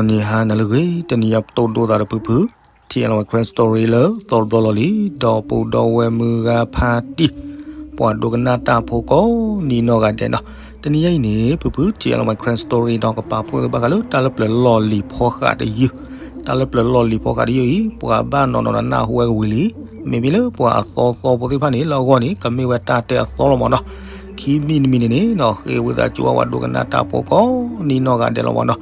နံၤဟါနၤလၢအဂ့ၤ, တနံၤအံၤပတိၢ်ဒိသးဒီးဖုဖု ထံၣ်အဲလီၤဝဲ Karen Story လၢသီတဘျီလီၤလံ, ဒီပုၢ်ဒီဝဲၢ်မုၢ်ဂၤဖါတံၢ်, ပှၤဒိကနၣ်တၢ်ဖိကိးနံၤနီၢ်ဂၤဒဲးနီၤ. တနံၤအံၤန့ၣ် ဖုဖုထံၣ်အဲလီၤဝဲ Karen Story ဒီးကပာ်ဖှိၣ်သ့ၣ်ဘၣ်ဃးလၢတၢ်လၢပျၢၤလီၢ်လံၤဖီဃးတယုၢ်, တၢ်လၢပျၢၤလီၢ်လံၤဖီဃးတယုၢ်အံၤ ပှၤဘၣ်နီၢ်နီၢ်နၢ်ဟူဝဲကဝံၤလံ, မ့မ့ၢ်လၢပှၤအသီသီဖိသ့ၣ်တဖၣ်န့ၣ် လၢအဂီၢ်န့ၣ် ကမ့ၢ်ဝဲတၢ်တဲအသီလီၤမၢ်နီၤ. ခံမံၤတမံၤန့ၣ်န့ၣ်နီၤ ဃ့ဝံသးစူၤအဝဲဒိကနၣ်တၢ်ဖိကိးနံၤနီၢ်ဂၤဒဲးလီၤမၢ်နီၤ.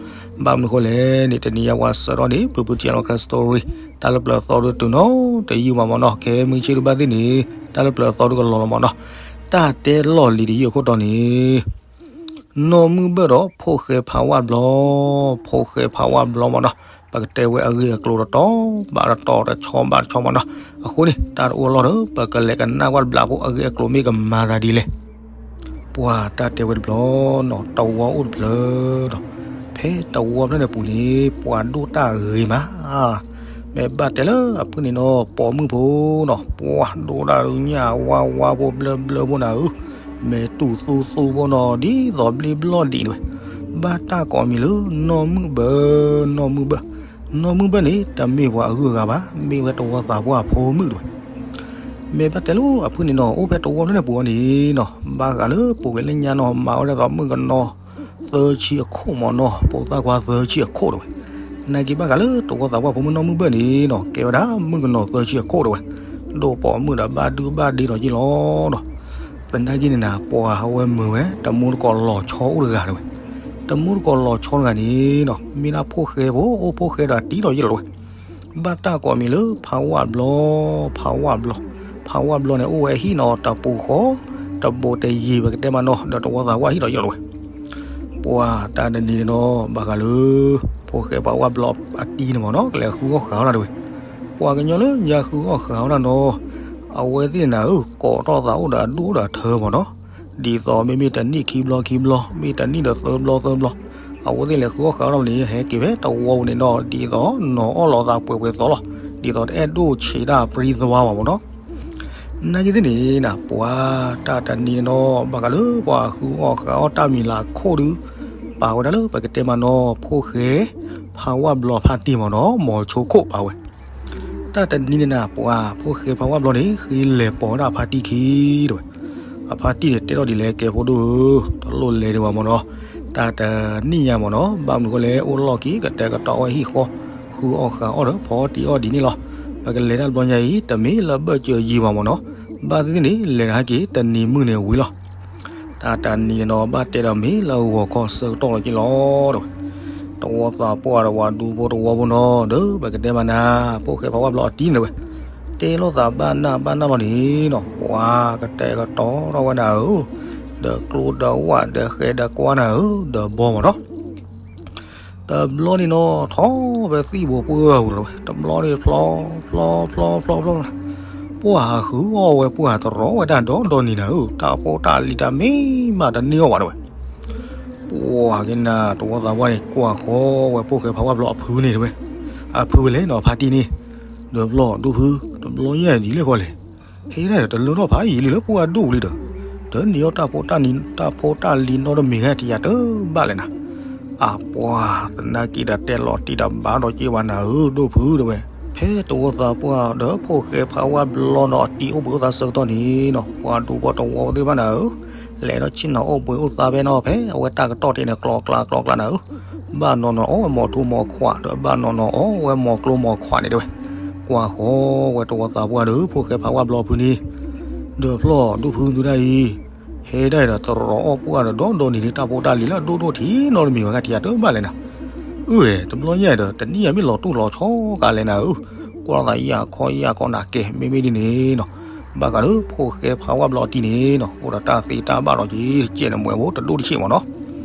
ဘၣ်မနုၤဃိလဲၣ်န့ၣ် တနံၤအံၤပှၤဆၢထီၣ်န့ၣ် ဖုဖုထံၣ်အဲလီၤဝဲ Karen Story တၢ်လၢပျၢၤအသီဒုးတုၤနီတယုၢ်မးမၢ်နီၤ. ခဲမုၢ်ဆ့ၣ်ဒုးဘၣ်သ့ၣ်န့ၣ် တၢ်လၢပျၢၤအသီဒုးကလီၤလီၤမၢ်နီၤ. တၢ်တဲလီၢ်လံၤတယုၢ်အခိၣ်တီန့ၣ် နီၢ်မုၢ်ဘၢၣ်ဒီးဖိၣ်ဃဲဖးဝၣ်ဘျီ, ဖိၣ်ဃဲဖးဝၣ်ဘျီမၢ်နီၤ. ပကတဲဝဲအဂ့ၢ်အကျိၤတတီၤဘၣ်တတီၤ တဆီဘၣ်တဆီမၢ်နီၤ. အဃိန့ၣ် တၢ်တအိၣ်အလီၢ်ဒီး ပကလဲၤကနၣ်ကွၢ်တဘျီဖိအဂ့ၢ်အကျိၤမ့ၢ်ကမၤသးဒ်လဲၣ်. ပှၤတၢ်တဲဝဲတဘျီနီၤ တဝီအိၣ်တဖျၢၣ်ဒီး ဖဲတဝီဖျၢၣ်န့ၣ်ပူၤန့ၣ် ပှၤဒိၣ်တၢ်ဂ့ၤမး မ့ၢ်ဘၣ်တဲလၢအဖုၣ်န့ၣ်နီၤ ပိာ်မုၣ်ဖိနီၤ ပှၤဒိၣ်တၢ်ညၣ်ဝါဝါဖိဘျၢဘျၢဖိနၤဧၢ, မဲာ်တူၢ်သူသူဖိနီၤ ဒ်သိးဘျ့ဘျီၣ်ဒံးတဝဲ, ဘၣ်တၢ်ကိးမံၤလၢ နီၢ်မုၢ်ဘၢၣ် နီၢ်မုၢ်ဘၢၣ်, နီၢ်မုၢ်ဘၢၣ်န့ၣ် တမ့ၢ်ပှၤအဂုၤအဂၤဘၣ် မ့ၢ်ဝဲတဝီသးပှၢ်ဖိမုၣ်တဝဲ မ့ၢ်ဘၣ်တဲလၢအဖုၣ်န့ၣ်နီၤ အိၣ်ဖဲတဝီဖျၢၣ်န့ၣ်ပူၤအီၤန့ၣ်နီၤ ဘၣ်ဃးလၢပူၤကွံာ်လၢညါနီၤ မၤဝဲဒၣ်သိးမုၣ်ကနီၤ သၢဆံအခိၣ်မၢ်နီၤ ဖိသၣ်ခွါသၢဆံအခိၣ်တဝဲ, နာ်က့ဘၣ်ဃးလၢတဝီသးပှၢ်ဖိမုၣ်နီၢ်မုၢ်ဘၢၣ်န့ၣ်နီၤ ကဲဝဲဒၣ်မုၣ်ကနီၤသၢဆံအခိၣ်တဝဲ, ဒိၣ်ပိာ်မုၣ်ဒီးဘၣ်ဒုဘၣ်ဒ့ဒီးက့ၢ်လီၤဒီး သနာ်က့န့ၣ်နၤ ပှၤအဝဲမုာ်ဝဲ တမူတကိးလီၤဆီအိၣ်တဂၤတဝဲ, တမူတကိးလီၤဆီတဂၤန့ၣ်နီၤ မ့ၢ်ဒၣ်ဖိၣ်ဃဲဖိ အိၣ်ဖိၣ်ဃဲဒီးတံၤဒီးယ့ၢ်လီၤတဝဲ, ဘၣ်တၢ်ကိးမံၤလၢ ဖးဝၣ်ဘျီ, ဖးဝၣ်ဘျီ, ဖးဝၣ်ဘျီန့ၣ် အိၣ်ဝဲအဟံၣ်နီၤ တပူၤဃီ, တဘိးတယံၤ ပကတဲမးနီၤ ဒီးတဝီသးပှၢ်ဟံၣ်ဒီးယ့ၢ်လီၤတဝဲ, ပှၤတၢ်တနံၤန့ၣ်နီၤ ဘၣ်ဃးလၢ ဖိၣ်ဃဲဖးဝၣ်ဘျီအတံၤန့ၣ်မၢ်နီၤ ကလဲၤဃုအီၣ်ဃာ်အီၣ်တၢ်တဝဲ, ပှၤကညီလၢညါဃုအီၣ်ဃာ်အီၣ်တၢ်နီၤ အဝဲသ့ၣ်န့ၣ်ဧၢ ကိးထီၣ်သးအိၣ်ဒီးအဒိၣ်ဒီးထၢမၢ်နီၤ, ဒ်သိးမ့မ့ၢ်တနံၣ်ခံဘျီခံဘျီ မ့ၢ်တနံၣ်ဒီးသၢဘျီသၢဘျီ, အဝဲသ့ၣ်လဲၤဃုအီၣ်ဃာ်အီၣ်တၢ်န့ၣ် ဟဲက့ၤဖဲတဝီပူၤန့ၣ်နီၤ ဒ်သိးနီၤအီၣ်လီၤသးပှဲၤပှဲၤသိးလီၤ, ဒ်သိးတအဲၣ်ဒိၣ်ဆံးတၢ်ပြံသဝါဘၣ်မၢ်နီၤ နာ်က့သ့ၣ်န့ၣ်နၤ ပှၤတၢ်တနံၤန့ၣ်နီၤ ဘၣ်ဃးလၢပှၤဃုအီၣ်ဃာ်အီၣ်တၢ်မံၤလၢခိၣ်ဒုး ပာ်ဝဲဒၣ်လၢပကတဲမးနီၤ ဖိၣ်ဃဲ ဖးဝၣ်ဘျီဖါတံၢ်မၢ်နီၤ မိၤဆိခိၣ်ပာ်ဝဲ, တၢ်တနံၤန့ၣ်နၤ ပှၤဖိၣ်ဃဲဖးဝၣ်ဘျီန့ၣ် ဃ့လဲၤပိာ်ဝဲဒၣ်အဖါတံၢ်ခံတဝဲ, အဖါတံၢ်န့ၣ်တဲထီၣ်ဒ်လဲၣ် ကဲဖိဒိၣ်ဧၢ, တလိၣ်လဲၤဒံးဘၣ်မၢ်နီၤ, တၢ်တနံၣ်ညါမၢ်နီၤ ဘၣ်မနုၤဃိလဲၣ် အိၣ်လီၢ်ခံ ကတဲာ်ကတီၤဝဲဟံၣ်ဃီ ဃုအီၣ်ဃာ်အီၣ်ဒီး ဖီအီၣ်တံၤအီၣ်ဒ်န့ၣ်လီၤ, ပကလဲၤတၢ်တဘျီညါအံၤ တမ့ၢ်လၢဘၢၣ်စၢၤယံၤဘၣ်မၢ်နီၤ, ဘၣ်သ့ၣ်သ့ၣ်န့ၣ် လဲၤတဟဲက့ၤ တနံၤမုၢ်န့ၣ်ဝံၤလီၤ. တၢ်တနံၤန့ၣ်နီၤ ဘၣ်တဲဒီးမ့ၢ်လၢဂီၤခီဆၢကတီၢ်လီၤက့ၤလီၤ တဝဲ, တဝီသးပှၢ်ဒီးပှၤဒူဖိတဝီဖိနီၤ ဒီးပကတဲမးနၤ ဖိၣ်ဃဲဖးဝၣ်ဘျီအတံၤန့ၣ်ဝဲ, တဲလိာ်သးဘၣ်နၢ်ဘၣ်နၢ်လီၤန့ၣ်နီၤ ပှၤကတဲာ်ကတီၤထီၣ်ဝဲဒၣ်ဧၢ, ဒီးကျိဒီးဝၣ်ဒီးဃဲဒီးကွၢ်နၤဧၢ ဒီးဘီမၢ်နီၤ တဘျီန့ၣ်နီၤ ထီၣ်ဖဲသံၣ်ဘိပှၢ်ပူၤလီၤဝဲ, တဘျီန့ၣ်ဖျီ ဖျီ ဖျီ ဖျီ ဖျီ ပှၢ်ဟးဃုအီၣ်ဝဲ ပှၢ်တရီဝဲဒၣ်ဒီဒီနံၤနၤဧၢ, တၢ်ဖိတၢ်လံၤတၢ်မ့ၢ်မးတန့ၢ်အီၣ်ဘၣ်တဝဲ, ပှၢ်က့ၤနၤ တဝီသးပှၢ်န့ၣ် ကွၢ်ဃီဝဲဖိၣ်ဃဲဖးဝၣ်ဘျီအဖုန့ၣ်တဝဲ, အဖုဝဲလဲၣ်နီၤ ဖါတံၢ်န့ၣ်, ဒီးဘျီဒူၣ်ဖု တဘျီညါဒ်လဲၣ်ဃီလဲၣ် ဟဲဒၣ်ဒီးတလၢထီၣ်ဖးယံာ်လံလၢပှၢ်ဒိၣ်လံဒီး, ဒီးနံၤအီၣ်တၢ်ဖိတၢ်လံၤနီတမံၤဟဲတယၤတဘၣ်လဲၣ်နၤ, အပှၤသနာ်က့ဒီးတဲလီၤတံၢ်ဒီးဘၣ်ဒီးက့ၤဝဲနၤဧၢ ဒိၣ်ဖုတဝဲ, ဖဲတဝီသးပှၢ်ဒီးဖိၣ်ဃဲဖးဝၣ်ဘျီနီၤ အတံၤအိၣ်ဘှံးအိၣ်သါဆၢကတီၢ်န့ၣ်နီၤ ပှၤဒူဖိတဝီသ့ၣ်တဖၣ်နၤဧၢ, လဲၤဒီးဆ့ၣ်နီၤအိၣ်ဘှံးအိၣ်သါဖဲနီၤ ဖဲအဝဲတၢ်ကတီၢ်တ့ၢ်န့ၣ် ကျီကျါကျီကျါနၤဧၢ, ဘၣ်နီၤနီၤအီၣ်ဝဲမီၤထူမီၤခွးဒီးဘၣ်နီၤနီၤအီၣ်ဝဲမီၤကျိမီၤခွးန့ၣ်တဝဲ, ကွၢ်ဃီဝဲတဝီသးပှၢ်ဒီးဖိၣ်ဃဲဖးဝၣ်ဘျီဖုန့ၣ်, ဒီးဖျီၣ်ဒူၣ်ဖုဒုဒၣ်အံၤ ဟဲဒၣ်ဒီးတရီအီၣ်ပှၢ်ဒီးဒီဒီနံၤန့ၣ် တၢ်ဖိတၢ်လံၤလၢအဒိၣ်ဒိၣ်ထံနီတမံၤဝဲဂၤတယၤတဘၣ်လဲၣ်နၤ, အၢ တဘျီညါဒီး တနံၣ်ယၤမ့ၢ်လီၤတူၢ်လီၤဆီကလဲၣ်နၤဧၢ, ကွၢ်သးယၢ်ခီယၢ်ခီနၤကဲ မ့မ့ၢ်ဒ်န့ၣ်နီၤ, ဘၣ်ဃးလၢဖိၣ်ဃဲဖးဝၣ်ဘျီအတံၤန့ၣ်နီၤ အိၣ်ဒီးတၢ်သ့တၢ်ဘၣ်ဒီးက့ၤ တကဲးန့ၣ်မွဲၤဖိတဒိၣ်တဆံးမ့ၢ်နီၤ,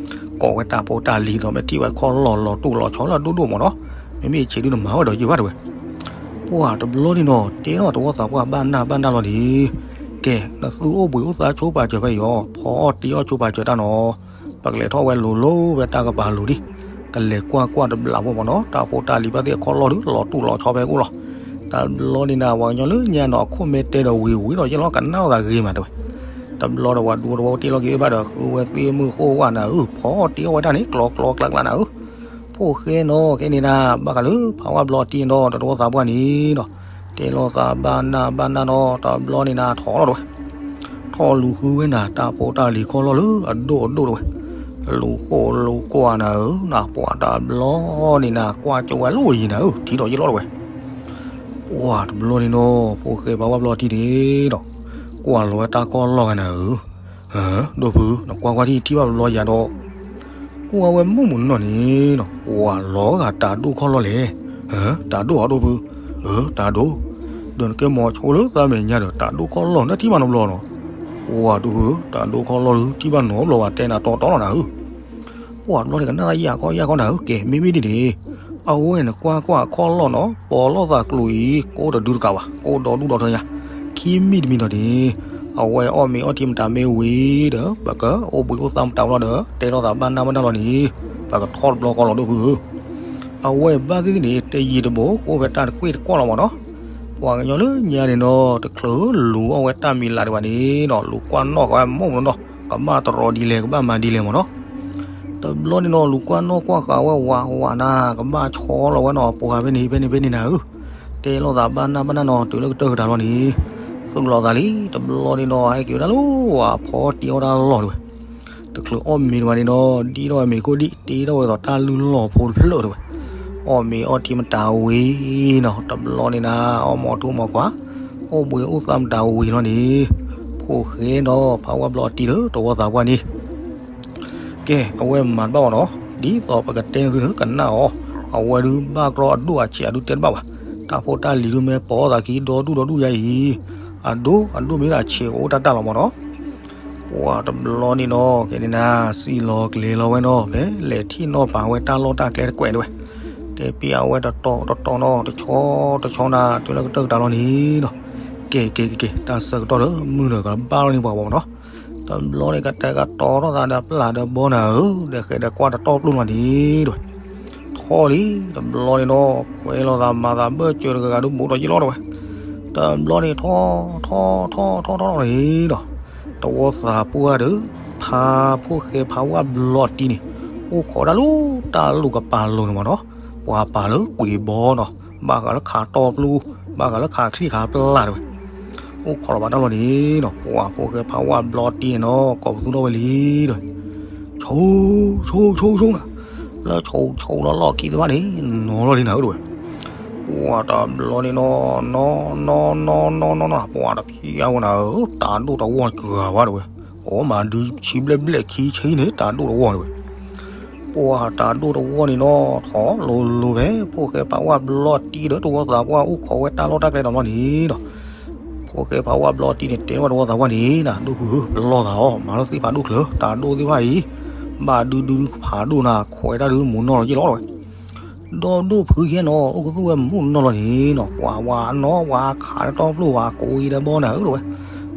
ကိးဝဲတၢ်ဖိတၢ်လံၤဒီး မ့ၢ်ထံၣ်ဝဲခီလီၤလီၤတူၢ်လီၤဆီလၢအဒိၣ်ဒိၣ်မ့ၢ်နီၤ, မ့မ့ၢ်ဆံးဒုနမၤဝဲဒီးယံာ်ဘၣ်တဝဲ ပှၢ်တဘျီန့ၣ်နီၤ တဲထီၣ်တဝီသးပှၢ်ဘၣ်နၢ်ဘၣ်နၢ်လီၤန့ၣ်, ကဲ နသုအိၣ်ဘှံးအိၣ်သါဆိပာ်စၢၤဖဲအံၤအီၤ ဖီအီၣ်တံၤအီၣ်ဆိပာ်စၢၤတၢ်နီၤ, ပကလဲၤထီၣ်ဝဲလိၤလိၤဖဲတၢ်ကပၤလိၤဒံး, ကလဲၤကွၢ်ကွၢ်တဘျီဖိမ့ၢ်နီၤ တၢ်ဖိတၢ်လံၤဘၣ်သ့ၣ်အခီၣ်လီၢ်ဒုး လီၤတူၢ်လီၤဆီဖဲအံၤလီၤ, တဘျီန့ၣ်နၤ ပှၤကညီလၢညါနီၤ အခိၣ်မဲတဲဒီးဝံၤဝံၤဒီးယဲလီၤ ကနၣ်လိာ်သးဂ့ၤမးတဝဲ တဘျီဒီးပှၤဒူဖိတဝီတ့ၢ်လီၤက့ၤဘၣ်ဒီး ဃုဝဲသ့ၣ်မုၢ်ဃိၣ်ဝၣ်နၤဧၢ, ဖီအီၣ်တံၤအီၣ်ဝဲတၢ်န့ၣ် ကျီကျီကျါကျါနၤဧၢ, ဖိၣ်ဃဲနီၤ ကဲန့ၣ်နၤ ဘၣ်ဃးလၢဖးဝါဘျီတံၢ်န့ၣ်ဒီး တဝီသးပှၢ်န့ၣ်နီၤ, တဲလိာ်သးဘၣ်နၢ်ဘၣ်နၢ်နီၤ တဘျီန့ၣ်နၤထီၣ်လီၤတဝဲ, ထီၣ်လူၤဃုဝဲနၤ တၢ်ဖိတၢ်လံၤခီၣ်လီၢ်လၢအဒိၣ်အဒိၣ်တဝဲ, လူၤဃိၣ်လူၤကွၢ်နၤဧၢ နၢ်ပှၤတဘျီန့ၣ်နၤ ကွၢ်ကၠိဝဲလၢယံၤနၤဧၢ ထံထီၣ်ယ့ၢ်လီၤတဝဲ ပှၤတဘျီန့ၣ်နီၤ ဖိၣ်ဃဲဖးဝါဘျီတံၢ်န့ၣ်ဒီး ကွၢ်လီၤဝဲတၢ်ခီၣ်လီၢ်ဂၤနၤဧၢ, ဒိၣ်ဖု နကွၢ်ကွၢ်ထံထံၣ်ဘၣ်ဘျီယၤဒီး, ကွၢ်ဝဲမုၢ်မနုၤန့ၣ်နီၤ ပှၤလီၤဂာ်တၢ်ဒိၣ်ခီၣ်လီၢ်လဲၣ်, တၢ်ဒိၣ်ဧါဒိၣ်ဖု, တၢ်ဒိၣ်, ဒီးနကဲမီၤဆိလၢသးမဲာ်ညါဒီး တၢ်ဒိၣ်ခီၣ်လီၢ်နထံၣ်ဘၣ်နီတဘျီနီၤ, ပှၤဒိၣ်ဖု တၢ်ဒိၣ်ခီၣ်လီၢ်လၢထံၣ်ဘၣ်နီတဘျီဘၣ် တဲနၤတီတီလီၤနၤဧၢ ပှၤတဘျီန့ၣ်ကနၣ်ယၢ်ခီယၢ်ခီနၤဧၢ ကဲ မ့မ့ၢ်ဒ်န့ၣ်, အဝဲန့ၣ်ကွၢ်ကွၢ်ခီၣ်လီၢ်နီၤ ပိာ်လိာ်သးကျိၤအံၤ ကိးတဒုတကးဘၣ် ကိးဒီဒူၣ်ဒီထၢညါ, ခံမံၤတမံၤဒီးန့ၣ်, အဝဲအီၣ်မ့ၤအီထံမတၤမ့ၢ်ဝံၤဒီး ပကအိၣ်ဘှံးအိၣ်သါမတၤဝဲလီၤဒီး တဲလိာ်သးဘၣ်နၢ်ဘၣ်နၢ်လီၤန့ၣ်, ပကထီၣ်တဘျီဃီလီၤဒိၣ်ဖုဧၢ အဝဲဘၣ်သ့ၣ်သ့ၣ်န့ၣ် တယံာ်တဘိ ကိးဖဲတၢ်တကွ့ၢ်တကွီၢ်လီၤမးနီၤ, ပှၤကညီလၢညါန့ၣ်နီၤ တချုးလူၤအီၣ်ဝဲတၢ်မံၤလၢ်ဒံးဘၣ်န့ၣ်နီၤ လူၤကွၢ်နီၣ်ဃာ်ဝဲမုၢ်မနုၤနီၤ ကဘၣ်တရီဒ်လဲၣ် ကဘၣ်မၤဒ်လဲၣ်မးနီၤ, တဘျီန့ၣ်နီၤ လူၤကွၢ်နီၣ်ကွၢ်ဃာ်ဝဲဝးဝးနၤ ကဘၣ်ဆီလီၤဝဲနီၤ ပှၤဖဲန့ၣ်ဖဲန့ၣ်ဖဲန့ၣ်နၤဧၢ, တဲလိာ်သးဘၣ်နၢ်ဘၣ်နၢ်နီၤ တုၤလၢကတၢၢ်ကတၢၢ်လီၤန့ၣ်, သုးလိာ်သးလံ တဘျီန့ၣ်နီၤ ဟဲက့ၤဝဲဒၣ်လၢဝဲဖီတံၢ်အီၣ်တၢ်လီၢ်တဝဲ တချုးအီၣ်မ့ၤတဝဲန့ၣ်နီၤ ဒ်ထီၣ်ဝဲမ့ၤခိၣ်ဒံး တ့ထီၣ်ဝဲသိးတၢ်လုၢ်လီၢ်ဖိတဖျၢၣ်တဝဲ, အီၣ်မ့ၤအီထံမတၤဝံၤနီၤ တဘျီန့ၣ်နၤ အီၣ်မ့ၤထူမ့ၤကွၢ်, အိၣ်ဘှံးအိၣ်သါမတၤဝံၤလီၤန့ၣ်, ဖိၣ်ဃဲနီၤ ဖးဝါဘျီတံၢ်လၢတဝီသးပှၢ်န့ၣ် ကဲ အဝဲမၤတဘၣ်ဘၣ်နီၤ, ဒ်သိးပကတဲန့ၣ်သုန့ၣ် ကနၣ်အီၤ, အဝဲဒုးဘၣ်ကြီအဒိၣ်အဆံးအဒုးတဲတဘၣ်ဘၣ်, တၢ်ဖိတၢ်လံၤဒုးမ့ၢ်ပိာ်သးခံဒီဒူၣ်ဒီဒူၣ်ယါအံၤ, အဒိၣ်အဒိၣ်မ့ၢ်ဒၣ်ဆံးအိၣ်တၢ်တၢ်လီၤမးနီၤ, ပှၤတဘျီန့ၣ်နီၤ ကဲန့ၣ်နၤ စံၣ်လီၤကျဲၤလီၤဝဲနီၤ ဖဲလဲၤထံၣ်နီၣ်ပာ်ဝဲတၢ်လီၢ်တၢ်ကျဲတကွဲးတဝဲ, တဲပျးဝဲတတီၤတတီၤနီၤ တဆီတဆီနီၤ တုၤလၢကတၢၢ်ကတၢၢ်လီၤန့ၣ်နီၤ, ကဲကဲကဲကဲ တၢ်ဆၢကတီၢ်ဒီး မုၢ်ဒီးကဘၣ်လီၤန့ၣ်ပှၤဘၣ်မးနီၤ တဘျီန့ၣ် ကတဲာ်ကတီၤထီၣ်သးဒီးပျၢ်ဒီးဘီနၤဧၢ, ဒီးဃဲၤဒီးကွၢ်တတီၢ်ပျိၢ်လီၤန့ၣ်တဝဲ, ထီၣ်လံ တဘျီန့ၣ်နီၤ ကွဲလီၤသးမၤသးဘၢၣ်စၢၤတဂၤဂၤဒုးဘူးထီၣ်ယ့ၢ်လီၤတဝဲ, တဘျီန့ၣ်ထီၣ်ထီၣ်ထီၣ်ထီၣ်ထီၣ်လီၤန့ၣ်ဒီး တဝီသးပှၢ်ဒီး ဖးဖိၣ်ဃဲဖးဝါဘျီတံၢ်န့ၣ် အိၣ်ခိးဒၣ်လၢတၢ်လိာ်ကပၤလိၤန့ၣ်မးနီၤ, ပှၤပာ်လၢကွံာ်ဘီနီၤ, ဘၣ်ဃးလၢခးတီပျိ, ဘၣ်ဃးလၢခးချံခးပျၢ်တဝဲ အိၣ်ခိးလီၤဘၣ်တၢ်လီၤန့ၣ်နီၤ, ပှၤဖိၣ်ဃဲဖးဝါဘျီတံၢ်န့ၣ်နီၤ ကိးပသူထီၣ်ဝဲလံဒီး ဆိ ဆိ ဆိ ဆိနၤ, လၢဆိ ဆိလီၤလီၢ်ခံသ့ၣ်တဖၣ်န့ၣ် နီၤလီၤလံနၤဧၢတဝဲ, ပှၤတဘျီန့ၣ်နီၤ နီၤ နီၤ နီၤ နီၤ နီၤ နီၤ ပှၤတဖျါဝဲနၤဧၢ, တၢ်ဒိၣ်တဝီၢ်စှၤဝဲတဝဲ, အိၣ်မးဒုးဆံဘျဲၣ်ဘျဲၣ်ခံဆံန့ၣ် တၢ်ဒိၣ်တဝီၢ်တဝဲ ပှၤတၢ်ဒိၣ်တဝီၢ်န့ၣ်နီၤ ထီၣ်လိၤလိၤဖဲ ဖိၣ်ဃဲဖးဝါဘျီတံၢ်ဒီးတဝီသးပှၢ်အိၣ်ခိးဝဲတၢ်လီၢ်တၢ်ကျဲဒီးလီၤန့ၣ်ဒီး ဖိၣ်ဃဲဖးဝါဘျီတံၢ်န့ၣ် တဲဝဲတဝီသးပှၢ်န့ၣ်နၤ ဒိၣ်ဖုဧၢ ပလီၢ်သးအီၤ မၤလၢသ့ၣ်ဖးဒိၣ်ချၢ တၢ်ဒိၣ်သ့ၣ်တဖၣ်အံၤ ဘၣ်ဒုဒုဒုဖးဒိၣ်နၤ ခွဲးတၢ်ဒုးမူးနီၢ်လီၤယ့ၢ်လီၤတဝဲ ဒီးဒိၣ်ဖုယဲနီၤ အိၣ်ကသူၣ်ဝဲမူးနီၢ်လီၤန့ၣ်နီၤ ကွၢ်ဝဲနီၤ ဝဲခးဒီးတီပျိဝဲကိးအံၤဒီးဘီနၤဧၢတဝဲ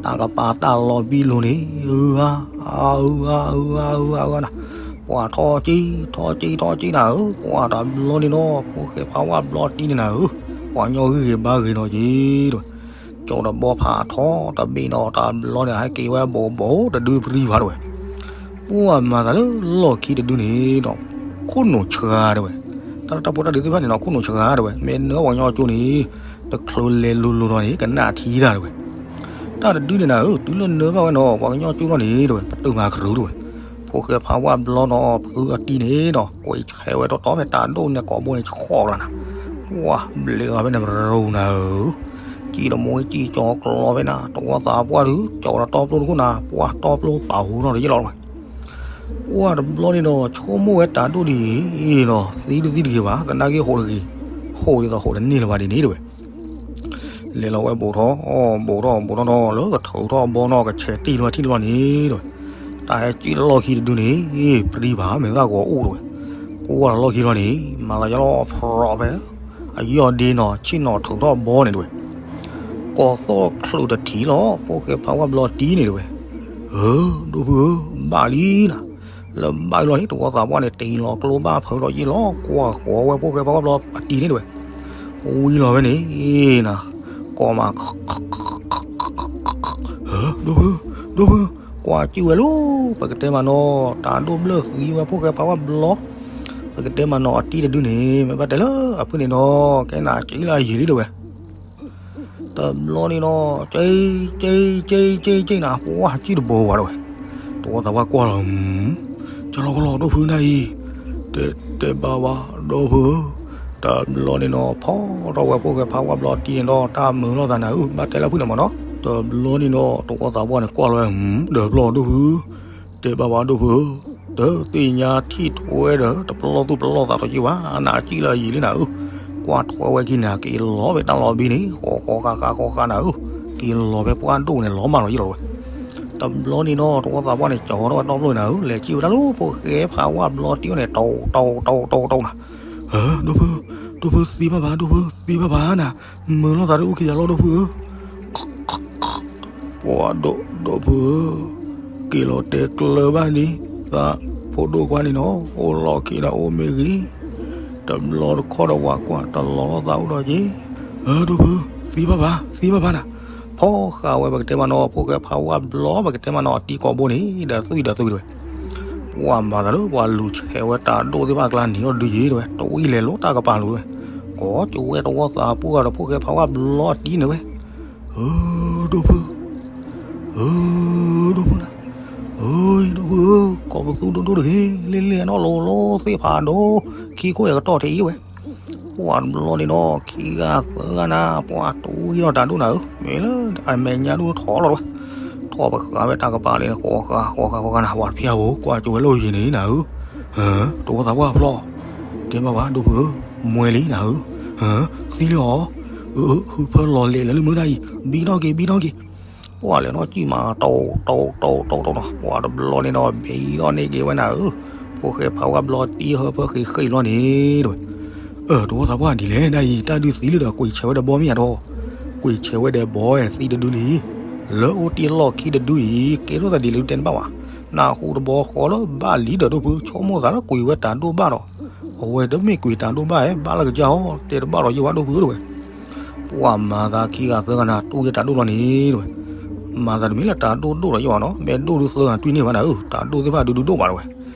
တၢ်ကပၤတၢ်လီၤဘံလိၤန့ၣ် အၢ အၢ အၢ အၢ အၢ အၢ နၤ ပှၤထီၣ်က့ၤ ထီၣ်က့ၤ ထီၣ်က့ၤနၤဧၢ ပှၤတဘျီန့ၣ်နီၤ ဖိၣ်ဃဲဖးဝါဘျီတံၢ်န့ၣ်နၤဧၢ ပှၤကညီဂ့ၤဂ့ၤဘါဂ့ၤနီၤက့ၤတဝဲ ကၠိတဘီဖးထီ တဘ့ၣ်နီၤ တဘျီန့ၣ် ဟဲက့ၤဝဲဘိးဘိးတဒုပြံဘၣ်တဝဲ ပှၤမၤသးလၢလီၢ်ခံတဒုန့ၣ်ဒီး ခိၣ်နူာ်ဆှါတဝဲ တၢ်လၢတၢ်ဖိတၢ်လံၤသ့ၣ်တဖၣ်န့ၣ်နီၤ ခိၣ်နူာ်ဆှါတဝဲ မ့ၢ်နၢပှၤကညီကၠိန့ၣ် တချုးလဲၤလိၤလိၤလီၤန့ၣ် ကနၣ်ထံတၢ်တဝဲ တၢ်တဒုန့ၣ်နၤဧၢ တုၤလၢနၢဘၣ်ဝဲနီၤ ပှၤကညီကၠိလီၤန့ၣ်တဝဲ ပတုာ်မၤကရူၢ်တဝဲ ဖိၣ်ဃဲဖးဝါဘျီနီၤ ဖုအတံၢ်န့ၣ်ဒီး ကွံာ်ဆဲးဝဲတီတီဖဲတၢ်ဒိၣ်န့ၣ်ကိးဘိန့ၣ် ဆှီၣ်ကျါနၤ ပှၤဘျဲးဂၤဖဲန့ၣ် ပရူၤနၤဧၢ ကံၣ်တမူကံၣ်ကၠီကျီဖဲနၤ တဝီသးပှၢ်ဒုး ကၠီဒီးတီပျိတခိၣ်နၤ ပှၤတီပျိပာ်ဟူထီၣ်တယ့ၢ်လီၤတဝဲ ပှၤတဘျီန့ၣ်ဒီး ဆိကမိၣ်ဝဲတၢ်ဒိၣ်ဒ်အံၤနီၤ သံတသံတဂ့ၤဘၣ် သနာ်က့ဟိးတဂ့ၤ ဟိးဒ်သိးဟိးတန့ၢ်လၢၤဘၣ်ဒ်န့ၣ်တဝဲ လဲၤလီၤဝဲဘူးထီၣ် ဘူးထီၣ်ဘူးထီၣ်နီၤ လၢကထုးထီၣ်ဘီနီၤ ကဆဲးတံၢ်ထီၣ်ထံၣ်တဘျီန့ၣ်တဝဲ တၢ်ဟဲက့ၤလီၢ်ခံတဒုန့ၣ် ပြံဘၣ် မ့ၢ်သၣ်ဂီၤအိၣ်တဝဲ ကွၢ်လီၢ်ခံတဘျီန့ၣ် မၤသးယလီၤဖြီးဖဲ အယီၢ်ဒ့နီၤ ဆ့ၣ်နီၤထုးထီၣ်ဘီန့ၣ်တဝဲ ကိးသီၣ်ချုးတထံၣ်လီၤ ဖိၣ်ဃဲဖးဝါဘျီတံၢ်န့ၣ်တဝဲ ဧၢ ဒိၣ်ဖုဧၢ ဘၣ်လံနၤ လၢဘၣ်လီၤန့ၣ် တဝီသးပှၢ်န့ၣ် တ့လီၤကျိဘၣ်ဖုးဒီးယ့ၢ်လီၤ ကွၢ်ဃီၤဝဲဖိၣ်ဃဲဖးဝါဘျီအတံၢ်န့ၣ်တဝဲ ဝံၤလီၤဝဲန့ၣ်နၤ ကိးမး ဧၢ ဒိၣ်ဖု ဒိၣ်ဖု ကွၢ်ကၠုၣ်ဝဲလီၤ ပကတဲမးနီၤ တၢ်ဒိၣ်ဘျၢၣ်သံဝဲဖိၣ်ဃဲဖးဝါဘျီ ပကတဲမးနီၤ အတံၤတဒုန့ၣ် မ့ၢ်ဘၣ်တဲလၢအဖုၣ်န့ၣ်နီၤ ကဲနၤကံလၢအယံာ်လံတဲဝဲ. တဘျီန့ၣ်နီၤ က့ က့ က့ က့ က့နၤ ပှၢ်ကံၣ်တဘိဝဲတဲဝဲ. တဝီသးပှၢ်ကွၢ်လီၤ ကလီကလီဒိၣ်ဖုနၤအံၤ, တဲ တဲဘၣ်ဝဲဒိၣ်ဖုဧၢ. တဘျီန့ၣ်နီၤ ဖီထီၣ်ဝဲဖိၣ်ဃဲဖးဝါဘျီတံၤန့ၣ်ဒီး တၢ်မုာ်လိာ်သးနၤဧၢ ဘၣ်တဲလၢအဖုၣ်န့ၣ်မးနီၤ. တဘျီန့ၣ်နီၤ တဝီသးပှၢ်န့ၣ်ကွၢ်လီၤဝဲ ဒီးဘျီဒိၣ်ဖုဧၢ, တဲဘၣ်ဝဲဒိၣ်ဖုဧၢ, တသ့ၣ်ညါထံၣ်ထွဲဒီး တပလီၢ်သူၣ်ပလီၢ်သးထီၣ်က့ၤဘၣ်, နၤကံၣ်လၢအယံာ်လံနၤဧၢ. ကွၢ်ထွဲဝဲခံန့ၣ် က့ၤလီၤဖဲတၢ်လီၤဘံန့ၣ် ဃီဃီဃါဃါဃီဃါနၤဧၢ, က့ၤလီၤဖဲပှၢ်ဒိၣ်န့ၣ် လီၤမၢ်လီၤယ့ၣ်လီၤဝဲ. တဘျီန့ၣ်နီၤ တဝီသးပှၢ်န့ၣ် ကၠီထီၣ်ဝဲတီပျိၢ်နၤဧၢ, လဲၤကံၣ်ဝဲဒၣ်လၢဖိၣ်ဃဲဖးဝါဘျီတံၤအအိၣ်န့ၣ် တီတီတီတီနၤ. ဒိၣ်ဖု, ဒိၣ်ဖုသံဘၣ်ဘၣ် ဒိၣ်ဖုသံဘၣ်ဘၣ်နၤ, မုာ်လိာ်သးတအိၣ်ခံယၤလီၤဒိၣ်ဖုဧၢ. ပှၢ်ဒိၣ်ဒိၣ်ဖုဧၢ, က့ၤလီၤတဲကျၢၤဘၣ်န့ၣ် သးဖိဒိၣ်ခွါန့ၣ်နီၤ အိၣ်လီၢ်ခံဒီးအိၣ်မ့ၢ်ဂ့ၤ, တဘျီတခီၣ်ဒီးပှၤကွၢ်တလီၤလိာ်သးအိၣ်ဒီးက့ၤ, ဒိၣ်ဖု, သံဘၣ်ဘၣ် သံဘၣ်ဘၣ်နၤ. ဖီဃာ်ဝဲပကတဲမးနီၤ ဖိၣ်ဃဲဖးဝါဘျီ ပကတဲမးနီၤ အတံၤကိာ်ဘိန့ၣ် ဒီးသွံၣ်ဒီးသွံၣ်တဲဝဲ. ပှၢ်မၤသးလၢပှၤလူၤဆဲးဝဲတၢ်ဒိၣ်သ့ၣ်တဖၣ်အကျါန့ၣ်အီၤဒုးယ့ၤတဲဝဲ, တဝံၤလဲၤလိတၢ်ကပၤလိၤတဲဝဲ. ကိးကၠိဝဲတဝီသးပှၢ်ဒီးဖိၣ်ဃဲဖးဝါဘျီအတံၤန့ၣ်ဝဲ ဒိၣ်ဖု, ဒိၣ်ဖု, ဒိၣ်ဖုနၤ, ဒိၣ်ဖုဧၢ, ကိးပသူဒိၣ်ဒိၣ်တဂ့ၤ, လ့လ့နီၣ်လိၤလိၤသ့ၣ်ဖးဒိၣ်, ခံခိၣ်အကတီၢ်ထဲအံၤတဲဝဲ. ပှၢ်တဘျီန့ၣ်နီၤ ခံဂၤသၢဂၤနၤ ပှၢ်တဝံၤထီၣ်တၢ်ဒိၣ်နၤဧၢ, မ့ၢ်လၢအမဲာ်ညါဒိၣ်ထီၣ်လီၤတဲဝဲ. ထီၣ်ပဃာ်ဝဲတၢ်ကပၤလၢန့ၣ် ဃီဃါဃီဃါဃီဃါနၤ ပှၢ်တဖၠၣ်ဧိၤ ကွၢ်ကၠိဝဲလၢယံၤန့ၣ်နၤဧၢ, တဝီသးပှၢ်ဖျီၣ်, တဲဘၣ်ဝဲဒိၣ်ဖုဧၢ, မွဲလံနၤဧၢ, သံလံအီၤ, အၢ ဟုဖၢလီၤလဲၤလၢမုၢ်တၢ်အံၤ ဘံထီၣ်က့ၤ ဘံထီၣ်က့ၤ. ပှၢ်လဲၤထီၣ်ကံၣ်မး တီတီတီတီတီ, ပှၢ်တဘျီန့ၣ်နီၤ ဘံထီၣ်န့ၢ်က့ၤဝဲနၤဧၢ, ဖိၣ်ဃဲဖးဝါဘျီတံၤဟၢဖၢဃ့ဃ့လီၤန့ၣ်တဲဝဲ. အၢ တဝီသးပှၢ်ဒ်လဲၣ် နၤအံၤ တၢ်ဒုးသံလံဒီး ကွံာ်ဆဲးဝဲဒီးဘီမ့ၢ်ဧါဒီး, ကွံာ်ဆဲးဝဲဒီးဘီသံတဒုလံ, လၢအိၣ်တ့ၢ်လီၢ်ခံတဒုအံၤ ကဲထီၣ်သးဒ်လဲၣ်ဒုးတဲတဘၣ်ဘၣ်, နၢ်ဟူတဘီဃီလၢဘၣ်လံဒီးဒိၣ်ဖု ဆိကမိၣ်သးလၢကွံာ်ဝဲတၢ်ဒိၣ်ဘၣ်ဒီး, အဝဲတမ့ၢ်ကွံာ်တၢ်ဒိၣ်ဘၣ်ဧါ ဘၣ်လၢကစၢ်အီၤ တဲတဘၣ်ဒီးယဲၢ်ဝဲဒိၣ်ဖုတဲဝဲ. ပှၢ်မၤသးခံဂၤသၢဂၤနၤ တူၢ်ယဲၢ်တၢ်ဒိၣ်လီၤန့ၣ်တဲဝဲ. မၤသးတမ့ၢ်လၢတၢ်ဒိၣ်ဒိၣ်ဒီးယဲၢ်ဘၣ်နီၤ, မ့ၢ်ဒိၣ်ဒုးသၢဂၤတွံၢ်န့ၢ်ဘၣ်နၤဧၢ, တၢ်ဒိၣ်သ့ၣ်တဖၣ်ဒုးဒုးဒိၣ်ဘၣ်တဲဝဲ.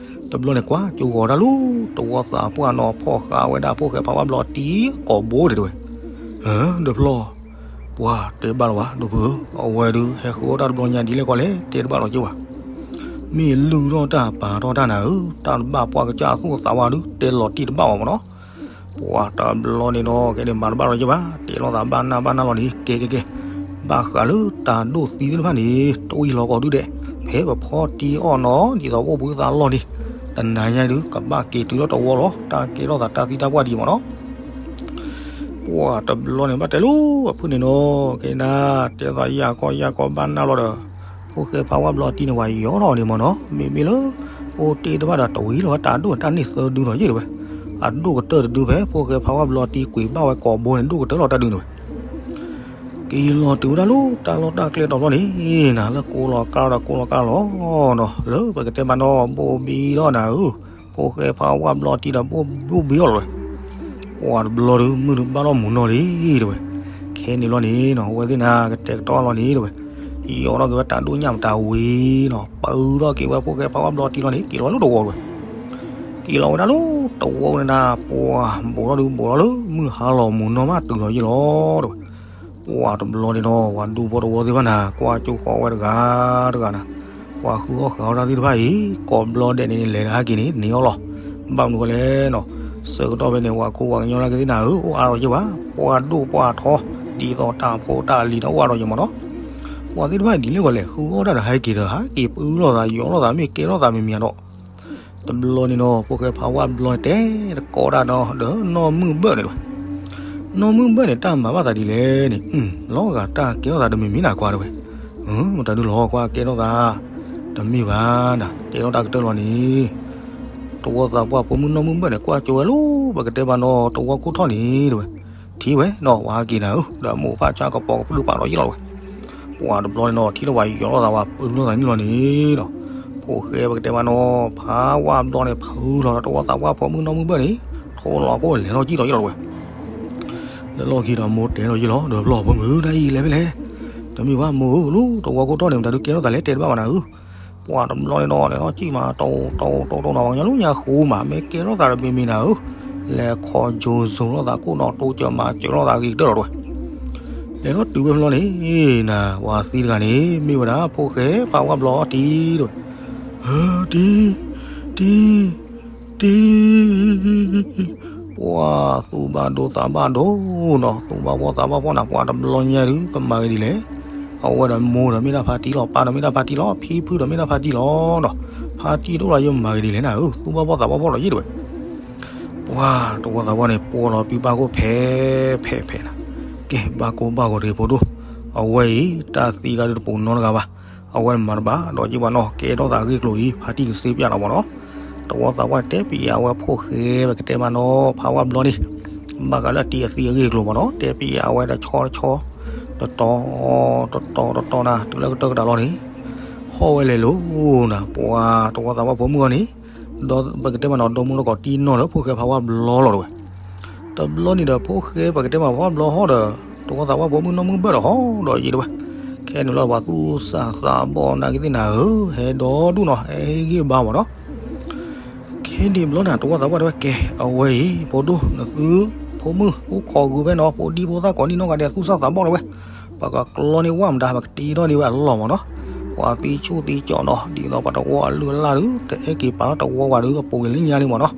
တဘျီန့ၣ်ကွၢ်ကၠိဂီၤတၢ်လီၤ, တဝီသးပှၢ်နီၤ ဖီၣ်ဃာ်ဝဲဒၣ်ဖိၣ်ဃဲဖးဝါဘျီတံၤကိာ်ဘိတဲဝဲ. ဒီးဖျီၣ်, ပှၢ်တဲဘၣ်လီၤဝဲ ဒိၣ်ဖုဧၢ, အဝဲဒုးဟဲဃုအီၣ်တၢ်တဘျီညါဒ်လဲၣ်ကီလဲၣ် တဲတဘၣ်ဒီးယဲၢ်ဘၣ်. မ့ၢ်လုၢ်ထီၣ်တၢ်ပာ်ထီၣ်တၢ်နၤဧၢ, တၢ်တဘၣ်ပှၢ်ကစၢ်အသူၣ်အသးဝါဒုး တဲလီၤတံၢ်တဘၣ်ဘၣ်မးနီၤ. ပှၢ်တဘျီန့ၣ်နီၤ ကဲန့ၣ်မၤတဘၣ်ဒီးယဲၢ်ဘၣ်, တဲလိာ်သးဘၣ်နၢ်ဘၣ်နၢ်လီၤန့ၣ် ကဲကဲကဲ, ဘၣ်ဃးလၢတၢ်ဒိၣ်သံသ့ၣ်တဖၣ်န့ၣ် တဝံၤလီၤကီးဒုးဒဲး, ဖဲပဖီတံၢ်အီၣ်နီၤ ဒ်သိးအိၣ်ဘှံးသးလီၢ်န့ၣ်, တနၤညါဒုးကဘၣ်က့ၤတုၤလီၤတဝီလီၤ, တၢ်ကဲထီၣ်သးတၢ်သံတၢ်ပှၢ်ဒ်အံၤမးနီၤ. ပှၢ်တဘျီန့ၣ် ဘၣ်တဲလိၤအဖုၣ်န့ၣ်နီၤ, ကဲဒၣ် တဲသးယၢ်ကီယၢ်ကီဘၣ်နၢ်လီၤဒီး, ဖိၣ်ဃဲဖးဝါဘျီတံၤန့ၣ် ပှၤယီၤထီၣ်န့ၣ်မးနီၤ, မ့မ့ၢ်လၢ အိၣ်တ့ၢ်တဖၣ်ဒီးတဝံၤလီၤဝဲတၢ်ဒိၣ်န့ၣ် တၢ်န့ၢ်သၢဒုလီၤယဲၢ်တဲဝဲ. အဒိၣ်ကတၢၢ်တဒုဖဲ ဖိၣ်ဃဲဖးဝါဘျီတံၤကွံာ်ဘၣ်ဝဲကိာ်ဘိန့ၣ် ဒိၣ်ကတၢၢ်လီၤတၢ်ဒုန့ၣ်ဝဲ. က့ၤလီၤတုၤဝဲဒၣ်လၢတၢ်လီၢ်တၢ်ကျဲတီၤဘျီန့ၣ်, နၤလၢကိးလီၤကါဒီးကိးလီၤကါလီၤနီၤ, လၢပကတဲမးနီၤ ဘိၣ်ဘံထီၣ်နၤဧၢ, ဖိၣ်ဃဲဖးဝါဘျီတံၤဒီးဘိၣ်ဘံထီၣ်လီၤဝဲ. ပှၢ်တဘျီဒုး မုၢ်တဘၣ်ထီၣ်မူၤနီၢ်လံတဲဝဲ. ခဲန့ၣ်လီၤန့ၣ်နီၤ အဝဲသ့ၣ်နၤကတဲာ်ကတီၤလီၤန့ၣ်တဲဝဲ, ယီၤထီၣ်က့ၤဝဲတၢ်ဒိၣ်ညၣ်မတၤဝံၤနီၤ ပၢထီၣ်က့ၤဝဲဖိၣ်ဃဲဖးဝါဘျီတံၤလီၤန့ၣ် က့ၤလီၤလၢတဝီတဲဝဲ. က့ၤလီၤဝဲဒၣ်လၢတဝီန့ၣ်နၤ ပှၢ်ဘူးထီၣ်ဒုးဘူးထီၣ်လၢ မုၢ်ဟါလီၤမူၤနီၢ်မးတုၤလီၤယဲၢ်လီၤတဲဝဲ. ပှၢ်တဘျီန့ၣ်နီၤ ပှၤဒူဖိတဝီသ့ၣ်တဖၣ်နၤ ကွၢ်ကၠိဃီဝဲတဂၤတဂၤနၤ, ပှၤဃုအီၣ်ဃုအီတၢ်သ့ၣ်တဖၣ်အံၤ ကိးဘျီဒဲးန့ၣ် လဲၤတဟဲက့ၤန့ၣ် န့ၢ်အီၤလီၤ. ဘၣ်မနုၤဃိလဲၣ်နီၤ, ဆၢကတီၢ်ဖဲန့ၣ် ပှၤခိၣ်ပှၤကညီလၢကသ့ၣ်နၤဧၢ အိၣ်အါထီၣ်ယဲၢ်ဘၣ်, ပှၤဒိၣ်ပှၤထီ ဒ်သိးတၢ်ဖိတၢ်လံၤဒီးအိၣ်အါထီၣ်ယဲၢ်မးနီၤ. ပှၤသ့ၣ်တဖၣ်ဒ်လဲၣ်ဂီၤလဲၣ် ဃုအီၣ်တၢ်ဒီးဟဲက့ၤဒီး ဟဲက့ၤပၢလိာ်သးယီၤလိာ်သး မ့ၢ်ကဲထီၣ်သးမံၤမံၤဒီး တဘျီန့ၣ်နီၤ ဖိၣ်ဃဲဖးဝါဘျီန့ၣ် တဲတကိးဒၣ်ဒီး နီၢ်မုၢ်ဘၢၣ်န့ၣ်တဲဝဲ. နီၢ်မုၢ်ဘၢၣ်န့ၣ် တၢ်မၤဘၣ်သးဒ်လဲၣ်န့ၣ်, လီၤဂာ်တၢ်ကဲထီၣ်သးတမံၤမံၤနၤကွၢ်တဲဝဲ. မတၤဒုးလီၤကွၢ်ကဲထီၣ်သး တမ့ၢ်ဘၣ်နၤ ကဲထီၣ်တၢ်ကတၢၢ်လီၤန့ၣ်. တဝီသးပှၢ်ဖိမုၣ်နီၢ်မုၢ်ဘၢၣ်န့ၣ် ကွၢ်ကၠိဝဲလၢ ပကတဲဘၣ်နီၤ တဝီခိၣ်ထီၣ်န့ၣ်တဲဝဲ. ထံၣ်ဝဲနီၤ ပှၤဟဲက့ၤနၤဧၢ ဒီးမိၢ်ဖးဆါကပီၤကပျုၢ်ပာ်လီၤယဲၢ်လီၤဝဲ. ပှၢ်တဘျီန့ၣ်နီၤ ထံၣ်လၢပှၤယီၤလိာ်သးဝဲ ပၢလိာ်သးန့ၣ်လီၤန့ၣ်နီၤ. ဖိၣ်ဃဲပကတဲဘၣ်နီၤ ဖးဝါဘျီန့ၣ် ဖုလီၤဒီးတဝီသးပှၢ်ဖိမုၣ်နီၢ်မုၢ်ဘၢၣ်န့ၣ် ထိလီၤကိၣ်လဲၤထီၣ်ကံၣ်ထီၣ်ယဲၢ်လီၤဝဲ. လၢလီၢ်ခံဒီးမိၢ်တဲလီၤယဲၢ်လီၤ ဒီးဖျီၣ်ဖိမုၣ်တၢ်အံၤလဲၤဖဲလဲၣ်. တမ့ၢ်ဘၣ်မိၢ်ဧၢ လၢတဝီခိၣ်ထီၣ်န့ၣ် မတၤဒုးကဲထီၣ်သးလဲၣ် တဲတဘၣ်ဘၣ်နၤဧၢ. ပှၤတဘျီန့ၣ်ဒီး လဲၤထီၣ်စံၣ်မး တိတိတိတိနီၤ ပှၤကညီလူညါဃိမး မ့ၢ်ကဲထီၣ်သးတမံၤမံၤနၤဧၢ, လဲၤခီၣ်ကၠိၤစိၤလိာ်သးခိၣ်နီၤ တိစၢၤမၤစၢၤလိာ်သးဂ့ၤကတၢၢ်လီၤတဝဲ. လဲၤထီၣ်တုၤဝဲဘျီန့ၣ် နၤ ပှၤသံတဂၤန့ၣ် မ့ၢ်ဝဲဒၣ် ဖိၣ်ဃဲဖးဝါဘျီတံၤတဝဲ. တံၤ, တံၤ, တံၤ ပှၤသူၣ်ဘၣ်ဒိသးဘၣ်ဒိနီၤ သူၣ်ဘၣ်ဖှီၣ်သးဘၣ်ဖှီၣ်နၤ ပှၤတဘျီညါဒုး ကမၤဂ့ၤဒ်လဲၣ်. အဝဲဒီးမိၢ်ဒီးမ့ၢ်ဒၣ်ဖါတံၢ်လီၤ ပၢ်ဒီးမ့ၢ်ဒၣ်ဖါတံၢ်လီၤ ဖံဖုဒီးမ့ၢ်ဒၣ်ဖါတံၢ်လီၤနီၤ. ဖါတံၢ်တအိၣ်လီၤ ယမၤဂ့ၤဒ်လဲၣ်နၤဧၢ သူၣ်ဘၣ်ဖှီၣ်သးဘၣ်ဖှီၣ်လီၤယံၤတဝဲ. ပှၤတဝီသးဝီန့ၣ် ပှီၢ်လီၤပံပၢ်ခိၣ်ဖဲ ဖဲ ဖဲနၤ. ကဲ ဘၣ်ကိၢ်ဘၣ်ဂီၤတဂ့ၤဖိဒိၣ်, အဝဲအံၤ တၢ်သံဂၤဒုးတပိာ်နီတဂၤဘၣ်. အဝဲမၤတဘၣ် ဒီးယံာ်ဘၣ်နီၤ ကဲထီၣ်သးအဂ့ၢ်ကျိၤအံၤ ဖါတံၢ်ကစ့ပျၢ်လီၤမးနီၤ. တဝီသးဝီတဲပံၤအဝဲဖိၣ်ဃဲ ပကတဲမးနီၤ ဖးဝါဘျီန့ၣ် ဘၣ်ဃးလၢအတံၤအသံအဂ့ၢ်ကျိၤမးနီၤ တဲပံၤအဝဲတဆီတဆီ တတီ တတီတတီနၤ တုၤလၢကတၢၢ်ကတၢၢ်လီၤန့ၣ် ဟီၣ်ဝဲလဲၤလိၤနၤ ပှၤတဝီသးဝီဖိမုၣ်အီၤန့ၣ် ဒီးပကတဲမးနီၤ ဒီမုၢ်တကိးတံၢ်နီၢ်လၢဖိၣ်ဃဲဖးဝါဘျီလီၤတဝဲ. တဘျီန့ၣ်ဒီး ဖိၣ်ဃဲပကတဲမးဖးဝါဘျီဟီၣ်ဒီး တဝီသးဝီဖိမုၣ်နီၢ်မုၢ်ဘၢၣ်ဒီးဟီၣ်ဒီးယံၤတဝဲ. ခဲန့ၣ်လီၤ ပှၤသူၣ်စၢ်သးဘီၣ်နာ်က့သ့ၣ်နၤဧၢ ဟဲဒီဒူၣ်နီၤ ဟဲဟ့ၣ်ဂံၢ်ဘါမးနီၤ. ခဲန့ၣ်ဘျီန့ၣ် တဝီသးဝီတဲဝဲ ကဲ အဝဲအံၤ ဖိဒိၣ်နသု ဖိမုၣ်အိၣ်ခိးဂုာ်ဖဲနီၤ ဖိဒံဖိသၣ်ကိးနံၣ်နီၢ်ဂၤဒဲး သူၣ်စၢ်သးဘီၣ်တဲဝဲ. ပှၤကကျီန့ၢ်ဝဲမတၤ ပကတ့ထီၣ်န့ၢ်ဝဲအလီၢ်မးနီၤ. ပှၤသံဆူၣ်သံကၠီၣ်နီၤ ဒ်သိးပှၤတဝီအလုၢ်အလၢ်ဒုး တအဲၣ်က့ၤပာ်လီၤတဝီဝဲဒုး အပူၤကွံာ်လၢညါန့ၣ်မးနီၤ.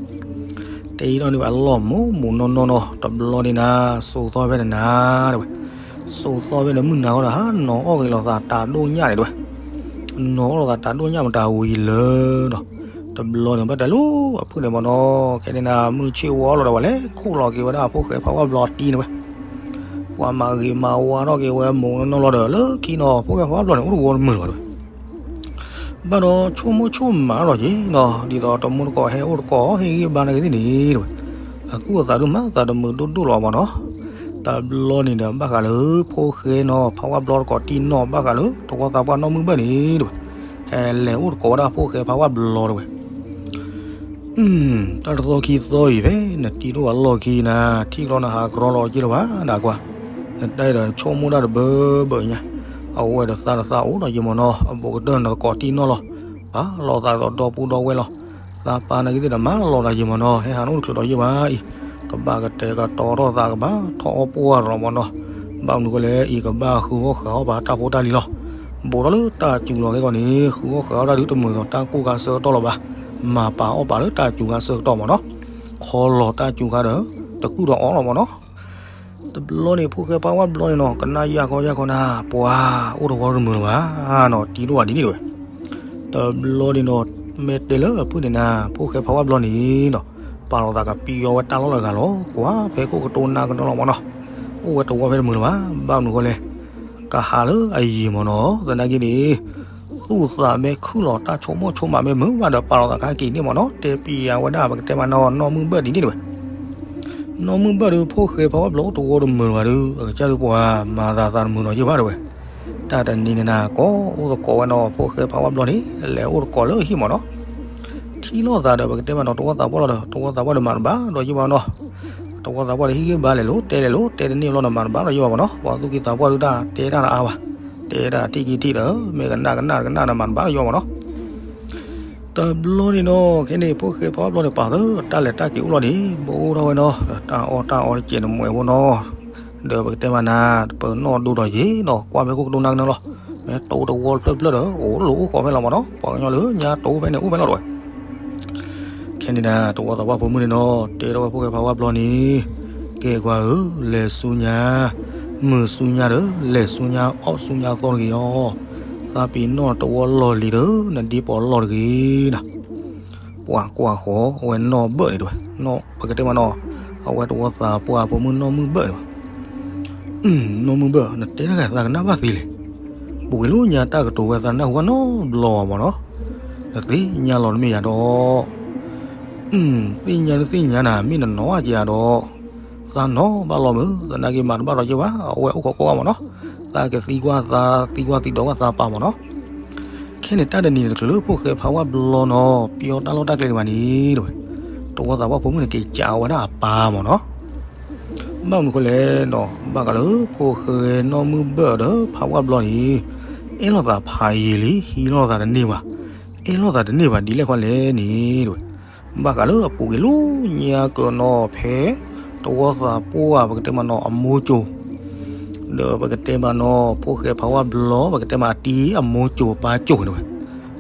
တ့ထီၣ်န့ၢ်ဝဲအလီၢ်မး မးနီၢ်နီၢ်နီၤ တဘျီန့ၣ်နၤ စိာ်သီၣ်ဖဲန့ၣ်နၤတဲဝဲ. စိာ်သီၣ်ဖဲန့ၣ်မုၢ်နၤဃီဒီး ဟးနီၤအီၣ်က့ၤလိာ်သးတၢ်ဒိၣ်ညၣ်န့ၣ်တဲဝဲ. နီၤအီၣ်လိာ်သးတၢ်ဒိၣ်ညၣ်မတၤဝံၤလၢဒီး တဘျီန့ၣ်ဘၣ်တဲလၢအဖုၣ်န့ၣ်မးနီၤ ခဲန့ၣ်နၤ မုၢ်ဆ့ၣ်ဝီလီၤဒီး ပှၤလဲၤခိၣ်လီၤက့ၤဝဲဒၣ်ဖိၣ်ဃဲဖးဝါဘျီတံၤန့ၣ်ဝဲ. ပှၤမၤဂ့ၤမၤဝါထီၣ်က့ၤဝဲမးနီၢ်နီၢ်လီၤဒီး လၢခံနီၤ ဖိၣ်ဃဲဖးဝါဘျီန့ၣ် အိၣ်တဝီတမုာ်လၢၤဘၣ်တဲဝဲ. ဘၣ်ဒီးဆိကမိၣ်ဆိကမးထီၣ်က့ၤနီၤ ဒ်သိးတမူတကိးဟဲအိၣ်တကိး ဟ့ၣ်ဂံၢ်ဘါနာ်က့သ့ၣ်န့ၣ်တဲဝဲ. အသူၣ်အသးဒုးမၤသးတမုာ်ဒိၣ်ဒိၣ်လီၤမးနီၤ. တဘျီန့ၣ်ဒီး ဘၣ်ဃးလၢဖိၣ်ဃဲနီၤ ဖးဝါဘျီတကိးတံၢ်နီၢ် ဘၣ်ဃးလၢတဝီသးပှၢ်နီၢ်မုၢ်ဘၢၣ်န့ၣ်တဲဝဲ. ဟဲလဲၤအိၣ်တကိးဝဲဒၣ်ဖိၣ်ဃဲဖးဝါဘျီတဲဝဲ. တၢ်တသီခံသီအံၤဖဲ နတံၤဒိၣ်အလီၢ်ခံနၤ ထံၣ်ကျီနဟးကြီလီၤက့လၢၤဘၣ် နကွၢ်. နတၢ်အံၤဒီးဆိကမိၣ်တၢ်တဘၢဘၢညါ. အဝဲဒီးသးတသးအိၣ်ဒီးယံၤမးနီၤ အဘူးကတၢၢ်နသကိးတံၢ်နီၢ်လီၤ. ပာ်လီၤသးဒီးဒီပုၢ်ဒီဝဲၢ်လီၤ. သးပာ်နာ်က့သ့ၣ်ဒီးမၤလီၤတၢ်ယံၤမးနီၤ ဟဲဟးနအိၣ်တချုးဒီးယံၤဘၣ်အံၤ ကဘၣ်ကတဲာ်ကတီၤထီၣ်သးကဘၣ်ထီၣ်အီၣ်ပှၢ်ရီၤမးနီၤ. ဘၣ်မနုၤဃိလဲၣ် အံၤကဘၣ်ဃုအီၣ်ဃုအီၣ်ပာ်တၢ်ဖိတၢ်လံၤလီၤ. ဘူးထီၣ်လၢတၢ်စူၤလီၤကဲကီၢ်န့ၣ် ဃုအီၣ်ဃုအီၣ်တၢ်ဒုးတမုာ်ဒီးတၢ်ကိၢ်ခါဆၢကတီၢ်လီၤဘၣ်. မၤပာ်အီၣ်ပာ်လၢတၢ်စူၤခါဆၢကတီၢ်မးနီၤ. ခီလီၤတၢ်စူၤခါဒီး တကုၢ်ဒီးအီၣ်လီၤမးနီၤ. တဘျီန့ၣ် ဖိၣ်ဃဲဖးဝါဘျီန့ၣ်နီၤ ကနၣ်ယၢ်ခီယၢ်ခီနၤ ပှၤအိၣ်တဝီတမုာ်လၢၤဘၣ်နီၤ တံၤဒိၣ်အဒ်န့ၣ်တဲဝဲ. တဘျီန့ၣ်နီၤ မ့ၢ်တဲလၢအဖုၣ်န့ၣ်နၤ ဖိၣ်ဃဲဖးဝါဘျီန့ၣ်နီၤ ပာ်လီၤသးကပံအီဝဲတၢ်လီၢ်လၢအဂၤလီၤ ကွၢ်ဖဲခိၣ်ကတိၤနၢ်ကဒီးလီၤမးနီၤ. အိၣ်ဝဲတဝီဖဲတမုာ်လၢၤဘၣ် ဘၣ်မနုၤဃိလဲၣ် ကဟးလၢအယံၤမးနီၤ သနာ်က့န့ၣ် သူၣ်သးမ့ၢ်ခုၣ်လီၤ တၢ်ဆိကမိၣ်ဆိကမးမ့ၢ်မုာ်ဘၣ်ဒီး ပာ်လီၤသးကဟဲက့ၤန့ၣ်မးနီၤ တဲပံယၤဝဲဒၣ် ပကတဲမးနီၤ နီၢ်မုၢ်ဘၢၣ်ဒုး ဖိၣ်ဃဲဖးဝါဘျီအိၣ်တဝီတမုာ်လၢၤဘၣ်ဒုး အကစၢ်ဒုးပှၤမၤသးသးတမုာ်နီၤယဲၢ်ဘၣ်တဲဝဲ. တၢ်တနံၤန့ၣ်နၤ ကိးအိၣ်သကိးဝဲနီၤ ဖိၣ်ဃဲဖးဝါဘျီန့ၣ် လဲၤအိၣ်သကိးလၢဟံၣ်မးနီၤ. ထံၣ်လိာ်သးဒီး ပကတဲမးနီၤ တဝီသးပှၢ်လီၤဒီး တဝီသးပှၢ်ဒီးမၤတဘၣ်ဒီးယဲၢ်ဘၣ်နီၤ. တဝီသးပှၢ်ဒီးဟံၣ်ဂံၢ်ဘါလဲၤလိၤ တဲလဲၤလိၤ တဲတန့ၢ်ဘျီဒီးမၤတဘၣ်ဒီးယဲၢ်ဘၣ်မးနီၤ ပှၤသူၣ်က့သးပှၢ်ဒုးတၢ်တဲတၢ်တအါဘၣ်. တဲတၢ်ထံၣ်က့ၤထံၣ်ဒီး မ့ၢ်ကနၣ်ကနၣ်ကနၣ်ဒီးမၤတဘၣ်ဒီးယဲၢ်ဘၣ်မးနီၤ. တဘျီန့ၣ်နီၤ ခဲန့ၣ် ဖိၣ်ဃဲဖးဝါဘျီန့ၣ် ပာ်သၢတၢ်လဲၤတၢ်က့ၤအိၣ်လီၤန့ၣ် ဘိးအိၣ်ထီၣ်ဝဲနီၤ တၢ်အီၣ်တၢ်အီတစဲးတမှဲးဖိနီၤ. ဒီးပကတဲမးနၤ ပနီၢ်ဒိဒီးယ့ၤနီၤ ကွၢ်ဖဲခိၣ်ကတိၤနၢ်ကဒီးလီၤ. မ့ၢ်တိၤတဝီတဖျၢၣ်တဖျၢၣ်ဒီး အိၣ်လိာ်အိၣ်ဃီဖဲလီၤမးနီၤ ပှၤကညီလၢညါတိၤဖဲန့ၣ်အိၣ်ဖဲလီၤတဲဝဲ. ခဲန့ၣ်နၤ တဝီသးပှၢ်ဖိမုၣ်န့ၣ်နီၤ တဲထီၣ်ဝဲဖိၣ်ဃဲဖးဝါဘျီန့ၣ် ကဲကွၢ်ဧၢ လဲၤဆူညါ မုာ်ဆူညါဒီး လဲၤဆူညါအီၣ်ဆူညါသီတဂ့ၤအီၤ. သးပ့ၤနီၣ်တဝီလီၢ်လံၤဒီး နဒ့ပိာ်လီၢ်တဂ့ၤနၤ. ပှၤကွၢ်ဃီအဝဲနီၢ်ဘၢၣ်န့ၣ်တဲဝဲ ပကတဲမးနီၤ အဝဲတဝီသးပှၢ်ဖိမုၣ်နီၢ်မုၢ်ဘၢၣ်န့ၣ်တဲဝဲ. နီၢ်မုၢ်ဘၢၣ် နတဲတဂၤသးကနၣ်ဘၣ်သ့လဲၣ်. ပူၤကွံာ်လၢညါတၢ်ကတိၤဝဲသးနၢ်ဟူဘၣ်နီတဘျီဘၣ်မးနီၤ. နသ့ၣ်ညါလီၤတမ့ၢ်ယၤဒီး သ့ၣ်ညါတသ့ၣ်ညါနၤ မ့ၢ်နနီၢ်က့ၤယၤဒီး သးနီၢ်ဘၣ်လီၤမုာ် သနာ်က့မၤတဘၣ်ဒီးယဲၢ်ဘၣ် အဝဲအိၣ်ခိးကိးဂၤမးနီၤ. သးကသံကွၢ်သးသံကွၢ်သံဒီးကွၢ်သးပာ်မးနီၤ. ခဲန့ၣ်တၢ်တနံၤတချုးလၢဖိၣ်ဃဲဖးဝါဘျီနီၤ ပျီတၢ်လီၢ်တၢ်ကျဲဒံးဘၣ်န့ၣ်တဲဝဲ တဝီသးပှၢ်ဖိမုၣ်န့ၣ် က့ၤစံးဝဲဒၣ်အပၢ်မးနီၤ. ဘၣ်မနုၤဃိလဲၣ်နီၤ ဘၣ်ဃးလၢဖိၣ်ဃဲနီၢ်မုၢ်ဘၢၣ်ဒီးဖးဝါဘျီန့ၣ် အဲၣ်လိာ်သးဖးယံာ်လံ ဟံးလိာ်သးတန့ၢ်ဘၣ်. အဲၣ်လိာ်သးတန့ၢ်ဘၣ်ဒ်လဲၣ်ဃီလဲၣ်န့ၣ် တဝဲ ဘၣ်ဃးလၢအပူၤကွံာ်လၢညါကၢၢ်နီၤဖဲ တဝီသးပှၢ်ပကတဲမးနီၤအမိၢ်ကၠိၤ ဒီးပကတဲမးနီၤ ဖိၣ်ဃဲဖးဝါဘျီ ပကတဲမးအတံၤအမိၢ်ကၠိၤပၢ်ကၠိၤတဝဲ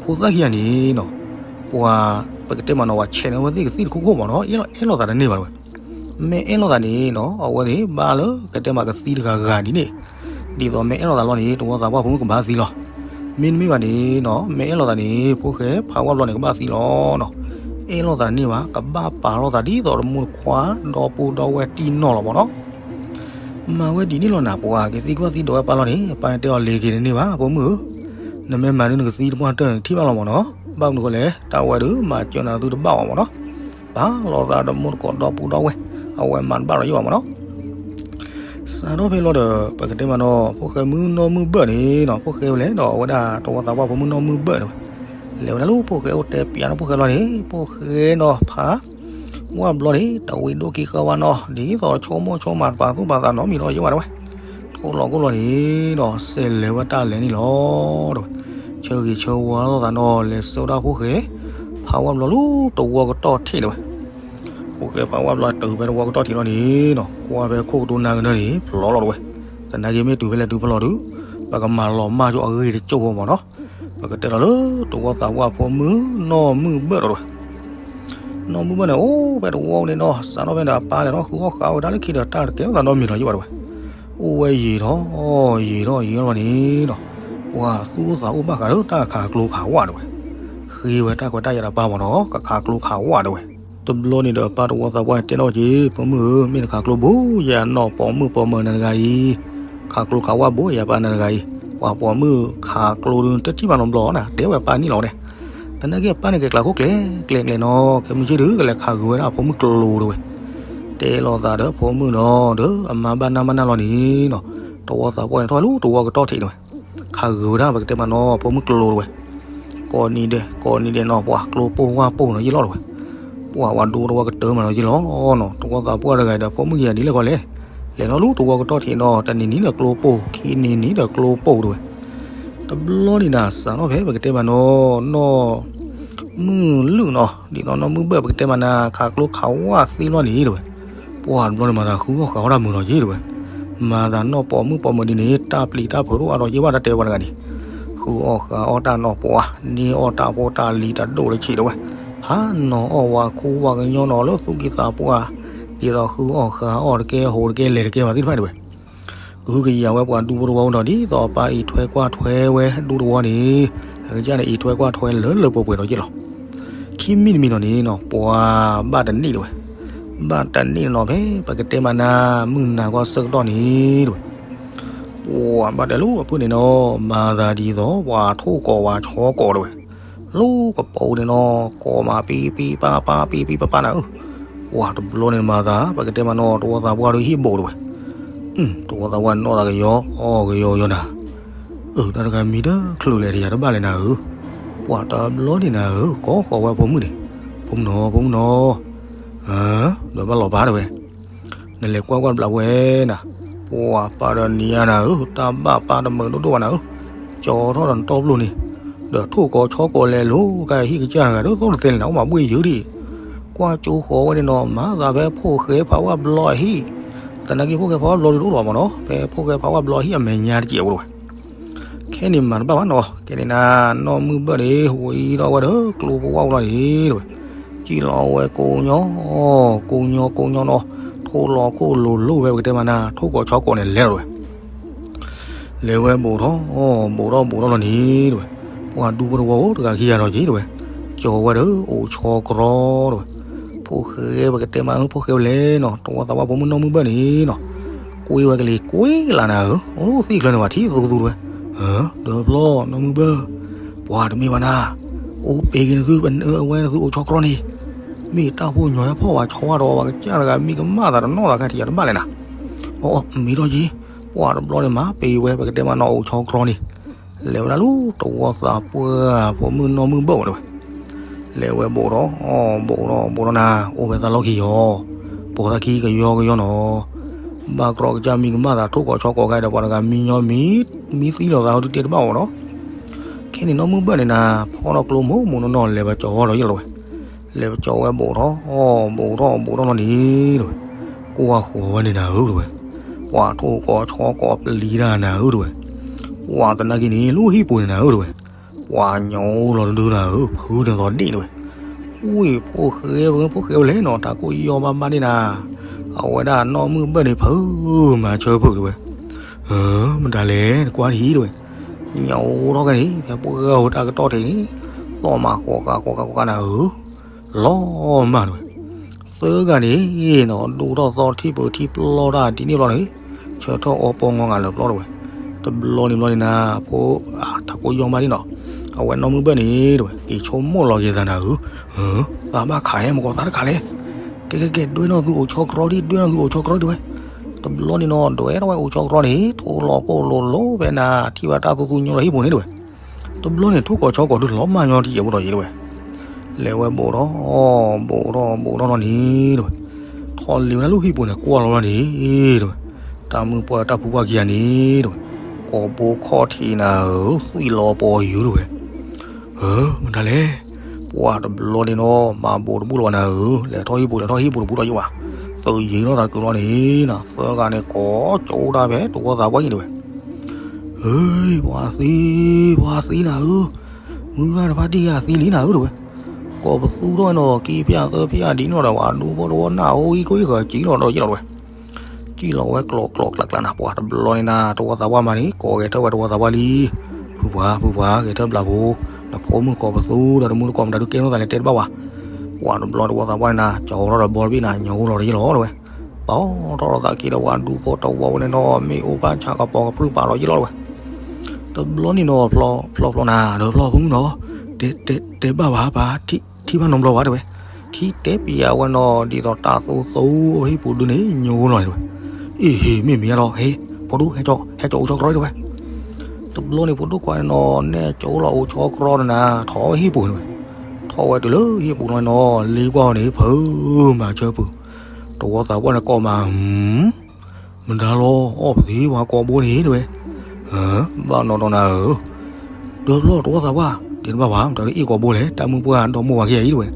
ဖိသၣ်ခံဂၤန့ၣ်နီၤ ပှၤ ပကတဲမးနီၤ ပှၤဆဲးန့ၢ်ဝဲသ့ၣ်ကသံၣ်တခိၣ်ခိၣ်မးနီၤ အဲၣ်လိာ်သးတန့ၢ်ဘၣ်တဝဲ မ့ၢ်အဲၣ်လိာ်သးန့ၣ်နီၤ အဝဲသ့ၣ်ဘၣ်လၢကတဲမးကသံတဂၤဂၤဒ်န့ၣ် ဒ်သိးမ့ၢ်အဲၣ်လိာ်သးလီၤန့ၣ် တဝီသးပှၢ်ဖိမုၣ်ကဘၣ်သံလီၤ. မ့တမ့ၢ်ဘၣ်န့ၣ်နီၤ မ့ၢ်အဲၣ်လိာ်သးန့ၣ် ဖိၣ်ဃဲဖးဝါဘျီန့ၣ် ကဘၣ်သံလီၤနီၤ. အဲၣ်လိာ်သးတန့ၢ်ဘၣ် ကဘၣ်ပာ်လိာ်သးဒ်သိးတမူတခွါ ဒီပုၢ်ဒီဝဲၢ်တံၢ်နီၢ်လီၤမးနီၤ. မၤဝဲဒ်န့ၣ်လီၤနၤ ပှၤကသံကွၢ်သံဒိးဝဲပၢ်လီၤန့ၣ် ပၢ်န့ၣ်တဲအီၤလ့ၤက့ၤတန့ၢ်ဘၣ် ဖိမုၣ်ဧၢ, နမ့ၢ်မၤဒ်နကသံတပှၢ်တၢၢ်န့ၣ် ထံၣ်ဘၣ်လီၤမးနီၤ. ဘၣ်မနုၤဃိလဲၣ် တၢ်ဝဲဒုးမၤစၢၤနၤသုတဘၣ်အီၤမးနီၤ. ပာ်လိာ်သးတမူတကိးဒီပုၢ်ဒီဝဲၢ် အဝဲမၤတဘၣ်လီၤယံာ်ဘၣ်မးနီၤ. စးထီၣ်ဖဲလီၤဒီး ပကတဲမးနီၤ ဖိၣ်ဃဲမုၣ်နီၢ်မုၢ်ဘၢၣ်န့ၣ်နီၤ ဖိၣ်ဃဲဝဲလဲၣ်ဒီးအဝဲဒၣ်တဝီသးပှၢ်ဖိမုၣ်နီၢ်မုၢ်ဘၢၣ်န့ၣ်ဝဲ လဲၤဝဲဒၣ်လၢဖိၣ်ဃဲအိၣ်တဲပၠးနီၤ ဖိၣ်ဃဲလီၤန့ၣ် ဖိၣ်ဃဲနီၤဖး ဝၣ်ဘျီန့ၣ် တဝံၤဒိၣ်က့ၤဃီဝါနီၤ ဒ်သိးဆိကမိၣ်ဆိကမးတပာ်သူၣ်ပာ်သးနီတမံၤလီၤယံာ်ဘၣ်တဝဲ ထိၣ်လီၤကိၢ်လီၤန့ၣ်နီၤ စဲးလဲၤဝဲတၢ်လဲၤန့ၣ်လီၤတဝဲ ဆၢဂ့ၤဆၢဝါလိာ်သးနီၤ လဲၤဆှၢဝဲဒၣ်ဖိၣ်ဃဲဖးဝၣ်ဘျီလၢတဝီကတီၢ်ထံးတဝဲ ဖိၣ်ဃဲဖးဝၣ်ဘျီတုၤဖဲတဝီကတီၢ်ထံးလီၤန့ၣ်နီၤ ကွၢ်ဖဲခိၣ်ကတိၤနၢ်ကနၢန့ၣ် ဖျိလီၤတဝဲ သနာ်က့မ့ၢ်တုၤဖဲလဲၣ်တုၤဖဲလီၤဒုး ပကမၤလီၤမၢ်ကၠိအဂ့ၢ်တကၠိၢ်ဖိမးနီၤ ပကတဲဒီးလၢတဝီသးပှၢ်ဖိမုၣ်နီၢ်မုၢ်ဘၢၣ်တဝဲ နီၢ်မုၢ်ဘၢၣ်န့ၣ် အိၣ်ဖဲတဝီန့ၣ်နီၤ စးထီၣ်ဖဲန့ၣ်အပၢ်လဲၤထီၣ်ဃုအီၣ်ဃုအီတၢ်လၢခံဒီးတၢ်တကဲထီၣ်သးနီတမံၤလီၤယံာ်ဘၣ်တဝဲ အိၣ်ဝဲယံာ်ထီၣ် ယံာ်ထီၣ်ယံာ်ထီၣ်လီၤန့ၣ်နီၤ ပှၤသူၣ်အိၣ်သးအိၣ်ဘၣ်ဃးလၢတၢ်ခးကျိခးဝၣ်တဝဲ ဃ့ဝဲတၢ်ခွဲးတၢ်ယာ်ဒီးပၢ်မးနီၤ ကခးကျိခးဝၣ်တဝဲ တဘျီန့ၣ်ဒီးပၢ်တဝီသးပှၢ်တဲလီၤက့ၤ ဖိမုၣ်ဧၢ မ့ၢ်နခးကျိဘိယၤနီၢ်ပိာ်မုၣ်ပိာ်မၢၤနၤတဂၤအံၤ ခးကျိခးဝၣ်ဘိယၤပၢ်နၤတဂၤအံၤ ပှၤပိာ်မုၣ်ခးကျိဒုးတထံၣ်ဘၣ်နီတဘျီနီၤ တဲဝဲပၢ်န့ၣ်လီၤဝဲဒၣ် သနာ်က့ပၢ်န့ၣ်ကဲကျးခိၣ်ကျဲကျဲကျဲနီၤ ခဲမုၢ်ဆ့ၣ်ဒုးကလဲၤခးဂုာ်ဝဲဒၣ်အဖိမုၣ်ကျိတဝဲ တဲလိာ်သးဒီးဖိမုၣ်နီၤ ဒီးအမါဘၣ်နၢ်ဘၣ်နၢ်လီၤန့ၣ်နီၤ တဝီသးပှၢ်န့ၣ်ထီၣ်လၢတဝီကတီၢ်ထံးတဝဲ ခးဂုာ်ဝဲဒၣ်ပကတဲမးနီၤ ဖိမုၣ်ကျိတဝဲ ကိးနံၤဒဲး ကိးနံၤဒဲးနီၤ ပှၤကျိပိၢ်ဝၣ်ပိၢ်နီၤယ့ၢ်လီၤတဝဲ ပှၤဝဲဒိတဝီကတၢၢ်မးနီၤယ့ၢ်လီၤနီၤ တဝီသးပှၢ်တဂၤဒီးဖိမုၣ်ယၤဒ်လဲၣ်ဃီလဲၣ် လဲၤလီၤလၢတဝီကတီၢ်ထံးနီၤ တနံၤနံၤဒီးကျိပိၢ် ခံနံၤနံၤဒီးကျိပိၢ်တဝဲ တဘျီန့ၣ်နၤ စးထီၣ်ဖဲပကတဲမးနီၤ နီၢ်မုၢ်လုၣ်နီၤ ဒ်သိးနီၢ်မုၢ်ဘၢၣ်ပကတဲမးနၤ ခးကျိခးဝၣ်သ့လီၤန့ၣ်တဝဲ ပှၤတဘျီန့ၣ်မၤသးဃုအီၣ်ဃးအီတၢ်မုာ်နီၤယ့ၢ်တဝဲ မၤသးနီၢ်ပိာ်မုၣ်ပိာ်မၢၤဒ်န့ၣ် တၢ်ပျံၤတၢ်ဖုးတအိၣ်အါဒီးယ့ၢ်ဘၣ်တၢ်တဲပှၤတဂၤန့ၣ် ဃုအီၣ်ဃးအီတၢ်နီၤပှၤ န့ၢ်အီၣ်တၢ်ဖိတၢ်လံၤတဒိၣ်တဆံးတဝဲ ဟးနီၤအီၣ်ဝဲခူဝဲကညီနီၤလၢသူၣ်ကံၢ်သးပှၢ် ဒ်သိးဃုအီၣ်ဃးအီတကဲ ဟိးတကဲ လဲၤတကဲဘၣ်သ့ၣ်တဖၣ်တဝဲ ကဟုကယာ်ဝဲပှၤဒူဖိတဝီအိၣ်ဒီး ဒ်သိးပၢ်အံးထွဲကွၢ်ထွဲဝဲဒူတဝီန့ၣ် အကစၢ်န့ၣ် အံးထွဲကွၢ်ထွဲလၢလၢပှဲၤပှဲၤဒီးယ့ၢ်လီၤ. ခံမံၤတမံၤနီၤန့ၣ်နီၤ ပှၤဘၣ်တနံၣ်တဝဲ ဘၣ်တနံၣ်နီၤဖဲ ပကတဲမးနၤ မုၢ်နၤခီဆၢကတီၢ်န့ၣ်တဝဲ ပှၤဘၣ်တဲလၢအဖုၣ်န့ၣ်နီၤ မၤသးဒ်သိး ပှၤထိၣ်ကိးဝဲဆီကိးတဝဲ လၢကပိာ်န့ၣ်နီၤ ကိးမးပံပံပၢ်ပၢ်ပံပံပၢ်ပၢ်နၤဧၢ, ပှၤတဘျီန့ၣ်မၤသး ပကတဲမးနီၤ တဝီသးပှၢ်ဒီးဟံၣ်ဘိးတဝဲ, တဝီသးပှၢ်နီၢ်သးကယီအီၣ်ကယီယီနၤ, အၢ တၢ်တဂၤမံတချုးလဲၣ် တယၤတဘၣ်လဲၣ်နၤဧၢ, ပှၤတဘျီန့ၣ်နၤဧၢ ကိးဃီၤဝဲဖိမုၣ်န့ၣ်, ဖိမုၣ်နီၤ ဖိမုၣ်နီၤ, ဒီးဘၣ်လီၤပၢ်တဝဲ နလဲၤကွၢ်ကွၢ်တဘျီဝဲနၤ, ပှၤပၢ်ဒီးနံၤညါနၤဧၢ တၢ်ဘၣ်ပၢ်တမုာ်ဒိၣ်ဒိၣ်ဘၣ်နၤဧၢ, ကၠီထီၣ်ဒီးနတီၢ်ပျိၢ်န့ၣ်, ဒီးထိၣ်ကိးဆီကိးလဲၤလိၤကါဟံၣ်ကစၢ်တဂၤဒီးသိၣ်တသဲလဲၣ်နၤ အိၣ်မးဘှ့ၣ်ယုၢ်ဒံး, ကွၢ်ကၠိဃီၤဝဲန့ၣ်နီၤ မၤသးဖဲဖိၣ်ဃဲဖးဝါဘျီအဟံၣ်, သနာ်က့ဖိၣ်ဃဲဖးဝါဘျီဒုးတအိၣ်လီၤမးနီၤ ဖဲဖိၣ်ဃဲဖးဝါဘျီအဟံၣ်အမဲာ်ညါတကဲးဖိတဝဲ ခဲန့ၣ်မၤတဘၣ်ဘၣ်နီၤ ကဲန့ၣ်နၤ နီၢ်မုၢ်ဘၢၣ်န့ၣ် ဝံၤဒီးဝဲဒီး ကျိဖိဝၣ်ဖိလီၤန့ၣ်တဝဲ, စံၣ်လီၤဝဲကိးညီ, ကိးညီကိးညီနီၤ, ထိၣ်လီၤခိၣ်လိၤလိၤဝဲပကတဲမးနၤ ထိၣ်ကိးဆီကိးန့ၣ်လဲၤလီၤတဝဲ, လဲၤဝဲဘူးထီၣ်, ဘူးထီၣ်ဘူးထီၣ်လီၤန့ၣ်တဝဲ, ပှၤဒူဖိတဝီအိၣ်တဂၤခံဂၤလီၤက့ၤတဝဲ, ကၠီၤဝဲဒီးအိၣ်ဆီကြီတဝဲ, ဖိၣ်ဃဲပကတဲမး ဖိၣ်ဃဲဝဲလဲၣ်နီၤ တဝီသးပှၢ်ဖိမုၣ်နီၢ်မုၢ်ဘၢၣ်န့ၣ်နီၤ, ကွ့ဝဲကလံၤကွ့လးနၤဧၢ, အိၣ်လၢသ့ၣ်ချၢန့ၣ်ဘၣ်ထံၣ်သူသူတဝဲ, ဒီးဖျီနီၢ်မုၢ်ဘၢၣ်, ပှၤတမ့ၢ်ဘၣ်နၤ, အိၣ်ပ့ၤက့ၤနသု အဝဲနသုအိၣ်ဆီကြီန့ၣ်, မ့ၢ်တၢ်ဖိညီဟဲဖီၣ်ဝဲဆီဝါဒီးပှၤကစၢ်တဂၤမံကမၣ်သးတနီၣ်သးခါထံၣ်ယၤတဘၣ်လဲၣ်နၤ, အမံၤထီၣ်က့ၤ, ပှၤတဘျီန့ၣ်မၤပ့ၤဝဲပကတဲမးနီၤအိၣ်ဆီကြီန့ၣ် လဲၤဝဲဒၣ်လၢတဝီသးပှၢ်ဖိမုၣ်နီၢ်မုၢ်ဘၢၣ်ဝဲတဝဲ, လဲၤဝဲဘူးထီၣ်, ဘူးထီၣ်ဘူးထီၣ်နၤ အိၣ်ဖဲသးလီၢ်ခံယီၤ, ပိာ်သးခံကယီကယီနီၤ, ဘၣ်ကြီကစၢ်မံကမၣ်သးထိၣ်ကိးဆီကိးခါဒီးပှၤတဂၤမံညီမံ, မံသံလိာ်သးဟီဒုးတဲတဘၣ်ဝဲနီၤ, ခဲန့ၣ်နီၢ်မုၢ်ဘၢၣ်န့ၣ်နၤ ဖီထီၣ်ကျိမိၢ်မိၢ်နီၢ်နီၢ် လဲၤဝဲကၠီၤဝဲဒီးယဲလီၤဝဲ, လဲၤဝဲကၠီၤဝဲဘူးထီၣ် ဘူးထီၣ်ဘူးထီၣ်လီၤန့ၣ်တဝဲ, ကွၢ်ဃီၤဝဲန့ၣ်နၤဧၢတဝဲ, ပှၤထိၣ်ကိးဆီကိးပျံၤတၢ်နၤဧၢတဝဲ, ပှၤသနာ်က့န့ၣ် လၢဟံၣ်ပူၤန့ၣ်နၤဧၢတဝဲ, ပှၤညိလီၤတဒုနၤဧၢ ဖုတသီဒ့ၣ်တဝဲ, ဝ့ၢ် ဖိၣ်ဃဲဝဲ ဖိၣ်ဃဲဝဲလဲၣ်နီၤ တၢ်ကိၢ်ယီၢ်ဘၣ်ဘၣ်ဒ့ၣ်နၤ, အဝဲဒၣ်နီၢ်မုၢ်ဘၢၣ်န့ၣ် ဖုမၤဆၢဖုးတဝဲ, မတၤလဲၣ် နကွၢ်ထံတဝဲ, ညိထီၣ်ခဲန့ၣ် ဖဲပှၢ်ဂၤဟိတၢ်ကတီၢ်ထံးန့ၣ်, သီၣ်မးဃီဃာ်ဃီဃာ်ဃီဃာ်နၤဧၢ, လီၤမၢ်တဝဲ, သၢဂၤန့ၣ်နီၤ ဒိၣ်ထီၣ်သီထံၣ်ပၢၤထံၣ်ပျီတၢ်ဒ်န့ၣ်ဘျီန့ၣ်, ဆၢထၢၣ်အီပီငီငၤလၢာ်ပျီတဝဲ, တဘျီန့ၣ်ဘျီန့ၣ်နၤ, ဖိ တၢ်ကိၢ်ယီၢ်မးဒ့ၣ်နီၤ, အဝဲနီၢ်မုၢ်ဘၢၣ်န့ၣ်တဝဲ က့ၤဆိကမိၣ်လီၤက့ၤသးနၤဧၢ, သးဘၣ်ခးဟဲမကီးသးတခါလဲၣ်, ကဲကဲကဲ ဒွဲၣ်နီၢ်သုအိၣ်ဆီကြီဒံး ဒွဲၣ်နီၢ်သုအိၣ်ဆီကြီတဝဲ, တဘျီန့ၣ်နီၤ ဒွဲၣ်ထီၣ်ဝဲအိၣ်ဆီကြီန့ၣ် ထိလီၤကိၢ်လိၤလိၤဖဲနၤ ထံၣ်ဘၣ်တၢ်သူသူညိလၢဟံၣ်ပူၤန့ၣ်တဝဲ, တဘျီန့ၣ် ထိၣ်ကိးဆီကိးဒုးလီၤမၢ်ညီတယဲၢ်ဘူးဒီးယဲၢ်တဝဲ, လဲၤဝဲဘူးထီၣ် ဘူးထီၣ်ဘူးထီၣ်လီၤန့ၣ်တဝဲ, ထီၣ်လံဝဲဒၣ်လၢဟံၣ်ပူၤန့ၣ် ကွၢ်လီၤလီၤန့ၣ်တဝဲ, တၢ်မုၢ်ပှၢ်တၢ်ဖုပှၢ်ခံဂၤန့ၣ်တဝဲ, ကိးဘိခီၣ်ထံးနၤဧၢ သွံၣ်လီၤပီၤယူၤတဝဲ မတၤလဲၣ်, ပှၢ်တဘျီန့ၣ်နီၤ မၤဘူးတဘူးလီၤဘၣ်နၤဧၢ, လဲၤထီၣ်ဟံၣ်ပူၤ လဲၤထီၣ်ဟံၣ်ပူၤတဘူးဒီးယဲၢ်ဘၣ်, သုးယံၤထီၣ်သးကုာ်လီၤန့ၣ်နၤ သၢဂၤန့ၣ် ကိးကၠိတၢ်ဖဲတဝီသးပှၢ်အံၤတဝဲ, ဟ့ ပှၤသံ ပှၤသံနၤဧၢ, မုၢ်ဂၤတဖၣ်တံၢ်ဂၤသံလံနၤဧၢတဝဲ, ကိးပသူထီၣ်နီၤ ကံဖၠၣ်သၢဖၠၣ်ဒ်န့ၣ်လီၤဒီး ပှၤဒူဖိတဝီနၢ်ဟူအံၤကိးအံၤဃီၤကံလီၤဒီးယဲၢ်လီၤတဝဲ ကံၣ်လီၤဝဲကျိးကျိးကျးကျးနၤ ပှၢ်တဘျီန့ၣ်နၤ တဝီသးပှၢ်မးန့ၣ် ကိးဂဲၤထၢၣ်ဝဲတဝီသးပှၢ်လံ, ဖုပှၢ် ဖုပှၢ် ဂဲၤထၢၣ်ဘျးဖိ, နဖိမုၣ်ကိးပသူဒီးတမူတကိးမတၤဒုးကဲထီၣ်သးလဲၤတဲတဘၣ်ဝဲ, ပှၢ်တဘျီတဝီသးပှၢ်န့ၣ်နၤ ကၠီထီၣ်ဒီးဘီတဘ့ၣ်နၤ ညိလီၤဒီးယဲၢ်လီၤတဝဲ, ပာ်ထီၣ်လီၤသးက့ၤဒီးပှၤဒူဖိတဝီဝဲန့ၣ်နီၤ မ့ၣ်အူဖးဆးကပီၤကပြုၢ်ပာ်လီၤယဲၢ်လီၤတဝဲ, တဘျီန့ၣ်နီၤ ဖျီဖျီနၤ ဒီးဖျီဖိမုၣ်နီၤ, တဲတဲတဲဘၣ်ဝဲပၢ် ထံၣ်ဘၣ်နီတဘျီဝဲတဝဲ, ထံၣ်တဲပျးဝဲနီၤ ဒ်သိးတၢ်သိသိအဟံၣ်ပူၤဒုန့ၣ် ညိလီၤန့ၣ်တဝဲ, အ့ၣ်ဟ့ၣ် မ့ၢ်မ့ၢ်ယါလီၤ ဟ့ၣ် ဖိဒိၣ် ဟဲကၠီအိၣ်ဆီကြီတဝဲ, တဘျီန့ၣ် ဖိဒိၣ်ကွၢ်န့ၣ်နီၤ နဲၣ်ကၠိလီၤအိၣ်ဆီကြီန့ၣ်နၤ ထီၣ်ဝဲဟံၣ်ပူၤန့ၣ်တဝဲ, ထီၣ်ဝဲတုၤလၢဟံၣ်ပူၤလီၤန့ၣ်နီၤ လ့ကွၢ်အီၤန့ၣ် ဖုမၤဆၢဖုး, တဝီသးပှၢ်န့ၣ်ကိးမး မတၤလီၤ အီၣ်ပသံပှၤကိးဘိန့ၣ်တဝဲ, ဘၣ်နီၢ်ဒီးနၤဧၢ, ဒီးဖျီတဝီသးပှၢ် တဲတဘၣ်ဝဲ မတၤလၢအ့ၣ်ကိးဘိလဲၣ် တၢ်မုၢ်ပှၢ်ဒီမိၢ်ဝၤခံဂၤအံၤတဝဲ,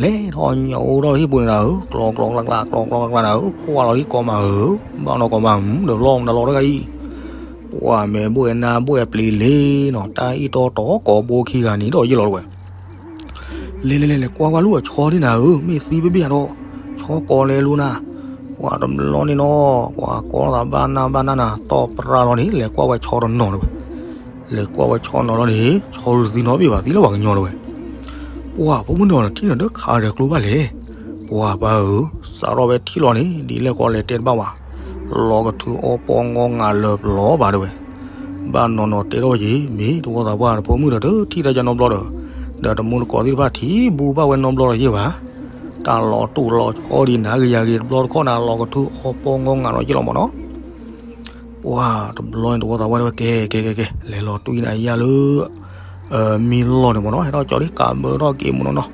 လဲၤထီၣ်ညိထီၣ်ဟံၣ်ပူၤန့ၣ်နၤဧၢ ကျိးကျိးကျးကျး ကျိးကျိးကျးကျးနၤဧၢ ကွၢ်လီၤဒ်ကိးမးဧၢ, ဘၣ်နီၢ်ကိးမး ဒီးဖျီမတၤလီၤတဂၤအံၤ, ပှၢ်မဲာ်ဘိၣ်အဲၣ်နါဘိၣ်အဲၣ်ပျံၤလံနီၤ တၢ်အ့ၣ်တီတီကိးဘိခံဂၤန့ၣ်ဒီးယဲၢ်လီၤတဝဲ လဲၤလဲၤလဲၤလဲၤ ကွၢ်ကွၢ်လူၢ်အဆီဒ်နၤဧၢ မ့ၢ်သံဘ့ၣ်ဘ့ၣ်အဒီး ဆီကိးလဲၤလိာ်နၤ, ပှၢ်တဘျီန့ၣ်နီၤ ပှၢ်ကိးသးဘၣ်နၢ်ဘၣ်နၢ်နၤ တီၢ်ပြၢလီၤန့ၣ် လဲၤကွၢ်ဝဲဆီတနီၤတဝဲ, လဲၤကွၢ်ဝဲဆီနီၤလီၤန့ၣ် ဆီတသံနီတဘ့ၣ်ဘၣ် သံလၢပှၤကညီတဝဲ, ပှၢ်ဖိမုၣ်နီၤ ထံၣ်နၤဒီးခးဒီးကျိဘၣ်လဲၣ်, ပှၢ်ပၢ်ဧၢ, စးထီၣ်ဖဲထံၣ်လီၤန့ၣ် ဒ်လဲၣ်ကီးလဲၤတဲတဘၣ်ဝဲ, လီၤကထုအီပီငီငၤလၢာ်ပျီဘၣ်တဝဲ ဘၣ်နီၢ်နီၢ်တဲထီၣ်ဝဲက့ၤ မ့ၢ်တဝီသးပှၢ်တဖိမုၣ်ဒီး တထံၣ်တၢ်ယါနီတဘျီဒီး, ဒီးတမူတကိးသ့ၣ်တဖၣ်ထံၣ်ဘူၣ်ဘၣ်ဝဲနီတဘျီဒီးယဲၢ်ဘၣ်, တၢ်လီၤတူၢ်လီၤဆီဒ်နၤဂ့ၤယၤဂ့ၤတဘျီတခီၣ်နၤ လီၤကထုအီပီငီငၤလီၤယဲၢ်လီၤမၢ်နီၤ. ပှၢ်တဘျီန့ၣ်တဝီသးပှၢ်တဲဝဲ ကဲကဲကဲကဲ လဲၤလီၤတွံၢ်နၤယါလၢ မံလီၢ်န့ၣ်မၢ်နီၤ ဟဲထီၣ်ကၠီၤဒ်ကးဘၢထီၣ်က့ၤမူနီၢ်နီၢ်,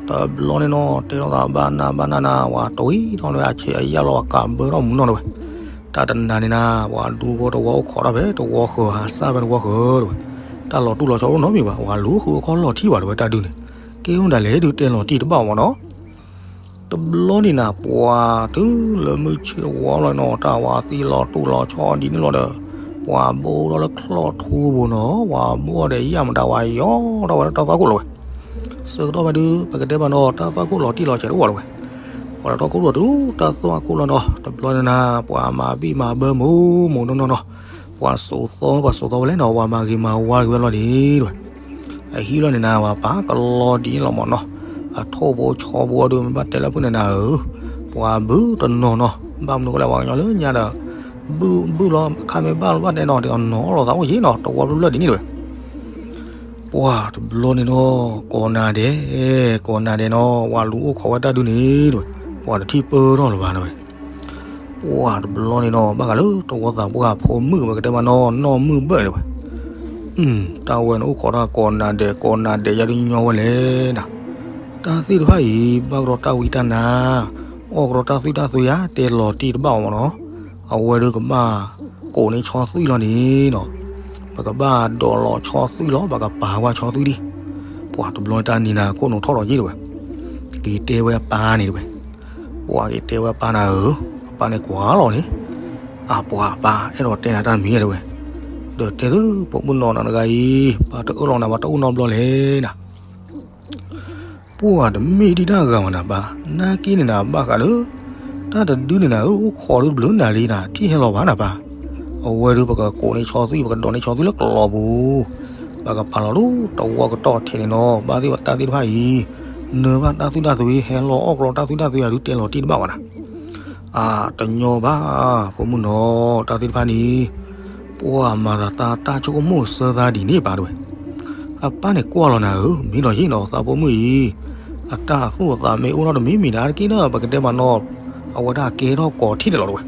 တဘျီန့ၣ်နီၤ တဲထီၣ်သးဘၣ်နၢ်ဘၣ်နၢ်နၤ ဝၤတွံၢ်ထီၣ်လၢအဆဲးအယၢ်လီၤ ကးဘၢထီၣ်မူနီၢ်တဝဲ, တၢ်တနၤန့ၣ်နၤ ပှၤဒူဖိတဝီအိၣ်ခိးတၢ်ဖဲတဝီဃၢၤ ဟးစၢ်ဖဲတဝီဃၢၤတဝဲ, တၢ်လီၤတူၢ်လီၤဆီအိၣ်နီတမံၤဘၣ် ပှၤလူၤဃုအခီၣ်လီၤထံၣ်ဘၣ်တဝဲတၢ်ဒုးန့ၣ်, ကဲအိၣ်ဒၣ်လဲၣ်ဒုးတဲလီၤတံၢ်တဘၣ်မၢ်နီၤ. တဘျီန့ၣ်နၤ ပှၤတုၤလၢမုၢ်ဆ့ၣ်ဝါလီၤနီၤ တၢ်ဝၤသံလီၤတူၢ်လီၤဆီဒ်န့ၣ်လီၤဒီး ပှၤဘိထီၣ်လၢချီၣ်ထူပူၤနီၤ ပှၤဘိအီၤဒီးယၢ်မတၤဝၤယီၤထီၣ်ဝဲလၢတၢ်သွၣ်ခိၣ်လီၤဝဲ, ဆၢကတီၢ်ဖဲဒုး ပကတဲဘၣ်နီၤ တၢ်သွၣ်ခိၣ်လီၤတံၢ်လီၤဆဲးတအိၣ်လီၤဝဲ, ပှၤလၢထီၣ်ခိၣ်ဒိၣ်တုၤတၢ်သွၣ်ခိၣ်လီၤနီၤ တဘျီန့ၣ်နၤ ပှၤမၤဘံၣ်မၤဘၢမူမူနီၢ်နီၢ်နီၤ, ပှၤစိာ်သီပှၤစိာ်သီဝဲလဲၣ်နီၤ ပှၤမၤဂ့ၤမၤဝါက့ၤဝဲလီၤန့ၣ်တဝဲ အဟံၣ်လီၤန့ၣ်နၤ ပှၤပာ်ကလီဒ်န့ၣ်လီၤမၢ်နီၤ, အထိၣ်ဖိဆီဖိဒုးမ့ၢ်ဘၣ်တဲလၢဖုၣ်န့ၣ်နၤဧၢ, ပှၤဘုတနီၤနီၤ ဘၣ်မနုၤဃိလဲၣ် ပှၤကညီလၢညါဒီး ဘုဘုလီၤ ခါမ့ၢ်ဘၣ်လီၤဘၣ်တဲနီၤ ဒ်သိးနီၤလီၤသးအိၣ်ယံၤနီၤ တဝီဖျၢၣ်ဖျၢၣ်ဒ်န့ၣ်တဝဲ ပှၢ်တဘျီန့ၣ်နီၤ ကိးနၤဒဲး ကိးနၤဒဲးနီၤ ပှၤလူၤအိၣ်ခိးဝဲတၢ်ဒုးန့ၣ်တဝဲ ပှၤတထံၣ်ပၢၢ်ထီၣ်လၢၤဘၣ်တဝဲ ပှၢ်တဘျီန့ၣ်နီၤ ဘၣ်ဃးလၢတဝီသးပှၢ်ဖိမုၣ်ဝဲကတဲမးနီၤ နီၢ်မုၢ်ဘၢၣ်တဝဲ, တၢ်ဝဲန့ၣ်အိၣ်ခိးတၢ်ကိးနၤဒဲး ကိးနၤဒဲး ယၤဒုးညီဝဲလဲၣ်နၤ, တၢ်သ့ၣ်တဖၣ်အံၤ ဘၣ်ကဒီးတၢ်ဝံတၢ်နါ, အီၣ်ကဒီးတၢ်သွံၣ်တၢ်သွံၣ်ဧါ တဲလီၤတံၢ်တဘၣ်အီၤမၢ်နီၤ, အဝဲဒုးကဘၣ်ကိးန့ၢ်ဆီသွံၣ်လီၤန့ၣ်နီၤ, ပ ပကဘၣ်ဒိးလီၤဆီသွံၣ်လီၤ, ပကပာ်ဝဲဆီသွံၣ်ဒံး. ပှၤတဘျီတၢ်နံၤနၤခိၣ်နူာ်ထီၣ်ဒီးယ့ၢ်တဲဝဲ, က့ၤတဲဝဲအပၢ်န့ၣ်တဲဝဲ, ပှၤက့ၤတဲဝဲအပၢ်နၤဧၢ, အပၢ်န့ၣ်ကွၢ်လီၤန့ၣ်, အပှၤပၢ်အဲၣ်ဒိးတဲနၤတၢ်တမံၤတဲဝဲ, ဒီးတဲသု ပိာ်မုၣ်နီၢ်နၤတဂၤအံၤ, ပှၤတအၢၣ်လီၤနၤ ပှၤတအိၣ်နီတဘျီလဲၣ်နၤ ပှၤတမ့ၢ်ဒံးတၢ်ဂၤမးနၤပၢ်, နာ်က့န့ၣ်နၤဘၣ်ဃးလၢ တၢ်တဒုန့ၣ်နၤဧၢ, အိၣ်ခိးဒုတဘျုးနၤလံနၤ ထံၣ်ဟဲလီၤဘၣ်နၤပၢ်, အဝဲဒုပကကိးန့ၢ်ဆီသွံၣ် ပကဒိးန့ၢ်ဆီသွံၣ်လၢကလီၤပူၤ, ပကပာ်လီၤဒုတဝီကတီၢ်ထဲန့ၣ်နီၤ, ဘၣ်သ့ၣ်ပတၢ်သ့ၣ်တဖၣ်အံၤ, နၢဘၣ်တၢ်သွံၣ်တၢ်သွံၣ် ဟဲလီၤအီၣ်ကလီတၢ်သွံၣ်တၢ်သွံၣ်အဒုတဲလီၤတံၢ်တဘၣ်ဘၣ်နၤ အတညီဘၣ်, ပိာ်မုၣ်နီၢ် တၢ်သ့ၣ်တဖၣ်န့ၣ်, ပှၤမၤသးတၢ်ဆိကမိၣ်ဆၢသးဒ်န့ၣ်ပၢ်တဲဝဲ, အပၢ်န့ၣ်ကွၢ်လီၤနၤဧၢ, မ့ၢ်ဒီးယ့ၢ်နီၤ သးပိာ်မုၣ်အံၤ, အတၢ်အသူၣ်အသးမ့ၢ်အိၣ်ထီၣ်တမံၤမံၤဒၣ်တက့ၢ်ဒီး ပကတဲမးနီၤ, အဝဲဒၣ်ကဲထီၣ်ကိးထံၣ်ဒဲးလီၤတဲဝဲ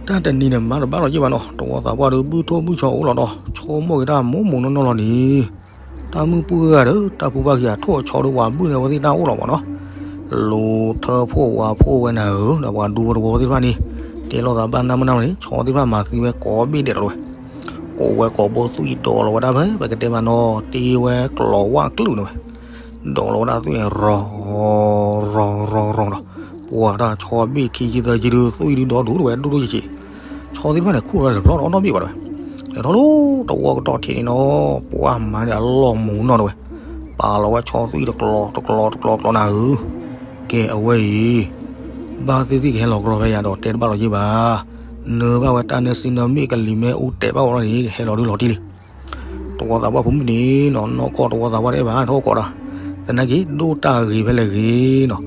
တၢ်တနံၤန့ၣ်မၤတဘၣ်လီၤယ့ၢ်ဘၣ်နီၤ, တဝီသးပှၢ်ဒီးဘုၣ်ထိၣ်ဘုၣ်ဆီအိၣ်လီၤဒီး ဆိကမိၣ်က့ၤတၢ်မိၢ်မိၢ်နီၢ်နီၢ်လီၤန့ၣ်, တၢ်မုၣ်ပှၢ်ဂၤဒီး တၢ်ပူၤဘၣ်က့ၤအထိၣ်အဆီဒီးပှၤဘုၣ်န့ၣ် အဝဲသ့ၣ်တၢ်အိၣ်လီၤမးနီၤ, လူၤထၢဖှိၣ်ဝၤဖှိၣ်ဝဲနၤဧၢ, ဒီးပှၤဒူဖိတဝီသ့ၣ်တဖၣ်န့ၣ်, တဲလိာ်သးဘၣ်နၢ်မနၢ်လီၤန့ၣ် ဆီသ့ၣ်တဖၣ်မၤသံဝဲကိးဘ့ၣ်ဒဲးလီၤတဲဝဲ, ကိးဝဲကိးဘိသွံၣ်ဒီးလီၤဝဲဒၣ်ဖဲ ပကတဲမးနီၤ တ့ဝဲကျီၤဝၣ်ကလုာ်န့ၣ်ဝဲ ဒီးလီၤဝဲဒၣ်သွံၣ်န့ၣ် ရီၤ, ရီၤရီၤရီၤဒီး, ပှၤတၢ်ဆီဘ့ၣ်ခံဆံသၢဆံဒု သွံၣ်ဒုဒီဒူၣ်တဲဝဲ ဒိၣ်ဒိၣ်ဆံးဆံး, ဆီသ့ၣ်တဖၣ်န့ၣ် ခိၣ်လီၤတဖျီဒီးနီတဘ့ၣ်ဘၣ်တဲဝဲ, လဲၤထီၣ်လၢတဝီကတီၢ်ထံးန့ၣ်နီၤ, ပှၤမၤန့ၢ်အလီၢ်မူနီၤတဲဝဲ, ပာ်လီၤဝဲဆီသွံၣ်တကျီၤတကျီၤတကျီၤကျီၤနၤဧၢ, ကဲအဝဲအံၤ ဘၣ်သ့ၣ်သ့ၣ်ကဟဲလီၤကရီဖဲယၤဒီးတဲတဘၣ်လီၤယ့ၢ်ဘၣ်, နၢဘၣ်ဝဲတၢ်နၢစံနၢမ့ၣ်ကလံၤမ့ၢ်အူတဲာ်ဘၣ်ဝဲလီၤန့ၣ် ဟဲလီၤဒုလီၤတံၢ်လံ တဝီသးပှၢ်ဖိမုၣ်န့ၣ်နီၤ, နီၢ်ကီၢ်တဝီသးပှၢ်တအဲၣ်ဘၣ် ထီၣ်ကိးဒီး, သနာ်က့ဒိၣ်တၢ်ဂ့ၤဖဲလဲၣ်ဂ့ၤနီၤ,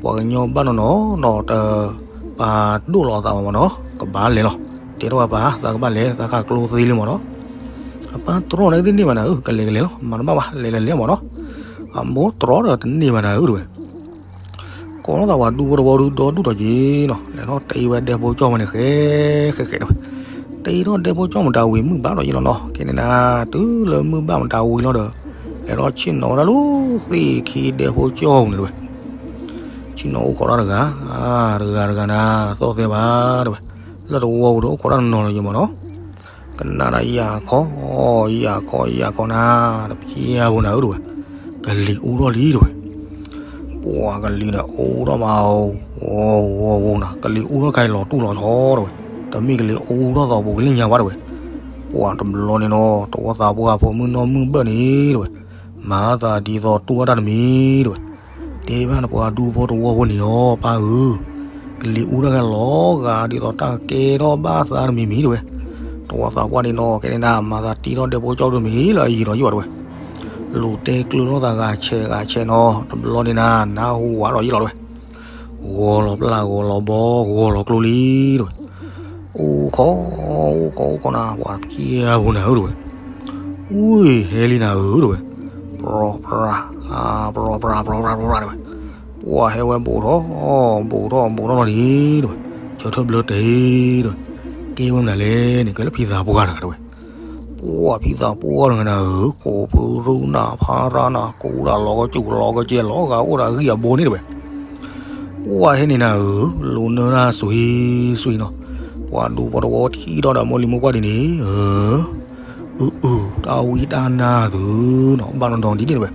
ပှၤကညီဘၣ်နီၤနီၤနီၤ တပာ်ဒိၣ်လီၤသးဘၣ်မးနီၤ, ကဘၣ်လဲၤလီၤ, တဲထီၣ်ဝဲပၢ် သးကဘၣ်လဲၤ သးခးကျိသ့လံမးနီၤ, အပၢ်တြီန့ၣ်သ့ၣ်န့ၢ်ဘၣ်နၤဧၢ, ကလဲၤကလဲၤလီၤ မၤတဘၣ်ဘၣ် လဲၤလဲၤလဲၤမးနီၤ, အမိၢ်တြီဒီးတန့ၢ်ဘၣ်နၤဧၢတဲဝဲ ကိးထီၣ်သးပှၤဒူဖိတဝီဒုဒီဒူၣ်ဒီးက့ၤနီၤ, လဲၤထီၣ်တ့ဝဲဒဲဖိကၠီၣ်မးန့ၣ် ဃဲဃဲဃဲတဲဝဲ, တ့ထီၣ်ဒဲဖိကၠီၣ်မတၤဝံၤမုၢ်ဘၣ်ဒီးယ့ၢ်လီၤနီၤ, ကဲန့ၣ်နၤ, တုၤလၢမုၢ်ဘၣ်မတၤဝံၤလီၤဒီး, လဲၤထီၣ်ဆ့ၣ်နီၤဝဲဒၣ်လၢသ့ၣ်ခံဒဲဖိကၠီၣ်န့ၣ်တဲဝဲ, ဆ့ၣ်နီၤအိၣ်ခိးတၢ်တဂၤ, တဂၤတဂၤနၤ, သီၣ်သဲဘၣ်တဲဝဲ, လၢတဝီပူၤဒီးအိၣ်ခိးတၢ်နီၤနီၤယ့ၢ်မးနီၤ ကနၣ်ဒၣ်ယၤခီ, ယၤခီယၤခီနၤ, တပျဲဖိနၤဧၢတဲဝဲ, ကလံၤအူထီၣ်လံတဲဝဲ, ပှၤကလံၤန့ၣ်အူထီၣ်မး, ဝီဝီဝီနၤ, ကလံၤအူထီၣ်ခါအံၤလီၤတူၢ်လီၤဆီတဲဝဲ, တမ့ၢ်ကလံၤအူထီၣ်သီပူၤကလံၤညါဘၣ်တဲဝဲ, ပှၤတဘျီန့ၣ်နီၤ တဝီသးပှၢ်ဖိမုၣ်နီၢ်မုၢ်ဘၢၣ်န့ၣ်တဲဝဲ, မၤသးဒ်သိးတူၢ်ဘၣ်တၢ်တမံၤတဲဝဲ တဲဘၣ်နပှၤဒူဖိတဝီဖိန့ၣ်အီၤ ပၢ်ဧၢ, ကလံၤအူတၢ်ဂၤလီၤဂာ်ဒ်သိးတၢ်ကဲထီၣ်ဘၣ်သးတမံၤမံၤတဲဝဲ, တဝီသးပှၢ်န့ၣ်နီၤ ကဲန့ၣ်နၤ မၤသးတ့ထီၣ်ဒဲဖိကၠီၣ်ဒိၣ်မံၤလၢအယံၤဒီးယ့ၢ်ဘၣ်တဲဝဲ, လူၤတဲကျၢၤထီၣ်သးဂၤဆဲးဂၤဆဲးနီၤ တဘျီန့ၣ်နၤ နၢ်ဟူဝဲဒီးယ့ၢ်လီၤတဲဝဲ, ဂီၤလီၤပျၢ်ဂီၤလီၤဘီ ဂီၤလီၤကျိလံတဲဝဲ, အိၣ်ခိး, အိၣ်ခိးအိၣ်ခိးနၤ ပှၤတပျဲဖိနၤဧၢတဲဝဲ, ဝံၤဟဲလံနၤဧၢတဲဝဲ, ပြီပြါ, ပြီပြါပြီပြါပြီပြါတဲဝဲ, ပှၤဟဲဝဲဘူးထီၣ်, ဘူးထီၣ်ဘူးထီၣ်လီၤန့ၣ်တဲဝဲ, ဆၢထၢၣ်ဘျၢတဲတဲဝဲ, ကဲဝဲမနုၤလဲၣ်န့ၣ် ကဲလၢဖံသးပှၢ်တဂၤတဲဝဲ, ပှၤဖံသးပှၢ်တဂၤနၤဧၢ, ကိးဖုရူနၤဖါရါနၤ ကူတၢ်လီၤကစူၢ်လီၤကစဲးလီၤဂာ်အိၣ်ဒီးအဂံၢ်အဘါန့ၣ်တဲဝဲ ပှၤဟဲန့ၣ်နၤဧၢ, လူၤနၢတၢ်စွံစွံနီၤ, ပှၤဒူဖိတဝီထံၣ်ဒီးဒီးမိၢ်လံၤမိၢ်ပှၢ်ဒ်န့ၣ်, အုအု တၢ်ဝံတၢ်နါသုနီၤ ဘၣ်နီၢ်ဒီးဒ်န့ၣ်တဲဝဲ,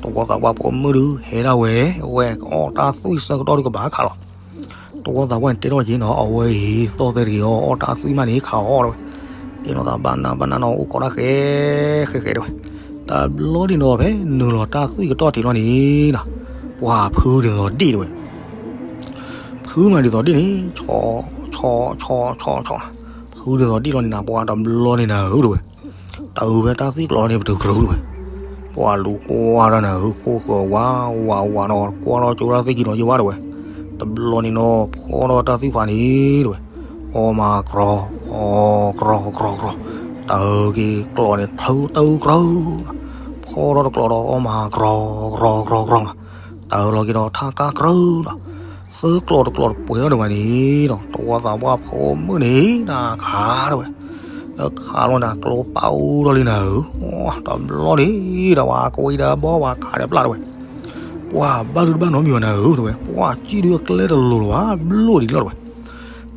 တဝီသးပှၢ်ဖိမုၣ်ဒုး ဟဲဒၣ်ဝဲ, ဝဲကအီၣ်တၢ်သွံၣ်ဆၢကတီၢ်ဒုးကဘၣ်ခးလီၤ တဝီသးပှၢ်န့ၣ်တဲထီၣ်က့ၤနီၤ အဝဲအံၤ သီၣ်သဲတဂ့ၤအီၤ အီၣ်တၢ်သွံၣ်မးန့ၣ် ခးအီၣ်တဲဝဲ, တဲလိာ်သးဘၣ်နၢ်ဘၣ်နၢ်နီၤ အိၣ်ခိးတၢ်ဃဲဃဲဃဲတဲဝဲ, တဘျီဒံးနီၤ ဖဲနုာ်လီၤတၢ်သွံၣ်ကတီၢ်ထံးလီၤန့ၣ်နီၤ, ပှၤဖုဒ်သိးဒ့ၣ်တဲဝဲ, ဖုမးဒ်သိးဒ့ၣ်န့ၣ် ဆီဆီဆီဆီဆီ, ဖုဒ်သိးဒ့ၣ်လီၤန့ၣ်နၤ ပှၤတဘျီန့ၣ်နၤဧၢတဲဝဲ, တၢ်အုးဖဲတၢ်သွံၣ်ကျိၤလီၤန့ၣ် ပတုၤကြၢးတဲဝဲ, ပှၤလူၤကွၢ်တၢ်နၤဧၢ ကိၢ်ဃၢၤဝးဝးဝးနီၤ ကွၢ်ထီၣ်ကၠိတၢ်သွံၣ်ခံဒီးယဝဲတဲဝဲ, တဘျီန့ၣ်နီၤ ဖီထီၣ်တၢ်သွံၣ်ခွါန့ၣ်တဲဝဲ, အီၣ်မၤကြီ, အီၣ်ကြီကြီကြီ, တၢ်အုးက့ၤကျိၤန့ၣ် ဖျုတၢ်အုးကြၢး, ဖီထီၣ်တကျိၤဒီးအီၣ်မၤကြီကြီကြီကြီနီၤ, တၢ်အုးလီၤက့ၤဒီးထါကါကြၢးနီၤ, သၢကျိၤတကျိၤတပှဲၤထီၣ်ဒံးဝဲန့ၣ်နီၤ တဝီသးပှၢ်ဖိမုၣ်န့ၣ် နၤခးတဲဝဲ, လၢခးလီၤနၤကျိပာ်အူထီၣ်လံနၤဧၢ, တဘျီန့ၣ် တဝၤကွံဒီးဘီဝၤခးဒီးပျၢ်တဲဝဲ, ပှၤဘၣ်ဒုးတဘၣ်နီတမံၤဘၣ်နၤဧၢတဲဝဲ, ပှၤစံၣ်ဒုးအကျဲတလိၤလၢၤဘၣ် ဘျိၣ်ဒံးလီၤတဲဝဲ,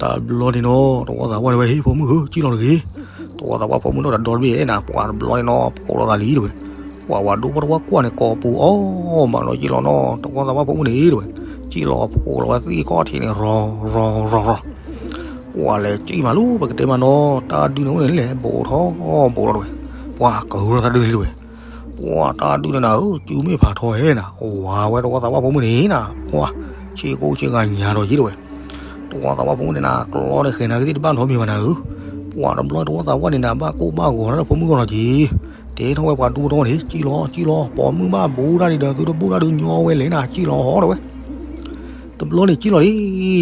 တဘျီန့ၣ်နီၤ တဝီသးပှၢ်တဲဝဲ ဟ့ၣ်ဖိမုၣ်ဧၢ စံၣ်လီၤတဂ့ၤ, တဝီသးပှၢ်ဖိမုၣ်ဒိၣ်တဒီတဘ့ၣ်န့ၣ် ပှၤတဘျီန့ၣ်နီၤ ဖိးလီၤသးလံတဲဝဲ. ပှၤဝၤဒိၣ်ဖိတဝီကွၢ်န့ၣ် ကိးပူၤအီၣ်မးနီၤ ယံာ်လီၤနီၤ တဝီသးပှၢ်ဖိမုၣ်န့ၣ်တဲဝဲ. ယံာ်လီၤဖိးလီၤဝဲသ့ၣ်ခီၣ်ထံးန့ၣ် ရီၤရီၤရီၤရီၤ ပှၤလဲၤစံၣ်မးလၢ ပကတဲမးနီၤ တၢ်ဒုးန့ၣ်အိၣ်န့ၣ်လဲၤဘိးထီၣ်ဘိးထီၣ်တဲဝဲ. ပှၤကရၢတၢ်ဒုးန့ၣ်တဲဝဲ. ပှၤတၢ်ဒုးန့ၣ်နၤဧၢ စုမ့ၣ်ဖးထီဟဲနၤ ဝၤဝဲတဝီသးပှၢ်ဖိမုၣ်န့ၣ်နၤ ပှၤဆ့ကိၣ်ဆ့ဂၤညါဒီးယံာ်တဲဝဲ. တဝီသးပှၢ်ဖိမုၣ်န့ၣ်နၤ ကျီန့ၣ်ဃဲၤနၤကသ့ၣ်တဘၣ်နီတမံၤဘၣ်နၤဧၢ. ပှၤတဘျီတဝီသးပှၢ်န့ၣ်နၤ ဘၣ်ကိၣ်ဘၣ်ဂီၤတၢ်လၢဖိမုၣ်ဂီၢ်လီၤက့ၤ တဲထီၣ်ဝဲပှၤဒူဖိတဝီန့ၣ် စံၣ်လီၤစံၣ်လီၤ ပိာ်မုၣ်ဘၣ်ဘိးတၢ်ဒ်ဒီး သုတဘူၣ်တၢ်ဒုးညီဝဲလဲၣ်နၤ စံၣ်လီၤတဲဝဲ. တဘျီန့ၣ်စံၣ်လီ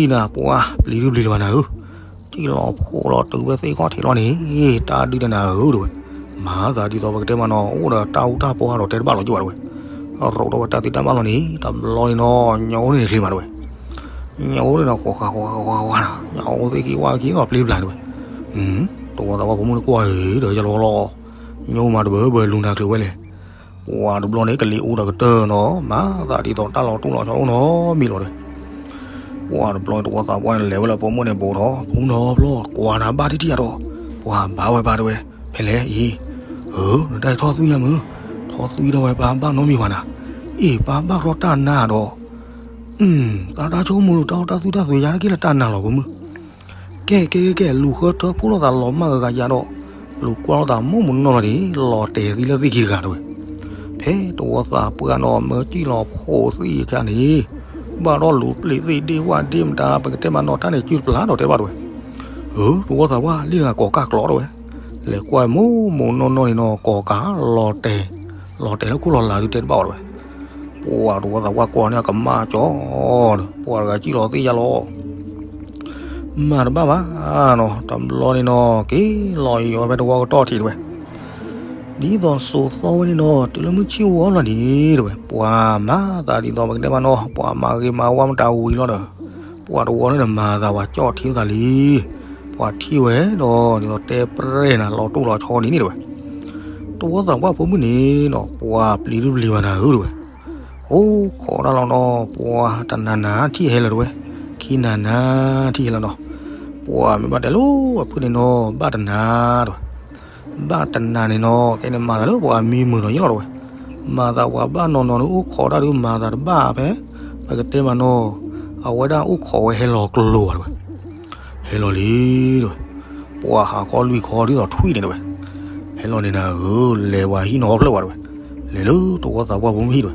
ၤလံနၤ ပှၤပျံၤဒုပျံၤလၢၤဘၣ်နၤဧၢ. စံၣ်လီၤဖိးလီၤတုၤဝဲသ့ၣ်ခီၣ်ထံးလီၤန့ၣ် တၢ်ဒုးန့ၣ်နၤဧၢတဲဝဲ. မၤသးဒ်သိးပကတဲမးနီၤ အိၣ်ဒီးတၢ်အူတၢ်ပီအါဒီးတဲတဘၣ်လီၤက့ၤဘၣ်တဲဝဲ. ရိးထီၣ်ဝဲတၢ်သ့တၢ်ဘၣ်လီၤန့ၣ် တဘျီန့ၣ်နီၤ ညိန့ၣ်ချ့မးတဲဝဲ. ညိန့ၣ်ဒီး ဃီဃါဃီဃါဃါဃါ ညိသ့ၣ်က့ၤဝါက့ၤနီၤပျံၤပျါတဲဝဲ. တဝီသးပှၢ်ဖိမုၣ်န့ၣ်ကွၢ်အံၤဒီးယလီၤလီၤ ညိမးတဘၢဘၢလူၤနၤချုးဝဲလဲၣ်. ပှၤတဘျီန့ၣ် ကလံၤအူဒီးကတၢၢ်နီၤ မၤသးဒ်သိးတၢ်လီၤတူၢ်လီၤဆီအိၣ်နီတမံၤလီၤတဲဝဲ. ပှၤတဘျီန့ၣ် တဝီသးပှၢ်န့ၣ် လဲၤဝဲလၢဖိမုၣ်န့ၣ် ဘိးထီၣ် ဖိမုၣ်နီၤ ဖျီၣ်ကွၢ်နၤဘၣ်တံၢ်တံၢ်အါဒီး ပှၤဘၣ်ဝဲဘၣ်တဲဝဲ. ဖဲလဲၣ်အံၤ ဧၢ နတၢ်ထီၣ်သွံၣ်ညါမုၢ် ထီၣ်သွံၣ်ထီၣ်ဝဲပၢ်ဘၣ်နီတမံၤဘၣ်နၤ. အ့ၣ် ပၢ်ဘၣ်ထီၣ်တၢ်နါဒီး တၢ်တၢ်ဆိကမိၣ်လူၤတၢ်အီၣ်တၢ်သူၣ်တၢ်သွဲယါတက့ၢ်လၢတၢ်နါလီၤဖိမုၣ်. ကဲကဲကဲကဲ လူၤဃၢထၢဖှိၣ်လိာ်သးလီၤမၢ်ဂၤယါဒီး လူၤကွၢ်လိာ်သးမိၢ်မုၢ်နီၢ်လီၤဒံး လီၤတဲာ်သံလၢသ့ၣ်ခံတဂၤတဲဝဲ. ဖဲတဝီသးပှၢ်နီၤ မၢစံၣ်လီၤဖိးသံအခါန့ၣ် ဘၣ်ထီၣ်လူၤပျံၤသ့ၣ်ဒ့ၣ်ဝၣ်ဒ့ၣ်မတၤ ပကတဲမးနီၤ တၢ်န့ၣ်စုတပျၢ်ဒီးတဲဘၣ်တဲဝဲ. ဧၢ တဝီသးပှၢ် လံနၤကိးကၢ်ကျီးတဲဝဲ. လဲၤကွၢ်မိၢ်မိၢ်နီၢ်နီၢ်န့ၣ်နီၤ ကိးကၢ်လီၤတဲာ် လီၤတဲာ်လၢခိၣ်လီၤလၤဒုးတဲတဘၣ်ဝဲတဲဝဲ. ပှၤတဝီသးပှၢ်ကွၢ်န့ၣ် အကမၣ်ကၠီဒီး ပှၤတဂၤစံၣ်လီၤသ့ၣ်ယါလီၤ မၤတဘၣ်ဘၣ်နီၤ တဘျီန့ၣ်နီၤ က့ၤလီၤယီၤဖဲတဝီကတီၢ်ထံးတဲဝဲ. ဒ်သိးစိာ်သီဝဲန့ၣ်နီၤ တုၤလၢမုၢ်ဆ့ၣ်ဝီလီၤန့ၣ်တဲဝဲ ပှၤမၤသးဒ်သိးပကတဲမးနီၤ ပှၤမၤဂ့ၤမၤဝါမတၤဝံၤလီၤဒီး ပှၤတဝီန့ၣ်ဒီးမၤသးပှၤကၠီၣ်ထံသးလံ ပှၤထံၣ်ဝဲဒီး ဒ်သိးတဲပြဲၢ်နၤ လီၤတိၢ်လီၤဆီဒ်န့ၣ်တဲဝဲ. တဝီသးပှၢ်ဖိမုၣ်န့ၣ်နီၤ ပှၤပျံၤဒုပျံၤဘၣ်နၤဧၢတဲဝဲ. အိၣ်ခိးတၢ်လီၤနီၤ ပှၤတနၤနၤထံၣ်ဟဲလၢၤတဲဝဲ. ခံနၤနၤထံၣ်ဟဲလၢၤနီၤ ပှၤမ့ၢ်ဘၣ်တဲလိာ်အဖုၣ်န့ၣ်နီၤ ဘၣ်တနၤတဲဝဲ. ဘၣ်တနၤန့ၣ်နီၤ ကဲန့ၣ်မၤသးလၢပှၤမံမုာ်နီၤယလီၤတဲဝဲ. မၤသးပှၤဘၣ်နီၢ်နီၢ်န့ၣ် အိၣ်ခိးတၢ်ဒုးမၤသးတဘၣ်ဖဲ ပကတဲမးနီၤ အဝဲဒၣ်အိၣ်ခိးဝဲဟဲလီၤကျိၤဘၣ်တဲဝဲ. ဟဲလီၤလံတဲဝဲ. ပှၤဟးခီလွံၢ်ခီဒ်သိးထွံၣ်န့ၣ်တဲဝဲ. ဟဲလီၤန့ၣ်နၤဧၢ လဲၤဝဲဟံၣ်နီၤဖျၢၣ်ဝဲတဲဝဲ. လဲၤလၢတဝီသးပှၢ်ဖိမုၣ်ဟံၣ်တဲဝဲ.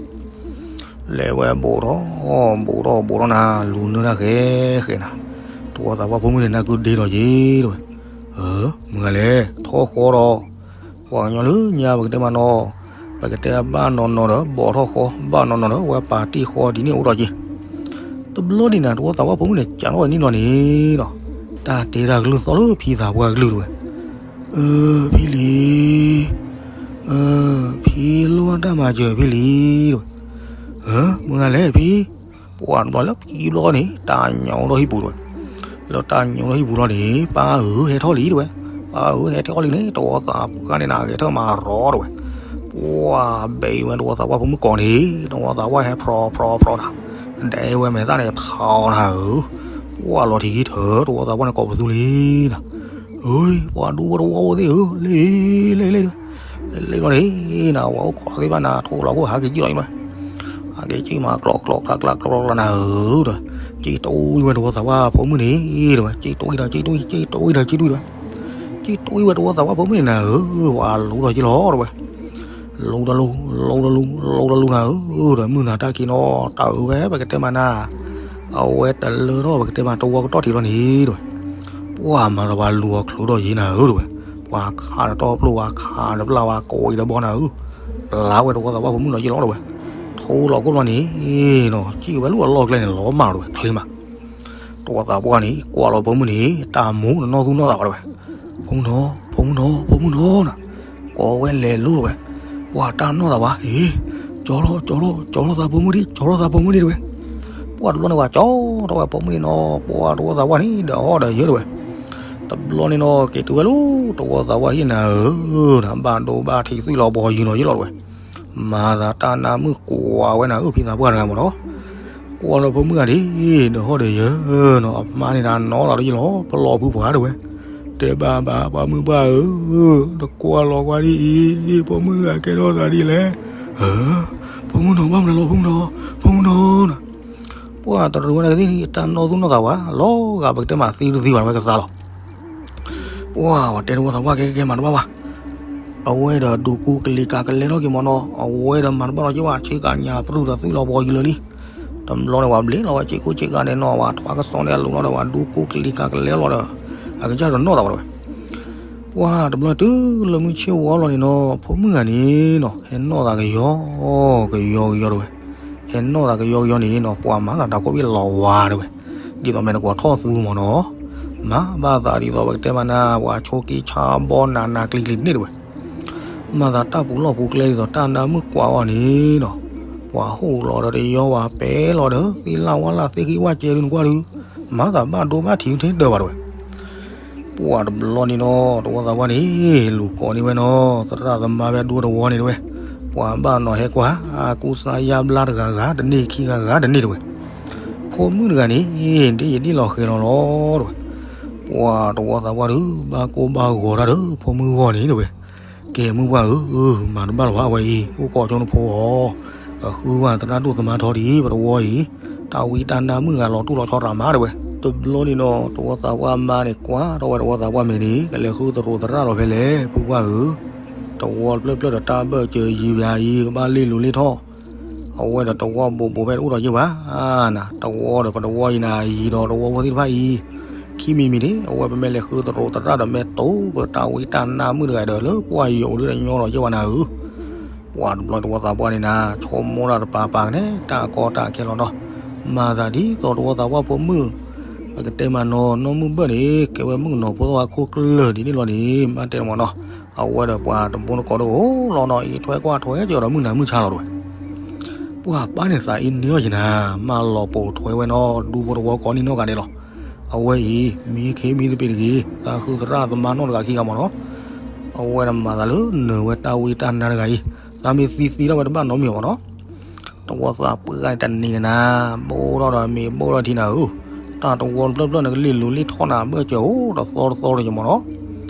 လဲၤဝဲဘိးထီၣ် ဘိးထီၣ်ဘိးထီၣ်နၤ လူၤနၢတၢ်ဃဲဃဲနၤ. တဝီသးပှၢ်ဖိမုၣ်န့ၣ် နၢ်ကုဒ့ဒီးက့ၤတဲဝဲ. ဧၢ မုၢ်ဂၤလဲၣ် ထီၣ်ဃီဒီး ပှၤကညီလၢညါပကတဲမးနီၤ ပကတဲဘၣ်နီၢ်နီၢ်ဒီး ဘိးထီၣ်ဃီ ဘၣ်နီၢ်နီၢ်ဒီး ဝဲပာ်တ့ၢ်ဃီဒ်န့ၣ်အိၣ်ဒီးက့ၤ. တဘျီန့ၣ်နၤ တဝီသးပှၢ်ဖိမုၣ်န့ၣ် ကးထီၣ်ဝဲန့ၣ်လီၤန့ၣ်ဒီး တၢ်တဲတၢ်ကလုၢ်သီၣ်လၢဖံသးပှၢ်ကလုၢ်တဲဝဲ. အၢ ဖံလံၤ အၢ ဖံလိၣ်တၢ်မၤစၢၤဖံလံၤတဲဝဲ. ဧၢ မုၢ်ဂၤလဲၣ်ဖံ ပှၤတဘျီလၢဖံဘျီန့ၣ် တၢ်ညိးထီၣ်ဟံၣ်ပူၤတဲဝဲ. လၢတၢ်ညိးထီၣ်ဟံၣ်ပူၤလီၤန့ၣ် ပၢ်ဧၢဟဲထီၣ်လံတဲဝဲ. ပၢ်ဧၢဟဲထီၣ်လံန့ၣ် တဝီသးပှၢ်န့ၣ်နၤ ဂဲၤထၢၣ်မၤရီတဲဝဲ. ပှၤဘဲးဝဲတဝီသးပှၢ်ဖိမုၣ်ကိးန့ၣ် တဝီသးပှၢ်ဟဲဖြီဖြီဖြီနၤ ဒဲဝဲမဲာ်သၣ်န့ၣ် ဖးအီၤနၤဧၢ. ပှၤလီၤထံးခံထၢ တဝီသးပှၢ်န့ၣ်ကိးပသူလံနၤ. အၢ ပှၤဒူဖိတဝီဖိသ့ၣ်ဧၢ လ့လ့လ့ လ့လ့လီၤန့ၣ်နၤ ပှၤအိၣ်ခိးသ့ၣ်ဘၣ်နၤ ထိၣ်လီၤခိၣ်ဟးက့ၤကံၣ်လီၤအံၤမး ဟးက့ၤကံၣ်မး ကျီကျီကျါကျါကျီကျီကျါနၤဧၢဒီး ကံၣ်တူၢ်ဝဲတဝီသးပှၢ်ဖိမုၣ်န့ၣ်တဲဝဲ ကံၣ်တူၢ်ဒီးကံၣ်တူၢ် ကံၣ်တူၢ်ဒီးကံၣ်တူၢ်ဒီး ကံၣ်တူၢ်ဝဲတဝီသးပှၢ်ဖိမုၣ်န့ၣ်နၤဧၢ ပှၤလူၤဒီးကံၣ်လီၤတဲဝဲ လူၤဒီးလူၤ လူၤဒီးလူၤ လူၤဒီးလူၤနၤဧၢဒီး မုၢ်နၤတၢ်ခံနီၤ တၢ်အၢဝဲ ပကတဲမးနၤ အဝဲတလၢထီၣ် ပကတဲမး တဝီကတီၢ်ထံးလီၤန့ၣ်တဲဝဲ ပှၤမၤသးပှၤလူၤအီၤချုးထီၣ်ယံၤနၤဧၢတဲဝဲ ပှၤခးဒီးတီပျိၢ် ပှၤခးဒီးပျၢ် ပှၤကိးအံၤဒီးဘီနၤဧၢ ပျၢ်ဝဲတဝီသးပှၢ်ဖိမုၣ်နီၤယံၤလီၤတဲဝဲ ထိလီၤခိၣ်လီၤန့ၣ်နီၤ ကံၣ်ဝဲလၢအလီၢ်ကျဲန့ၣ် လီၤမၢ်တဲဝဲ ချ့မး တဝီသးပှၢ်န့ၣ် ကွၢ်လီၤဖိမုၣ်န့ၣ် တၢ်မူတနီၢ်သူၣ်နီၢ်သးဘၣ်တဲဝဲ ဖိမုၣ်နီၤ ဖိမုၣ်နီၤ ဖိမုၣ်နီၤနၤ ကိးဝဲလဲၤလိၤတဲဝဲ ပှၤတၢ်နီၢ်သးဘၣ် အ့ ကၠီထီၣ် ကၠီထီၣ် ကၠီထီၣ်သးဖိမုၣ်ဒံး ကၠီထီၣ်သးဖိမုၣ်ဒံးတဲဝဲ ပှၤတဘျီန့ၣ် ပှၤကၠီထီၣ်ဝဲဖိမုၣ်န့ၣ်နီၤ ပှၤတဝီသးပှၢ်န့ၣ် ဒီးဟီၣ်ဒီးယၢၤတဲဝဲ တဘျီန့ၣ်နီၤ က့ၤတုၤဝဲလၢ တဝီသးပှၢ်ဟံၣ်နၤဧၢ နဘၣ်ဒိဘၣ်ထံးသွံၣ်လီၤဘီယူၤနီၤယံၤလီၤတဲဝဲ မၤသးတၢ်နါမုၣ်ကွၢ်ဝဲနၤဧၢ ဖံသးပှၢ်တဂၤမးနီၤ ကွၢ်လီၤဖိမုၣ်ဂၤဒံး ဒီးဟီၣ်ဒီးယၢၤနီၤ အမါန့ၣ်နၤနီၤသးဒီးယံၤလီၤ ပလီၢ်ဖုပှၤတဲဝဲ တဲဘၣ်ဘၣ် ပှၤမုၣ်ပှၢ်ဧၢ, နကွၢ်လီၤကွၢ်ဒ်အံၤ, ဖိမုၣ်ဂၤကဲထီၣ်သးဒ်လဲၣ်. ဖိမုၣ်နီၤ ဘၣ်မနုၤလီၤ ဖိမုၣ်နီၤ, ဖိမုၣ်နီၤနီၤ. ပှၤတရူးဝဲန့ၣ်ကသ့ၣ် တၢ်နီၢ်သူၣ်နီၢ်သးဝဲ လီၤဂာ်ပကတဲမးသံတသံဘၣ် ဝဲကသါလီၤ. ပှၤတဲတဝီသးပှၢ် ကဲကဲမးတဘၣ်ဘၣ်. အဝဲဒီးဒိးကူကလံၤကၤကလဲထီၣ်က့ၤမးနီၤ, အဝဲဒီးမၤတဘၣ်လီၤက့ၤဘၣ် ဆ့ကၤညါပြူၢ်ဒီးသွံၣ်လီၤပှီၤယံၤလၢာ်လံ. တဘျီန့ၣ် ပှၤဘျ့လီၤဝဲ ဆ့ကူဆ့ကၤန့ၣ်နီၤ ပှၤထွးကစီၣ်န့ၣ်အလိၤလီၤဒီး ပှၤဒိးကူကလံၤကၤကလဲလီၤဒီး အကစၢ်ဒီးနီၢ်သးဝဲတဝဲ. ပှၤတဘျီတုၤလၢမုၢ်ဆ့ၣ်ဝါလီၤန့ၣ်နီၤ ဖိမုၣ်ဂၤန့ၣ်နီၤ ဟဲနီၢ်သးကယီကယီကယီတဝဲ. ဟဲနီၢ်သးကယီကယီန့ၣ်နီၤ ပှၤမၤသးတၢ်ကိးဘ့ၣ်လီၤဝါတဝဲ. ဒ်သိးမ့ၢ်နကွၢ်ထီၣ်သူမးနီၤ, မၤဘၣ်သးဒ်သိးပကတဲမးနၤ ပှၤဆိက့ဆါဘီနးနးကျံၤကျံၤန့ၣ်တဝဲ. မၤသးတၢ်ပူၤလီၢ်ပူၤကျဲဒ်သိးတၢ်နါမုၣ်ကွၢ်အီၤန့ၣ်နီၤ, ပှၤဟိၣ်လီၤဒီးတယီဝဲ ပဲလီၤဒီးသ့ၣ်လၣ်ဝါလၣ်သ့ၣ်ဃံဝၣ်ကဲဒုးနကွၢ်ဒုး, မၤသးဘၣ်ဒိဘၣ်ထံးထဲဒၢးဘၣ်တဝဲ. ပှၤတဘျီန့ၣ်နီၤ တဝီသးပှၢ်န့ၣ် လူၤကိးန့ၢ်ဝဲနီၤ သရၣ်သမါဖဲဒူတဝီန့ၣ်တဝဲ. ပှၤဘၣ်နီၤဟဲကွၢ် ကူစါယါဘျါတဂၤဂၤတန့ၢ် ခံဂၤဂၤတန့ၢ်တဝဲ. ဖိမုၣ်တဂၤန့ၣ် ဒ်ယဒ်လီၤဃဲၤလီၤလီၤတဝဲ. ပှၤတဝီသးပှၢ်ဒုး ဘၣ်ကိၢ်ဘၣ်ဂီၤတၢ်ဒီး ဖိမုၣ်ဂီၢ်န့ၣ်တဝဲ. ကဲမုၣ်ပှၢ်ဧၢ, မၤတဘၣ်လၢၤဘၣ်အဝဲအံၤ အိၣ်ကိးဆိနဖိအီၤ, အဃုဝဲသရၣ်ဒိၣ်သမါထီဒ်အံၤ ပတဝီအံၤ, တၢ်ဝံတၢ်နါမုၣ်ဂၤလီၤတူၢ်လီၤဆီတၢ်မးတဝဲ. တဘျီန့ၣ်နီၤ တဝီသးပှၢ်မါန့ၣ် ကွၢ်ထီၣ်ဝဲတဝီသးပှၢ်မ့ၢ်န့ၣ် ကလဲၤဃုသရိာ်သရၣ်လီၤဖဲလဲၣ် ဖုပှၢ်ဧၢ. တဝီတဖျၢၣ်ဖျၢၣ်ဒီးတၢ်ဘၢၣ်စၢၤယံၤဘၣ်အံၤ ကဘၣ်လ့ၣ်လိၤလ့ၣ်ထီၣ်, အဝဲဒီးတဝီဘိးဘိးဖဲတအိၣ်ဒီးယဲၢ်ဘၣ်, နၤ တဝီဒီးပတဝီအံၤနၤ ယံၤဒီးတဝီဖိသ့ၣ်တဖၣ်အံၤ, ခံမံၤမံၤန့ၣ် အဝဲပမ့ၢ်လဲၤဃုသရိာ်သရၣ်ဒီးမ့ၢ်တိၢ်ပတၢ်ဝံတၢ်နါမုၣ်တဂၤဒီး လၢပှၢ်ယိာ်ဒုးတညီဒီးယဲၢ်ဘၣ်နၤဧၢ. ပှၤတဘျီတဝီသးပှၢ်န့ၣ်နၤ ဆိကမိၣ်တၢ်တပၤပၤကနဲ တၢ်ကီတၢ်ခဲလီၤနီၤ, မၤသးဒ်သိးတဝီသးပှၢ်ဖိမုၣ်, ပကတဲမးနီၤ နီၢ်မုၣ်ဘၢၣ်န့ၣ် ကဲဝဲမုၣ်ကနီၤဖိသၣ်ဝါခိၣ်ကျၢၢ်ဒ်န့ၣ်လီၤန့ၣ် မ့ၢ်တဲမးနီၤ, အဝဲဒီးပှၤတဘိနကီးဒိၣ်အိၣ်လီၤနီၤ အံးထွဲကွၢ်ထွဲကဒီးမုၢ်နၤမုၢ်ဆါလီၤတဝဲ. ပှၤပၢ်န့ၣ်သးအံၤန့ၢ်အီၤယနၤ, မၢလီၤပိာ်ထွဲဝဲနီၤ ဒူဖိတဝီကိးန့ၢ်နီတဂၤဒဲးလီၤ. အဝဲအံၤ မံခ့မံသပ့ၤတဂ့ၤ သးဃုသရၣ်သမါနီတဂၤခံဂၤမးနီၤ, အဝဲဒၣ်မၤသးလၢနၢၤဝဲတၢ်ဝံတၢ်နါတဂၤအံၤ, သးမ့ၢ်သံသံထီၣ်ဝဲတဘၣ်နီတမံၤမးနီၤ. တဝီသးပှၢ်တနံၤန့ၣ်နၤ, ဘိၣ်ထီၣ်ဒီးမ့ၢ်ဘိၣ်ထီၣ်ထံနၤဧၢ, တၢ်တဝီတဖျၢၣ်ဖျၢၣ်န့ၣ် ကလ့ၣ်လိၤလ့ၣ်ထီၣ်နၤ ဘၢၣ်စၢၤအိၣ်တသီတသီတယမးနီၤ.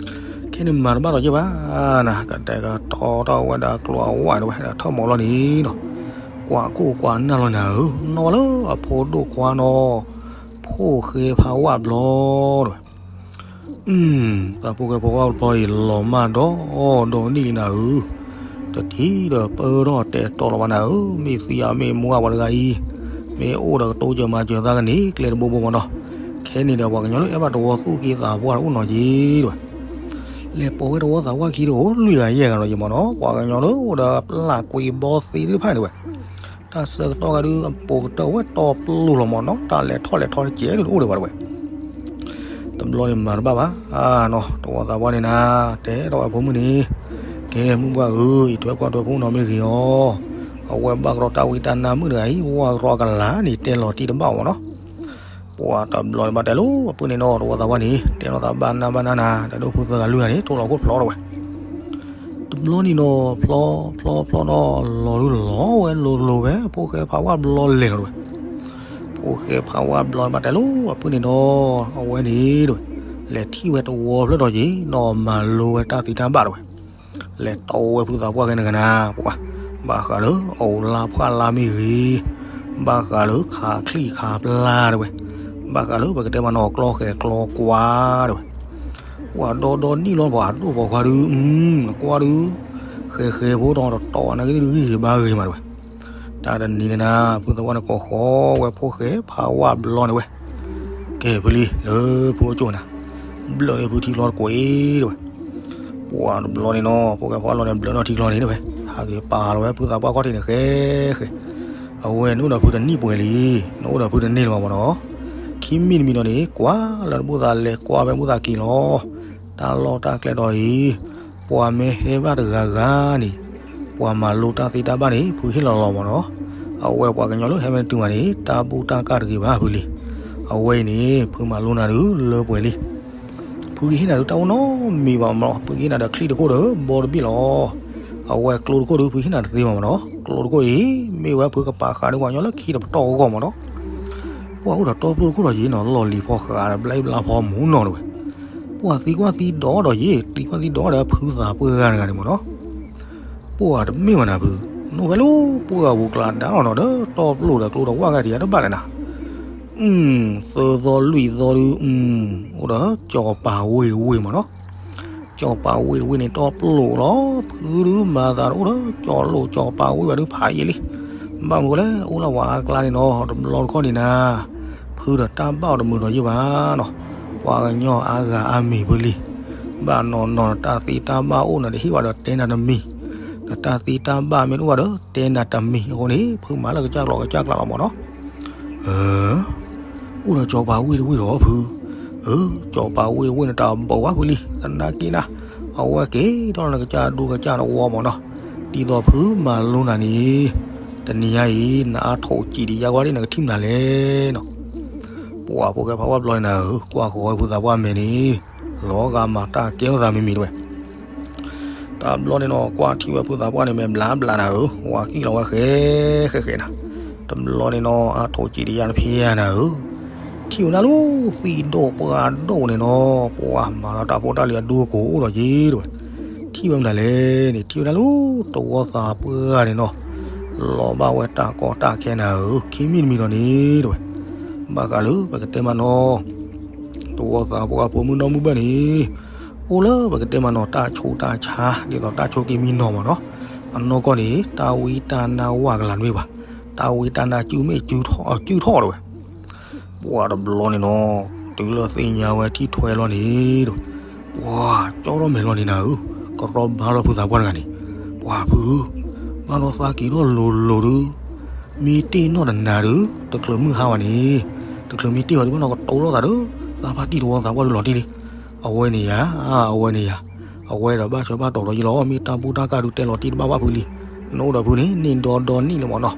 ခဲန့ၣ်မၤတဘၣ်ဒီးယဲၢ်ဘၣ်, နၤ ကတဲာ်ကတီၤထီၣ်ဝဲဒၣ်ကျိၤအဝဲတဝဲ ထၢၣ်မီၤလီၤန့ၣ်ဒီး, ကွၢ်ခိၣ်ကွၢ်နၢ်လီၤနၤဧၢ, နီၢ်ဝဲလၢအဖိဒိၣ်ခွါနီၤ, ဖိၣ်ဃဲဖးဝၣ်ဘျီတဝဲ. သးဖိၣ်ဃဲဖးဝၣ်ဘျီအံၤ လီၤမၢ်ဒီးဒီနံၣ်လံနၤဧၢ, တထံၣ်ဒီးပၢထီၣ်တဲာ်တီၤလီၤဘၣ်နၤဧၢ, မ့ၢ်သံအမ့ၢ်မူအပှၤတဂၤအံၤ, မ့ၢ်အိၣ်ဒီးကတိၤစၢၤမၤစၢၤသးကန့ၣ် ကျဲတဘိဘိမးနီၤ. ခဲန့ၣ်ဒီးပှၤကညီလၢအဲၣ်ဘၣ်တဝီသူၣ်က့သးပှၢ် အိၣ်နီၤက့ၤတဝဲ. လဲၤပိာ်ဝဲတဝီသးပှၢ်ခံတအိၣ် လွံၢ်ဂၤယဲၢ်ဂၤဒီးယမးနီၤ, ပှၤကညီလၢအိၣ်ဒီးပျၢ်ကွံာ်ဘီသ့သ့ၣ်တဖၣ်န့ၣ်ဝဲ, တၢ်ဆၢကတီၢ်ဂၤဒုး အပိာ်ကတၢၢ်ဝဲတီပျိလီၤမးနီၤ, တၢ်လဲၤထီၣ်လဲၤထီတစဲးဒုးတအိၣ်ဒံးဘၣ်တဝဲ. တဘျီန့ၣ်မၤတဘၣ်ဘၣ်နီၤ, တဝီသးပှၢ်န့ၣ်နၤ, တဲထီၣ်ဝဲဖိမုၣ်န့ၣ်, ကဲမုၣ်ပှၢ်ဧၢ, အံးထွဲကွၢ်ထွဲဖိနီၤမ့ၢ်ဂ့ၤအီၤ, အဝဲဘၣ်ကရီတၢ်ဝံတၢ်နါမုၣ်တဂၤအံၤ ဝၢ်ကရီကလၤန့ၣ် တဲလီၤတံၢ်တဘၣ်မးနီၤ. ပှၤတဘျီန့ၣ်ဘၣ်တဲလိာ်အပုၢ်န့ၣ်နီၤ, တဝီသးပှၢ်န့ၣ် တဲထီၣ်သးဘၣ်နၢ်ဘၣ်နၢ်နၤ, တဲဒိၣ်ဖုသၢဂၤလွံၢ်ဂၤန့ၣ် ထိၣ်လီၤခိၣ်ဖျီထီၣ်ဝဲ. တဘျီန့ၣ်နီၤ, ဖျီဖျီဖျီနီၤ, လီၤဒုးလီၤဝဲလိၤလိၤဝဲ, ဖိၣ်ဃဲဖးဝၣ်ဘျီလဲၤလီၤတဝဲ. ဖိၣ်ဃဲဖးဝၣ်ဘျီဘၣ်တဲလိာ်အပုၢ်န့ၣ်နီၤ, အဝဲန့ၣ်တဝဲ, လဲၤထံၣ်ဝဲတဝီဖျၢၣ်ထီၣ်က့ၤနီၤ, မၤလိဝဲတၢ်သံတၢ်ဘၣ်တဝဲ. လဲၤတီဝဲဖုသးပှၢ်ကဲနကနၤ, ပှၤ, ဘၣ်ဃးလၢအအိၣ်လါဖှၣ်လါမ့ၢ်ဂ့ၤ, ဘၣ်ဃးလၢခးချံၣ်ခးပျၢ်တဝဲ, ဘၣ်ဃးလၢပကတဲမးနီၤ ကျီဃဲၤကျီကွၢ်တဝဲ. ပှၤဒီဒီနံၣ်လီၤ ပှၤဒိၣ်ပိာ်ခွါဒုး, နကွၢ်ဒုး, ဃဲၤဃဲၤဖိဒီးတတီၤနာ်က့ဒုးဂံၢ်ဂ့ၤဘါဂ့ၤမးတဝဲ. တၢ်တနံၤန့ၣ်နၤ, ဖုသးပှၢ်န့ၣ်ကိးဃီၤဝဲ ဖိၣ်ဃဲဖးဝၣ်ဘျီန့ၣ်ဝဲ, ကဲဖုလံ လၢဖုအိၣ်ကၠိၣ်နၤ, ဘျၢၣ်န့ၢ်ဖုထံကျီတကွဲးတဝဲ. ပှၤတဘျီန့ၣ်နီၤ, ဖိၣ်ဃဲဖးဝၣ်ဘျီန့ၣ် ဘျၢၣ်နီၢ်ထံကျီန့ၣ်တဝဲ, ဟးက့ၤပာ်လီၤဝဲဖုသးပှၢ်ခီၣ်ထံးန့ၣ်ဃဲဃဲ, အဝဲနအိၣ်ဒီးဖုတနံၣ်ပှဲၤလံ, နအိၣ်ဒီးဖုတန့ၢ်လၢၤဘၣ်မးနီၤ. ခံမံၤတမံၤဒီးန့ၣ် ကွၢ်လၢတဘူၣ်သးလဲၤကွၢ်ဖဲဘူၣ်သးက့ၤလီၤ. တၢ်လီၢ်တၢ်ကျဲဒီးအံၤ, ပှၤမ့ၢ်ဟဲဘၣ်တဂၤဂၤန့ၣ်, ပှၤမၤလိတၢ်သ့တၢ်ဘၣ်န့ၣ် ဖုဟ့ၣ်လီၤလီၤမးနီၤ. အဝဲပှၤကညီလၢဟဲမ့ၢ်တတုၤဘၣ်န့ၣ် တၢ်ဘူၣ်တၢ်ကၢ်တဂ့ၤဘၣ်ဖုလံ. အဝဲအံၤန့ၣ် ဖုမၤလိနၤဒုးလၢပှဲၤလံ. ဖုကဟ့ၣ်နၤဒုးတၢ်အိၣ်နီတမံၤဘၣ်မးနီၤ, ဖုကဟ့ၣ်နၤဒီးချံတခိၣ်ဒီးဘီတဘ့ၣ်လီၤ. အဝဲကျိတခိၣ်ဒုး ဖုဟ့ၣ်နၤတသ့ဘၣ်မးနီၤ, ကျိတခိၣ်အံၤ မ့ၢ်ဝဲဖုကပာ်ဃာ်ဒုးပှၤကညီလၢခံတပတီၢ်အဂီၢ်မးနီၤ. ပှၤအိၣ်ဒီးတီပျိတခိၣ်ဒီးယံၤနီၤ, လီၢ်လံၤဖီဃးဒီးဘျါဘျါဖီမူနီၤတဝဲ. ပှၤ ပှၤသံကွၢ်သံဒိးဒီးယ့ၣ်, သံကွၢ်သံဒိးဒီးဖုသးပှၢ်ဂၤတဂၤန့ၣ်မ့ၢ်နီၤ. ပှၤတမ့ၢ်ဘၣ်နၤဖု, နအိၣ်ဖဲလၢပှၢ်ဂၤပူၤကျါဒါလီၤနီၤ, ဒီးတီပျိၣ်ဒီးကျိဒီးဝၣ်ဂၤတယၤတဘၣ်လဲၣ်နၤ. သၢသီလွံၢ်သီဒုး, အိၣ်ဒီးစီၤပၤဝ့ၢ်တဝ့ၢ်မ့ၢ်နီၤ. စီၤပၤဝ့ၢ်တဝ့ၢ်န့ၣ် တီပျိၣ်လီၤ, ဖုဒုးမၤသးဒီးအိၣ်ဒီးစီၤလိၣ်စီၤပၤဝ့ၢ်ဘၣ်ဒုးဖးယံာ်လံ. ဘၣ်မနုၤလဲၣ်, အိၣ်လၢဝဲအကျါန့ၣ်နီၤ, တဘျီတခီၣ်န့ၣ်နၤ ဖုဒီးတၢ်ဘၣ်အီၤတမုာ်ဒီးယ့ၣ်ဘၣ်နီၤ. ပှၤကညီအါဂၤအါမံၤဖုလံ. ဘၣ်နီၢ်နီၢ်နတၢ်သ့တၢ်ဘၣ်အိၣ်နၤတဟ့ၣ်ဘၣ်ဒီးတဲနၤတမံၤ, နတၢ်သ့တၢ်ဘၣ်မ့ၢ်တအိၣ်ဘၣ်ဒီးတဲနၤတမံၤအဃိန့ၣ် ဖုမၤလၢကစၢ်ကျိာ်ကစၢ်ကျါလီၤမ့ၢ်နီၤ. အိၣ်ဒီးစီၤပၤဝ့ၢ်တဝ့ၢ်အီၤဖု. စီၤပၤဝ့ၢ်တဝ့ၢ်န့ၣ်တၢ်ဘိးဝဲဖုလံ, သနာ်က့နၤ အဝဲက့ၤထီၣ်လၢနကစၢ်ဒူကစၢ်တဝီမ့ၢ်နီၤ. ဒ်သိးဖုမၤလိနၤန့ၣ် တနံၤညါအံၤ နအါထီၣ်စံးဒံးယါကွၢ်ဒ်နကထံၣ်မနုၤလဲၣ်နီၤ. ပှၤဖိၣ်ဃဲဖးဝါဘျီန့ၣ်နၤဧၢ, ကွၢ်ဃီၤဝဲဖုသးပှၢ်မဲာ်န့ၣ် လီၤဂာ်မၤတၢ်ကဲထီၣ်သးမံၤမံၤတဝဲ. တဘျီန့ၣ်နီၤ ကွၢ်ထံၣ်ဝဲဖုသးပှၢ်န့ၣ် မဲာ်ဘျးဘျးနၤဧၢ, ဝၤကံၣ်လီၤဝဲဃဲဃဲဃဲနၤ. တဘျီန့ၣ်နီၤ အါထီၣ်စံးဒံးယါတဖျၢၣ်နၤဧၢ, ထံၣ်ဝဲဒၣ်လၢသံၣ်ဒိၣ်ပှၢ်ဒိၣ်န့ၣ်နီၤ, ပှၤမၤလီၤတၢ်ဖိတၢ်လံၤအဒူအကိၢ်အိၣ်လီၤက့ၤတဝဲ. ထံၣ်ဝဲမနုၤလဲၣ်န့ၣ် ထံၣ်ဝဲဒၣ်လၢသဝီသးပှၢ်န့ၣ်နီၤ, လီၤဘၣ်ဝဲတၢ်ကီတၢ်ခဲနၤဧၢ, ခံမံၤတမံၤဒီးန့ၣ်တဝဲ. ဘၣ်ဃးလၢပကတဲမးနီၤ သဝီသးပှၢ်ဖိမုၣ်နီၢ်မုၣ်ဘၢၣ်န့ၣ် အိၣ်လၢပကတဲမးနီၤ တၢ်ဆူးတၢ်ဆါ ဒ်သိးတၢ်ဆိးက့မံနီၤမ့ၢ်နီၤ. အနီၢ်ကီၢ်န့ၣ် တၢ်ဝံတၢ်နါဝၢ်ကလၤတမ့ၢ်ဘၣ်, တၢ်ဝံတၢ်နါစုၣ်မ့ၢ်စုၣ်ထီၣ်တဝဲ. ပှၤတဘျီန့ၣ်နီၤ တုၤလၢသ့ၣ်ညါဝဲထံၣ်ထွဲလီၤန့ၣ်တဝဲ, ပှၤကၠီထီၣ်မဲာ်လီၤန့ၣ်နၤဧၢ, ကရီဘါထီၣ်ဖုသးပှၢ်တဂၤန့ၣ်, ပှၤဖုဧၢ, ဘၣ်ဒီးသးက့ၤထီၣ်လိၤလိၤဒုး မ့ၢ်တ့ၢ်နီၣ်တနၤဒုး တချုးမုၢ်ဟါဘၣ်န့ၣ်, တချုးမ့ၢ်တ့ၢ်ဘၣ်ဒုး ဘၣ်နီၢ်ကတိၤလိာ်သးဒီး သးဖါတံၢ်တဝီသးပှၢ်ဒုးလီၤတံၢ်လံ. အဝဲန့ၣ်ယၤ, အဝဲန့ၣ်ယၤ, အဝဲဒီးဘၣ်ဆၢဘၣ်တီၤဒီးယလီၤ, မ့ၢ်တၢ်ဘူၣ်တၢ်ကၢ်ဒုးတဲလီၤတံၢ်တဘၣ်ဘၣ်ဖုလံ. နအိၣ်ဒီးဖုန့ၣ် န့ၢ်ဒီဒီနံၣ်လံမ့ၢ်နီၤ.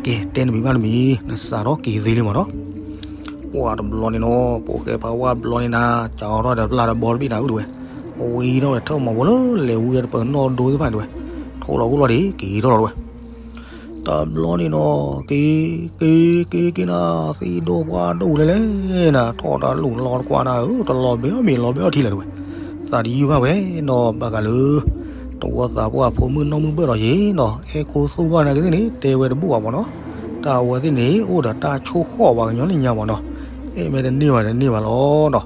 ကဲ တဲနမံၤဘၣ်နမံၤ, နစးထီၣ်က့ၤသ့လံမ့ၢ်နီၤ. ပှၤတဘျီန့ၣ်နီၤ ဖိၣ်ဃဲဖးဝါဘျီန့ၣ်နၤ ကၠီထီၣ်ဒီးပျၢ်ဒီးဘီတဘ့ၣ်နၤဧၢတဝဲ, ဝံထီၣ်ဝဲထၢၣ်မီၤဖိလၢလဲၤဝံဝဲတပၢၤနီၣ်ဒိသ့ၣ်တဖၣ်န့ၣ်တဝဲ, ထိၣ်လီၤဟူလီၤဒံး က့ၤထီၣ်လီၤတဝဲ. တဘျီန့ၣ်နီၤ က့ၤ က့ၤ က့ၤ က့ၤနၤ သံၣ်ဒိၣ်ပှၢ်ဒိၣ်လဲၣ်လဲၣ်နၤ ထီၣ်တၢ်လူၢ်လီၤတကွၢ်နၤဧၢ, တလီၤဘဲအီၣ်မ့ၤလီၤဘဲအီထံလၢတဝဲ, သးတယုၢ်ဘၣ်ဝဲနီၤ ဘၣ်ဃးလၢ တဝီသးပှၢ်ဖိမုၣ်နီၢ်မုၣ်ဘၢၣ်ဒီးယ့ၤနီၤ အဲၣ်ခိသူၣ်ဘၣ်နာ်က့သ့ၣ်န့ၣ် တဲဝဲတဘူၣ်ဘၣ်မ့ၢ်နီၤ, တၢ်အဝဲသ့ၣ်န့ၣ် အိၣ်ဒီးတၢ်ဆိၣ်ဃီၣ်ပှၤကညီလၢညါမ့ၢ်နီၤ, အဲၣ်မ့ၢ်တန့ၢ်ဘၣ်တန့ၢ်ဘၣ်လီၤနီၤ,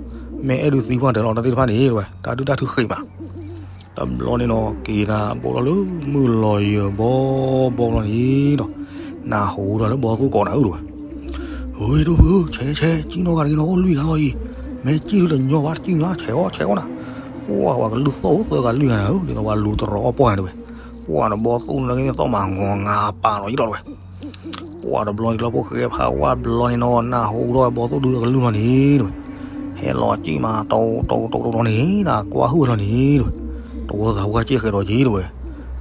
မ့ၢ်အဲၣ်ဒုးသံပှၢ်တၢၢ်လီၤတၢ်သ့ၣ်တဖၣ်န့ၣ်တဝဲ တၢ်ဒုၣ်တၢ်ထုဃ့ဘၣ် တဘျီန့ၣ်နီၤ က့ၤနၤဘီလီၤလၢမုၢ်လီၤယၢၤဘီဘီလီၤန့ၣ်ဒီး, နၢ်ဟူဒီးလၢဘီသိၣ်ကိးနၤဧၢတဝဲ, ဧၢ ဒိၣ်ဖုဧၢ ဆဲးဆဲး ကံၣ်နီၣ်ဂၤတဂ့ၤနီၤ အိၣ်လွံၢ်ဂၤလီၤအံၤ, မ့ၢ်ကံၣ်ဒုးတညီဘၣ်တကံၣ်ညီ ဆဲးအီၣ်ဆဲးအီၣ်နၤ, ပှၤပှၤကလုၢ်သီၣ်အိၣ်သၢဂၤလွံၢ်ဂၤနၤဧၢ ဒ်သိးပှၤလူၤတရီအီၣ်ပှၢ်တဝဲ, ပှၤနဘီသိၣ်နဂ့ၤသီၣ်မးငီၤငါပာ်လီၤယံၤလီၤတဝဲ ပှၤတဘျီန့ၣ်လီၤဖိၣ်ဃဲဖးဝါဘျီန့ၣ်နီၤ နၢ်ဟူဒီးဘီသိၣ်ဒုးအကလုၢ်လီၤန့ၣ်တဝဲ, ဟဲလီၤကံၣ်မး တိတိတိတိန့ၣ် နကွၢ်ဟုၣ်ဝဲလီၤန့ၣ်တဝဲ, တဝီသးပှၢ်က့ၣ်ဃဲးဒီးက့ၤတဝဲ,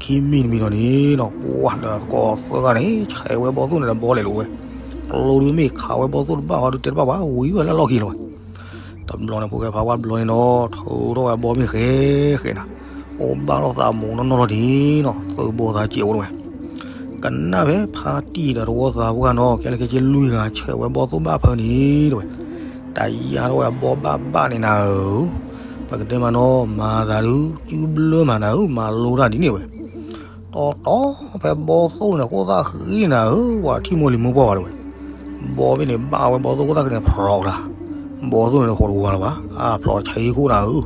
ခံမံၤတမံၤဒီးန့ၣ်နီၤ ပှၤဒီးသကိးသၢဂၤန့ၣ် ဆဲးဝဲဘီသိၣ်န့ၣ်ဒီးဘီလဲၤလိာ်ဝဲ, ကျိဒုးမ့ၢ်ခးဝဲဘီသိၣ်တဘၣ်ဃီဒုးတဲတဘၣ်ဘၣ် ဝံၤဝဲလၢလီၢ်ခံလီၤဝဲ တဘျီန့ၣ်ဖိၣ်ဃဲဖးဝါဘျီန့ၣ်နီၤ ထုးထီၣ်ဝဲဘီမ့ၢ်ဃဲဃဲနၤ, အိၣ်ဘၣ်ထီၣ်သးမူးနီၢ်နီၢ်လီၤဒ်နီၤ သုးဘီသးစဲးအိၣ်တဝဲ, ကနၣ်ဖဲဖါတံၢ်ဒီးတဝီသးပှၢ်နီၤ ကဲလၢခဲဆ့လွံၢ်ဂၤဆဲးဝဲဘီသိၣ်ဘၣ်ဖၢန့ၣ်တဝဲ, တၢ်ယါထီၣ်ဝဲဘီဘၣ်ဘၣ်န့ၣ်နၤဧၢ, ပကတဲမးနီၤ မၤသးဒုး စုဘျၢမးနၤဧၢ မၤလိတၢ်ဒ်န့ၣ်ဝဲ တီတီဖဲဘီသိၣ်န့ၣ် ခိၣ်သၣ်ဃံနၤဧၢ ပှၤထံၣ်မိၢ်လံၤမိၢ်ပှၢ်ဘၣ်တဝဲ, ဘီဘ့ၣ်န့ၣ် ဘၣ်ဝဲဘီသိၣ်ခိၣ်သၣ်ဃံန့ၣ် ဖရီကလၤ, ဘီသိၣ်န့ၣ် ဃိးတဝါလၢၤဘၣ် အဖျိးဆံးခိၣ်နၤဧၢ,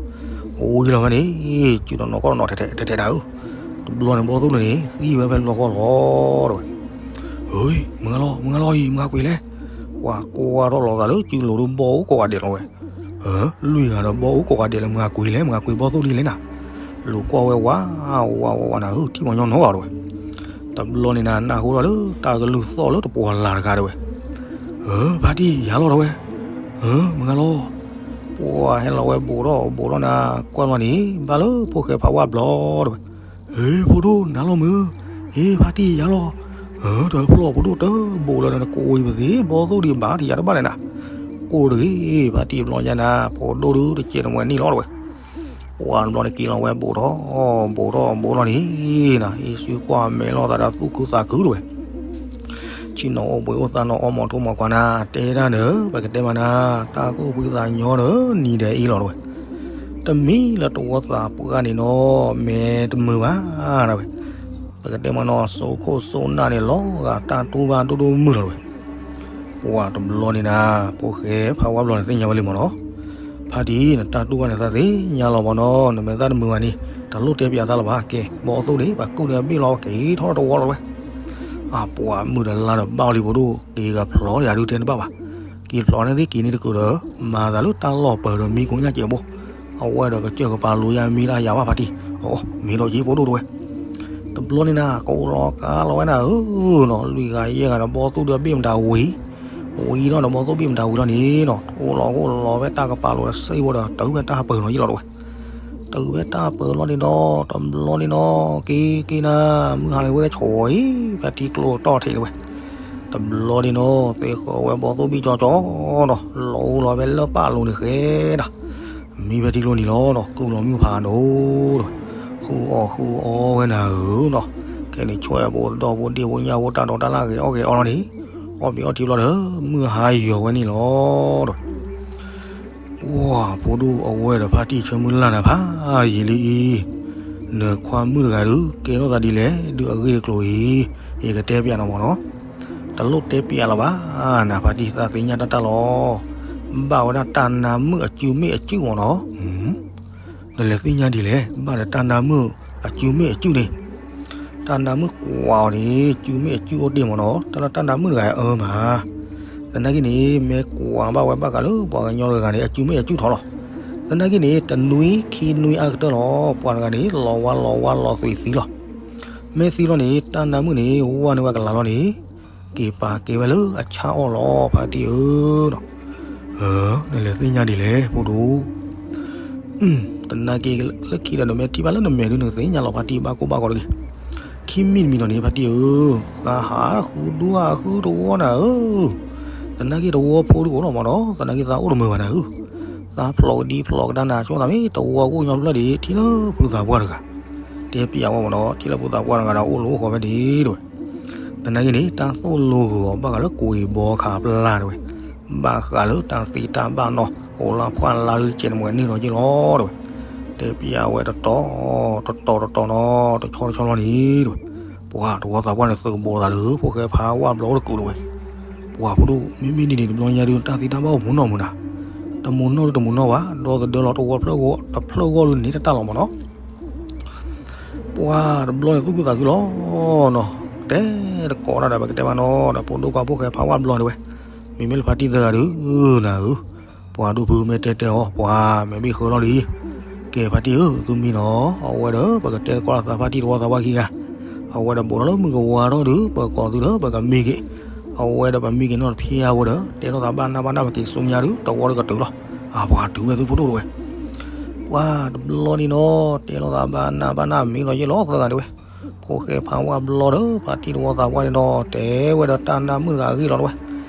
ဝံၤလီၤဝဲန့ၣ် စုတနီၤခီၣ်တနီၤထဲထဲထဲထဲနၤဧၢ, တဘျီန့ၣ် ဘီသိၣ်န့ၣ် သံဝဲဖဲလီၢ်ဃီလီၤတဝဲ, ဟ့ မုၢ်ဂၤလီၤ မုၢ်ဂၤလီၤအံၤ မုၢ်ဂၤကွံာ်လဲၣ်, ပှၤကွၢ်ထီၣ်လီၤသးလၢစုလိၤဒုးဘီအိၣ်ကိးဂၤဒဲးလီၤဝဲ လွံၢ်ဂၤဒီးဘီအိၣ်ကိးဂၤဒဲးလၢမုၢ်ဂၤကွံာ်လဲၣ် မုၢ်ဂၤကွံာ်ဘီသိၣ်ဒ်လဲၣ်နၤ, လူၤကွၢ်ဝဲဝး ဝး ဝး ဝးနၤဧၢ ထံၣ်ပှၤညီနီတဂၤတဝဲ, တဘျီန့ၣ်နၤ နၢ်ဟူထီၣ်လၢတၢ်ကလုၢ်သီၣ်လၢတပှီၤလၢ်တဂၤတဝဲ, ဧၢ ဖါတံၢ်ယၤလီၤတဝဲ, ဧၢ မုၢ်ဂၤလီၤ, ပှၤဟဲလီၤဝဲဘူးထီၣ်ဘူးထီၣ်နၤ ကွၢ်လီၤန့ၣ် ဘၣ်လၢဖိၣ်ဃဲဖးဝါဘျီတဝဲ ဟ့ ဖိဒိၣ်နၤလီၤမုၢ်, ဟ့ ဖါတံၢ်ယၤလီၤ, ဧၢ တဖျီၣ်ဖိဒိၣ်တဘူးလၢနကိးဝံၤပသ့ ဘီသိၣ်ဒံးဘၣ်တယၤတဘၣ်လဲၣ်နၤ, ကိၢ်တဂ့ၤ ဖါတံၢ်ဘျီညါနၤ ဖိဒိၣ်ဒုးတစဲးတမှဲၤနံၣ်လီၤတဝဲ, ပှၤတဘျီန့ၣ်က့ၤလီၤဝဲဘူးထီၣ် ဘူးထီၣ်ဘူးထီၣ်န့ၣ်နၤ ဟံးစုကွၢ်မဲာ်လီၤသးဒီးသူၣ်ခုသးခုတဝဲ ဆ့ၣ်နီၤအိၣ်ဘှံးအိၣ်သးနီၤအီမိာ်ထိၣ်မိာ်ခွါနၤ တဲဒၣ်န့ၣ် ပကတဲမးနၤ တၢ်သူၣ်ဖှံသးညီန့ၣ် နံၤဒဲးအံၤလီၤတဝဲ, တမံၤလၢတဝီသးပှၢ်န့ၣ်နီၤ မဲာ်တမုာ်ဘၣ်ဒၣ်ဝဲ, ပကတဲမ့ၢ်နီၤ စိခိၣ်စိနၢ်န့ၣ် လီၤဂာ်တၢ်တူၢ်ဘၣ်ဒိၣ်ဒိၣ်မုၢ်လီၤဝဲ, ပှၤတဘျီန့ၣ်နၤ ဖိၣ်ဃဲဖးဝါဘျီန့ၣ်သ့ၣ်ညါဝဲလံမ့ၢ်နီၤ, ဖါတံၢ် နတၢ်တူၢ်ဘၣ်န့ၣ်သးသ့ၣ်ညါလီၤမ့ၢ်နီၤ နမဲာ်သၣ်တမုာ်ဘၣ်န့ၣ် တလိၣ်တဲပျးသးလၢၤဘၣ် ကဲ ဘီသိၣ်န့ၣ် ပှၤကူၣ်န့ၢ်အဘ့ၣ်လီၤ က့ၤထီၣ်တဝီလီၤဝဲ အပှၤမုၢ်တလါဒီးဘၣ်အီၤလံဖိဒိၣ် က့ၤကဖျိးဒၣ်ဒုးတဲတဘၣ်ဘၣ်, က့ၤဖျိးန့ၣ်သ့ၣ်က့ၤန့ၣ်တကုာ်ဒီး မၤသးလၢတၢ်လီၢ်ပၢၤဒီးမံကိးညါကဲးဘိ, အဝဲဒီးကစၢၢ်ကပၤလိၤယါမံတၢ်ယၤဘၣ်ဖါတံၢ်, အမံဒီးက့ၤဖိဒိၣ်တဝဲ, တဘျီန့ၣ်နၤ ကအိၣ်လီၤကါလီၤဝဲနၤဧၢနီၤ လွံၢ်ဂၤယဲၢ်ဂၤဒီးဘီသိၣ်ဒုးအဘ့ၣ်မတၤဝံၤ, ဝံၤဒီးဒီးဘီသိၣ်ဘ့ၣ်မတၤဝံၤလီၤန့ၣ်နီၤ အိၣ်လီၤအိၣ်လီၤဝဲတၢ်ကပၤလိၤဒီးစံးဘိဒီး တုၤဝဲတၢ်ပၢၤလီၤယံၤလီၤတဝဲ တုၤဝဲတၢ်ပၢၤလီၤန့ၣ်ဒီး တဘျီန့ၣ်နီၤ က့ၤက့ၤနၤ မုၢ်ဟါန့ၣ်ဝဲဒၣ်ဆိးအံၤ ဖါတံၢ်ကျိတီၢ်ထံးတဝဲ, တဘျီန့ၣ်နီၤ သ့ဃီၤဝဲဘီသိၣ်ဘ့ၣ်ကၠီကၠီနီၤ လီၤအိၣ်လီၤဝဲလၢပာ်လိၤန့ၣ်ဃဲဒၣ်, မံဖဲထံကျိန့ၣ်လီၤနီၤ ကုၢ်လီၤမုၢ်ဖးဒိၣ်တဝဲ, ဃုအီၣ်ဃုအီဝဲနၤဧၢနီၤ, ခဲန့ၣ်ဆွဲဘိဒီဘိဒ့ၣ်ဘိညၣ်ဘိတၢ်ဒိးတၢ်လၢဂဲၤအီၣ်ဂဲၤအီလီၤန့ၣ်, အီၣ်ဘ့ၣ်အီထံဘျီဒီး မုၢ်ဟါယီၤဝဲန့ၣ်လီၤတဝဲ ပှၤဖိဒိၣ်အဝဲဒီးဖါတံၢ်ဆၢမုၢ်လၢ်နၤဖးယံာ်လံအံၤ, နခွါမုၣ်တဂၤဒုး ကဲထီၣ်သးဒ်လဲၣ် ဒုးအဂ့ၢ်အကျိၤအံၤ, ယကတဲပျးနၤမ့ၢ်နီၤ, တလိၣ်တဲပျးလၢၤဘၣ်, နဖါတံၢ်သးသ့ၣ်ညါတၢ်တၢ်လီၤ, ဘၣ်ဝဲဒၣ်တၢ်နါမုၣ်အစုမ့ၣ်အစုမ့ၢ်နီၤ, နလဲၤသ့ၣ်ညါဒ်လဲၣ် ဘၣ်ဒီးတၢ်နါမုၣ်အစုမ့ၣ်အစုန့ၣ် တၢ်နါမုၣ်ကွၢ်အီၤန့ၣ် စုမ့ၣ်အစုအိၣ်တ့ၢ်မ့ၢ်နီၤ တၢ်လၢတၢ်နါမုၣ်တဂၤအၢမး, သနာ်က့န့ၣ် မ့ၢ်ကွၢ်ဘၣ်ဝဲဘၣ်ဃးလၢပှၤကညီတဂၤန့ၣ် အစုမ့ၣ်အစုထီၣ်လီၤ, သနာ်က့န့ၣ် တနွံခံနွံအါကတၢၢ်လီၤ ပှၤတဂၤန့ၣ် လီၤဝါလီၤဝါလီၤသွံၣ်သံလီၤ, မ့ၢ်သံလီၤန့ၣ် တၢ်နါမုၣ်န့ၣ် ဝါန့ၢ်ဝဲကလၤလီၤန့ၣ်, က့ၤပာ်ကဲဝဲလၢအဆၣ်အီၣ်လီၤ ဖါတံၢ်ဧၢ, နလဲၤသ့ၣ်ညါဒ်လဲၣ် ဖိဒိၣ် သနာ်က့လၢခံဒီးနမ့ၢ်ထံၣ်ဘၣ်လၢနမဲာ်ဒုးနကသ့ၣ်ညါလီၤ ဖါတံၢ်ဘၣ်ကိၢ်ဘၣ်ဂီၤတဂ့ၤ, ခံမံၤတမံၤဒီးန့ၣ် ဖါတံၢ်ဧၢ, သးဟးဃုဒူဟးဃုတဝီနၤဧၢ, သနာ်က့တဝီဖိဒုးအိၣ်လီၤမ့ၢ်နီၤ သနာ်က့သးအိၣ်တမုာ်ဘၣ်နၤဧၢ, သးဖျိးကဒံဖျိးကဒါနၤဆိသးမ့ၢ်တဝီကအိၣ်ညီဖျၢၣ်ဒံး ထံလၢဖုသးပှၢ်တဂၤ, တဲပျးဝဲမ့ၢ်နီၤ ထံလၢဖုသးပှၢ်တဂၤဒီးအိၣ်လိာ်အိၣ်ဃီဖဲဒံးတဝဲ, သနာ်က့န့ၣ် တၢ်သိၣ်လိဂီၤဘၣ်ဃးလၢကွံာ်ဘီခးပျၢ်တဝဲ, ဘၣ်ဃးလၢတၢ်သံတၢ်ဘၣ်နီၤ အိၣ်လၢဖှၣ်လါဒုးကဲးတမံၤန့ၢ်လီၤက့လီၤတဝဲ, တဲပျးဝဲတတီၤ တတီၤတတီၤနီၤ တဆီတဆီလီၤန့ၣ်တဝဲ, ပှၤတဝီသးပှၢ်န့ၣ်သုးကဘီသးလၢ ဖိၣ်ဃဲဖးဝါဘျီအိၣ်တကူးတဝဲ, ပှၤဖိဒိၣ် မ့မ့ၢ်ဒ်န့ၣ်တဘျီညါဒုး တၢ်သံတၢ်ဘၣ်အိၣ်မူနီၢ်မူနၤ, တမူနီၢ်ဒုးတမူနီၢ်ဘၣ် ဒီသဒၢလီၤတဝီဖျၢၣ်ဂီၢ်တဖျၢၣ်ဂီၢ်ဒုးန့ၣ်တတၢ်လီၤမ့ၢ်နီၤ ပှၤတဘျီန့ၣ်သူၣ်ခုသးခုလီၤနီၤ, တဲတကိးတၢ်ဒီး ပကတဲမ့ၢ်နီၤ ဒီးဖိဒိၣ်ခွါဖိၣ်ဃဲဖးဝါဘျီတဝဲ, မ့မ့ၢ်လၢဖါတံၢ်သၢဂၤဒုးနၤဧၢ, ပှၤဒိၣ်ဖုမ့ၢ်တဲတဲအီၤ ပှၤမ့ၢ်ဘ့ၣ်ဃၢလီၤလံ, ကဲဖါတံၢ်ဧၢ သုမံနီၤ အဝဲဒီး ပကတဲသကိးလၢသးဖါတံၢ်တဝီသးပှၢ်ခံဂၤ, အဝဲဒီးဘူးထီၣ်လၢမုၢ်ကဝါထီၣ်ဒုး ပကိးသုဒီး ပကမံက့ၤ, အဝဲဒီးပမံက့ၤနီၢ်တဖျါဝဲဒီး တဲလိာ်သးဘၣ်နၢ်ဘၣ်နၢ် ပက့ၤဆူညါဒုး တဝီတကတုၤလီၤ, အပှၤတုၤဝဲသုဖိဒိၣ်တဝဲ ပှၤတဘျီန့ၣ်နီၤ တဲလိာ်သးဘၣ်နၢ်ဘၣ်နၢ် မံလီၤယဲၢ်လီၤသၢဂၤတဝဲ, ဖိၣ်ဃဲဖးဝါဘျီဒီး ဖါတံၢ်တဝီသးပှၢ်န့ၣ်နီၤ တဲဝဲဒီးတၢ်နါမုၣ်တဂၤအဂ့ၢ်လီၤတဝဲ,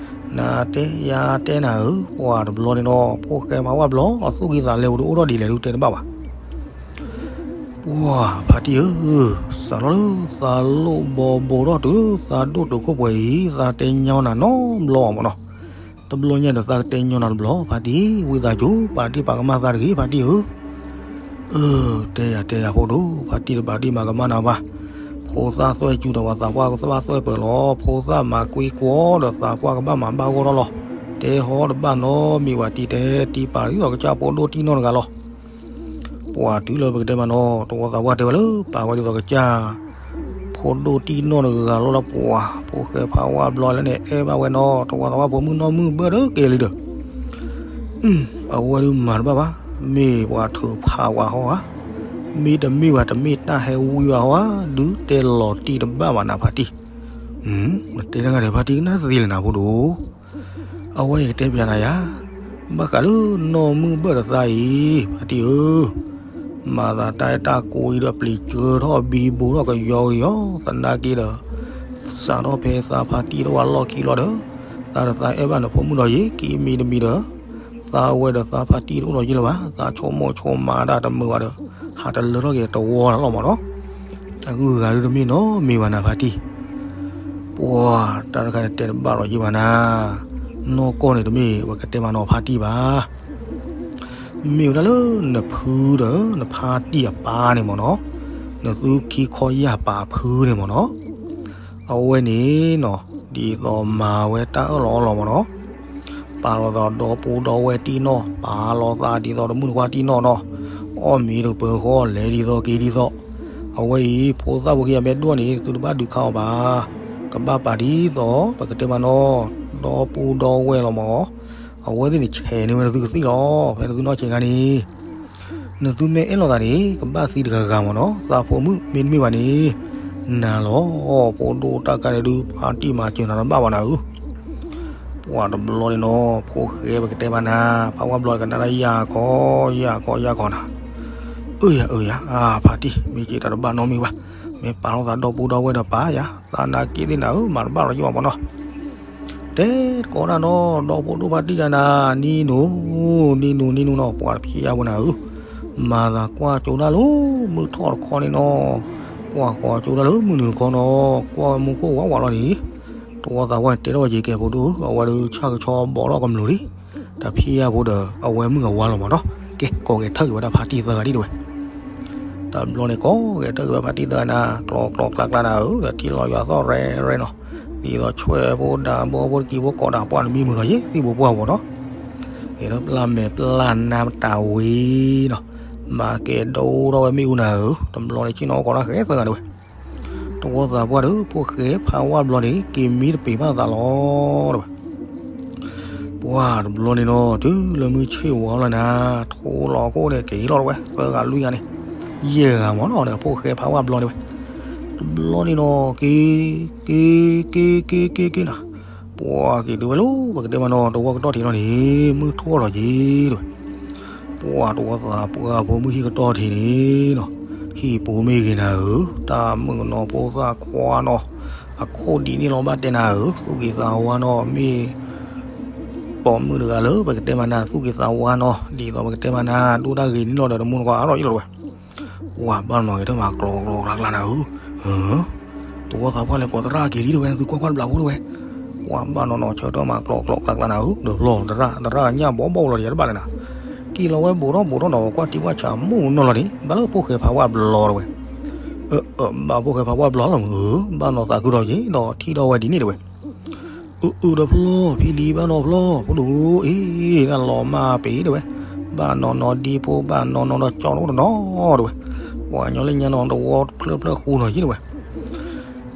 နတဲယၤတဲနၤဧၢ, ပှၤတဘျီန့ၣ်နီၤ ဖိၣ်ဃဲဖးဝါဘျီ အသူၣ်ဂံၢ်သးလဲပူၤဒုးအိၣ်ထီၣ်ဒ်လဲၣ်ဒုးတဲတဘၣ်ဘၣ် ပှၤဖါတံၢ်ဧၢ, စးထီၣ်လၢသးလိၣ်ဘီဘိထီၣ်တုၤသးဒိၣ်တုာ်ခိၣ်ပှဲၤအံၤ သးတဲညီနၤနီတဘျီဘၣ်မ့ၢ်နီၤ, တဘျီညါဒီးသးကတဲညီနၤတဘျီ ဖါတံၢ် ဝံသးစူၤ ပာ်တ့ၢ်ပာ်ကမၣ်သးတဂ့ၤ ဖါတံၢ်ဧၢ, အၢ တဲယၤတဲယၤဖိဒိၣ် ဖါတံၢ်တဘၣ်တ့ၢ်မၤကမၣ်နၤဘၣ်, ဖိသၣ်သွဲၣ်စူၤဒီးပှၤသးပှၢ်ကဘၣ်သွဲၣ်ပၢၤလီၤ, ဖိသၣ်မၤကွံကွီဒီးသးပှၢ်ကဘၣ်မၤဘၣ်ဂီၢ်ထီၣ်လီၤ, တဲဟီတဘၣ်နီတမံၤဘၣ် တံၢ်တဲတံၢ်ပာ်ဒ်သိးကစၢ်ဖိဒိၣ်တံၢ်နီၢ်တဂၤလီၤ ပှၤတုၤလၢပကတဲမ့ၢ်နီၤ တဝီသးပှၢ်တဲဝဲလၢ ပာ်ဝဲဒ်သိးကစၢ် ဖိဒိၣ်တံၢ်နီၢ်တဂၤလီၤလၢပှၤ ဖိၣ်ဃဲဖးဝါဘျီလၢန့ၣ် အဲၣ်ဘၣ်ဝဲနီၤ တဝီသးပှၢ်ဖိမုၣ်နီၢ်မုၣ်ဘၢဒီးကဲလံဒီး အဝဲဒုးမၤတဘၣ်ဘၣ်, မ့ၢ်ပှၤထုးဖးဝဲဟီဧါ, မ့တမ့ၢ်ဘၣ်တမ့ၢ်တၢ်ဟဲဝံဘၣ်ဟီဧါ, ဒုးတဲလီၤတံၢ်တဘၣ်ဘၣ်နၤဖါတံၢ်, နတဲတဂၤဒီးဖါတံၢ်ကနၣ်သ့လၢနၤဖိဒိၣ် အဝဲယကတဲပျးနၤယၤ, ဘၣ်ဃးလၢနီၢ်မုၣ်ဘၢၣ်ဒီးသးအံၤ ဖါတံၢ်ဧၢ, မၤသးတၢ်အဲၣ်တၢ်ကွံဒီးပျံၤစၢထီၣ်ဘံဘူထီၣ်ကယီကယီ သနာ်က့ဒီး စးထီၣ်ဖဲသးဖါတံၢ်တအိၣ်လီၢ်ခံလီၤဒီး သးဒီးသးအဲၣ်ဘၣ်နဖိမုၣ်ဒီးယံၤ ခံမံၤတမံၤဒီး သးဝဲဒီးသးဖါတံၢ်တအိၣ်လီၤယံၤလၢၤဘၣ် သးဆိကမိၣ်ဆိကမးဒၣ်တမုာ်ဘၣ်ဒီး ဟးတလၢထီၣ်က့ၤတဝီလီၤမးနီၤ အဂုၤအဂၤဒုးတမ့ၢ်နီတမံၤဘၣ်နၤဖါတံၢ်, ပှၤတၢ်တခါန့ၣ်တဲတဘၣ်လီၤယံၤဘၣ်နၤ, နီၢ်ကီၢ်န့ၣ်တမ့ၢ်ပကတဲမးနီၤဖါတံၢ်ဘၣ်, မ့ၢ်ဝဲဒၣ်လၢနဖုဒီးနဖါတံၢ်အပၢ်န့ၣ်မ့ၢ်နီၤ, နသုခံခီယၢ်ပာ်အဖုန့ၣ်မ့ၢ်နီၤ, အဝဲန့ၣ်နီၤ ဒ်သိးမၤဝဲတၢ်အၢၣ်လီၤအီလီၤမ့ၢ်နီၤ, ပာ်လီၤသးဒီပုၢ်ဒီဝဲၢ်တံၢ်နီၢ်, ပာ်လီၤသးဒ်သိးတမုၣ်တခွါတံၢ်နီၢ်နီၤ, အီၣ်မ့ၤတပၢၤဃီလဲၤဒ်သိးက့ၤဒ်သိး, အဝဲအံၤ ဖိသၣ်ဖိခံဂၤမ့ၢ်ဒိၣ်န့ၣ် သုတဘၣ်ဒုးခးအီၤဘၣ်, ကဘၣ်ပာ်ဒ်သိး ပကတဲမ့ၢ်နီၤ, ဒီပုၢ်ဒီဝဲၢ်လီၤမ့ၢ် အဝဲသ့ၣ်န့ၣ် ဆဲးန့ၢ်ဝဲနသုကသံၣ်လီၤ, ဖဲနသုနီၢ်ဆဲးခါန့ၣ်, နသုမ့ၢ်အဲၣ်လိာ်သးန့ၣ် ကဘၣ်သံတဂၤဂၤမ့ၢ်နီၤ, သးဖိမုၣ်မ့တမ့ၢ်ဘၣ်န့ၣ်, နၤလီၤ, ဖိဒိၣ်တၢ်ကါန့ၣ်ဒုး ဖါတံၢ်မၤစၢၤနၤတဘၣ်ဘၣ်နၤဧၢ, ပှၤတဘျီန့ၣ်နီၤ ဖိၣ်ဃဲပကတဲဘၣ်နၤ, ဖးဝါဘျီကနၣ်လၢယၤခီ, ယၤခီယၤခီနၤ, အၢယၤအၢယၤ, အါဖါတံၢ် မ့ၢ်က့ၤတၢ်တဘၣ်နီတမံၤဘၣ်, မ့ၢ်ပာ်လီၤသးဒီပုၢ်ဒီဝဲၢ်ဒီးပာ်ယၤ, သးနာ်က့သ့ၣ်နၤဧၢ မၤတဘၣ်လီၤယံဘၣ်မ့ၢ်နီၤ တဲတကိးဒၣ်နီၤ, ဒီပုၢ်ဒိၣ်ဖါတံၢ်ယၤနၤ, နံၤနူၤ, နံၤနူၤ နံၤနူၤနီၤ, ပှၤတဖံးယါဖိနၤဧၢ, မၤသးကွၢ်ကၠိဒၣ်လၢ မုၢ်ထီၣ်တခီန့ၣ်နီၤ, ကွၢ်ဃီကၠိဒၣ်လၢမုၢ်နုာ်တခီနီၤ, ကွၢ်ဝဲမူခိၣ်ဝးဝးလီၤန့ၣ်, တဝီသးပှၢ်န့ၣ်တဲထီၣ်ဝဲက့ၤကဲဖိဒိၣ်ဧၢ, အဝဲဒုးဆၣ်ကဆီဘီးထီၣ်ကမျူၤလံ, တဖံးယါဖိဒီး အဝဲမုၣ်ကဝါလီၤမ့ၢ်နီၤ, ကဲ ကိးဂဲၤထၢၣ်က့ၤဝဲဒၣ်ဖါတံၢ်သၢဂၤဒံးတဲဝဲ တဘျီန့ၣ် ကိးဂဲၤထၢၣ်က့ၤဝဲဖါတံၢ်သၢဂၤနၤ, ကျီကျီကျါကျါနၤဧၢ, ဒီးထံလီၤယွၤသီၣ်ရဲၣ်ရဲၣ်နီၤ, ဒ်သိးဆွဲၣ်ဖိဒၣ်ဘီဖိတကံဖိကိးဒၣ်ပှၢ်တမံၤမုာ်လီၤယ့ၣ် သံၣ်ဘိပှၢ်ဖိနီၤ, ကဲထီၣ်ပျၢ်မဲာ်ပျၢ်နါမတၤဝံၤနီၤ, မၤကဲဒိၣ်ထီၣ်ဝဲမ့ၣ်အူနၤဧၢ, တဘျီန့ၣ် ဆ့ၣ်နီၤကိးတၢ်ဃဲသၢဂၤဒံးဝဲ တဝီသးပှၢ်ဒီး ဖိၣ်ဃဲဖးဝါဘျီန့ၣ် က့ၤမံတပ့ၤဘၣ်သးလီၤတဲဝဲ, ပှၢ်တဘျီန့ၣ်နီၤ တုၤလၢမုၢ်ဆ့ၣ်ဝါလီၤနၤ, ထိလီၤခိၣ်န့ၣ် က့ၤလီၤတဲဝဲ သၢဂၤလွံၢ်ဂၤန့ၣ်, ယဲၢ်ဂၤမ့ၢ်နီၤန့ၣ် ဖိၣ်ဃဲဖးဝါဘျီတဲဝဲ, တဘျီန့ၣ်နီၤ က့ၤ က့ၤ က့ၤ က့ၤ က့ၤ က့ၤနၤ, ပှၢ်က့ၤတုၤဝဲလၢ ပကတဲမ့ၢ်နီၤ တဝီကတီၢ်ထံးလီၤန့ၣ် မုၢ်ထီၣ်လီၤက့ၤတဲဝဲ ပှၢ်တဝီသးပှၢ်ဖိမုၢ်ဟံၣ်ကတီၢ်ထံးန့ၣ်နီၤ, ဟံၣ်ပူၤမ့ၢ်ဂ့ၤနၤဧၢ, တၢ်မုၣ်ကနီၤဖိသၣ်ခွါနီၤ, အခိၣ်ဒံးန့ၣ်လီၤဘၣ်တဲနၤဧၢ, သူၣ်က့ၤသးဝါနီၤ, မ့ၢ်ပိာ်မုၣ်တဂၤလၢပကတဲမ့ၢ်နၤ သူၣ်က့ၤသးဝါနီၤ, ဒ်သိးပကတဲမ့ၢ်နၤ ဒိၣ်တၢ်ဂ့ၤန့ၣ်လီၤဒီး တမူတကွၢ်အါထီၣ်ယလီၤဝဲ ပှၢ်ဘၣ်နီၤက့ၤထၢၣ်မၤကျီကျီကျါကျါနၤဧၢ, တဝီသးပှၢ်လဲၤကိးသရၣ်က့ၤလံတဲဝဲ နသုကွၢ်ကွၢ်တဘျီဖိတဲဝဲ, ပှၢ်ဘၣ်နီၤနီၤဆၢထၢၣ်မၤကျီကျီကျါကျါနၤဧၢ, ဒီးဖျီသရၣ် သရၣ်ညၣ်ဘီဘီလီၤဒီးယၤတဘၣ်လၢနၤ, က့ၤလီၤဝဲဘူးထီၣ်ဘူးထီၣ်နီၤ ကွၢ်ထံကွၢ်ဆးမုၢ်နီၤလီၤန့ၣ် ဘၣ်လၢဖိၣ်ဃဲဖးဝါဘျီတဲဝဲ, အၢ ဘၣ်ဖိၣ်ဃဲဖးဝါဘျီလီၤမုၢ်ဧၢ, ဘၣ်နီၤသးခုဒီးယ့ၣ်ဒီးထံၣ်ဒီးဝဲဒ်န့ၣ်တဲဝဲ အၢ အၢ ဒီးဖျီ ဖံလံ ဘၣ်နီၤဖျီ ဖိဒိၣ်အံၤ နလီၤမၢ်ပ့ၤတဲဝဲ, ဘၣ်နီၤနီၤဒ့ဖိ ဘၣ်နီၤနီၤဒီးကၠီတအိၣ်တနီၤတဲဝဲ, ပှၤကညီလၢညါနီၤတဝီတဖျၢၣ်ဖျၢၣ်ဃူနီၤယ့ၣ်တဲဝဲ,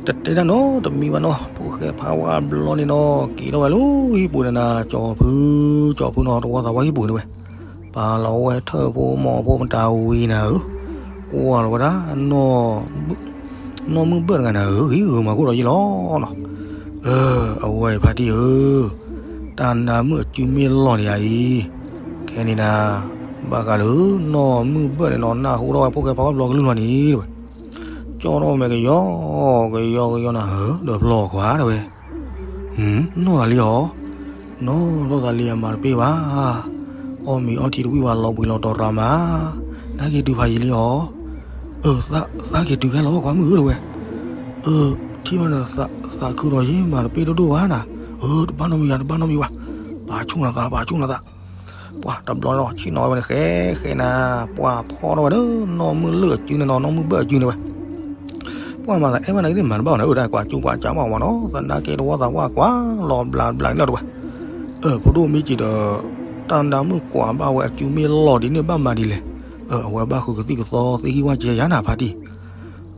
တတဲတၢ်နီတမံၤဘၣ်နီၤ ဖိၣ်ဃဲဖးဝါဘျီန့ၣ်နီၤ က့ၤထီၣ်ဝဲလၢဟံၣ်ပူၤန့ၣ်နၤ ကၠီဖု ကၠီဖုနီၤ တဝီသးဝါဟံၣ်ပူၤန့ၣ်ဝဲ ပာ်လီၤဝဲထၢၣ်ဖိမီၤဖိမတၤဝံၤနၤဧၢ, ကွၢ်လီၤဝဲဒၣ် နီၢ်မုၢ်ဘၢၣ်တဂၤနၤဧၢ ဂ့ၤဂ့ၤမၤခိၣ်ဒီးယ့ၣ်လီၤနီၤ, အၢ အဝဲဖါတံၢ်ဧၢ, တၢ်နါမုၣ်အစုမ့ၢ်လီၢ်န့ၣ်ယၤအံၤ, ခဲန့ၣ်နၤ, ဘၣ်ဃးလၢ နီၢ်မုၢ်ဘၢၣ်န့ၣ်နီၤ နၢ်ဟူထီၣ်ဝဲဖိၣ်ဃဲဖးဝါဘျီကလုၢ်လီၤန့ၣ်တဲဝဲ, ကၠီထီၣ်ဝဲမဲာ်ကယီ ကယီကယီနၤဧၢ ဒီးဖျီခွါတဲဝဲ နီၢ်သးလံဧါ, နီၢ်လိာ်သးလံအမၤတပ့ၢ်ဘၣ်, အီၣ်မ့ၤအီထံတဝံၣ်ဝဲလီၤဘှံးလီၤတီၤရၤမး, နက့ၤတုၤဖးယံၤလံဧါ, အၢ သးက့ၤတုၤခဲလီၤကွၢ်မုၣ်ဧၢတဲဝဲ, အၢ ထံၣ်ဘၣ်ဒီးသးခုဒီးယ့ၣ်မၤတပ့ၢ်ဒိၣ်ဒိၣ်ဘၣ်နၤ, အၢ တဘၣ်နီတမံၤယၤ တဘၣ်နီတမံၤဘၣ်, ပာ်ဆူၣ်နၤသး ပာ်ဆူၣ်နၤသး ပှၤတဘျီနီၤ ဆ့ၣ်နီၤဝဲန့ၣ်ဃဲဃဲနၤ, ပှၤဖီထီၣ်ဝဲဒီး နီၢ်မုၢ်လၢၢ်အစုန့ၣ်နီၤ နီၢ်မုၢ်ဘၢၣ်အစုန့ၣ်ဝဲ ပှၤမၤသးအဲၣ်ဘၣ်နၤကသ့ၣ်မၤတဘၣ်ဘၣ်နၤ အၢ တၢ်ကွၢ်ကၠူကွၢ်ကၠါမးမးနီၤ သနာ်က့တဝီသးပှၢ်ကွၢ်လီၤဘျးဘျးန့ၣ်လီၤတဲဝဲ, အၢ ဖိဒိၣ်မ့ၢ်က့ၤဒီး တၢ်နါမုၣ်ကွၢ်ဘၣ်ဝဲအစုမ့ၢ်လီၢ်ဒ်န့ၣ်ဘၣ်မၤဒ်လဲၣ်, အၢ အဝဲဘၣ်ဃုကသံၣ်ကသီသ့ဟံၣ်ဝၣ်ကဲယၤနၤဖါတံၢ်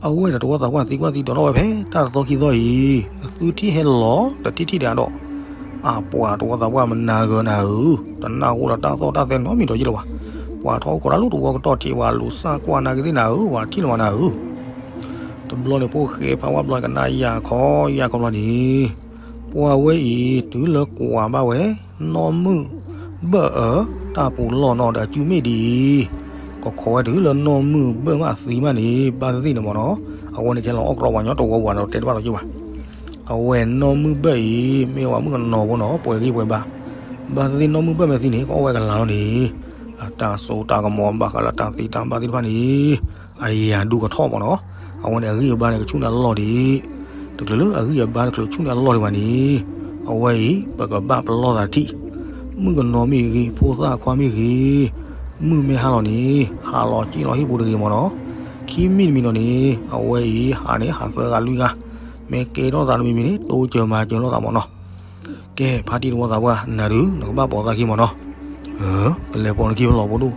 အဝဲဒီးတဝီသးပှၢ်သံကွၢ်သံဒိးထီၣ်ဝဲဖဲတၢ်တသီခံသီအံၤ, သုထံၣ်ဟဲလီၤတထံၣ်ထံၣ်ဒံးအဒိး, အပှၤတဝီသးပှၢ်မနၤဂၢၤနၤဧၢ, တနၢ်ဟူဒီးတၢ်သီၣ်တၢ်သဲနီတမံၤဒီးယ့ၣ်လၢၤဘၣ်, ပှၤထီၣ်အိၣ်ခိးတၢ်လၢတဝီကတီၢ်ထံးဝဲလူၤစၢ်ကွၢ်နၤကသ့ၣ်နၤဧၢ, ပှၤထံၣ်လၢၤဘၣ်နၤဧၢ, တဘျီန့ၣ်ဖိၣ်ဃဲဖးဝါဘျီကနၣ်ယၤခီယၤခီဘျီန့ၣ်, ပှၤဝဲအံၤတုၤလၢကွၢ်ဘၣ်ဝဲ နီၢ်မုၢ်ဘၢၣ်အၢ တၢ်ပူၤလီၢ်နီၢ်ဒီးအစုမ့ၢ်ဒ်အံၤ, ကခိးဝဲတုၤလၢနီၢ်မုၢ်ဘၢၣ်မးသံမးန့ၣ် ဘၣ်သ့ၣ်သ့ၣ်န့ၣ်မ့ၢ်နီၤ, အဝဲန့ၣ်ကဲလီၤအီၣ်ကြီပှၤညီတဝီဝၤဒီးတဲတဘၣ်လီၤယိၣ်ဘၣ်, အဝဲနီၢ်မုၢ်ဘၢၣ်အံၤ မ့ၢ်ဝဲမုၣ်ကနီၤဖိနီၤ ပှဲၤဂံၢ်ပှဲၤဘါ, ဘၣ်သ့ၣ်သ့ၣ်နီၢ်မုၢ်ဘၢၣ်မ့ၢ်သံန့ၣ် ကအီၣ်ဝဲကလၤလီၤန့ၣ် အတၢ်စိတၢ်ကမီၤဘၣ်ဃးလၢတၢ်သံတၢ်ဘၣ်သ့ၣ်တဖၣ်န့ၣ် အယၤဒူကထီၣ်မ့ၢ်နီၤ, အဝဲန့ၣ်အဂံၢ်အဘါန့ၣ်ကဆူၣ်န့ၢ်အလီၢ်ဒံး, တချုးလၢအဂံၢ်အဘါတချုးဆူၣ်န့ၢ်အလီၢ်ဒံးဘၣ်န့ၣ်, အဝဲအံၤ ပကဘၣ်ပလီၢ်သးတထံၣ်, မုၣ်ကနီၤမ့ၢ်ဂ့ၤ ဖိသၣ်ခွါမ့ၢ်ဂ့ၤ, မုၢ်မ့ၢ်ဟါလီၤန့ၣ် ဟးလီၤစံၣ်လီၤဟံၣ်ပူၤတဂ့ၤမ့ၢ်နီၤ. ခံမံၤတမံၤဒီးန့ၣ် အဝဲအံၤဟးန့ၣ် ဟးသၢဂၤလွံၢ်ဂၤ, မ့ၢ်ကဲထီၣ်သးတမံၤမံၤန့ၣ် တိစၢၤမၤစၢၤလိာ်သးမ့ၢ်နီၤ. ကဲ ဖါတံၢ်တဝီသးပှၢ် နၤဒုး နကဘၣ်ပိာ်သးခံမ့ၢ်နီၤ. ကလဲၤပိာ်နခံဖဲလီၤဖိဒိၣ်,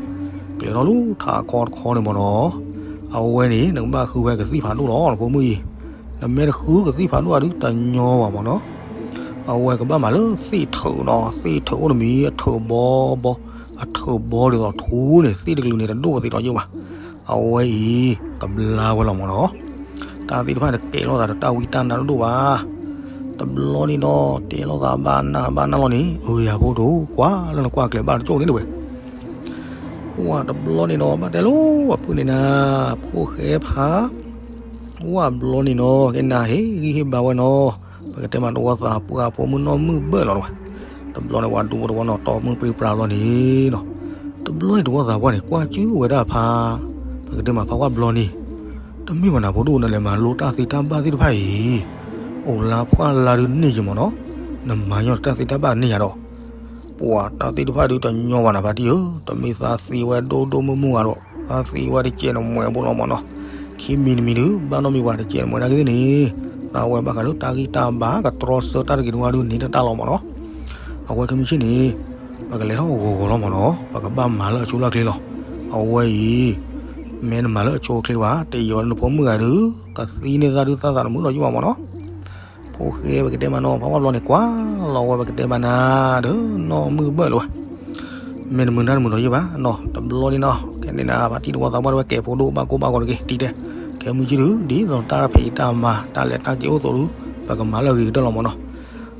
ကျဲၤထီၣ်လၢထးခီတခီန့ၣ်မ့ၢ်နီၤ. အဝဲန့ၣ် နကဘၣ်ဃုဝဲကသံၣ်ဖးဒိၣ်လီၤ နဖိမုၣ်အံၤ, နမ့ၢ်တဃုကသံၣ်ဖးဒိၣ်အဒုးတညီဘၣ်မ့ၢ်နီၤ. အဝဲကဘၣ်မၤလၢသ့ၣ်ထုးနီၤ, သ့ၣ်ထုးအိၣ်တမံၤ အထုးဘီဘီ, အထုးဘီဒ်သိးထူန့ၣ် သ့ၣ်တကလုာ်န့ၣ် တဒိၣ်ပသ့ၣ်နီတစဲးဘၣ်. အဝဲအံၤ ကဘျါဝဲလီၤမ့ၢ်နီၤ. တၢ်သ့ၣ်တဖၣ်န့ၣ် တကဲလိာ်သးဒီးတၢ်ဝံတၢ်နါတဒိၣ်ဘၣ်. တဘျီန့ၣ်ဒီး တဲလိာ်သးဘၣ်နၢ်ဘၣ်နၢ်လီၤန့ၣ် အၢ ယၤဖိဒိၣ် ကွၢ်လၢနကွၢ်ကျဲၤဘၣ်တကၠိၣ်န့ၣ်တဝဲ ပှၤတဘျီန့ၣ်ဒီး ဘၣ်တဲလိာ်အပုၢ်န့ၣ်နၤ, ဖိၣ်ဃဲဖး ဝၣ်ဘျီန့ၣ်နီၤ ကဲနၤဟ့ၣ်ဂံၢ်ဟ့ၣ်ဘါဝဲနီၤ, ပကတဲမးတဝီသးပှၢ်ဖိမုၣ်နီၢ်မုၢ်ဘၢၣ်လီၤတဝဲ. တဘျီန့ၣ် ပှၤဒူဖိတဝီနီၤ တီမုၢ်ပြံပြါဘျီန့ၣ်နီၤ, တဘျီန့ၣ်တဝီသးပှၢ်န့ၣ် ကွၢ်ကၠူဝဲဒၣ်ဖး, ပကတဲမးဖးဝၣ်ဘျီန့ၣ်, တမ့ၢ်ဘၣ်နၤဖိဒိၣ် နလဲၤမၤလိတၢ်သ့တၢ်ဘၣ်သ့ၣ်တဖၣ်အံၤ, အိၣ်လါဖှၣ်လါဒုးန့ၢ်ယမ့ၢ်နီၤ, နမၤညီတၢ်သ့တၢ်ဘၣ်န့ၢ်ယၤဒီး ပှၤတၢ်သ့ၣ်တဖၣ်ဒုးတညီဘၣ်နၤဖါတံၢ်ဧၢ, တမ့ၢ်သးသ့ဝဲဒိၣ်ဒိၣ်မုၢ်မုၢ်ဂၤဒီး သးသ့ဝဲတကဲးနမဲာ်ဖိလီၤမ့ၢ်နီၤ, ခံမံၤတမံၤဒုး ဘၣ်နီတမံၤပှၤတကဲးနမဲာ်နာ်က့သ့ၣ်န့ၣ်, သးဝဲဘၣ်ဃးလၢတၢ်ဂံၢ်တၢ်ဘါ ကတြီဆၢတၢ်တဂ့ၤတဝါဒုးန့ၢ်တၢ်တၢ်လီၤမ့ၢ်နီၤ, အဝဲခဲမုၢ်ဆ့ၣ်န့ၣ်, ပကလဲၤထီၣ်ဂီၤဂီၤလီၤမ့ၢ်နီၤ, ပကဘၣ်မၤလၢအဆိလၢအချ့လီၤ, အဝဲအံၤ, မ့ၢ်နမၤလၢအဆိအချ့ဘၣ် တယီၤနဖိမုၣ်ဂၤဒုး, ကသံန့ၢ်သးဒုးသးသးတမုာ်လီၤယုၢ်ဘၣ်မ့ၢ်နီၤ ဖိၣ်ဃဲပကတဲမးနီၤ ဖးဝၣ်ဘျီန့ၣ် ကွၢ်လီၤဝဲပကတဲမးနၤ, ဒီးနီၢ်မုၢ်ဘၢၣ်လၢၤဝဲ, မ့ၢ်တမုာ်နၢ်တမုာ်ဒီးယုၢ်ဘၣ်နီၤ, တဘျီန့ၣ်နီၤ ခဲန့ၣ်နၤ ဖါတံၢ်တဝီသးပှၢ်တဝဲကဲဖိဒိၣ်ဘၣ်ကိၢ်ဘၣ်ဂီၤတဂ့ၤ တံၤတဲ, ခဲမုၢ်ဆ့ၣ်ဒုး ဒ်သိးတၢ်ဖံးတၢ်မၤ တၢ်လဲၤတၢ်က့ၤအိၣ်သိးဒုး, ပကမၤလၢအဂ့ၤကတၢၢ်လီၤမ့ၢ်နီၤ,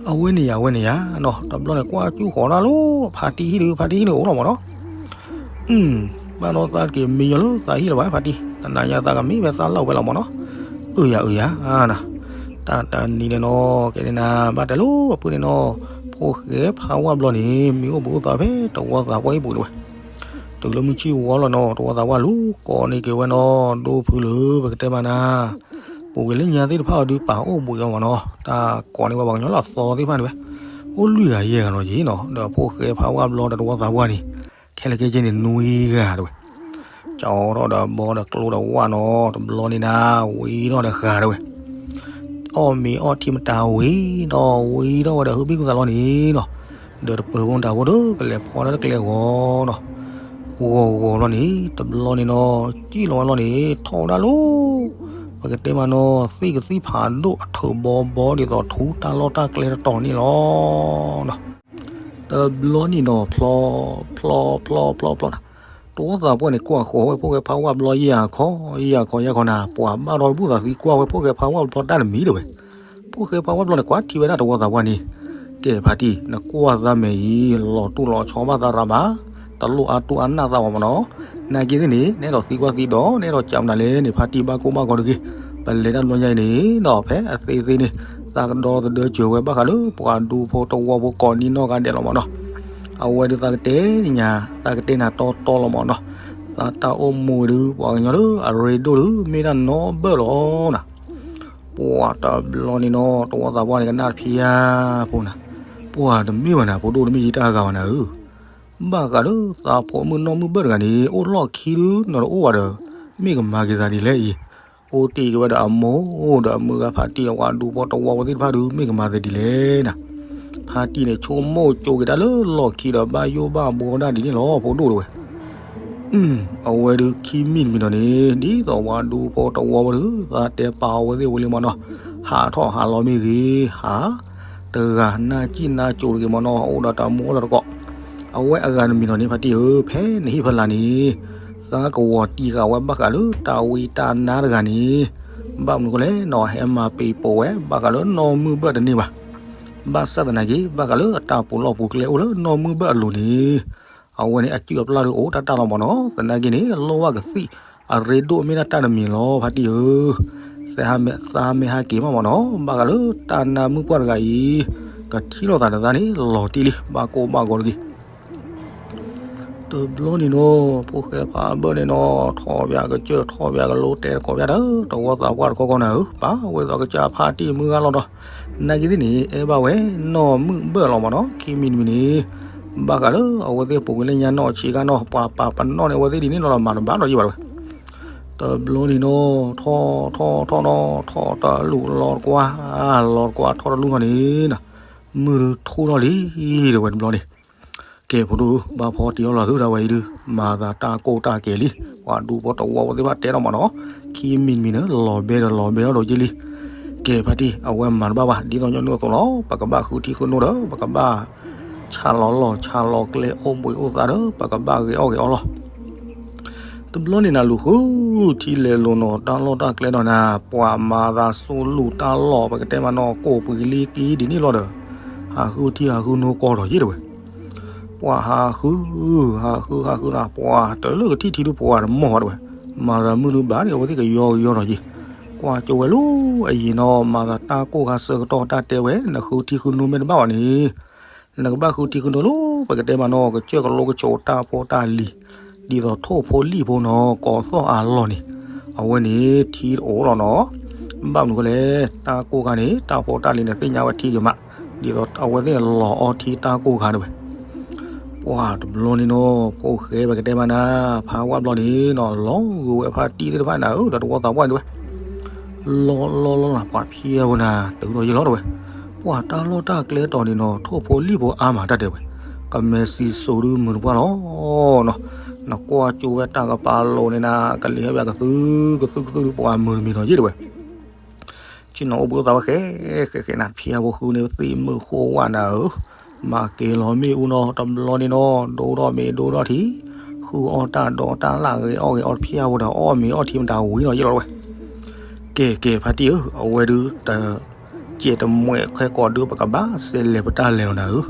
အဝဲန့ၣ်ယၤ အဝဲန့ၣ်ယၤနီၤ, တဘျီန့ၣ် ကွၢ်ကၠူဃီၤတၢ်လၢ ဖါတံၢ်ဟံၣ်ဒုး ဖါတံၢ်ဟံၣ်န့ၣ်အိၣ်လီၤမ့ၢ်နီၤ ဘၣ်ဒီးသးတက့ၤမံယီၤလၢသးဟံၣ်လၢၤဘၣ် ဖါတံၢ်, တနၤညါသးကမံဝဲသးလီၢ်ဝဲလီၤမ့ၢ်နီၤ, အၢယၤအၢယၤနၤ, တၢ်တနံၤန့ၣ်နီၤ ကဲန့ၣ်နၤ ဘၣ်တဲလိာ်အပုၢ်န့ၣ်နီၤ, ဖိၣ်ဃဲဖးဝၣ်ဘျီန့ၣ် မ့ၢ်အိၣ်ဘူးအိၣ်သးဖဲတဝီသးပှၢ်ဟံၣ်ပူၤတဝဲ, တုၤလၢမုၢ်ဆ့ၣ်ဝီလီၤနီၤ တဝီသးပှၢ်လူၤကိးန့ၢ်က့ၤဝဲနီၤ ဒိၣ်ဖုလၢပကတဲမးနၤ ပူၤကွံာ်လၢညါသ့ၣ်တဖၣ်အီၤဒုးပာ်အိၣ်ဘှံးအီၤမ့ၢ်နီၤ, တၢ်ကိးန့ၢ်ဝဲပှၤကညီလၢအသီသ့ၣ်တဖၣ်န့ၣ်ဝဲ, အိၣ်လွံၢ်ဂၤယဲၢ်ဂၤနီၤယံၤနီၤ, ဒီးဖိၣ်ဃဲဖးဝၣ်ဘျီဒီးတဝီသးပှၢ်န့ၣ်, ခဲလၢာ်ခဲဆ့န့ၣ် နွံဂၤတဝဲ, ကၠီထီၣ်ဒီးဘီဒီးကျိဒီးဝၣ်နီၤ တဘျီန့ၣ်နၤ ဝံထီၣ်ဒီးဃာ်တဝဲ အီၣ်မ့ၤအီထံမတၤဝံၤဒီး ဝံထီၣ်ဝဲဒီးဟုဘံၣ်ကူသးလီၤန့ၣ်နီၤ, ဒီးတပၢၤဖိတၢ်ဖိဒီး ကလဲၤဖီတၢ်တကျဲဂီၤနီၤ, ဂီၤဂီၤလီၤန့ၣ် တဘျီန့ၣ်နီၤ စံၣ်လီၤဝဲလီၤန့ၣ် ထီၣ်ဝဲဒၣ်လီၤ, ပကတဲမးနီၤ သ့ၣ်ကသံၣ်ဖးဒိၣ်အထုးဘီဘီဒ်သိးထူတၢ်လီၢ်တၢ်ကျဲတတီၤန့ၣ်လီၤ. တဘျီန့ၣ်နီၤ ဖျီ ဖျီ ဖျီ ဖျီ ဖျီနၤ, တဝီသးပှၢ်န့ၣ် ကွၢ်ဃီၤဝဲဖိၣ်ဃဲဖးဝၣ်ဘျီယၤခီ ယၤခီယၤခီနၤ ပှၤဘၣ်ဒီးဘူၣ်သးသံကွၢ်ဝဲဖိၣ်ဃဲဖးဝၣ်ဘျီတၢ်တမံၤတဝဲ, ဖိၣ်ဃဲဖးဝၣ်ဘျီန့ၣ် ကွၢ်ထံဝဲဒၣ်တဝီသးပှၢ်န့ၣ်, ကဲဖါတံၢ် နကွၢ်သးမဲာ်အံၤ လီၤတူၢ်လီၤဆီဘၣ်သးရၤဘၣ်, တလိၣ်အါတူၢ်အါနၢ်သးဝဲမ့ၢ်နီၤ, နာ်က့သ့ၣ်န့ၣ် နအဲၣ်ဒိးသံကွၢ်သံဒီး နအဲၣ်ဒိးကးမနုၤလဲၣ်န့ၣ် ဖါတံၢ်ဘၣ်ကိၢ်ဘၣ်ဂီၤတဂ့ၤ, ပလဲၤတၢ်တဘျီညါအံၤန့ၣ်ဒီး ဖဲအသ့သ့န့ၣ် သးကဒီသဒၢစၢၤဝဲဘၣ်ဃးလၢပှၤဒူဖိတဝီဖိကိးနံၤနီၢ်ဂၤဒဲးလီၤမ့ၢ်နီၤ, အဝဲဒုးသးကတဲညါ သးကတဲနၤတီတီလီၤမ့ၢ်နီၤ, သးတၢ်အိၣ်မူဒုး ပှၤကညီလၢအရ့ဒိၣ်ဒုး မ့ၢ်ဒၣ်နီၢ်ဘၢၣ်လီၤနၤ ပှၤတဘျီန့ၣ်နီၤ တဝီသးပှၢ်န့ၣ် ကနၣ်တဖံးယါဖိနၤ, ပှၤတမ့ၢ်ဘၣ်နၤ ဖိဒိၣ်တမ့ၢ်ယတၢ်ဂၤဘၣ်နၤဧၢ, ဘၣ်ဃးလၢသးဖိမုၣ်နီၢ်မုၢ်ဘၢၣ်တဂၤန့ၣ် အိၣ်လီၢ်ခံဒုး နီၢ်တအိၣ်ဘၣ်ဒီး မ့ၢ်ကမၤက့ၤသးဒ်လဲၣ်အံၤ, အိၣ်တ့ၢ်က့ၤဝဲဒီးအမိၢ်ဒီးအမုၢ်ဂၤဖါတံၢ်အဝဲဒူဖိတဝီဖိသ့ၣ်တဖၣ်ဒုး မ့ၢ်ကမၤသးဒ်လဲၣ်နၤ, ဖါတံၢ်န့ၣ် ဆိကမိၣ်ကၠိက့ၤတၢ်လၢလီၢ်ခံဒီးဘၣ်ယိၣ်ဘၣ်ဘှီဒၣ်ဒ်န့ၣ်လီၤ ဖိဒိၣ်တဝဲ အဝဲဒုးခံမံၤတမံၤဒီးန့ၣ် ဒ်သိးပှၤဒူဖိတဝီဖိဒုး သးတဲပာ်အဝဲသ့ၣ်ဝံၤလံမ့ၢ်နီၤ, ဟးထီၣ်ဟးလီၤမ့ၢ်ဂ့ၤ, ဟး, တဂၤနၢ်စံၣ်နၢ်စိၤတဂ့ၤမ့ၢ်နီၤ, အိၣ်ဒီးတၢ်မူအိၣ်ဒီးတကိး, အဝဲအဂၤတမံၤဒီးန့ၣ် ဖါတံၢ်ဧၢ, ဖဲနဟံၣ်ဖီလာ်န့ၣ်, သးကဝီၤတံၢ်ဃာ်ဝဲဘၣ်ဃးလၢတၢ်ဝံတၢ်နါတဂၤန့ၣ်, ဘၣ်မနုၤဃိလဲၣ်နီၤ, ဟဲမၤပံၤပိာ်ဝဲ ဘၣ်ဃးလၢနီၢ်မုၢ်ဘၢၣ်တန့ၢ်ဘၣ် ဘၣ်ဆၣ်သနာ်က့ ဘၣ်ဃးလၢအတၢ်ပူၤလီၢ်ပူၤကျဲအိၣ်လၢနီၢ်မုၢ်ဘၢၣ်အလိၤန့ၣ်, အဝဲန့ၣ်အစုၣ်အပျၢ်ဒုးအိၣ်တၢ်တၢ်လီၤမ့ၢ်နီၤ, သနာ်က့န့ၣ် လိၣ်ဘၣ်ကသံၣ်အရ့ဒိၣ်မ့ၢ်ဒၣ်တၢ်တမံၤလီၤ ဖါတံၢ်ဧၢ, သးမ့ၢ်ဟးက့ၤမးမ့ၢ်နီၤ, ဘၣ်ဃးလၢတၢ်နါမုၣ်ပှၢ်တဂၤအံၤ, ကထံၣ်လိာ်သးဒီးသးန့ၣ် လီၤတံၢ်လံ ဘၣ်ကိၢ်ဘၣ်ဂီၤတဂ့ၤ တဘျီန့ၣ်နီၤ, ဖိၣ်ဃဲဖးဘၢၣ်န့ၣ်နီၤ, ထီၣ်ပၠးကစၢၢ် ထီၣ်ပၠးကလိ တဲတကိးပၠးဒီး တဝီသးပှၢ်တခီခီနၤဧၢ, ပာ်ဝဲသိးကစၢ်ဖါတံၢ်မုၢ်ဂၤလီၤဒီး, နာ်က့သ့ၣ်န့ၣ် အဲၣ်ဘၣ်ဝဲနီၢ်မုၢ်ဘၢၣ်လီၤမ့ၢ်နီၤ, ခံမံၤတမံၤန့ၣ်, ဘၣ်ဃးလၢအဝဲသ့ၣ်ပူၤကွံာ်လၢညါနီၢ်ဆံးခါနီၢ် ပှၤပာ်ပနီၣ်န့ၣ် အဝဲသ့ၣ်ဒ်န့ၣ်လီၤဒီး မၤတဘၣ်ဒီးယံာ်ဘၣ်တဝဲ. တဘျီန့ၣ်နီၢ် ထီၣ်ထီၣ်ထီၣ်နီၢ် ထီၣ်တလူၢ်လီၤတကွၢ် လီၤတကွၢ်ထီၣ်တလူၢ်နီၢ်န့ၣ်နီၢ် မုၢ်ဒုးထူၣ်ထီၣ်လံ တဲဝဲတဘျီန့ၣ် ကဲဖိဒိၣ်ဧၢ ဘၣ်ဖီတံၢ်အီၣ်လီၤသုဒၣ်ဝဲအံၤဒုး မၤသးတၢ်ကိၢ်တၢ်ကဲၤလံ, ပှၤဒူဖိတဝီဖိသ့ၣ်တဖၣ်တဲထီၣ်မးနီၤ, ခံမံၤတမံၤန့ၣ် လီၤဘဲဒီးလီၤဘဲထီၣ်ဒီးက့လံ. ကဲဖါတံၢ် အဝဲမၤတဘၣ်ဘၣ် ဒ်သိးညီနုၢ်အသိးလီၤ, ပကဘၣ်ဃုထံဃုနိဒီး ပကဘၣ် ဆၣ်လီၤလီၢ်ဆၣ်လီၤကျဲ အိၣ်ဘှံးအိၣ်သါဒီး ပကဘၣ်ဂဲၤအီၣ်ဂဲၤအီလီၤ. တဘျီန့ၣ်နၤလူၤဃုထံလဲၤလိာ်နီၤ တၢ်လီၢ်တၢ်ကျဲဒီးနၤ ပှၤမၤသးစိၤလူၢ်တၢ်လီၢ် ပကတဲမးနီၤ ကိးပှံၤလံက့ဒ်န့ၣ်လီၤဒီး ဟးဃုထံဟးဃုနိကီၢ်ဒီးယ့ၢ်တဝဲ. ပှၤဟးဃု ဟးဃုဟးဃုနၤ ပှၤတလၢကထံၣ်ထံဒုးပှၤတမီၢ်ဃီတဝဲ, မၤသးမုၢ်ဒုးဘၣ်န့ၣ် အဝဲသ့ၣ်ကယီကယီဒီးယ့ၢ်, ကွၢ်ကၠိဝဲလီၤအယံၤနီၤ မၤသးတၢ်ကိၢ်ခါဆၢကတီၢ်တၢ်တဲဝဲ နဃုထံဃုနိမ့ၢ်တဘၣ်ဘၣ်န့ၣ် နကဘၣ်ဃုထံဃုနိလီၤ ပကတဲမးနီၤ ကစၢၢ်ကလိကဆိးတၢ်ဖိတၢ်လံၤ ဒ်သိးထိၣ်ဖိလံၣ်ဖိနီၤ ကိးသီၣ်အါလီၢ်န့ၣ် အဝဲန့ၣ်ထံတအိၣ်လီၤနီၤ. ဘၣ်မနုၤဃိလဲၣ် တၢ်ကိၢ်ခါန့ၣ် တၢ်ဖိတၢ်လံၤန့ၣ် သ့ၣ်ညါဝဲထံက့ၤမး ဒ်သိးအဝဲသ့ၣ်န့ၣ်လီၤအီထံတၢ်ကိၢ်ခါတဝဲ. ပှၤတဘျီန့ၣ်နီၤ ဖိၣ်ဃဲပကတဲမးနၤ ဖးဝၣ်ဘျီန့ၣ်နီၤ လီၤဂုာ်ဝဲဖါတံၢ်သ့ၣ်တဖၣ်နၤဧၢ ဒီးတဝီသးပှၢ်န့ၣ်တဝဲ လီၤလီၤလီၤလီၤ ပှၤဖျဲဝဲနၤ တုၤဒီးယလီၤတဝဲ, ပှၤတၢ်လီၢ်တၢ်ကျဲတီၤန့ၣ်နီၤ ထိၣ်ဖိလံၣ်ဖိအါမးတၢ်တဲဝဲ, ကမဲာ်စံၣ်စိၤဒုးမုာ်တပှၢ်လီၤနီၤ, နကွၢ်ကၠိဝဲတၢ်ကပၤလိၤန့ၣ်နၤ ကလံၤဟဲဘၣ်ကသုကသုကသုဒုးပှၤမုာ်တမံၤဒီးယ့ၢ်တဝဲ ဆ့ၣ်နီၤအိၣ်ဘှံးအိၣ်သါဝဲဃဲဃဲဃဲနၤ ဖျဲဝဲဃုန့ၣ်သ့ၣ်မုၢ်ဃိဝဲနၤဧၢ, မၤက့ၤလီၤမ့ၣ်အူနီၤ တဘျီန့ၣ်နီၤ ဒိၣ်ထီၣ်မ့ၤဒိၣ်ထီၣ်ထံ, ဃုအီၣ်တၢ်ဒီးတၢ်လၢဂဲၤအီၣ်ဂဲၤအီၣ်တဖျဲဝဲဒီးအီၣ်မ့ၤအီၣ်ထံမတၤဝံၤနီၤယ့ၢ်လီၤတဝဲ. ကဲကဲဖါတံၢ်ဧၢ အဝဲဒုးတ ကဲတမှဲးခဲကိာ်ဒုးပကဘၣ်စဲးလဲၤပတၢ်လဲၤလီၤနၤဧၢ,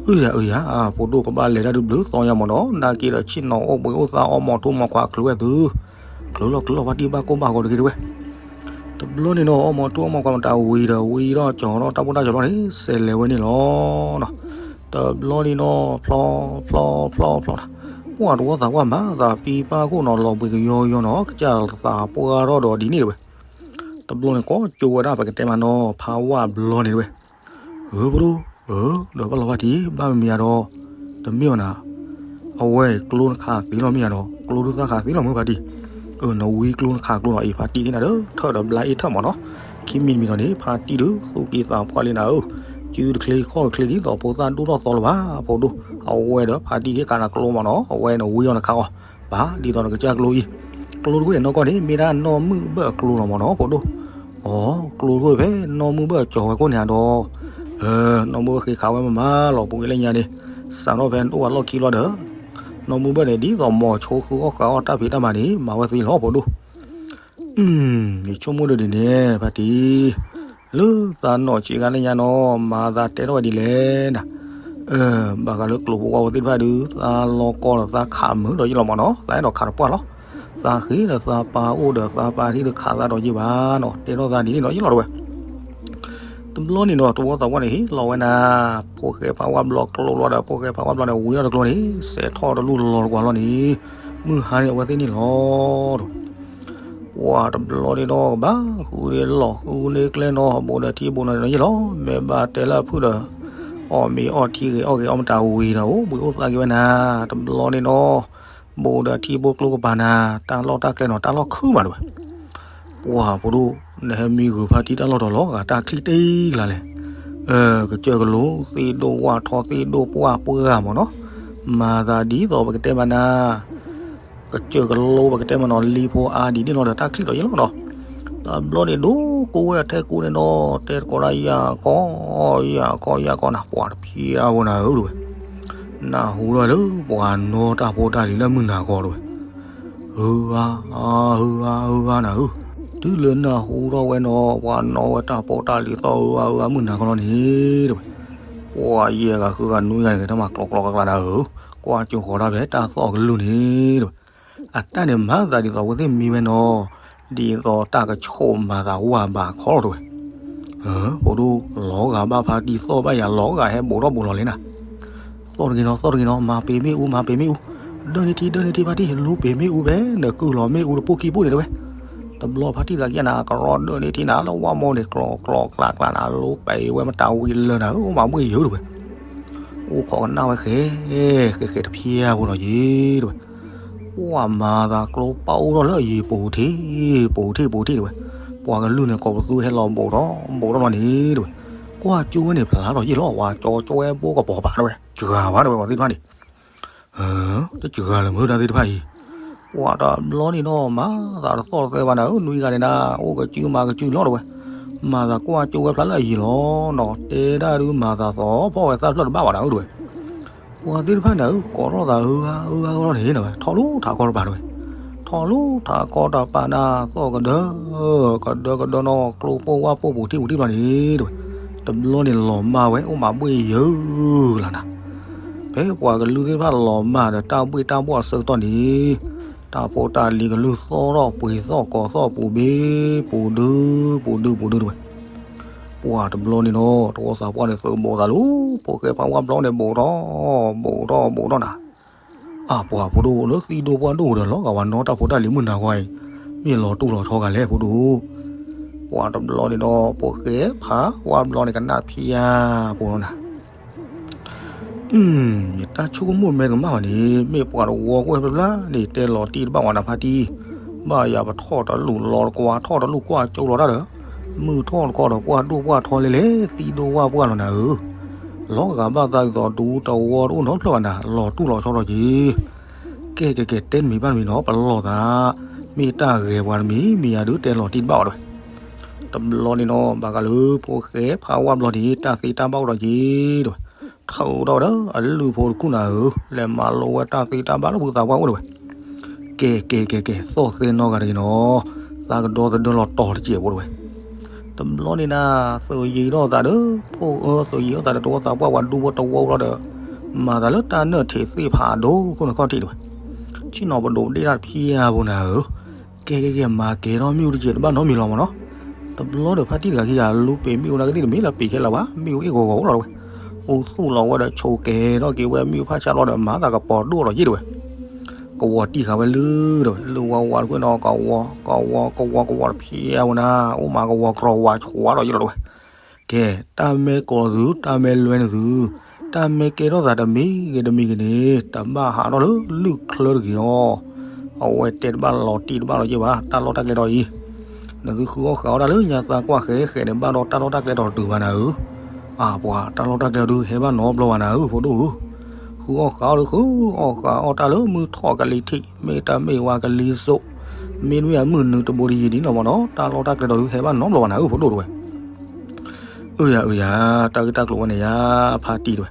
အုယၤအုယၤ ဖိဒိၣ်ကဘၣ်လဲၤတၢ်ဒုးဘျုးသီညါမးနီၤ နာ်က့ဒီးဆ့ၣ်နီၤအိၣ်ဘှံးအိၣ်သါအီၣ်မီၤထူမီၤခွါချုးဝဲသု ချုးလီၤချုးလီၤဖါတံၢ်ဘၣ်ကိၢ်ဘၣ်ဂီၤတဂ့ၤတဝဲ. တဘျီန့ၣ်နီၤအီၣ်မီၤထူအီၣ်မီၤခွါမတၤဝံၤဒီးဝံၤဒီးကၠီၤထီၣ်တၢ်ဖိတၢ်ကၠီၤဘျီန့ၣ် စဲးလဲၤဝဲန့ၣ်လီၤနီၤ. တဘျီန့ၣ်နီၤ ဖျီဖျီဖျီဖျီဖျီနီၤ ပှၤတဝီသးပှၢ်မၤသးပံပၢ်ခိၣ်နီၤ လီၤဘှံးကယီယီနီၤ ကစၢ်သးပှၢ်ထီၣ်ဒီးဒ်န့ၣ်တဝဲ. တဘျီန့ၣ်ကိးကၠိဝဲဒၣ်ပကတဲမးနီၤ ဖးဝၣ်ဘျီန့ၣ်တဝဲ ဧၢဖိဒိၣ် ဧၢ ဒီးဘၣ်လီၤဘၣ်ထံး ဘၣ်မမံၤယၤဒီး တမ့ၢ်အီၤနၤ အဝဲကျိနခးသ့လီၤမ့ၢ်ယၤဒီး ကျိဒုးသၣ်ခးသ့လီၤမ့ၢ်ဖါတံၢ်, အၢ နဝံကျိနခးကျိနီၤ အံၤဖါတံၢ်က့နၤဒီး ထၢၣ်ဒီးဘျါအ့ၣ်ထၢၣ်မးနီၤ, ခံမံၤတမံၤဒီးန့ၣ် ဖါတံၢ်ဒုး သူၣ်က့သးပှၢ်လံနၤဧၢ, စုတချ့ခီၣ်တချ့ဒ်သိးဖိသၣ်ဒိၣ်ထီၣ်သီလၢၤဘၣ် ဖိဒိၣ်, အဝဲဒီးဖါတံၢ်ဟ့ၣ်ကးနၤကျိမးနီၤ အဝဲနဝံအီၤနခးအီၤ ဘၣ်ဒ်သိးနကစၢ်ကျိအံၤ, ကျိတဝဲနီၢ်ကီၢ်န့ၣ် မ့ၢ်ဒၣ်နီၢ်မုၢ်ဘၢၣ်အကျိလီၤမးနီၤ ဖိဒိၣ်, အိ ကျိတဝဲဖဲနီၢ်မုၢ်ဘၢၣ်အကၠီၤဝဲခိၣ်န့ၣ်ဒီး, နီၢ်မုၢ်ဘၢၣ်ဃ့ခးဝဲမးမးလီၤ ပူၤကွံာ်လၢညါန့ၣ်, စးထီၣ်ဖဲအိၣ်ဝဲလီၢ်ခံလီၤဒီး, နီၢ်မုၢ်ဘၢၣ်န့ၣ် ဒ်သိးမိၤဆိဃုအီၣ်ဃုအီၣ်တၢ်ဖံးတၢ်မၤန့ၣ် မၤဝဲသ့လီၤ ဖိဒိၣ် ယဆိကမိၣ်ဒ်န့ၣ် ဖါတံၢ်, လၢသးနီၢ်ဆံးခါလၢညါနီၤ မၤသးတဲထီၣ်ဝဲဒ်လဲၣ်နၤ, ဘၣ်ဃးလၢကျိဖိဝါဖိသ့ၣ်တဖၣ်ဒုး သးလီၤကီဒီးသးခးမုာ်ဒီးယလီၤမးနီၤ သးအဲၣ်ဒိးခးတပှၢ်လီၤ, သးဃ့ဒီးသးပၢ်အိၣ်ဒီးသးပၢ်ထံၣ်ဒုးခးသးဒီးယဘၣ်နီၤ တဲထီၣ်သးဒ်န့ၣ်နီၤယလီၤတဝဲ တဘျီန့ၣ်နီၤ တဝီသးပှၢ်န့ၣ် ဟ့ၣ်လီၤဝဲနၤ, ဖိၣ်ဃဲဖးဝါဘျီကျိလီၤဒီး ဖိၣ်ဃဲဖးဝါဘျီန့ၣ် ဝံၤထီၣ်တကျိန့ၣ် စဲးထီၣ်တလူၢ်လီၤတကွၢ်လီၤန့ၣ်, မုၢ်ဟါန့ၣ် အဝဲသ့ၣ်န့ၣ်လီၤ. ပှၤတဘျီန့ၣ်ဒီး ကဘၣ်ဃုန့ၢ်လီၢ်ဃုန့ၢ်ကျဲနီၤ, ဘူးဒီးထံဘူးနီၤန့ၣ်ယလီၤ, မ့ၢ်ဘၣ်တဲလၢအဖုၣ်ဒီး အီၣ်မ့ၤအီၣ်ထံဂ့ၤအီၣ်ဂ့ၤအီၣ်မတၤဝံၤဒီး အိၣ်ဘှံးအိၣ်သါက့ၤဝဲနၤ, တဘျီန့ၣ်နီၤ ဘူးဒီးထံဘူးကျိကပၤနၤ, တၢ်လီၢ်တၢ်ကျဲနီၤ တၢ်လီၢ်ခုၣ်မးတဝဲ ပှၤဖိဒိၣ်, နဟဲမံဂုၤဖါတံၢ်တၢ်လီၢ်တတီၤလီၤဂာ်တၢ်ချံတ့ၢ်ကျါလဲၣ်, ကစၢၢ်ကလိသ့ၣ်ဒိၣ်ဝၣ်ထီသ့ၣ်ဒိၣ်ပှၢ် ပှၢ်မးနီၤ, မၤသးဒ်သိးပကတဲမးနၤ, ကစၢၢ်ကလိပကတဲမးနီၤ လံဖိအါဒ်န့ၣ်လီၤဒီးတၢ်ချံတတီၤယလီၤနီၤ, တဘျီန့ၣ်ဒိၣ်ကိးဝဲအထဲကူန့ၣ်နီၤ တဲတကိးဒၣ်ယၤကီ ယၤကီယၤကီနၤ ပှၤတဖျါဝဲနၤဧၢတဝဲ, နၢ်ဟူထီၣ်လၢပှၤနီတၢ်ဖိတၢ်လံၤလၢမုၢ်နၤကီတဝဲ ဧၢဧါ ဧၢဧါ ဧၢဧါနၤဧၢ, တုၤလၢနၢ်ဟူထီၣ်ဝဲနီၤ ပှၤနီဝဲတၢ်ဖိတၢ်လံၤသီၣ်ဧၢဧါ ဧၢဧါ မုၢ်နၤကီလီၤန့ၣ်တဝဲ, ပှၤယဲၢ်ဂၤဃုဂၤနွံဂၤန့ၣ် ကတၢ်မၤကျီကျီကျါကျါနၤဧၢ, ကွၢ်ကၠိဃီၤတၢ်ဖဲတၢ်သီၣ်ကလုၢ်န့ၣ်တဝဲ, အတၢ်န့ၣ်မၤသးဒ်သိးအဝဲသ့ၣ်မံဝဲနီၤ, ဒ်သိးတၢ်ကဆိးမၤသးဝၢ်ဘးခီလီၤတဝဲ ဖိဒိၣ် လီၤဂာ်ဘၣ်ဖါတံၢ်သီၣ်ဘၣ်ယၤ လီၤဂာ်ဟဲဘူးထီၣ်ဘူးလီၤလံနၤ, သီၣ်တဂ့ၤနီၤ သီၣ်တဂ့ၤနီၤ မၤပ့ၤမ့ၣ်အူ မၤပ့ၤမ့ၣ်အူ, ဒၢန့ၢ်ထံ ဒၢန့ၢ်ထံဖါတံၢ် လူပ့ၤမ့ၣ်အူဖဲ နကုၢ်လီၤမ့ၣ်အူတပိၢ်ခံပိၢ်န့ၣ်တဝဲ, တဘျီဖါတံၢ်သးကယၤနၤ ကရီဒၢန့ၢ်ထံနၤ လၢဝၣ်မိၢ်န့ၣ် ကျီကျီကျါကျါနၤ လူပ့ၤဝဲမတၤဝံၤလၢနၤဧၢ အိၣ်မးဘှ့ၣ်ယၢၤတဝဲ အိၣ်ခိးကနၣ်ဝဲဃဲ ဃဲဃဲတဖျၢၣ်ဖိလီၤက့ၤ တဲဝဲ. ပှၤမၤသးကျိပာ်အိၣ်ထီၣ်လၢအယံၤ ပူၤထံၣ် ပူၤထံၣ် ပူၤထံၣ် တဲဝဲ. ပှၤကလုၢ်န့ၣ် ကိးပသူဟဲလီၤဘူးထီၣ် ဘူးထီၣ်လီၤန့ၣ် တဲဝဲ. ကွၢ်ကၠိဝဲန့ၣ် ဖျါထီၣ်ယံာ်လီၤ ဝၤကၠီကၠိဝဲဘိကပီၤပၤ တဲဝဲ. စှၤဝဲ တဲဝဲ ပှၤသ့ၣ်တဖၣ်န့ၣ် တစှၤလၢၤမုၢ်တၢ်သ့ၣ်တဖၣ်အံၤ, ပှၤတဘျီန့ၣ်ဒီး မၤသးတသီၣ်တသဲဘၣ်နၤဧၢ, နွံဂၤန့ၣ်နၤ အိၣ်ကစုမၤကစုလီၤ တဲဝဲ, မၤသးကွၢ်ကၠိဝဲဖျါလၢအယံၤလီၤနီၤ, တဲဒၣ်ဒုး မၤသးသီၣ်ဖီၣ်ဝဲသၣ်ဖျၢၣ်တဘၣ်ဘၣ်နၤဧၢ တဲဝဲ. ပှၤသ့ၣ်တဖၣ်န့ၣ် ကိးထီၣ်သးဧၢဂၤဧၢဂၤလီၤန့ၣ် ထီၣ်လိၣ်ထးခီတပၤ တဲဝဲ, ထီၣ်လိၣ်ထးခီတပၤနၤ သီၣ်ကဒၢ ကဒၢကဒၢနီၤ ကျိပိၢ်ဝၣ်ပိၢ်ပူၤထံၣ်ပူၤထံၣ်ဘျီန့ၣ် တဲဝဲ, တဘျီန့ၣ်လီၤမၢ်ဝဲ အိၣ်မးဘှ့ၣ်ယၢၤလၢနၤ ဖဲပှၤကလုာ်သ့ၣ်တဖၣ်လီၤမၢ်ဒီး တၢ်ဘှ့ၣ်တၢ်ဘှီၣ်အဆၢကတီၢ်န့ၣ်, တၢ်ဖိတၢ်လံၤကလုၢ်သီၣ်ထီၣ်ပှ့ၤသီၣ်ကိးသီၣ်ပူၤဘ့ၣ် ပူၤဒု ပူၤဒု ပူၤဒု တဲဝဲ. ပှၤတဘျီန့ၣ်နီၤ တဝီသးပှၢ်န့ၣ်သုးဘူးသးလီၤ, ဖိၣ်ဃဲဖးဝါဘျီန့ၣ်ဘူးထီၣ် ဘူးထီၣ်ဘူးထီၣ်နၤ အါ ပှၤဖိဒိၣ်လၢသံဒိၣ်ပှၢ်ဒိၣ်ဒီး လီၤဂာ်ဝဲနီတၢ်ဖိတၢ်လံၤမုၢ်နၤဂီၢ်အံၤ, မ့ၢ်လီၤတူၢ်လီၤဆီဂၤလဲၣ်ဖိဒိၣ်. ပှၤတဘျီန့ၣ်ဒီး ဖိၣ်ဃဲဖးဝါဘျီန့ၣ် ကနၣ်ဖျါဖိနီၤနၤ ယတၢ်ဆိကမိၣ်မဲတကမၣ်ဘၣ်န့ၣ် မ့ၢ်ပှၤတဝီကွဲၢ်ဖျါဖျါန့ၣ် တဲလီၤတံၢ်တဘၣ်ဝဲနၤဖါတံၢ်, ဘၣ်ယၤပထီၣ်တလူၢ်လီၤတကွၢ် ထီၣ်တလူၢ်ကွၢ်ကၠိလီၤတၢ်ဒီး, မုၢ်ထီၣ်တကီဒီးပှၢ်ဒိၣ်ပှၢ်ထီလဲၣ်လဲၣ် သံဒိၣ်ဝၣ်ပှၢ်လီၤနၤဧၢ, လီၤဂာ်ဘၣ်သးဒ်သိးဒူတဝီတအိၣ်နီတဖျၢၣ်ဘၣ်နၤ လီၤတူၢ်လီၤဆီထီၣ်က့ၤ ကဲကဲကဲ တဲတမံၤဘၣ်တမံၤနီၤ ပလီၢ်သး, မ့ၢ်တၢ်ဂဲၤပှၤတမံၤ မ့ၢ်ယၤဒုးတဲလီၤတံၢ်တဘၣ်ဝဲတဲဝဲ. တဘျီန့ၣ်နီၤ ဘၣ်ဃးလၢဖိၣ်ဃဲဖးဝါဘျီန့ၣ် တၢ်သ့တၢ်ဘၣ်အိၣ်ဒီးက့ၤတဲဝဲ, ထုးထီၣ်ဝဲဒီးအလုၢ်ဖိတခူၣ်နၤဧၢ, လဲၤမၤလိဝဲတၢ်သ့တၢ်ဘၣ်လၢဖုသးပှၢ်အိၣ်တဲဝဲ. ကဲကဲကဲကဲ သီၣ်သဲနီတဂၤတဂ့ၤနီၤ, သးကဒီသဒၢလီၤတီၤတစဲးဖိတဲဝဲ. တဘျီန့ၣ်နၤ သုးယံၤထီၣ်သးဒီး ဖိၣ်အၢ သုးယံၤထီၣ်သးဒီးတဝီသးပှၢ်ပှၤဒူဖိတဝီလီၤဒီး, မၤသးလၢတၢ်နၢၣ်ထံးသ့ၣ်ဖးဒိၣ်ခိၣ်နခီၣ်ထံးတဲဝဲ. ဆ့ၣ်နီၤပဒိးပဒ့ၣ်တၢ်တဖျၢၣ်ဖိနၤဧၢ, ကဲကဲကဲ မၤကဲထီၣ်မ့ၣ်အူတစဲးတဘၣ်နီတမံၤလီၤမးနီၤ. တဘျီဒီးဖါတံၢ်တဂၤခံဂၤလူပ့ၤမ့ၣ်အူနၤကသံၣ်တမံၤလၢပ့ၤခဲလၢာ်ဘၣ် မ့ၣ်အူအ့ၣ်ဂီၤဂီၤအိၣ်လီၤတဲဝဲ. အိၣ်သူၣ်လီၤဝဲဒီးဆိးကဲထီၣ်က့ၤဝဲမ့ၣ်အူဖးဆါလီၤဒီး မၤသးကပီၤဒိၣ်လီၤယ့ၣ်တဲဝဲ. ကဝီၤတံၢ်ဃာ်ဝဲလုၢ်ဒီး လုၢ်ဝါဝါတခွ့ၣ်နီၤ ကဝီၤ ကဝီၤ ကဝီၤ ကဝီၤတဖျၢၣ်ဖိနၤ အိၣ်မးကဝီၤကြီၤဝၤဆှးလီၤယ့ၣ်လီၤတဲဝဲ. ကဲ တၢ်မဲကီၤသု တၢ်မဲလွဲနသု, တၢ်မဲကဲထီၣ်သးတမံၤဂ့ၤတမံၤဂ့ၤန့ၣ် တဘၣ်ဟးထီၣ်လၢလုၢ်ချၢတဂ့ၤအီၤ, အဝဲတဲတဘၣ်လီၤတံၢ်တဘၣ်လီၤယ့ၣ်ဘၣ် တၢ်လီၢ်တၢ်ကျဲဒီးအံၤ, နသုဃုအီၣ်ဃာ်အီၣ်တၢ်လၢညါသးကွၢ်ဃဲဃဲန့ၣ် ဘၣ်ဒီးတၢ်လီၢ်တၢ်ကျဲဒီးတတုၤဘၣ်နၤဧၢ, အါပှၤ တၢ်လီၢ်တၢ်ကျဲဒီးဟဲဘၣ်နီတဘျီဘၣ်နၤဧၢ ဖိဒိၣ်ဧၢ, ဃုအီၣ်ဃာ်အီၣ်ဒီးဃုအီၣ်ဃာ်အီၣ်တၢ်လၢမုၢ်ထီၣ်ကလံၤထံး မ့ၢ်တၢ်မ့ၢ်ဝါကလံၤစိး, မ့တမ့ၢ်အမုၢ်နုာ်တဘိတယံၤဒ်နီၤမးနီၤ တၢ်လီၢ်တၢ်ကျဲဒီးဒုးဟဲဘၣ်နီတဘျီဘၣ်နၤဧၢ ဖိဒိၣ်တဲဝဲ. အၢယၤအၢယၤ တၢ်ဂ့ၢ်တၢ်ကျိၤဝဲန့ၣ်ယၤ ဖါတံၢ်တဲဝဲ.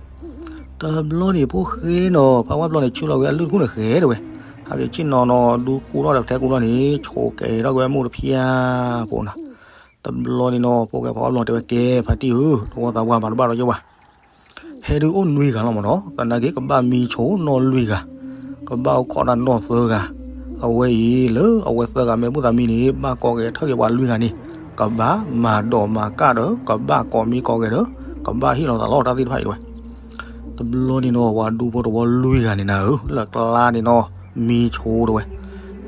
တဘျီန့ၣ်ဖိၣ်ဃဲနီၤ ဖးဝါဘျီန့ၣ် ဆူလီၤဝဲအလုၢ်တခူၣ်န့ၣ်ဃဲတဲဝဲ, ဟးက့ၤဆ့ၣ်နီၤနီၤ ဒူကူထီၣ်ဒီးပထဲကူထီၣ်န့ၣ် ဆိးကဲထီၣ်က့ၤဝဲမ့ၣ်အူတဖျၢၣ်ဖိနၤ. တဘျီန့ၣ်နီၤ ဖိၣ်ဃဲဖးဝါဘျီတဲဝဲ ကဲဖါတံၢ်ဧၢ တဝီသးပှၢ်မၤတဘၣ်ဒီးယ့ၣ်ဝဲ ဟဲဒုးအိၣ်နွံဂၤလီၤမးနီၤ သနာ်က့ကဘၣ်မံဆိနီၣ်လွံၢ်ဂၤ, ကဘၣ်အိၣ်ခိးတၢ်နီၣ်သၢဂၤ, အဝဲအံၤလၢအဝဲသၢဂၤမ့ၢ်ဘူၣ်သးမံန့ၣ် ဘၣ်ကိးဂဲၤထၢၣ်က့ၤပှၤလွံၢ်ဂၤန့ၣ်, ကဘၣ်မၤဒိးမၤကၣ်ဒီး ကဘၣ်ကိးမံကိးဂဲၤဒီး ကဘၣ်ဟ့ၣ်လီၤသးလီတၢ်သ့ၣ်တဖၣ်အံၤတဲဝဲ. တဘျီန့ၣ်နီၤ ပှၤဒူဖိတဝီလွံၢ်ဂၤန့ၣ်နၤဧၢ လၢကျါန့ၣ်နီၤ မံဆိတဲဝဲ,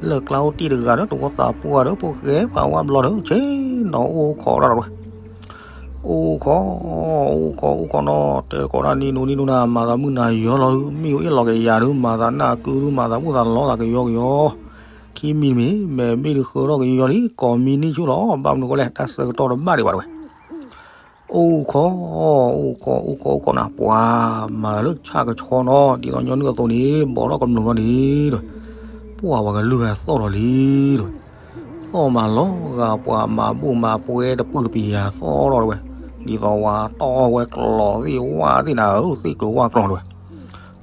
လၢကျါအိၣ်တံၢ်တဂၤဒီး တဝီသးပှၢ်ဒီး ဖိၣ်ဃဲဖးဝါဘျီဒီး ဆ့ၣ်နီၤအိၣ်ခိးတၢ်ဒီးတဲဝဲ အိၣ်ခိး, အိၣ်ခိး အိၣ်ခိးနီၤ တဲတကိးတၢ်နံၤနူနံၤနူနၤ မၤသးမုၢ်နၤယီၤလီၤဒုး မ့ၣ်အူအ့ၣ်လီၤကယၤဒုး မၤသးနၢ်ကုဒုး မၤသးဘူၣ်သးလီသးကယီကယီ, ခံမံၤတမံၤ မဲာ်ဘ့ၣ်ဒုးဃၢထီၣ်ကယီလံ ကိးမံနံၣ်ဆူၣ်လီၤ ဘၣ်မနုၤဃိလဲၣ် တၢ်ဆၢကတီၢ်တဘၣ်ဒံးဘၣ်တဲဝဲ. အိၣ်ခိး, အိၣ်ခိး အိၣ်ခိး အိၣ်ခိးနၤ ပှၤမၤလၢဆၣ်ကဆီနီၤ ဒ်သိးညီနုၢ်အသိးန့ၣ် ဘီထီၣ်ကမျူးလီၤန့ၣ်တဲဝဲ, ပှၤပှၤကလုၢ်ဂၤသီၣ်လီၤလံတဲဝဲ. သီၣ်မးလီၤဂာ်ပှၤမၤဘူၣ်မၤပှဲၤတပုၢ်တပံၤယၤသီၣ်လီၤတဲဝဲ, ဒ်သိးဝဲတီၢ်ဝဲကျိးသ့ၣ်ဝၣ်သ့ၣ်နၤဧၢ သ့ၣ်ကဝၣ်ကျိးတဲဝဲ,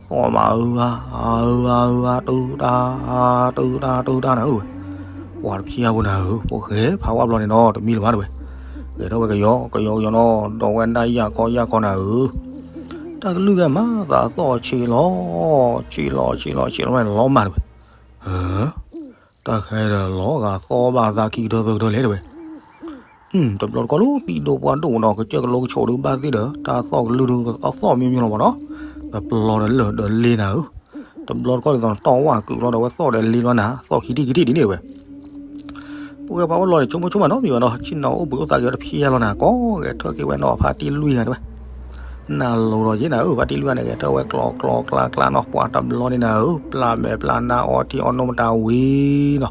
သီၣ်မးအၢဂၤ အၢဂၤ အၢဂၤ တုၤတၢ် တုၤတၢ် တုၤတၢ်နၤဧၢတဲဝဲ, ပှၤတဖျၢၣ်ဖိနၤဧၢ ဖိၣ်ဃဲဖးဝါဘျီန့ၣ်နီၤ တမံၤလၢၤဘၣ်တဲဝဲ, ဂဲၤထီၣ်ဝဲကယီကယီကယီနီၤ ဒီးဝဲဒၣ်ယၢ်ခီယၢ်ခီနၤဧၢ တၢ်ကလုၢ်ဂၤမၤသးသီၣ်ဆံးလီၤ, ဆံးလီၤ ဆံးလီၤ ဆံးလီၤ မ့ၢ်လီၤမၢ်တဲဝဲ, တၢ်ခဲဒီးလီၤဂာ်သီၣ်ဘၣ်သးခံကတၢၢ်သၢကတၢၢ်လဲၣ်တဲဝဲ, တဘျီတခီၣ်လၢသံဒိၣ်ပှၢ်ဒိၣ်နီၤ ကစၢၢ်ကလိကဆိးဒုးဘၣ်သ့ၣ်ဒီး တၢ်သီၣ်ကလုၢ်ဒုးအသီၣ်မ့ၢ်မ့ၢ်လီၤမးနီၤ, ကပျီဒီးလၢာ်ဒီးလ့နၤဧၢ, တဘျီတခီၣ်ဒ်သိးတီၢ်ဝၣ်ကုာ်လီၤဒီးဝဲသီၣ်ဒီးလ့လီၤနၤ သီၣ်ခံထံၣ်ခံထံၣ်ဒ်န့ၣ်တဲဝဲ ဖိၣ်ဃဲဖးဝါဘျီန့ၣ် ဆိကမိၣ်ဆိကမးနီတမံၤဘၣ်နီၤ ဆ့ၣ်နီၤအိၣ်ဘှံးအိၣ်သါက့ၤအီၤတဖျၢၣ်လီၤနၤ ကိးဂဲၤထၢၣ်က့ၤဝဲနီၤ ဖါတံၢ်လွံၢ်ဂၤတဲဝဲ, နၢ်လိၤဒီးယ့နၤဧၢ, ဖါတံၢ်လွံၢ်ဂၤန့ၣ် ကဲထီၣ်ဝဲကျီကျီကျါကျါနီၤ, ပှၤတဘျီန့ၣ်နၤဧၢ, ပျၢ်မဲာ်ပျၢ်နါအီထံအီနိမတၤဝံၤနီၤ.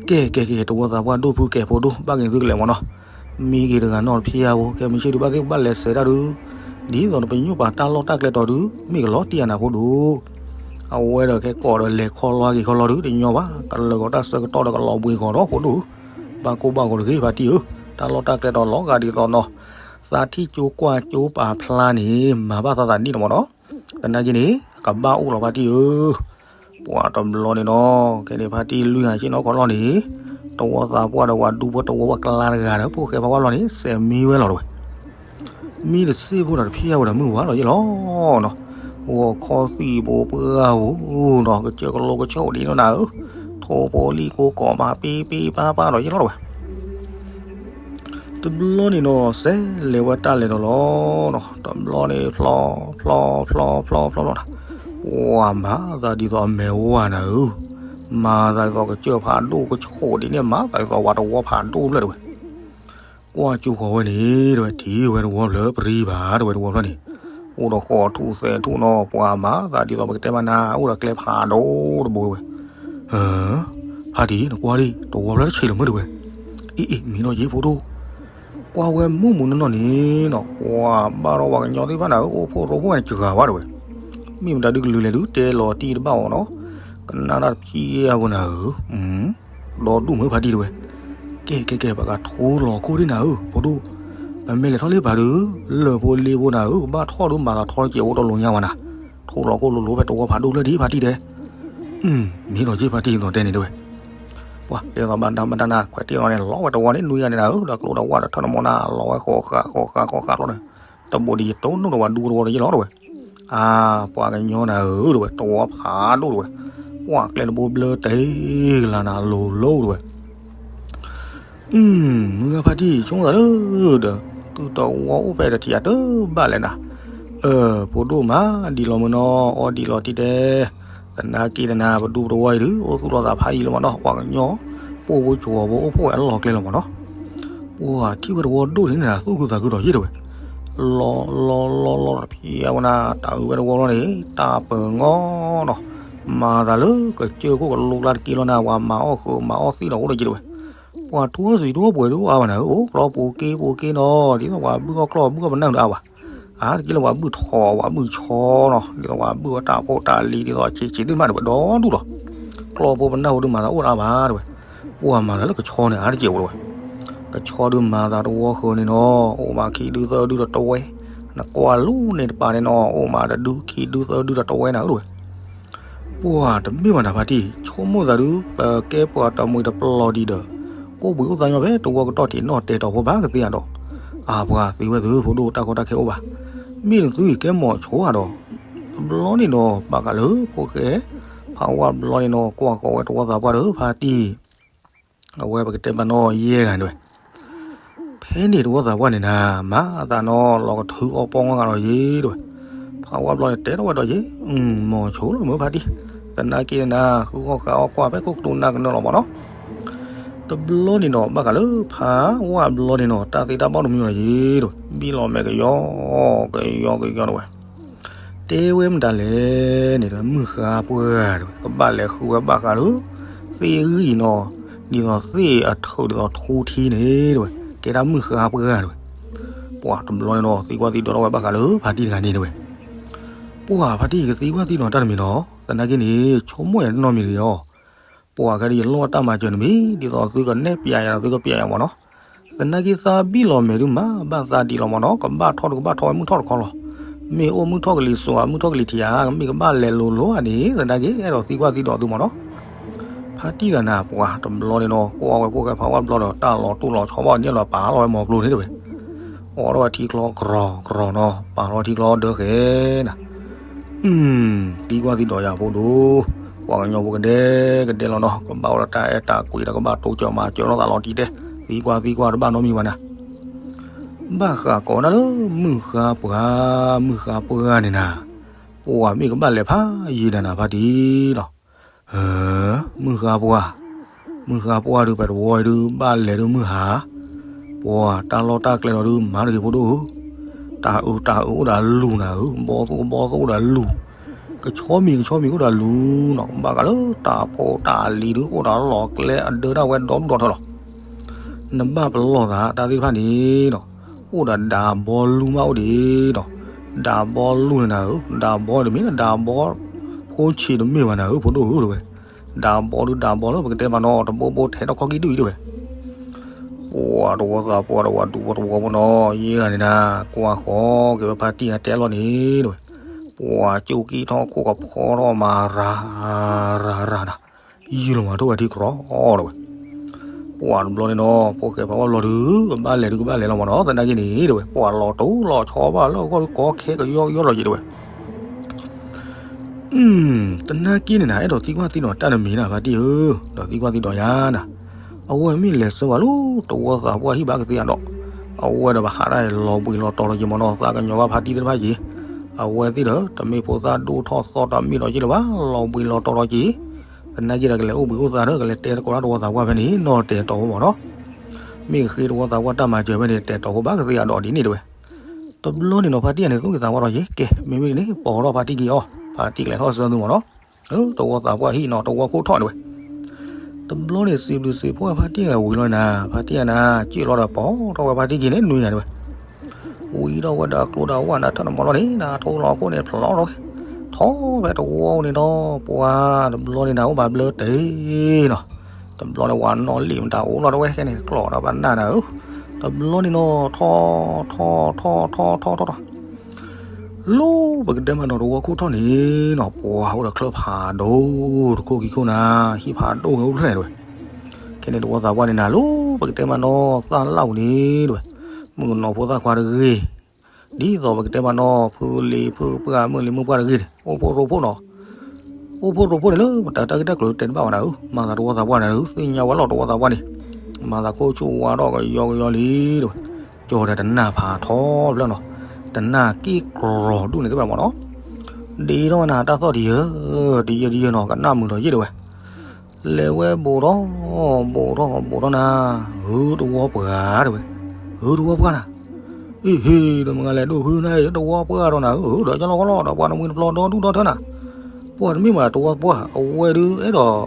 ကဲကဲကဲ တဝီသးပှၢ်ဒိၣ်ဖုကဲဖိဒိၣ် ဘၣ်က့ၤသုကလဲၤမၢ်နီၤ. မံဂ့ၤတဂၤနီတဖျၢၣ်ဧိၤ, ကဲမုၢ်ဆ့ၣ်ဒုးဘၣ်သ့ၣ်ဘၣ်လဲၤစဲးတၢ်ဒုး, ဒ်သိးနပညိၣ်ပာ်တၢ်လီၢ်တၢ်ကျဲတီၤဒုး မ့ၢ်ကလီၤတံၢ်အနၤဖိဒိၣ်. အဝဲဒီးခဲကိးဒီးလဲၤခီလီၤက့ၤခီလီၤဒုး တညီဘၣ်, ကလၢာ်ဂီၤတၢ်ဆၢကတီၢ်ဒီးကလီၤဘှံးဂီၤဒီးဖိဒိၣ်, ဘၣ်ကိၢ်ဘၣ်ဂီၤတဂ့ၤဖါတံၢ်ဧၢ, တၢ်လီၢ်တၢ်ကျဲတီၤလီၤဂာ်ဒ်သိးနီၤ, သးထံၣ်ကၠိကွၢ်ကၠိပာ်ဖျါန့ၣ် မၤဘၣ်သးသးနံၣ်လီၤမၢ်နီၤ. သနာ်က့န့ၣ် အကဘၣ်အိၣ်လီၤဖါတံၢ်ဧၢ. ပှၤတဘျီန့ၣ်နီၤ, ခဲန့ၣ်ဖါတံၢ်လွံၢ်ဂၤဆ့ၣ်နီၤခီနီၤန့ၣ်, တဝီသးပှၢ်ဒီးပှၤဒူဖိတဝီပှၢ်ကျါတဂၤဒီး ဖိၣ်ဃဲဖးဝါလီၤန့ၣ် စဲးမံဝဲလီၤတဝဲ. မံတစ့ၢ်ဖိဒီးတဖျၢၣ်ဧိၤဒီးမုၢ်ဝါလီၤယ့ၣ်လီၤနီၤ. ဂီၤခီသံၣ်ဘိပှၢ်ဧိၤနီၤ, ကစၢၢ်ကလိကဆိၣ်ဒ်နီၤနၤဧၢ, ထိၣ်ဖိလံၣ်ကိကီးမး ပ့ပ့ပၢ်ပၢ်ဒီးယ့ၣ်လီၤတဝဲ. တဘျီန့ၣ်နီၤ စဲးလဲၤဝဲတၢ်လဲၤဒီးလီၤနီၤ, တဘျီန့ၣ်ဖျီဖျီဖျီဖျီဖျီဖျီဖျီနီၤ, ပှၤမၤသးဒ်သိးအမဲာ်ဝါနၤဧၢ, မၤသးဒ်သိးကစၢၢ်ဖးဒိၣ်ကဆိၣ်ဒ်န့ၣ် မၤသးဒ်သိးဝၤတဝီဖးဒိၣ်ဖျၢၣ်တဝဲ. ကွၢ်ကၠိဃီၤဝဲန့ၣ်တဝဲ ထံၣ်ဝဲတဝီဖျၢၣ် ပရံဘၣ်တဝဲတဝီဖျၢၣ်န့ၣ်, အိၣ်ဒီးဃီးထူၣ်သဲးထူၣ်နီၤ, ပှၤမၤသးဒ်သိးပကတဲမးနၤ အိၣ်ဒီးကျဲဖးဒိၣ်တဘိတဝဲ. ဖါတံၢ် နကွၢ်ဒံး တဝီဖျၢၣ်တဆံးလၢၤမုၢ်တဝဲ. အ့အ့ မ့ၢ်နီၤယ့ၣ်ဖိဒိၣ်, ကွၢ်ဝဲမုၢ်မုၢ်နီၢ်နီၢ်န့ၣ်နီၤ, ပှၤဘၣ်ဒီးပှၤကညီသ့ၣ်တဖၣ်နၤဧၢ, အိၣ်ဖှိၣ်ရိဖှိၣ်ဝဲန့ၣ်စှၤဝဲတဝဲ. မ့ၢ်မတၤဒုကလုာ်လဲၤဒုး တဲလီၤတံၢ်တဘၣ်အီၤနီၤ, ကနၣ်တၢ်တဖံးအပူၤနၤဧၢ, ဒီဒူၣ်မုၢ်ဖါတံၢ်တဝဲ. ကဲကဲကဲ ပကထိလီၤခိၣ်ဒံးနၤဧၢ ဖိဒိၣ်, ပမ့ၢ်လဲၤထီၣ်လၢပၤဒုး လၢၢ်ဖိလ့ဖိနၤဧၢ, ကဘၣ်ထီၣ်ဒုးမၤသးထီတကဲးအိၣ်တလိၤညါဝဲနၤ, ထိလီၤခိၣ်လိၤလိၤဖဲတဝီဖးဒိၣ်ဖျၢၣ်ဒံးဖါတံၢ်တဲ. မ့ၢ်နီၤယ့ၣ်ဖါတံၢ်သိးတဲန့ၣ်တဝဲ. ပှၤတဲသိးဘၣ်တၢ်ဘၣ်တၢ်နၤ ခွဲးတ့ၢ်လီၤန့ၣ် လီၤဝဲတဝီန့ၣ် နွံဂၤန့ၣ်နၤဧၢ, ဒီးကျိဒီးဝၣ်ဒီးထၢၣ်နမိၢ်နၤ လီၤဝဲဃိးဃာ်ဃိးဃာ်ဃိးဃာ်လီၤန့ၣ်, တဘိးဒ်ယတိၢ်နီၣ်ဒီးပှၤဒူဖိတဝီဒီးယ့ၣ်လီၤတဝဲ. အါ ပှၤကညီနၤဧၢတဝဲ တဝီဖးဒိၣ်တဝဲ, ပှၤကျဲတဘိဘျၢတ့ၢ်ကလၤနၤလိၤလိၤတဝဲ. မုၢ်ဂၤဖါတံၢ်ဆိကမိၣ်သးလၢဒီး သုတဝီအိၣ်ဖဲတထံၣ်အတဘၣ်လဲၣ်နၤ. အၢ ဖိဒိၣ်မးဒံးလီၤမုၢ်နီၤ အီဒံးလီၤတံၢ်တဲ. သနာ်က့တနၤ ပဒူပတဝီအံၤဒုး အိၣ်သူၣ်လီၤသးဖးယံာ်လီၤမးနီၤ ပှၤကညီ ပိာ်ဖိဆှီဖိအိၣ်ဖှိၣ်ဝဲအလီၢ်ကျဲလီၤမးနီၤ. ပှၤထံၣ်ဝဲတဝီဒိၣ်န့ၣ်နၤ သူၣ်ခုသးခုဒီးယ့ၣ်တဝဲ. လီၤလီၤလီၤလီၤတဖံးအဝဲနၤ တၢ်အုးဝဲတဝီလီၤန့ၣ် တၢ်ပၢၤငီနီၤ. မၤသးလၢကစၢၢ်ခိၣ်ကလိကျါတက့ၢ်လီၤနၤ ပှၤမၤအီၣ်ဃုာ်မၤအီၣ်သံၣ်ဒီးအိၣ်ဒီးယ့ၣ်တဝဲ. ပှၤထူအီၣ်စံးထူအီၣ်ပှဲၤဒုးအါဘၣ်နၤဧၢ အိၣ်ကျီပူၤက့ပူၤက့နီၤ ဒ်သိးပှၤဘုၣ်အီၣ်ကျီၢ်ဘုၣ်အီၣ်ပနၢ်ဒုးအါဘၣ်. အါတက့ၢ်လၢပှၤဘုၣ်ထီၣ်ပှၤဘုၣ်ဆီနီၤ ဒ်သိးပှၤဘုၣ်အီၣ်တၢ်ဖိတၢ်လံၤဒ်သိးဆံးဆံးဒုးမးတဝဲဒီဒူၣ်လီၤ. ကျီၢ်ဖိပနၢ်ဖိဒုးမၤသးအိၣ်အါဘၣ်တဝဲ. ပှၤမၤသးလၢကဆီန့ၣ် အါတက့ၢ်ဝဲတဝဲ. ကဆီဒုးမၤသးတဝီဃုာ်န့ၣ်နီၤ အိၣ်မးခံဒုးသၢဒုးဒီးတဝဲ. နကွၢ်လူန့ၣ်တပၤန့ၣ်နီၤ အိၣ်မးတဒုခံဒုးသၢဒုးဒီးတဝဲနၤဧၢတဝဲ. ပှၤတမ့ၢ်ဘၣ်နၤဖါတံၢ် ဆိကမိၣ်သးဒုး ပကဲပှၤတမှံၤတပျီၤဒံးဒီး ကိးဘှံးအိၣ်သးညီဖဲတဝီကတီၢ်ထံးနီၢ်တဲာ်တီၤဖိဘၣ်ကသ့ဧါဒီး. အါပှၤသ့ဝဲသုဖိဒိၣ်တၢ်ကီတၢ်ခဲအိၣ်ဘၣ်. မ့ၢ်နသုအံၤကဲမီၤဆိဧါဒီး. တဘျီန့ၣ်ဒီး ဘၣ်ဃးလၢဖိၣ်ဃဲ ဖးဝါဘျီန့ၣ်နီၤ ကွၢ်ဃီၤဝဲတဝီသးပှၢ်ဒီးဖါတံၢ် အဝဲပကတဲဘၣ်နီၢ်ယဲၢ်ဂၤန့ၣ်ဝဲ ဖဲန့ၣ်တဝီသးပှၢ်န့ၣ်နၤ မၤအသးနီၤ လီၤကထုးအီၣ်ပီၣ်ငီၢ်ဂၤဒီးယ့ၣ်တဝဲ. ဖးဝါဘျီန့ၣ်တဲထီၣ်ဝဲဒီးယ့ၣ် မီၤဆိလီၤမုၢ်ဖါတံၢ် သနာ်က့နၤ ဃုအီၣ်ဃုအီၣ်ကွၢ်ဖဲခိၣ်ကတူနၢ်ကနၢလီၤမးနီၤ. တဘျီန့ၣ်ဒီး ဘၣ်ဃးလၢဖးဝါဘျီန့ၣ်နီၤ တၢ်သ့တၢ်ဘၣ်တမံၤလီၤယ့ၣ်တဝဲ ဘံၣ်လီၤမဲာ်ကယီကယီကယီတဝဲ တဲဝဲမတၤလဲၣ်န့ၣ်ဒီး မုၢ်ဃါပှၢ်တဝဲ ကဘၣ်လဲၤဃုဝဲဘၣ်ဃးလၢ သ့ၣ်ဂံၢ်နီၤ ဒ်သိးသ့ၣ်အထုးဒ်သိးထူထံန့ၣ်တဝဲ ကဲဒၣ်မုၢ်ဃါပှၢ်တဝဲ. ပှၤတဘျီန့ၣ်ဒီး သံကွၢ်သံဒိးထီၣ်ဝဲဘၣ်ဃးလၢဖါတံၢ်တဂၤန့ၣ်တဝဲ. ပှၤဖါတံၢ်ကသံကွၢ်သံဒိးတၢ်တမံၤနီၤ သနာ်က့န့ၣ် ဆိကမိၣ်ယၤတနီၤမံၤတဂ့ၤအီၤ ပှၤခဲဒုးယလိၣ်အတၢ်မၤစၢၤတမံၤ ဒ်သိးသုကနဲၣ်ပျးယၤဒီး သုကပျးယၤမးနီၤ. သနာ်က့သးဘံၣ်လီၤမဲာ်ဒုးမး ဘၣ်သးဒံးလီၤမးနီၤ ကဘၣ်ထီၣ်ဒုးကဘၣ်ထီၣ်ဝဲမုၢ်ထီၣ်တခီလီၤ. မ့ၢ်အိၣ်မုၢ်ထီၣ်ကလံၤစိးဧါ မုၢ်ထီၣ်ကလံၤထံးဧါ မ့ၢ်ကဘၣ်လဲၤလိၤလိၤဧါန့ၣ် သနာ်က့အဲၣ်ဒိးသံကွၢ်သံဒိးသုမးနီၤ. ဖါတံၢ်ဂၤန့ၣ် ပှၤတဘျီန့ၣ်နီၤ ကွၢ်ဝဲဖိၣ်ဃဲဖးဝါဘျီဒီး တၢ်လီၤတူၢ်လီၤဆီဘၣ်န့ၣ်လီၤ ပာ်လီၤဝဲမီၤကျိၤန့ၣ်တဝဲ. အိးထီၣ်ဝဲထံကျီကရီၤကရီၤနီၤ ပာ်လီၤထံကျီဒၢဃဲနၤ သံကွၢ်သံဒိးယၤဖိဒိၣ်, ပှၤကညီဖိကဒဲကဒဲလီၤနီၤ ကဘၣ်အိၣ်ဒီးတၢ်အဲၣ်တၢ်ကွံဒီးကဘၣ်တိစၢၤမၤစၢၤလိာ်သးလီၤတံၢ်တဲ, သံကွၢ်သံကွၢ်တဘၣ်နီတမံၤဘၣ်နၤ. ဘၣ်ဃးကိးဒၣ်လၢမုၢ်ဃါပှၢ်, မုၢ်ဃါပှၢ်န့ၣ်နၤ, ပှၤမ့ၢ်ကဘၣ်လဲၤဖးယံာ်နၤနၤဖါတံၢ်လီၤ. မုၢ်ဃါပှၢ်, မုၢ်ဃါပှၢ်ဒုး ပတဝီအံၤဒုး ဘၣ်လဲၤဒုးမုၢ်ဟါ, ပှၤတၢ်လီၢ်တၢ်ကျဲလီၤဒုး မၤတဂ့ၤဖိဒိၣ်ဧၢ. တၢ်အုးတၢ်အုးအိၣ်ဒီးလူၤနၤဧၢ, ဘီသိၣ်ကဘီသိၣ်အိၣ်ဒီးလူၤ, ကဆီမံၤကဆီမံၤအိၣ်ဒီးလူၤနီၤ, ဘၣ်ဃးလၢတၢ်ဖိတၢ်လံၤဒုး အိၣ်ဒီးလီၤကျဲအဒၢတၢ်ဝဲဒီဒူၣ်ဒီထၢလီၤ. နဘၣ်ပလီၢ်သးတၢ်သ့ၣ်တဖၣ်န့ၣ်နီၤ, အိၣ်ဒီးဒးဘီလူၤမးအိၣ်ဒံးနီၤ, ဒးဘီလူၤန့ၣ်နၤဧၢ, ဒးဘီတမ့ၢ်လၢဒးဘီ ဖိဆံးတမ့ၢ်ဘၣ်နၤဧၢ ဖိဒိၣ်ဧၢ တဲဝဲ, ဒးဘီဒုးဒးဘီလၢပကတဲမးနီၤ တဘိဘိထဲထီၣ်ခီၣ်ကံၣ်ဒုၣ်အံၤ တဲဝဲ ပှၤတဝီသးပှၢ်ဒီးပှၤဒူဖိတဝီဖိနီၤ ယဲဂၤန့ၣ်နၤ ကွၢ်ဃီက့ၤဝဲဖါတံၢ်အတဲလီၤန့ၣ် တဲဝဲ, ပှၤကၠိကံၣ်ထီၣ်ခိၣ်ကဖီထီၣ်မၤရၤရၤရၤနၤ, ယုၢ်လီၤမၤထိၣ်ဝဲထံကြီ တဲဝဲ, ပှၤတဘျီန့ၣ်နီၤ ဖိၣ်ဃဲဖးဝါဘျီဒုး ကဘၣ်လဲၤဒုးကဘၣ်လဲၤလီၤမးနီၤ သနာ်က့န့ၣ် တဲဝဲ ပှၤလီၤတိၢ်လီၤဆီဘၣ်လၢအဂီၢ်ဒုးကီခဲကယီကယီလီၤက့ၤ တဲဝဲ သနာ်က့န့ၣ်နၤ အဲၣ်ဒိးသံကွၢ်သံဒိးတၢ်တမံၤနၤ ဖါတံၢ်ဧၢ, ဒီးသံကွၢ်သံဒိးယၤနၤ, အဝဲမ့ၢ်လဲၤဆှၢဝဲလၢတဝီသးပှၢ်ဟံၣ်ဘၣ်ကသ့အဒိး, အဝဲဒီးဘၣ်ဟးဒၣ်လီၤဘှံးလီၤတီၤလီၤက့ၤမးနီၤ သးကညီၤဘၣ်ဖါတံၢ်သ့ၣ်တဖၣ်က့ၤ, အဝဲသ့ၣ်ဒီး တမ့ၢ်ဖိသၣ်ဒိၣ်ထီၣ်သီထီၣ်မ့ၢ်ဒီးက့ၤလၢၤဘၣ် လီၤဘှံးလီၤတီၤလီၤက့ၤ, သနာ်က့ဒီးကလဲၤအိၣ်ဘှံးအိၣ်သါဒီး ကလဲၤတဲသကိးတၢ်တဝီသးပှၢ်ဖဲန့ၣ် နီၢ်တဲာ်တီၤဖိမးနီၤ, မ့ၢ်ကဃ့တဝီသးပှၢ်တၢ်မၤစၢၤဖဲန့ၣ် တဲာ်တီၤဖိဘၣ်ကသ့အဒိးဒ်န့ၣ် တဲဝဲ တဘျီန့ၣ်နီၤ ဖါတံၢ်န့ၣ် သူၣ်က့ၤသးဝါထီၣ်က့ၤ ကဲ မ့မ့ၢ်ဒ်န့ၣ် ပိာ်ထီၣ်ဖါတံၢ်က့ၤအီၤ, ဖါတံၢ်ကလဲၤထီၣ်ဆှၢသုမးနီၤ, တဝီသးပှၢ်ဟံၣ်နီၤ တဝီခိၣ်ထီၣ်တဲဝဲ, တဘျီန့ၣ် စံးဘျုးစံးဖှိၣ်ဖါတံၢ်န့ၣ် ဝံၤလီၤနၤ ဖါတံၢ်နၤ စံၣ်လီၤဒီးပိာ်ထီၣ်ဝဲဖါတံၢ်က့ၤန့ၣ် နွံဂၤတဲဝဲ, ဝံၤဒီးဝဲဒီးကျိဒီးဝဲနၤ ထၢၣ်နမီၤလီၤန့ၣ် နၤထိလီၤခိၣ်န့ၣ် ဖျီထီၣ်ဝဲ, ထီၣ်ဖဲတဝီန့ၣ်ဒီး ပှၤတဘျီန့ၣ်နၤ အိၣ်ဘၣ်ဘျၢတ့ၢ်နီၤ, တဘျီန့ၣ် ဝၤနီၢ်လံာ်မတၤအိၣ်လီၤတဲဝဲ ခဲန့ၣ် ကျီၢ်ဒီးဘၣ်နၢ်နၤဧၢ, တဘျီန့ၣ်နီၤ ထီၣ်ထီၣ်ထီၣ်ထီၣ်ထီၣ်ထီၣ်ထီၣ် လၢပကတဲမးနီၤ တဝီခိၣ်ထီၣ်န့ၣ်နီၤ ပှၤအိၣ်ဒီးချၢဖးဒိၣ် တခိၣ်ခံခိၣ်နၤ ဟံၣ်ဖးဒိၣ်ဝဲအိၣ်ဖျဲၣ်န့ၣ်တဲဝဲ, ခဲန့ၣ်တဝီသးပှၢ်န့ၣ်နၤ လၢပကတဲမးနီၤ သၣ်လၣ်ပူၤန့ၣ်တဲဝဲ, မုၣ်ကနီၤဖိသၣ်ခွါတဂ့ၤ, ဒ်သိးပကတဲမးနီၤ ဖုလံၤဖုပှၢ် မုၣ်လံၤမုၣ်ပှၢ်တဂ့ၤန့ၣ် အိၣ်ဖှိၣ်ရိဖှိၣ်နီၤ အိၣ်ဖှိၣ်ရိဖှိၣ်န့ၣ်လၢ မတၤတၢ်ဂ့ၢ်တၢ်ကျိၤတဲတဘၣ်ဘၣ်နၤဧၢ, မၤသးတဝီသးပှၢ်နၤဧၢ သ့ၣ်ညါဝဲလီၤ တဝီသးပှၢ်န့ၣ်, မၤသးခိၣ်ဆူၣ်ဝါထီၣ်ကယီကယီလံတဲဝဲ, ကၠီဒီးတနၢ်ဖးထီဖျၢၣ်နီၤ, တနၢ်က့ၢ်ကြီၤဒူၣ်န့ၣ်သ့ၣ်တဖၣ်မးနီၤ, ဒ်ထီၣ်ဝဲနၤတၢ်သီၣ်တယၢၤ, တယၢၤတယၢၤနီၤ ကနၣ်မုာ်ဒီးယ့ၣ်တဲဝဲ လဲၤဝဲဘူးထီၣ်, ဘူးထီၣ်ဘူးထီၣ်နၤ, ဂုၢ်တဝီပှၢ်တဲဝဲ, ဂုၢ်တဝီပှၢ်နၤ, အ့ဟ့ၣ် ဒီးမ့ၢ်ဂၤလဲၤဒိၣ်ဖုနၤ တဝီပှၢ်ဒီးနၤဧၢ, ဒီးကၠီလီၤကီလီၤ ဒီးပှၤတမှံၤတပျီဒီဒူၣ်ဒီထၢနၤ, ပှၤတမ့ၢ်ဘၣ်တဝီပှၢ် အဝဲဒုးအဲၣ်ဒိး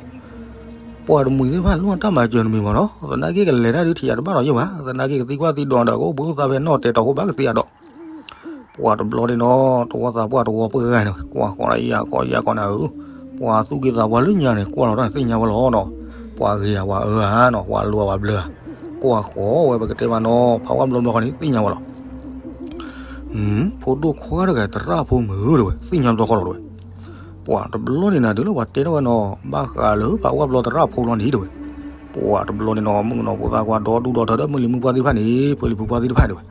ပှၤတမှံၤသ့ၣ်တဖၣ်လိၣ်တၢ်မၤစၢၤတမံၤမးနီၤ, သနာ်က့ကလဲၤတၢ်ဒုးထံၣ်ယၤတဘၣ်ဒီးယ့ၣ်ဘၣ်, သနာ်က့ကသံကွၢ်သံဒိးဒီး ကအိၣ်ဘှံးအိၣ်သါဖဲနီၢ်တဲာ်တီၤဖိဘၣ်ကသ့အဒိး ပှၤတဘျီန့ၣ်နီၤ တဝီသးပှၢ်တဝီပှၢ်ဂၤန့ၣ် ကွၢ်ဃီလၢယၤကီယၤကီနၤဧၢ, ပှၤသူၣ်က့သးပှၢ်လၢညါန့ၣ် ကွၢ်လီၤတၢ်န့ၣ်သ့ၣ်ညါဝဲလီၤနီၤ, ပှၤဂ့ၤဧါပှၤအၢဧါနီၤ ပှၤလိၤဧါပှၤဘျၢဧါ, ကွၢ်ဃီဝဲပကတဲမးနီၤ ဖးဝါဘျီဘျီဃီန့ၣ်သ့ၣ်ညါဝဲလီၤ, ဖိဒိၣ်ခွါတဂၤသရၣ်ဖိမုၣ်တဲဝဲ သ့ၣ်ညါဘျီဃီလီၤတဲဝဲ, ပှၤတဘျီန့ၣ်နၤ တုၤလၢပှၤတဲထီၣ်ဝဲနီၤ ဘၣ်ဃးလၢဖးဝါဘျီသရၣ်ဖိလီၤန့ၣ်တဲဝဲ, ပှၤတဘျီန့ၣ်နီၤ မုၣ်ကနီၤဖိသၣ်ခွါဒီဒူၣ်ဒီထၢဒီး မုၣ်လံၤမုၣ်ပှၢ်သ့ၣ်တဖၣ်န့ၣ် ဖုလံၤဖုပှၢ်သ့ၣ်တဖၣ်တဲဝဲ,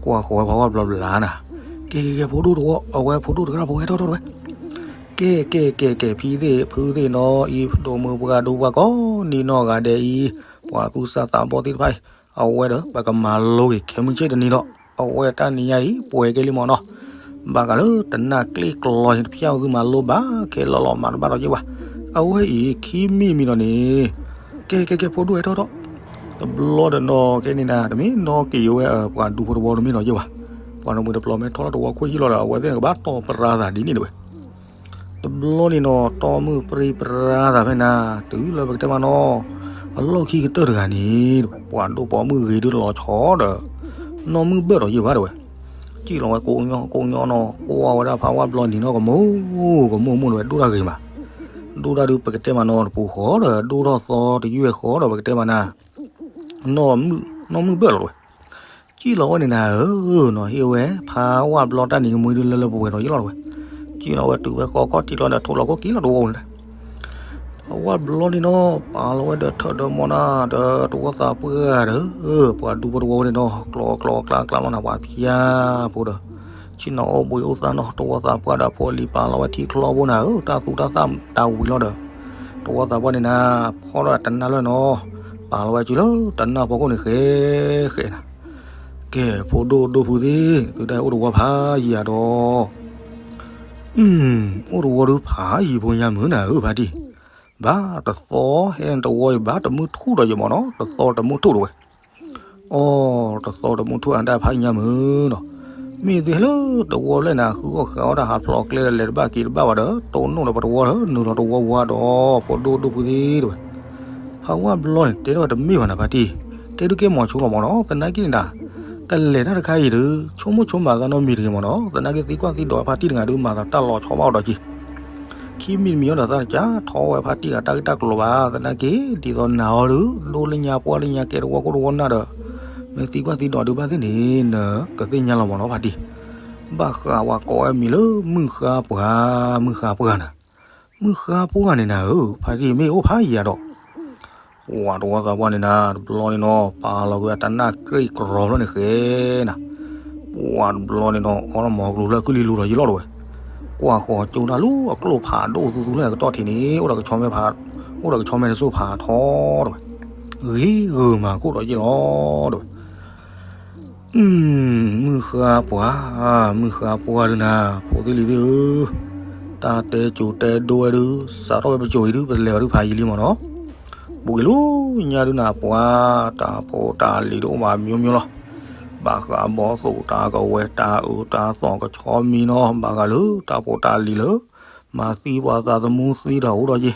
ကွၢ်ဃီဝဲဖးဝါဘျီဘျါနၤ, ကဲကဲကဲ ဖိဒိၣ်တဝီ အဝဲဖိဒိၣ်တဂၤဖိဟဲထီၣ်ထီၣ်တဲဝဲ, ကဲကဲကဲကဲ ဖံသ့ၣ်ဖုသ့ၣ်နီၤအံၤ ဒိၣ်မုၢ်ပှၢ်ဒိၣ်ပှၢ်ကိးနံၤနီၢ်ဂၤဒဲးအံၤ, ပှၤသူၣ်စၢ်သးဘီၣ်သ့ၣ်တဖၣ်အံၤ, အဝဲဒီး ပကမၤလိက့ၤခဲမုၢ်ဆ့ၣ်တနံၤဒီး အဝဲတၢ်နံၤညါအံၤ ပှဲၤကဲလံမးနီၤ, ဘၣ်ဃးလၢတနၢ်ကျ့ၣ်ကျီၤအံၤ တဖျၢၣ်သုမၤလိဘၣ်ခဲလီၤလီၤ မၤတဘၣ်ဒီးယ့ၣ်ဝဲ, အဝဲအံၤခံမံၤမံၤဒီးန့ၣ်, ကဲကဲကဲ ဖိဒိၣ်ဟဲထီၣ်ထီၣ်, တဘျီဒီးနီၤ ကဲန့ၣ်နၤ တမ့ၢ်နီၢ်က့ၤဝဲ ပှၤဒူဖိတဝီတမ့ၢ်ဒီးယ့ၣ်ဝဲ, ပှၤတမှံၤတပျီမ့ၢ်ထီၣ်လၢတဝီခိၣ်ဟံၣ်လီၤဒီး အဝဲသ့ၣ်န့ၣ်ကဘၣ်တီၢ်ပြါသးဒ်န့ၣ်တဲဝဲ တဘျီန့ၣ်နီၤ တီၢ်မုၢ်ပြံပြါသးဖဲနၤ, တုၤလၢပကတဲမးနီၤ, အလီၢ်ခံကတၢၢ်တဂၤန့ၣ်, ပှၤဒိၣ်ပိာ်မုၣ်ဂ့ၤဒုးလီၤဆီဒီး, နီၢ်မုၢ်ဘၢၣ်ဒီးယ့ၣ်ဘၣ်တဲဝဲ, စံၣ်လီၤဝဲကိးညီကိးညီနီၤ ကွၢ်ဝဲဒၣ်ဖးဝါဘျီနံၤနီၤ ကမိၢ်ကမိၢ်မိၢ်တဲဝဲ ဒိၣ်တၢ်ဂ့ၤမး, ဒိၣ်တၢ်ဒုးပကတဲမးနီၤ တပူၤဃီဒီး ဒိၣ်ထီၣ်သီတယုၢ်ဃီဒီး ပကတဲမးနၤ နီၢ်မုၢ်ဘၢၣ်လီၤတဲဝဲ, စံၣ်လီၤဝဲန့ၣ်နၤဧၢ, နီၤဟ့ၣ်ဝဲ ဖးဝါဘျီတၢ်နံၤကမှံဒုးလၢလၢပှဲၤပှဲၤဒီးယ့ၣ်လီၤတဲဝဲ, စံၣ်လီၤဝဲတုၤဝဲဃီခီၣ်ထံးလီၤဒီး ထိးလီၤခိၣ်က့ၤလီၤတဝီန့ၣ်, ဖးဝါဘျီန့ၣ်နီၤ ပာ်လီၤဝဲဒီးထၢၣ်ဒီးမီၢ်နၤဒီးတဝီသးပှၢ်ဒီး, ပှၤဒူဖိတဝီဝဲန့ၣ်နီၤ ကျီကျီကျါကျါလီၤနၤ ပှၤဖျါဖိဒီး ဆ့ၣ်နီၤအိၣ်ဘှံးအိၣ်သါနီၤ တဝီသးပှၢ်ဒီးဖိလံၤပာ်လီၤဝဲထံချီဘိနၤဧၢ တၢ်သူတၢ်သၣ်တၢ်ဝံၤလီၤဒီး, တဝီသးပှၢ်န့ၣ်နၤ ဖီၣ်ဒီးတနၢ်လၢနီၤ, ပာ်လီၤဝဲစုလၢတနၢ်ဖီခိၣ်န့ၣ်ဃဲဃဲနၤ, ကဲ ဖိဒိၣ်ဒိၣ်ဖုသ့ၣ် သုတၢ်အိၣ်တဝီဖးယံၤဧါဒီး, အိၣ်တဝီဒုးဖးယံၤဖိညါမုၢ်နၤဧၢဖါတံၢ်, ဘၣ်တသီဟဲတဝီအံၤဘၣ်တမုၢ်ထူၣ်ဒီးယမီၢ်နီၤ တသီတမုၢ်ထူၣ်တဲဝဲ အိ တသီတမုၢ်ထူၣ်အတၢ်ဖးယံၤညါမုၢ်နီၤ, မ့ၢ်သုဟဲလၢတဝီဖျၢၣ်န့ၣ် ဃုအီၣ်ဃုအီတၢ်ဟးဖျိးကျဲဒီး လဲၤတဘၣ်က့ၤတဘၣ်ဘၣ်ဒီး တိၢ်နီၣ်ဒီးပတဝီလၢနုာ်လီၤတဝီဝါဒီး ဖိဒိၣ်ဒိၣ်ဖုသ့ၣ်တဝဲ. ဖးဝါဘျီန့ၣ် တဲထီၣ်ဝဲတမ့ၢ်ဘၣ်န့ၣ် ဖါတံၢ်, ကဲဒုးကဲမီၤဆိလီၤမၢ်နီၤ, သနာ်က့န့ၣ်ဒၣ် ကလဲၤတၢ်တခါအံၤဒီး ဆိကမိၣ်ဆိကမးသးနီတမံၤတဂ့ၤမၢ်နီၤ, သနာ်က့သံကွၢ်သံဒိးဖါတံၢ်တဂၤဒုး မၤသးတၢ်လီၤဆီဘၣ်အီၤဒီးက့ၤ ခံမံၤတမံၤအီၤဒီး သးတကးထီၣ်ဝဲဖါတံၢ်ဂၤတၢ်ဂ့ၢ်တၢ်ကျိၤဘၣ်, သနာ်က့ ဒ်သိးနၤအီၤဒီး ဒိၣ်လၢညါပှၢ်လၢညါ ကဲတဝီခိၣ်တဝီနၢ်ဒီး မ့ၢ်သံကွၢ်သံဒိးဒုးဘၣ်သ့ၣ်န့ၣ် နကသ့ၣ်ညါလီၤမၢ်နီၤ ဖါတံၢ်. ဘၣ်ဃးဝဲကိးဝဲမံၤလၢ မုၢ်ဃါပှၢ်, မုၢ်ဃါပှၢ်နၤ, မုၢ်ဃါပှၢ်န့ၣ်နၤဧၢ, ဖါတံၢ်မ့ၢ်အိၣ်ဖးယံၤဒီး ပှၤတဝီသးပှၢ်န့ၣ်နၤ တဘျီန့ၣ်နီၤ ပာ်လီၤကွံာ်အတၢ်နၢ်ကြ့ၢ်ကရီဖျၢၣ်န့ၣ်ဃဲနၤ, ပှၤတဘျီန့ၣ်နီၤ အီလီၤမီၤကျိၤဖျၢၣ်ကုလံၤလူၤဒီးယံၤလီၤတဝဲ, ကွၢ်ဃီၤကၠိတၢ်လၢအကျိၣ်ဖးဒိၣ်သူသူလၢအကတီၢ်ထံးန့ၣ် အိၣ်ဒီးကဆီမဲဖး, အိၣ်ဒီးကဆီမဲတစိၢ်ဖးထီတဝဲ, ဂ့ၤဂၢၢ်မၤခိၣ်ဒီးယံၤလီၤတဝဲ မုၢ်ဃါပှၢ်, မုၢ်ဃါပှၢ်ဒုးနၤ ဖိသ့ၣ်လံၤသ့ၣ်ဧၢ, တၢ်တဲကိၤတဲဒိဝဲဒုး စးထီၣ်ဝဲပကိၤအံၤဒုး ပတလဲၤဘၣ်ဒုးဖးယံၤလံမၢ်နီၤ, ဘူးက့ၤလီၤညါဒုးနၤပှၤ, တၢ်ဖိတၢ်လံၤတအိၣ်ဘၣ်မိမိလီၤ, ဘၣ်ဃးဘီၣ်သိၣ်တၢ်ကဝဲၤ တၢ်အုးတၢ်သီၣ်ကဆီမံနီၤ ဘၣ်ဃးလၢတၢ်ဖိတၢ်လံၤလၢ မၤသံပှၤသးသမူသံဒီးအိၣ်ဒီးယ့ၤ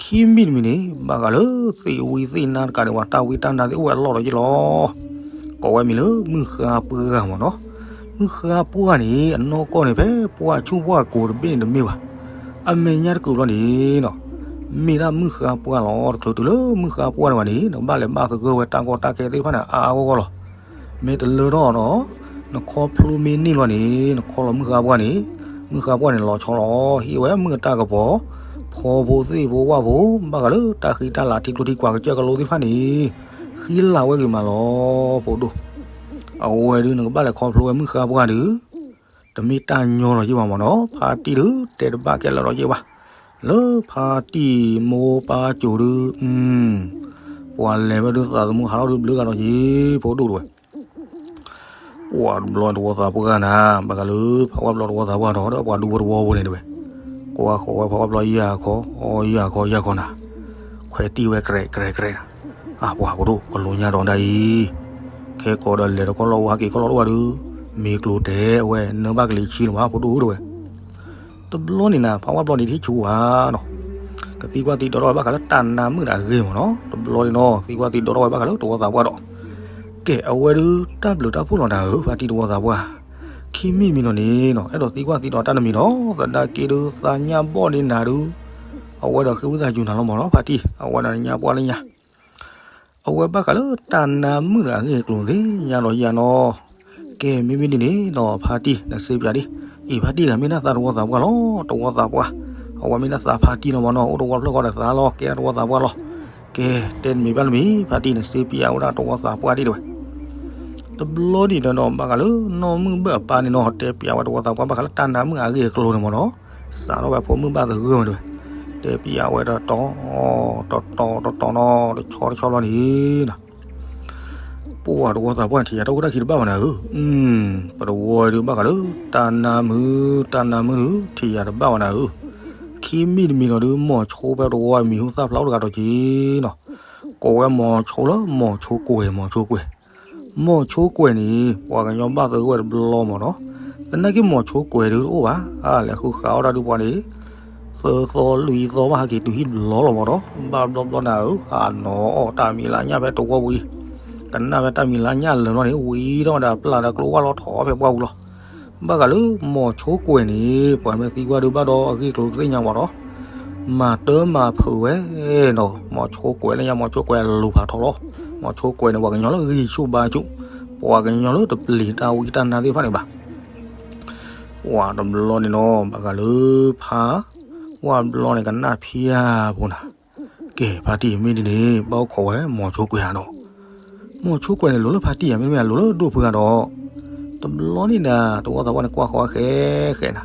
ခံမံၤတမံၤန့ၣ် ဘၣ်ဃးလၢသ့ၣ်ဝံသ့ၣ်နါတကးဒံး ပှၤတၢ်ဝံတၢ်နါသ့ၣ်အိၣ်ဝဲအလီၢ်ဒီးယ့ၤလီၤ. ကိးဝဲမံၤလၢမုၢ်ဃါပှၢ်မၢ်နီၤ. မုၢ်ဃါပှၢ်န့ၣ် အနီၢ်ကီၢ်န့ၣ် ဖဲပှၢ်ဆူၣ်ပှၢ်ကိၤတဘ့ၣ်န့ၣ်တမ့ၢ်ဘၣ်. အမဲာ်ညါတကုာ်ဘျီန့ၣ်နီၤ မ့ၢ်ဒၣ်မုၢ်ဃါပှၢ်လီၤ. တချုးတုၤလၢမုၢ်ဃါပှၢ်န့ၣ်ဘၣ်န့ၣ် နကဘၣ်လဲၤဘၣ်သဂၢၢ်ဝဲတၢ်ကီတၢ်ခဲသ့ၣ်တဖၣ်န့ၣ် အါအါဂီၢ်ဂီၢ်လီၤ. မ့ၢ်တလၢထီၣ်နီၤ နခီဖျိမ့ၢ်န့ၢ်ဘျီန့ၣ် နခီလီၤမုၢ်ဃါပှၢ်န့ၣ် မုၢ်ဃါပှၢ်န့ၣ်လီၤဆီလီၤ. ဟ့ၣ်ဝဲမုၢ်အတၢ်ကပီၤ ဖီဖိသ့ၣ်ဖိဝၣ်ဖိ ဘၣ်ဃးလၢတၢ်ဃံတၢ်လၤထံကျိထံကွာ်ကစၢၢ်ကလိသ့ၣ်တဖၣ်န့ၣ် ဃံလၤဝဲဂ့ၤမးလီၤ ဖိဒိၣ်. အဝဲဒုးနကဘၣ်လဲၤခီဖျိဝဲမုၢ်ဃါပှၢ်ဒုး တမ့ၢ်တၢ်ညီလီၤယ့ၢ်ဘၣ်မၢ်နီၤ. ဖါတံၢ်ဒုးတဲတဘၣ်ကဲလၢာ်လီၤယ့ၢ်ဘၣ်. လၢဖါတံၢ်မိၢ်ပၢ်ကိၤဒုး ပှၤလဲၤဝဲဒုးသးသမူဟးထီၣ်ဒုးဘျုးဂၤလီၤယ့ၢ် ဖိဒိၣ်တဝဲ. ပှၤတဘျီတဝီသးပှၢ်နၤ ဘၣ်ဃးလၢဖးဝါဘျီတဝီသးပှၢ်ဒီး ဒီးပှၤဒူဖိတဝီဖိန့ၣ်တဝဲ, ကွၢ်ဃီၤဝဲဖးဝါဘျီယၤခီ ယၤခီ ယၤခီနၤ, ခွဲးတံၢ်ဝဲကြဲးကြဲးကြဲးနၤ, အပှၤဖိဒိၣ် ကလိညါဒီးဒၣ်အံၤ, ခဲကိးဒီးလဲၤတခီလီၢ်ဝဲဟဲက့ၤခီလီၢ်တဝၢ်ဒုး မ့ၢ်ကျိၤတဲဝဲ နဘၣ်ကလံၤဆံလီၤမး ဖိဒိၣ်ဧၢတဝဲ. တဘျီန့ၣ်နၤ ဖးဝါဘျီန့ၣ် တဟ့ၣ်ဆူၣ်ဝဲနီၤ, ကသံကွၢ်သံဒိးထီၣ်ဝဲဘၣ်ဃးလၢတၢ်နါမုၣ်ဒီးအဂ့ၢ်မၢ်နီၤ. တဘျီန့ၣ်နီၤ သံကွၢ်သံဒိးထီၣ်ဝဲဘၣ်ဃးလၢတဝီသးပှၢ်ဒီး ကဲ အဝဲဒုးတၢ်ဘျုးတၢ်ဖှိၣ်လီၤနၤဧၢ ဖါတံၢ်တဝီသးပှၢ်, ခံမံၤတမံၤလီၤန့ၣ်နီၤ အဲၣ်ဒိးသံကွၢ်သံဒိးတၢ်တမံၤလီၤ. သနာ်က့ဒုး သးညၣ်ဘီၣ်ဒ့နၤဒုး အဝဲဒီးဃ့ဝံသးစူၤနၤလီၤမၢ်နီၤ ဖါတံၢ်, အဝဲဒီးညါပှၢ်လၢညါ အဝဲဘၣ်ဃးလၢတၢ်နါမုၣ်ဒီးအဂ့ၢ်အကျိၤသ့ၣ်ညါဒီးယၤနီၤ. ကဲ မ့မ့ၢ်ဒ်န့ၣ်နီၤ ဖါတံၢ် နစ့ပၠးဒ်အံၤ, ဖါတံၢ်တဂၤမ့ၢ်ဒၣ်သးတဝီသးပှၢ်လီၤ. တဝီသးပှၢ် အဝဲမ့ၢ်ဒၣ်သးဖါတံၢ်လီၤမၢ်နီၤ. အိၣ်တဝီဖျၢၣ်ဃီဒီးသးလီၤ ကဲဒၣ်တဝီသးပှၢ်လီၤ. ကဲ တဲတမံၤဘၣ်တမံၤ ဖါတံၢ် နစ့ပၠးဝဲဒၣ်တဝီသးပှၢ်ဒ်တဝဲ. တဘျီဒ်န့ၣ်ဒီး ဘၣ်ဃးလၢနီၢ်မုၣ်ဘၢၣ်အပၢ်န့ၣ်နီၤ တဲပၠးဝဲတဝီသးပှၢ် ဘၣ်ဃးလၢတၢ်နါမုၣ်အဂ့ၢ်အကျိၤန့ၣ်မၢ်နီၤ. စးထီၣ်ဝဲဖိမုၣ်ဘၣ်သဂၢၢ်ဝဲတဝဲ, တဲပၠးဝဲတတီၤ တတီၤတတီၤနီၤ တဆီတဆီဘျီန့ၣ်နီၤ ပှၤတဝီသးပှၢ်န့ၣ် ထံၣ်ယၤတၢ်ခိၣ်တၢ်ခံတဘၣ်ဘၣ်နၤဧၢ, ပတဝီဒုးဘၣ်ဃးလၢ တၢ်နါမုၣ် တၢ်နါမုၣ်ဒုး ထံၣ်ယၤတဘၣ်ဘၣ်နၤဧၢ, ခံမံၤတမံၤလီၤဒုး မိၤဆိဖဲပတဝီမံၤဟူသၣ်ဖျါအိၣ်တဂၤဒီးက့ၤနီၤ, ကိးဝဲမိၤဆိလၢမိၤဆိကွဲၤ မိၤဆိကွဲၤ မိၤဆိကွဲၤန့ၣ် ပှၤကညီဘၣ်သဂၢၢ်ဝဲတဘျီမၢ်နီၤ, သနာ်က့မိၤဆိကွဲၤဒုးတအိၣ်ဘၣ်, လဲၤဃုဃာ်အီၣ်တၢ်ဒုးပှၤန့ၣ် သၢသီလွံၢ်သီဘၣ်ဟဲက့ၤတုၤဟံၣ်တဘျီလီၤမၢ်နီၤ, ဘၣ်ဘျီဘျီနၤဧၢ, ဟးနီၤအီၣ်တၢ်မံၤလၢညၣ်ဖဲတဝီပူၤအံၤ, ကနၣ်ဖဲတၢ်မံၤလၢညၣ်လၢာ်လီၤန့ၣ် ဝံၤထီၣ်ဝဲဒၣ်ပျၢ်ဒီးကျိဝၣ်လီၤထီၣ်ဖဲပှၢ်ပူၤလီၤ. ဘၣ်ဃးလၢမိၤဆိကွဲၤန့ၣ် ပှၤမ့ၢ်သံကွၢ်ဒုးဘၣ်ဒီးအဂ့ၢ်ကျိၤတသ့ၣ်ညါမၢ်နီၤ, မၤတၢ်မၤဖုးဝဲနီၤ, မိၤဆိကွဲၤလၢညါ မိၤဆိကွဲၤအလိၤဖးထီလီၤ, မိၤဆိကွဲၤန့ၣ် ပှၤကညီလၢဂံၢ်ဆူၣ်ဘါဆူၣ်, ပှၤကညီလၢတပျံၤတၢ်ဝံတၢ်နါသ့ၣ်တဖၣ်န့ၣ်ဘၣ် ပှၤတဘျီန့ၣ်နီၤ ဘၣ်ဃးလၢဖး ဝၣ်ဘျီန့ၣ် ကနၣ်ဖၠၣ်ဖိနၤ, ကဲ ဖါတံၢ်မ့ၢ်ဒ်န့ၣ် ဘၣ်အိၣ်ခိးဝဲမိၤဆိကွဲၤဧါဒီး, မိၤဆိကွဲၤန့ၣ် လိၤလၢဖါတံၢ်ဧါ မ့တမ့ၢ်လိၤလၢဒိၣ်ဖုဧါဒီး, တဘျီန့ၣ်နၤ တဝီသးပှၢ်န့ၣ် ကွၢ်ဃီၤဝဲဃဲဃဲနၤ,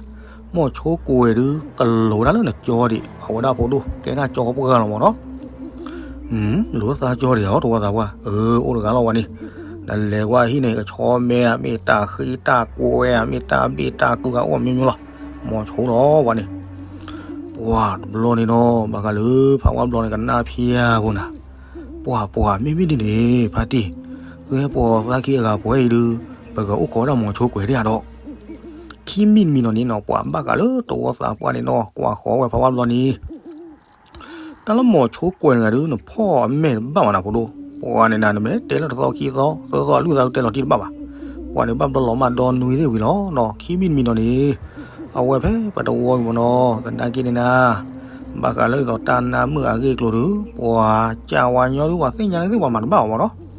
မိၤဆိကွဲၤဒုး ကလိၤဝဲဒၣ်လၢနကၠီဒံး အဝဲဒၣ်ဖိဒိၣ် ကဲဒၣ်ကၠီပှၢ်လီၤမၢ်နီၤ လိၤသးကၠီဒံးဧါ တဝီသးပှၢ်, အၢ အိၣ်တဂၤလီၤဝဲန့ၣ်, နလဲၤကွၢ်ဟံၣ်န့ၣ် ကဆီမဲဧါ မ့ၢ်တၢ်ဃံတၢ်ကွဲဧါ မ့ၢ်တၢ်ဘ့ၣ်တၢ်ကုၢ်ဂၤအိၣ်မ့ၢ်မ့ၢ်လီၤ, မိၤဆိလီၤဝဲန့ၣ်, ပှၤတဘျီန့ၣ်နီၤ ဘၣ်ဃးလၢဖးဝါဘျီန့ၣ် ကနၣ်ဖၠၣ်ဖိနၤ, ပှၤပှၤမ့မ့ၢ်ဒ်န့ၣ် ဖါတံၢ်, သုဟဲပိာ်သးခံအဂၤပှဲၤအံၤဒုး ပကအိၣ်ခိးဝဲဒၣ်မိၤဆိကွဲးဒၣ်ဒီး ခံမံၤတမံၤနီၤန့ၣ်နီၤ ပှၤဘၣ်ဃးလၢတဝီသးပှၢ်န့ၣ်နီၤ ကွၢ်ဃီၤဝဲဖးဝါဘျီန့ၣ် တၢ်လၢမိၤဆိကွဲးတဂၤဒုး နဖီၣ်အမဲာ်တဘၣ်ဘၣ်နၤဖိဒိၣ်, ပှၤန့ၣ်နၤ နမ့ၢ်တဲလၢတသီခံသီ သၢသီအလုၢ်သးတဲလီၤတံၢ်တဘၣ်ဘၣ်, ပှၤန့ၣ်ဘၣ်ဘျီလီၤမၢ်ဒီနွံသ့ၣ်ဝံၤလီၤနီၤ ခံမံၤတမံၤနီၤန့ၣ် အဝဲဖဲပတဝီက့ၤမနီၤ သနာ်က့န့ၣ်နၤ ဘၣ်ဃးလၢဒ်သိးတၢ်နါမုၣ်အဂ့ၢ်အကျိၤဒုး ပှၤကၢ်ဝါညီဒုး ပှၤသ့ၣ်ညါန့ၣ်သ့ၣ်ပှၤမၤတဘၣ်အီၤမနီၤ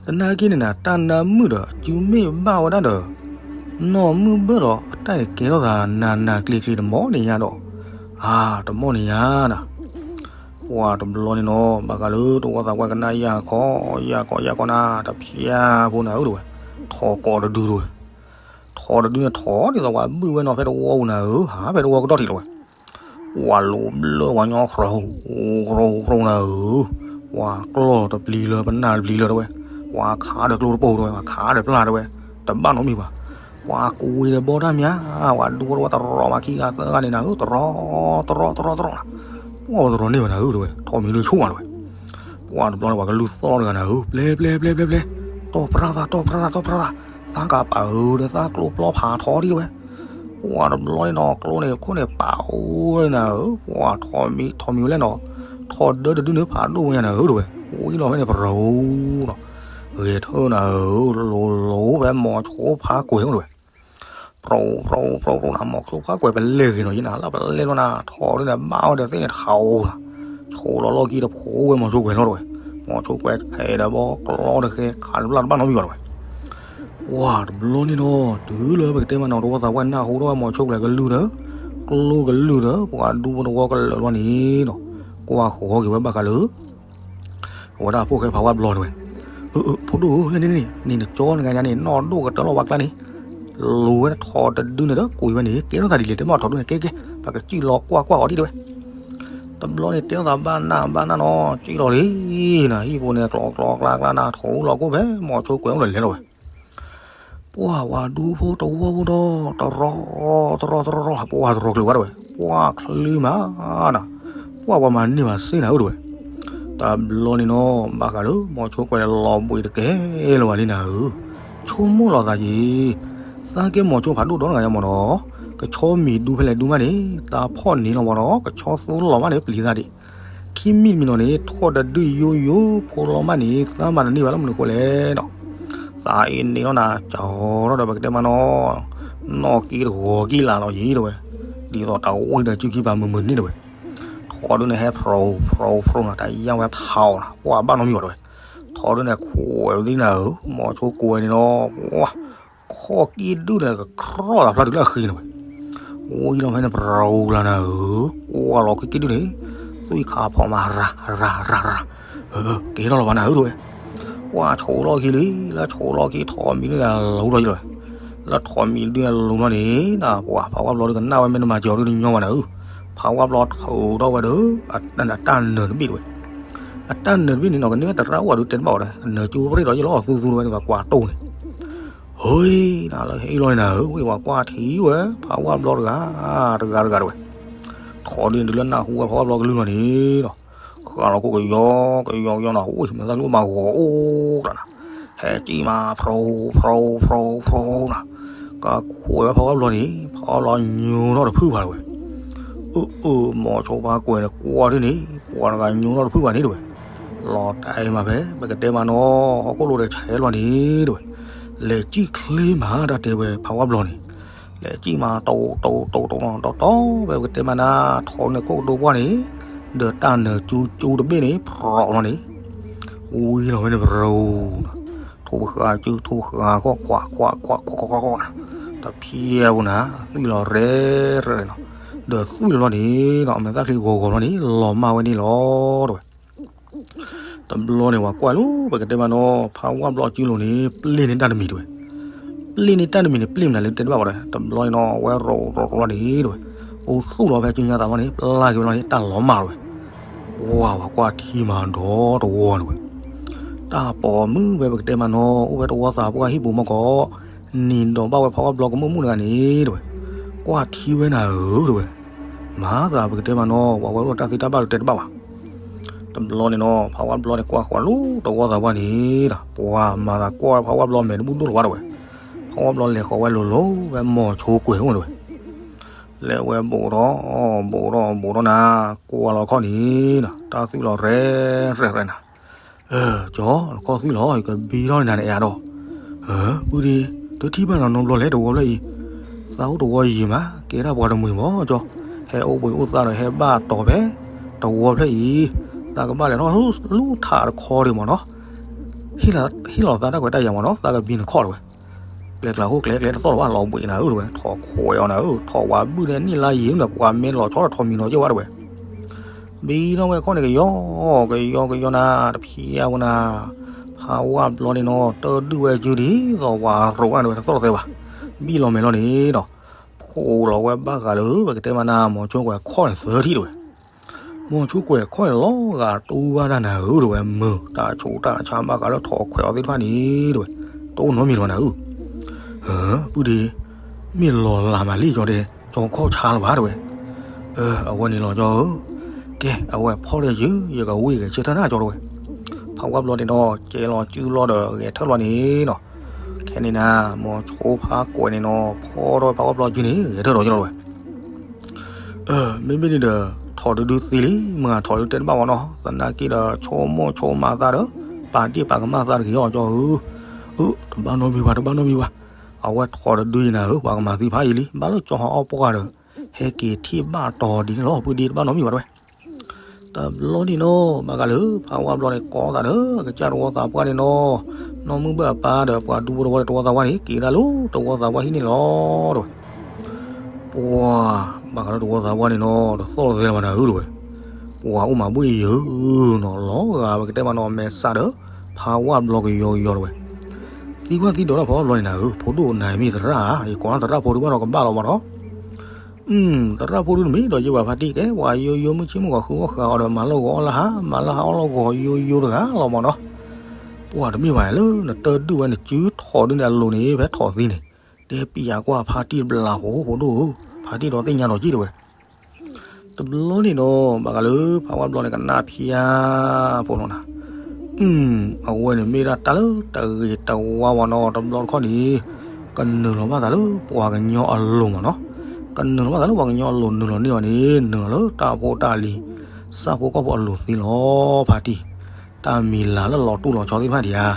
သနာ်က့န့ၣ်နၤ တၢ်နါမုၣ်ဒီး စုမ့ၢ်ဘၣ်ဝဲဒၣ်ဒီး နီၢ်မုၢ်ဘၢၣ်ဒီး အတၢ်န့ၣ်ကဲထီၣ်သးနးနးကျံၤကျံၤတမီၢ်န့ၣ်ညါဒီး အါ တမီၢ်န့ၣ်ညါနၤ ပှၤတဘျီန့ၣ်နီၤ ဘၣ်ဃးလၢတဝီသးပှၢ်ကနၣ်ယၢ်ခီ ယၢ်ခီ ယၢ်ခီနၤ တဖျါဖိနၤဧၢတဝဲ, ထီၣ်ကိးတဒုတဝဲ, ထီၣ်တဒုန့ၣ်ထီၣ်ဒ်သိးပှၤဘုၣ်ဝဲနီၤ ဖဲတဝီပူၤနၤဧၢ ဟးဖဲတဝီကတီၢ်ထံးတဝဲ ပှၤလိၤဘျၢပှၤညီ ကြိၤကြိၤကြိၤနၤဧၢ, ပှၤကျီၢ်တပျံၤလၢ ပနၢ်တပျံၤလၢတဝဲ, ပှၤခးဒီးကျိတပိၢ်တဝဲ ပှၤခးဒီးကျိတပိၢ်တဝဲ ပှၤခးဒီးပျၢ်တဝဲ, တဘၣ်နီတမံၤဘၣ်, ပှၤကူဝဲဒီးဘီတၢ်မၠါ, ပှၤဒူဖိတဝီတရီမးခံဂၤသၢဂၤန့ၣ်နၤဧၢ, တရီ တရီ တရီ တရီနၤ, ပှၤပတရီန့ၢ်ဘၣ်နၤဧၢတဝဲ, ထီၣ်မံၤဒုးဆိၣ်မးတဝဲ ပှၤတဘျီန့ၣ် ပှၤကလုၢ်သီၣ်တဂၤနၤဧၢ, ပျဲ ပျဲ ပျဲ ပျဲ ပျဲ, တီၢ်ပြၢ်သး တီၢ်ပြၢ်သး တီၢ်ပြၢ်သး, သးကပာ်ဧၢဒီးသးကျိပျီဖးထီဒံးတဝဲ, ပှၤတဘျီန့ၣ်နီၤ ကျိန့ၣ်ခိၣ်န့ၣ်ပာ်အိၣ်နၤဧၢ, ပှၤထီၣ်မံၤထီၣ်မံၤဝဲလဲၣ်နီၤ, ထီၣ်ဒၢတဒုန့ၣ်ဖးဒိၣ်ဝဲညါနၤဧၢတဝဲ, ဝံၤလီၤဖဲန့ၣ် ပရိနီၤ, ဂဲၤထၢၣ်နၤဧၢ, လိၤလိၤဖဲမိၤဆိဖးကွဲးအိၣ်တဝဲ ပြိပြိပြိပြိနၤ မိၤဆိဖးကွဲးပလဲၢ်ဂ့ၤနီၤ ယနၤလၢပလဲၢ်လီၤနၤ ထီၣ်ဒုန့ၣ်ဘၣ်ဝဲဒီးသ့ၣ်န့ၣ်ထးအိၣ်နၤ, ဆိလီၤလီၢ်ခံတဖိဝဲမိၤဆိကွဲးလီၤတဝဲ, မိၤဆိကွဲးထဲးဒီးဘီကျီတဃဲခးတဘျၣ်တဘၣ်နီတမံၤဘၣ်တဝဲ, ပှၤတဘျီန့ၣ်နီၤ တုၤလၢပကတဲမးနီၤ တဝီသးပှၢ်နၢ်ဟူထီၣ်ဝဲမိၤဆိကွဲးကလုၢ်ဒီး ကျိကလုၢ်ဒီး ပှၤဒူဖိတဝီကလုာ်လီၤန့ၣ်နီၤ, ကွၢ်ဃီၤက့ၤဝဲဘၣ်ဃးလၢ အဝဲဒၣ်ဖိၣ်ဃဲဖးဝါဘျီတဝဲ, အၢ အၢ ဖိဒိၣ်ဧၢ လၢန့ၣ်န့ၣ် နကၠီနဂၤညါန့ၣ် နီၢ်ဒိၣ်ကတၢၢ်လီၤဝါကျါန့ၣ်, လိၤဝဲထီၣ်တဒုန့ၣ်ဒီးကွံာ်ဝဲန့ၣ် ကဲထီၣ်သးဒ်လဲၣ် တဲမ့ၢ်ထီၣ်ဒုန့ၣ် ကဲကဲ ပကစံၣ်လီၤကွၢ်ကွၢ်အီၤဒံးတဝဲ, တဘျီန့ၣ်တဲထီၣ်သးဘၣ်နၢ်ဘၣ်နၢ်နီၤ စံၣ်လီၤလံနၤ ဟံၣ်ဖိန့ၣ် ကျီကျီကျါကျါနၤ ထိၣ်လီၤကိၣ်ဖဲ မိၤဆိကွဲးအိၣ်ဒီးလဲၤလီၤဝဲ ပှၤဝၤဒူဖိတဝီဖိဒီး တရီ တရီတရီတရီ ပှၤတရီကျုၤဘၣ်တဝဲ ပှၤချံမးနၤ, ပှၤပှၤမၤန့ၢ်ဘၣ်စ့နၤဧၢတဝဲ, တဘျီန့ၣ်နီၤ ဘၣ်ဃးလၢ မိၤဆိကွဲးလီၤဘှံးတကဲလၢၤဘၣ်လံနၤဧၢ, ဆိကမိၣ်လီၤသးက့ၤ, သးကဲမိၤဆိဖးဒိၣ်ဒီတဂၤညါမ့ၢ်နီၤ, ကဆီမံၤဒူဖဲလဲၣ်ဒူမးန့ၣ် သးဖီၣ်န့ၢ်လီၤမ့ၢ်နီၤ ကဆီသိလီၤမးန့ၣ် ပျံၤသးဒံး ခံမံၤတမံၤနီၤန့ၣ် ထီၣ်တဒုယိယိဖိလီၤမးန့ၣ် သးမၤတန့ၢ်ဘၣ်လၢမနုၤဃိလဲၣ်နီၤ, သးအံၤန့ၣ်လီၤနၤ ကၠီထီၣ်ဒီးပကတဲမးနီၤ, နီၢ်က့တဂီၤက့လးလီၤယံၤတဝဲ, ဒ်သိးတၢ်ဝံၤဒီးစုခံပာ်မုာ်မုာ်န့ၣ်တဝဲ, ထီၣ်ဒုန့ၣ်ဟဲဖြိဖြိဖြိနၤ တၢ်ယါဝဲဖးအီၤနၤ ပှၤဘၣ်နီတမံၤဘၣ်တဝဲ, ထီၣ်ဒုန့ၣ်ခွဲးဝဲသ့ၣ်နၤဧၢ, မိၤဆိကွဲးန့ၣ်နီၤ ပှၤ ခီၣ်က့ဒုၣ်န့ၣ် ကခြီၣ်သးဖျါတုၤလၢအဃံန့ၣ်ဝဲ, ဝံၤလီၤဖဲန့ၣ် ပရူၤလၢနၤဧၢ, ကွၢ်လီၤခီၣ်က့ဒုၣ်န့ၣ်, သွံၣ်ခါဖီၣ်မး ရၤ ရၤ ရၤ ရၤ, ကဲထီၣ်လီၤဘၣ်နၤဧၢတဝဲ, ပှၤဆိးလီၢ်ခံလံ, လၢဆိးလီၢ်ခံထီၣ်မံၤဒုၣ်န့ၣ် လူၤထီၣ်ယံၤလီၤဝဲ, လၢထီၣ်မံၤဒုၣ်န့ၣ်လူၤလီၤန့ၣ် နပှၤဖးဝါဘျီဒုၣ်ကနၣ်ဝဲ မ့ၢ်နမၤစၢၤအီၤဒုၣ်တညီဘၣ်နၤဧၢ, ဖးဝါဘျီထုးထီၣ်ဝဲဒီး အတၢ်နၢၤတဘ့ၣ်တဝဲ, အတၢ်နၢၤတဘ့ၣ်န့ၣ်နီၤ ကန့ၢ်ဝဲတရၣ်အိၣ်ဝဲဒုးတဲတဘၣ်အီၤဒီး အနၢၤကၠိပရ့ၣ်ဒီးယလီၤသူသူတဝဲန့ၣ် ပှၤကွၢ်တိၢ်န့ၣ် ဟ့ နၤလၢဟ့လီၤန့ၣ်နၤဧၢ, ဝံၤပှၤကွၢ်ထံဝဲ ဖးဝါဘျီတဂၤ တဂၤတဂၤတဝဲ, ထီၣ်ဒုန့ၣ်တုၤလၢနၢ်ဟူဝဲဖးဝါဘျီကလုၢ်လီၤန့ၣ်ဒီး, ဃၣ်လီၤခိၣ်ကယီ ကယီကယီနၤ ဝံၤမ့ၢ်သၣ်ကျိမၤဂီၤအိၣ်ကျါနၤ, ဟဲစံၣ်မး ဖြိဖြိဖြိဖြိနၤ, ကခွဲးဝဲဖးဝါဘျီန့ၣ် ဖးဝါဘျီညိထီၣ်တဖုၣ်ဘၣ်တဝဲ, အၢ အၢ မိၤဆိဖးကွဲးန့ၣ် ကွၢ်ဒုန့ၣ် ပှၤတဂၤညိထီၣ်တဖုၣ်ဘၣ်န့ၣ်တဝဲ လီၤတၢ်အံၤမးဖဲ ပကတဲမးနီၤ ဟီၣ်ခိၣ်လိၤဒီးဆဲးလီၤန့ၣ်တဝဲ, လဲၤစံၣ်ချ့မးတၢ်တဲဝဲဖးဝါဘျီန့ၣ်, လဲၤစံၣ်မး တိၢ်တိၢ်တိၢ်တိၢ်နီၤ တီတီဖဲပကတဲမးနၤ ထီၣ်န့ၣ်ခိၣ်ကဒိပှၢ်န့ၣ်, ဒီးတၢ်နၢၤကၠိကၠိတဘ့ၣ်န့ၣ် ဖြီၣ်လီၤန့ၣ်, ဝံၤလီၤဝဲန့ၣ် ပရူၤ ထိၣ်ပဃာ်စု ထိၣ်ပဃာ်ခီၣ် ခွးခွးခွးခွးခွးခွးခွး, တဖျဲးပူၤနၤ သွံၣ်လီၤရဲရဲနီၤ, ဒီးသွံၣ်လီၤလီၤန့ၣ်နီၤ အမဲာ်သၣ်ချံဂီၤဂီၤလီၤန့ၣ် လီၤမၢ်ဝဲန့ၣ်လီၤတဝဲ တဘျီန့ၣ် ပှၤကွၢ်လီၤ ပကတဲမးနီၤ ဖးဝါဘျီစုလိၤန့ၣ် ပျ့ၢ်န့ၢ်တၢ်တမံၤတဝဲ, ပျ့ၢ်န့ၢ်တၢ်တမံၤန့ၣ် ပျ့ၢ်မနုၤလၢတဲတဘၣ်ဝဲဒီး တဘျီန့ၣ်နီၤ ဝဲရိၤရိၤရိၤလီၤန့ၣ်တဝဲ, အိၣ်သူၣ်လီၤဖဲစုညါသးလီၤန့ၣ် ပျၢ်က့ၤဝဲလီၤန့ၣ် တၢ်လီၤမၢ်တဝဲ, ပှၤပှၤကွၢ်ထံမၤဒီတဝီန့ၣ်ဝဲ, တၢ်ပိာ်မုၣ်ဝဲပကတဲမးနီၤ အိၣ်ဝဲတဝီသးပှၢ်ဟံၣ်ပူၤမီၢ်ကီး, နံၤဒီးဘၣ်ဝဲဖးဝါဘျီကမူၣ်မူၣ်တဂၤန့ၣ်တဝဲ, ကွၢ်ထံဝဲနၤဧၢတဝဲ, မၤသးပကတဲမးနီၤ ပှၤဝဲအိၣ်တၢ်သံတၢ်ဘၣ်ဒီးတဲတဘၣ်ဘၣ် တဘျီန့ၣ်နီၤ ဖးဝါဘျီန့ၣ် ကွၢ်ဃီၤလၢတဝီသးပှၢ်န့ၣ်ဒီး ပှၤမၤသးကွၢ်ဖးဝါဘျီမဲာ်တဘူၣ်ဒိၣ်လီၤဝဲတဝဲ, ဖးဝါဘျီလဲၤဃီၤဝဲလိၤလိၤဝဲ မိၤဆိကွဲၤအိၣ်တဝဲ, လဲၤဝဲဘူးထီၣ် ဘူးထီၣ် ဘူးထီၣ်နၤ, ကွၢ်လီၤခီၣ်န့ၣ်နီၤ တၢ်သွံၣ်လီၤရဲၣ်ရဲၣ်ရဲၣ်နၤ, ကၠီ နခီၣ်သွံၣ်လီၤ ယကဘံထီၣ်န့ၢ်နၤန့ၣ်အံၤဒီး, ပုၢ်ဒ့ တထံၣ်ဘၣ်နီၤ နီဘျီလဲၤတဝီဖျၢၣ်အံၤ, သးအိၣ်တဝီယံာ်မး ကဲဒၣ်ပှၤတမှံၤမး ကၠီ, ဟဲအိၣ်ဘှံးအိၣ်သါဒီးဟဲဘၣ်တီၤဖဲ တဝီဖျၢၣ်အံၤ, သးကဘၣ်လဲၤထီၣ်လူထးတခီဒံးမးနီၤ, ဟ့ၣ်လီၤသးတၢ်ခွဲးတၢ်ယာ်မးနီၤ သးကဘံနခီၣ်တဝဲ, ကျဲကျးဟိကျဲကျဲတသီၣ်လၢၤဘၣ် လီၤဘှံးနၤဧၢတဝဲ ထိးခွဲးအီၤနၤဧၢ ထိးဝးဘုၣ်န့ၣ်နံၣ်လါယံာ်လၢပှၤမ့ၢ်လီၤဆီဒီးထိးမံၤနီၤက့ၢ်ဝဲတဝဲ ဘံထီၣ်ဝဲခီၣ်န့ၣ်ကယီ ကယီကယီနၤ တဖျံအါဝဲနၤ, ဖးဝါဘျီန့ၣ်နီၤ တဒုၣ်ဝဲစုဒ်သိးပှၤရိးအါန့ၣ်ဝဲတသီၣ်တသဲဘၣ်, ဘံၣ်လီၤမဲာ်လီၤန့ၣ်ဒီး, ဖှိးလီၤဝဲဘၣ်ဃးလၢ ပကတဲမးနၤ မိၤဆိကွဲၤခီၣ်န့ၣ်သၢထံၣ်တဝဲ, မိၤဆိကွဲၤခီၣ်န့ၣ်လီၤဂာ်တူၢ်ဘၣ်တၢ်နၤဧၢတဝဲ မုာ်တၢ်ဆိးတၢ်ဆါဘၣ်ဃးလၢထိးခွဲးအီၤသ့ၣ်တဖၣ်န့ၣ်တဝဲ, တအိၣ်နီတမံၤလီၤနၤဧၢ ပုၢ်ဒ့, မ့ၢ်လီၤလးမးလံကၠီဒဲး ကၠီခီၣ်ဆါလၢၤဘၣ်တဝဲ, အဝဲန့ၣ်လီၤကၠီဧၢ, ကဲ အဝဲဖီၣ်ဒီးယု ယကဝံၣ်ဂဲၤဆၢထၢၣ်နၤကၠီတဝဲ, ဖးဝါဘျီန့ၣ်နီၤ ကဲလီၤစုလီၤဒီးဂဲၤထၢၣ်လီၤန့ၣ်နီၤ, ခဲန့ၣ်နၤ မိၤဆိဖးကွဲးန့ၣ်နီၤ ဖီၣ်ထီၣ်ဖးဝါဘျီစုန့ၣ် ဂဲၤထၢၣ်ဒီးကၠီတဝဲ မ့မ့ၢ်န့ၣ်ဒီး ထိးတဒုသ့လံ မ့ၢ်ထိးတဒုတဲတဘၣ်ဝဲနီၤ သနာ်က့ဒီး ဆိကမိၣ်ဆိကမးသးဒီး ပာ်ဒ့ၣ်ပာ်ကမၣ်သးတဂ့ၤအီၤကၠီဧၢ, အၢ တဘၣ်နီတမံၤဘၣ် တဘၣ်နီတမံၤဘၣ်, အဝဲထိးတဒုအံၤနၤဧၢ ပှၤကမၤသံဖးယံာ်လံ ဘၣ်လၢကၠီဟးအီၣ်ပှၢ်ဒီး ဟဲက့ၤထံၣ်ဘၣ်တီၤဒ်န့ၣ်လီၤ ပုၢ်ဒ့ တဘၣ်နီတမံၤဘၣ်တဝဲ တဘျီန့ၣ်နီၤ ဘၣ်ဃးလၢ ဖးဝါဘျီန့ၣ် ကိးသးဒီး အကစၢ်တဝီသးပှၢ်န့ၣ်နီၤ, နီၢ်မုၢ်ဘၢၣ်အပၢ်ဒီး ပှၤဒူဖိတဝီဒီးတဝီသးပှၢ်န့ၣ် က့ၤဒၣ်လၢတဝီသးပှၢ်ဟံၣ်န့ၣ်လီၤ တဝဲ, ပှၤ ဘၣ်ဃးလၢတဝီသးပှၢ်န့ၣ်နီၤ တသီၣ်လၢၤသဲလၢၤဘၣ်နၤဧၢ တဝဲ, ပှၤအိၣ်မၤဘူၣ်အံၤယၢၤနီၤ လီၤဂာ်ပကတဲမးနီၤ မဲာ်ဆှးဒီး ဖးဝါဘျီကယီကယီတဝဲ, သံကွၢ်သံဒိးတၢ်ဖီဘျီန့ၣ်နၤဧၢ ဖိဒိၣ်နၤမ့ၢ်သရၣ်ဧါ ယကိးလၢသရၣ်ဖိတဘၣ်ဒီးကဘၣ်လီၤမးနီၤ သရၣ်ဖိဒုန့ၣ်မ့ၢ်ဒီးယဘၣ်ဖါတံၢ်ကဲ ပှၤယိယိမုၢ်ဆ့ၣ်မုၢ်ဂီၤဃုအီၣ်ဃုအီဒီး မၤလၢဂီၤအီၣ်လၢဟါ မၤလၢဟါအီၣ်လၢဂီၤယိယိတဂၤလီၤမးနီၤ, ပှၤတမ့ၢ်ဘၣ်လၢနတဒုၣ်ဝဲနစုထိးဒုန့ၣ်အလိၤန့ၣ် ဖဲထိးသံန့ၣ်, တဲပံယၤကွၢ်ဖါတံၢ်တဘျီဖိ ဖိဒိၣ်ဧၢ, ဖါတံၢ်ဒီးသ့ၣ်ညါဒီးက့ၢ်တဝဲ တဘျီန့ၣ်နီၤ ဘၣ်ဃးလၢဖးဝါဘျီန့ၣ် ကနၣ်ဖျါဖိနီၤနၤ, အဝဲန့ၣ်မ့ၢ်ဒၣ်တၢ်လၢတဂ့ၤတဝါဝဲနီၤ တဘျီတခီၣ်န့ၣ်, ကနုာ်လီၤဘၣ်သးလၢပှၤကညီအလိၤမးနီၤ, ကနုာ်လီၤဘၣ်သးလၢပှၤကညီအလိၤ နုာ်လီၤန့ၢ်အီၤန့ၣ် နုာ်လီၤလၢတၢ်ဖိတၢ်လံၤ, ဆၣ်ဖိကီၢ်ဖိအလိၤသ့လီၤ ဖါတံၢ်, တၢ်မံၤလၤလၢလီၤတူၢ်လီၤဆီသ့ၣ်တဖၣ်ဒံးဧါ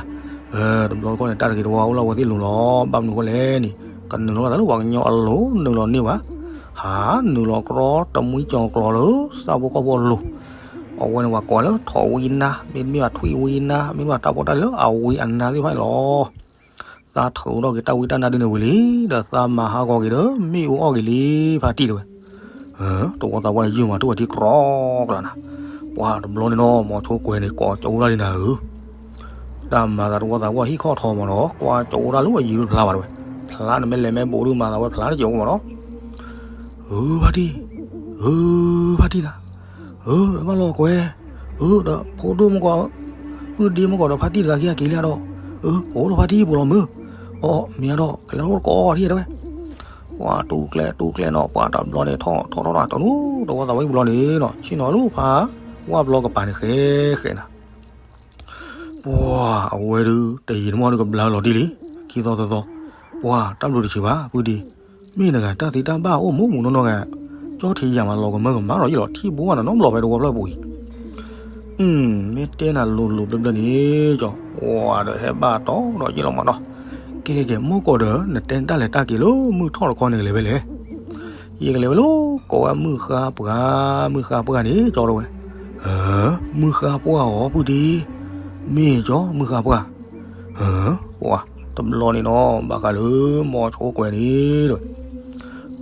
တဘျီတခီၣ်န့ၣ် တၢ်တဂ့ၤတဝါအိၣ်လၢအဝဲသ့ၣ်လိၤလီၤ ဘၣ်မနုၤဃိလဲၣ်န့ၣ် ကနုာ်လီၤဘၣ်သးလၢပှၤကညီအလိၤ နုာ်လီၤန့ၢ်ဝဲ, ဟး နုာ်လီၤကြီတမှံကၠီၤကျီၤလၢ ဆၣ်ဖိကီၢ်ဖိအလိၤ, အဝဲန့ၣ်ပှၤကိးလၢထိးဝံနါ မ့တမ့ၢ်ဘၣ်ထွံၣ်ဝံနါ မ့တမ့ၢ်ဘၣ်တၢ်ဖိတၢ်လံၤလၢအဝံအနါသ့ၣ်တဖၣ်န့ၣ်လီၤ. သးထုးထီၣ်က့ၤတၢ်ဝံတၢ်နါဒုန့ၣ်ဝံၤလံ, ဒီးသးမၤဟးဂီၤက့ၤဒီးမ့ၣ်အူအီၣ်က့ၤလံ ဖါတံၢ်တဝဲ, တဝီသးပှၢ်န့ၣ်ယုၢ်မး ထိၣ်ဝဲထံကြီကလးနၤ, ပှၤတဘျီန့ၣ်နီၤ မိၤဆိကွဲၤန့ၣ် ကိးကၠိဒၣ်လံနၤဧၢ, တၢ်မၤသးတဝီသးပှၢ်ဟံၣ်ခီၣ်ထီမးနီၤ ကွၢ်ကၠိဒၣ်လၢအယံၤဖျါဘၣ်တဝဲ, ဖျါန့ၣ်မ့ၢ်လဲၤမ့ၢ်ဘူးဒုမၤသးဝဲဖျါတကဲးအိၣ်မးနီၤ ဧၢ ဖါတံၢ်, ဧၢ ဖါတံၢ်နၤ, ဧၢ ဘၣ်လီၤကွဲၤ, ဧၢ ဒီးဖိဒိၣ်မ့ၢ်ကီး, ပုၢ်ဒ့မ့ၢ်ကီးဒီးဖါတံၢ်တဂၤခံဂၤက့ၤလံဒီး, ဧၢ အိၣ်ဒီးဖါတံၢ်ပူၤလီၤမုၢ်, အီ မ့ၢ်ဒီး ကလဲၤထီၣ်ကိးအီၤထံၣ်တဲဝဲ, ပှၤတူၢ်ကျဲတူၢ်ကျဲနီၤ ပှၤတဘျီန့ၣ်ထီၣ်ထီၣ်ထီၣ်တၢ်တနူတဝီသးဝဲဘျီန့ၣ်နီၤ ဆ့ၣ်နီၤလၢဖးဝၣ်ဘျီကပၤန့ၣ်ဃဲဃဲနၤ ပှၤအဝဲဒုး တယံာ်တမီၢ်ဒုးကဘျါလီၤတံၢ်လံ, ခံသီသၢသီ, ပှၤတၢ်ဘျုးတဆံးဘၣ် ပုၢ်ဒ့, မ့ၢ်နဂၤတၢ်သံတၢ်ဘၣ်အိၣ်မူမူနီၢ်နီၢ်ဂၤ, ကၠီထံယၤမးလီၤကမၢကမၣ်လီၤယ့ၣ်လီၤ ထံၣ်ဘိဘၣ်နီၤနီတဘျီဖဲတဝီဖျၢၣ်ပူၤအံၤ, မ့ၢ်တဲနၤလိၤလိၤဘျၢဘျၢန့ၣ် ကၠီ, ပှၤဒီးဟဲဘၣ်တီဒီးယ့ၣ်လီၤမးနီၤ, ကဲကဲကဲ မ့ၢ်ကီးဒီး နတဲနတၢ်လဲၤတၢ်က့ၤလၢမုၢ်ထီၣ်တခီန့ၣ်ကလဲၤဝဲလဲၣ် ယကလဲၤဝဲလၢ ကိးဝဲမုၢ်ဃါပှၢ်, မုၢ်ဃါပှၢ်န့ၣ် ကၠီတဝဲ, မုၢ်ဃါပှၢ်အီၤ ပုၢ်ဒ့, မ့ၢ်ကၠီ မုၢ်ဃါပှၢ်, ပှၤတဘျီန့ၣ်နီၤ ဘၣ်ဃးလၢမိၤဆိကွဲၤန့ၣ်ဒီး,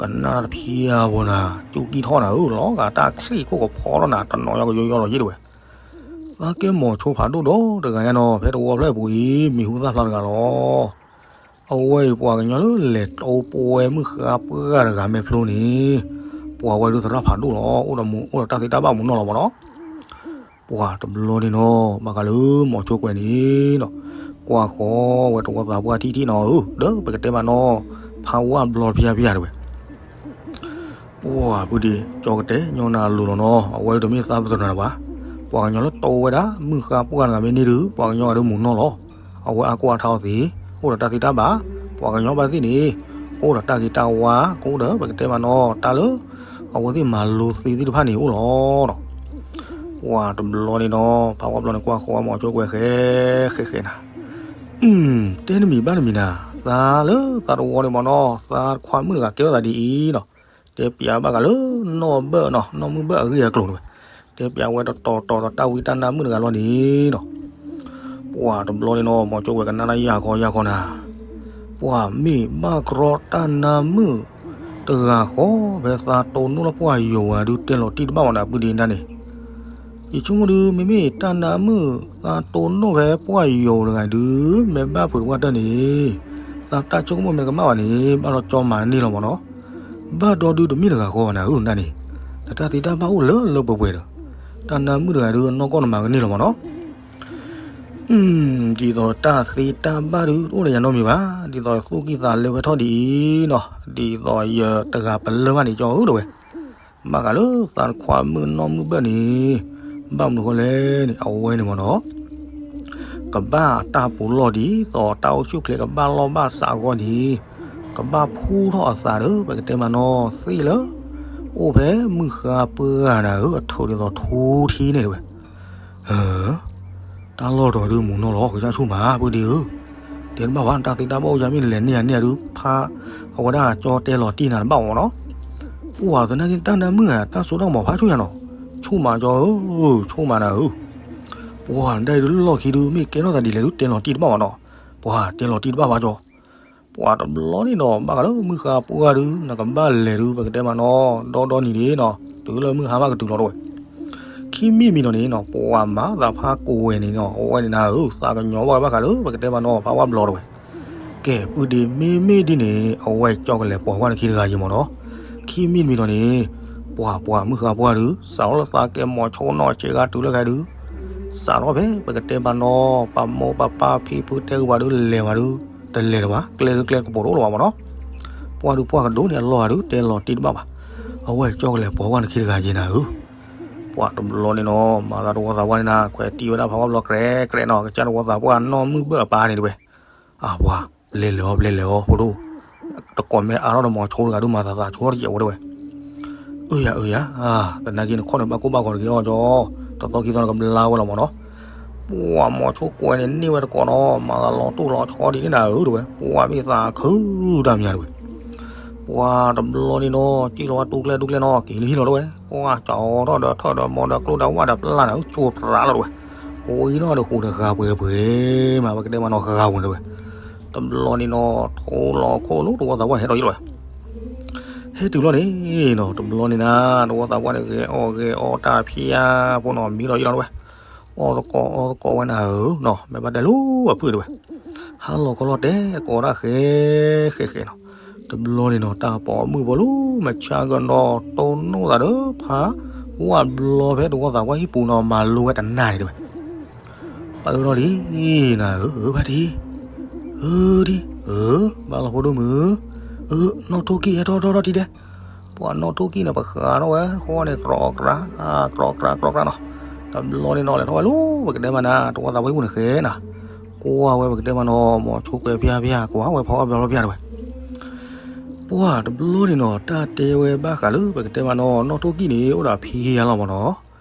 ကနၣ်တဖံအါဘိနၤ စူၢ်ကံၢ်ထီၣ်နၤဧၢ လီၤဂာ်တၢ်ချံၣ်ခိၣ်ကဖီထီၣ်နၤ တနီၤညီကယိယီလီၤယ့ၣ်တဝဲ, သးကဲမိၤဆိဖးဒိၣ်ဒီးတဂၤညါနီၤ ဖဲတဝီဖျၢၣ်ပူၤအံၤ မံၤဟူသၣ်ဖျါတဂၤလီၤ. အဝဲအံၤပှၤကညီလၢလဲၤတိပှဲမုၢ်ဃါပှၢ်တဂၤမ့ၢ်ဖျိန့ၣ်, ပှၤဝဲဒုးသရၣ်ဖးဒိၣ်လီၤ အိၣ်ဒီးမူအိၣ်ဒီးတၢ်သ့တၢ်ဘၣ်မူနီၢ်လီၤမးနီၤ. ပှၤတဘျီန့ၣ်နီၤ ဘၣ်ဃးလၢမိၤဆိကွဲၤန့ၣ်နီၤ, ကွၢ်ဃီဝဲတဝီသးပှၢ်ထံၣ်ထံၣ်နီၤဧၢ ဒီးပကတဲမးနီၤ, ဖးဝၣ်ဘျီဖျါဖျါတဝဲ ပှၤပုၢ်ဒ့ ကၠီကတဲညီနၤအလိၤလီၤနီၤ အဝဲဒုးတမ့ၢ်သးပတြၢၤနၤဘၣ်. ပှၤကညီလၢတိဝဲဒၣ် မုၢ်ဃါပှၢ်တဂၤမ့ၢ်န့ၢ်ဒုး ပှၤကညီဂၤဒုးမူနီၢ်လီၤ. အဝဲအါကွၢ်ထါအီၤသ့, အိၣ်ဒီးတၢ်သ့တၢ်ဘၣ်, ပ ပှၤကညီဘၣ်သ့ၣ်န့ၣ် ကအိၣ်ဒီးတၢ်ဂ့ၤတၢ်ဝါ ကအိၣ်ဒီးပကတဲမးနီၤ တၢ်လၢ အဝဲသ့ၣ်မၤလိသ့သ့ၣ်တဖၣ်န့ၣ်အိၣ်လီၤဒီး ပှၤတဘျီန့ၣ်ဒီး ဖးဝါဘျီန့ၣ် ကွၢ်ဃီဝဲမိၤဆိကွဲးဃဲ ဃဲဃဲနၤ, တဲတမံၤဘၣ်တမံၤနၤ, သးလၢသးတဝီန့ၣ်မးနီၤ သးခွါမုၣ်တဂၤကဲထီၣ်သးဒ်အံၤနီၤ, တဲပျးဘၣ်ဃးလၢနီၢ်ဘၢၣ်နီၤ နီၢ်မုၢ်ဘၢၣ်အဂ့ၢ်အကျိၤန့ၣ်ဝဲ, တဲပျးဝဲတတီၤတီၤဒီးတၢ်ဝံတၢ်နါမုၣ်တဂၤလီၤန့ၣ်နီၤ ပှၤတဘျီန့ၣ်နီၤ မိၤဆိကွဲးကနၣ်တၢ်ယၢ်ခီယၢ်ခီနၤ, ပှၤမ့ၢ်ဘၣ်ကြီတၢ်နါမုၣ်တဂၤဃီ ဖဲသးတိၢ်နီၣ်လၢပှၢ်ယိာ်ဝဲဒုး တဲလီၤတံၢ်တဘၣ်ဝဲဒၣ် ပုၢ်ဒ့နၤန့ၣ်, ယဆိကမိၣ်ဒုး မ့မ့ၢ်တၢ်နါမုၣ်သးတိၢ်နီၣ်ဖဲပှၢ်ယိာ်တဂၤဒုး မ့ၢ်ဘၣ်ဖုးတဝၢ်တၢၢ်န့ၣ်, သးတၢ်ဆိကမိၣ်မ့ၢ်တကမၣ်ဘၣ်န့ၣ် ဘၣ်ဒီးကၠီမၤန့ၢ်လီၤမးနီၤ, ဘၣ်ဒီးဒုးတမ့ၢ်တဂၤဃီဘၣ်နၤဧၢ နၤန့ၣ်, နတၢ်သ့တၢ်ဘၣ်အိၣ်လၢလၢပှဲၤပှဲၤဒီး, တၢ်နါမုၣ်တဂၤဒုး အနီၢ်ကီၢ်နမၤကန့ၢ်လီၤမးနီၤ ဒ်သိးတၢ်သ့တၢ်ဘၣ်ဒုး အိၣ်ဒီးယၤနီတမံၤဘၣ်, ဒ်သိးသူၣ်ကံၢ်သးလဲဝဲထီၣ်ဒ်အံၤနီၤ, ဒ်သိးယတဂၤပလၢၢ်ဘၣ်န့ၣ် ကၠီဧၢတဝဲ, ဘၣ်ဃးလၢသးတခွါမုၣ်နီၢ်မုၢ်ဘၢၣ်န့ၣ်, ဘၣ်မနုၤဃိလဲၣ်န့ၣ် အဝဲန့ၣ်မးနီၤ ကဘၣ်တၢ်ပူၤလီၢ်ဒ်သိးတၢ်အိၣ်ဆူၣ်ချ့ကဘၣ်လီၢ်ဘၣ်စးအဂီၢ်န့ၣ်, ကဘၣ်ဖှူထီၣ်အသးဒီး ပကတဲမးနီၤ သ့ၣ်လၢ အိၣ်ဖဲမုၢ်ဃါပှၢ်ဂၤနၤဧၢ အထူးဒ်သိးထူထံန့ၣ်တဝဲ တၢ်လီၢ်တီၤဒုးမူၤနီၢ်လီၤ ကစၢ်ဆိၣ်မး ပုၢ်ဒ့ဧၢ, တဲတဘၣ်ဘၣ် တၢ်သ့တၢ်ဘၣ်အိၣ်ယၤမ့ၢ်နလဲၤန့ၢ်ယၤန့ၢ်ယၤဒုး ဖး အဝဲဒၣ်ကၠီတဲလီၤတံၢ်နၤတဘၣ်မးနီၤ, ပှၤသနာ်က့တၢ်နါမုၣ်ဧါ တၢ်စိတၢ်ကမီၤဖးဆူၣ်ယၤနီၤ, ဆိၣ်မးကၠီဧၢ, ဆိၣ်မးနၤဧၢ, ပှၤနတၢ်အံၤဒုးလီၢ်ခံဒုး မ့ၢ်ကဲထီၣ်သးဒ်လဲၣ်ဒုး တဲလီၤတံၢ်တဘၣ်မးနီၤ, ပှၤတဲလီၤတံၢ်တဘၣ်ဘၣ်ကၠီ ပှၤတဘျီန့ၣ်ဒီး ဘၣ်ဃးလၢမုၢ်ဃါပှၢ်ဒုး နကဘၣ်လဲၤဒုး ပကတဲမးနီၤ ဒီဒီနံၤဒ်နီၤ တုၤလၢမုၢ်ဟါဘၣ်ကတုၤလီၤတဝဲ, ခံမံၤမံၤနီၤန့ၣ်နီၤ ပှၤမၤသးဖးကိးဝဲန့ၣ်နီၤ အဝဲန့ၣ်နၤဧၢ သးကညီၤဘၣ်ဝဲဘၣ်ဃးလၢ ပကတဲမးနီၤ ဖးဝါဘျီတဝဲ, ကဲ ပုၢ်ဒ့မ့မ့ၢ်ဒ်န့ၣ် အဝဲကၠီကလဲၤပိာ်ကွၢ်နခံတဂၤယံၤမးနီၤ, ခံမံၤမံၤနီၤန့ၣ် ပှၤပှၤမုၢ်ဃါပှၢ်ဒုး စးထီၣ်လၢသးကဲမိၤဆိနီၢ်ဆ့ဂၤတုၤလၢခဲဒုး စးထီၣ်ဖဲ ပကတဲမးနီၤ ပမိၢ်ပပၢ်ဖံဖုတဲဂုာ်ပှၤဒုး လဲၤဝဲဒုး တလဲၤလၢၤဘၣ် ကျဲဒုးကျဲကပိာ်တအိၣ်လၢၤဘၣ်မးနီၤ, ပှၢ်ဒုးပှၢ်ကဒိၣ်န့ၣ် အလီၢ်ဂၤဒုး တဲလီၤတံၢ်တဘၣ်ဘၣ်, အဝဲကၠီကလဲၤပိာ်ကွၢ်နခံတဂၤယံၤနၤဧၢ, ပှၤတဘျီန့ၣ်နီၤ မၤသးတဝီသးပှၢ်န့ၣ်နၤ ခွဲးတံၢ်ဝဲဒၣ်ဖးဝါဘျီ ကြဲးကြဲးနီၤ ကစၢ်တဝီသးပှၢ်နီၢ်မုၢ်ဘၢၣ်အပၢ်န့ၣ်တဝဲ အပှၤ ပျဲလဲၤအီၤ ပျဲလဲၤအီၤ ဖိဒိၣ်, တကိးမ့ၢ်အါထီၣ်ဒီးမိၤဆိတဂၤဒုး မၤသးသးဆိထီၣ်တယဲၢ်ဝဲတဝဲ, အၢယၤ အၢယၤ, သနာ်က့နခီၣ်န့ၣ် ဘၣ်ကိၢ်ဘၣ်ဂီၤတဂ့ၤအီၤကၠီ, တသီခံသီန့ၣ်ကဘျါဝဲလီၤမးနီၤ, ပှၤမိၤဆိကွဲးန့ၣ်န့ၢ်ဝဲတကိးနီၤ မၤသးလီၤတိၢ်လီၤဆီဒ်န့ၣ်နၤဧၢတဝဲ ပှၤမ့ၢ်သးခုတၢ်မညါတဝဲ ပှၤတဘျီန့ၣ်နီၤ စံၣ်လီၤဝဲတူကျဲတူကျဲနီၤ က့ၤလံဟံၣ်လီၤတဝဲ, ပှၤကၠီထီၣ်ဒီးထၢၣ်ဒီးမိၢ်ဒီးကျိၣ်ဒီးဝၣ်ဒီးပျၢ်နၤ ဆိပြးလီၤတဝဲ, ဝံၤနီၤဒီးဃိးတဂၤပှဲၤပှဲၤမး ပကတဲမးနီၤ ဃဂၤဝဲတဝဲ, တဘျီန့ၣ်နီၤ ထိလီၤခိၣ်လိတဝီသးပှၢ်န့ၣ် ဟဲထီၣ်ယံၤလီၤဝဲ ဟဲတုၤလီၤန့ၣ်နီၤ တဘျီန့ၣ်နၤ တဝီသးပှၢ်န့ၣ် ဂဲၤအီၣ်ဂဲၤအီတၢ်ဖံးယါဖိနီၤ မံလီၤယံၤလီၤတဝဲ, အီၣ်သကိးအီသကိးဝဲနၤဧၢနီၤ မ့ၢ်ဘၣ်တဲလိၤအဖုၣ်တဝဲ, ဟါလီၤခီလီၤတဲာ်သကိးတၢ်ဃဲဃဲဃဲနီၤ, တဘျီန့ၣ်နီၤ တၢ်ပိာ်မုၣ်ဖိလၢမုၢ်ဆါကနီၤ တိၢ်နီၣ်သးဒီးဖးဝါဘျီဖဲတဝီသးပှၢ်ဟံၣ်ပူၤနီၤ မၤလိဝဲတနၤန့ၣ်တဝဲ ပၢၢ်ထီၣ်လံ နၤဧၢ ဘၣ်ထံး, အၢဒံ, အၢ, ဘၣ်လီၤဖိဒိၣ်မုၣ်, အၢ, နီၢ်ထိၣ်ကံၢ်ဟဲထီၣ်ထီၣ်ထီၣ်ထံဒဲး, ပှၤနီၢ်ထိၣ်ကံၢ်န့ၣ် ပဃးထီၣ်ဝဲဃီန့ၣ် ကြီကြၤ, ကြီကြၤကြီကြၤနီၤ, တဘျီန့ၣ်နီၤ လဲၤထီၣ်ဝဲလၢ ပကတဲမးနၤ တဝီသးပှၢ်ဟံၣ်ပူၤန့ၣ်ဃဲနၤ, ကွၢ်ဝဲပကတဲမးနီၤ မိၤဆိကွဲးဖၠၣ်ဖၠၣ် ကွၢ်ဝဲဖးဝါဘျီဖၠၣ်တဝဲ ပှၤတဘျီန့ၣ်နီၤ တၢ်တဲဝဲဘၣ်ဃးလၢ ပကတဲမးနီၤ နီၢ်ထိၣ်ကံၢ်န့ၣ် အိၣ်ဒီးအဖံဂ့ၤယါလီၤမးနီၤ,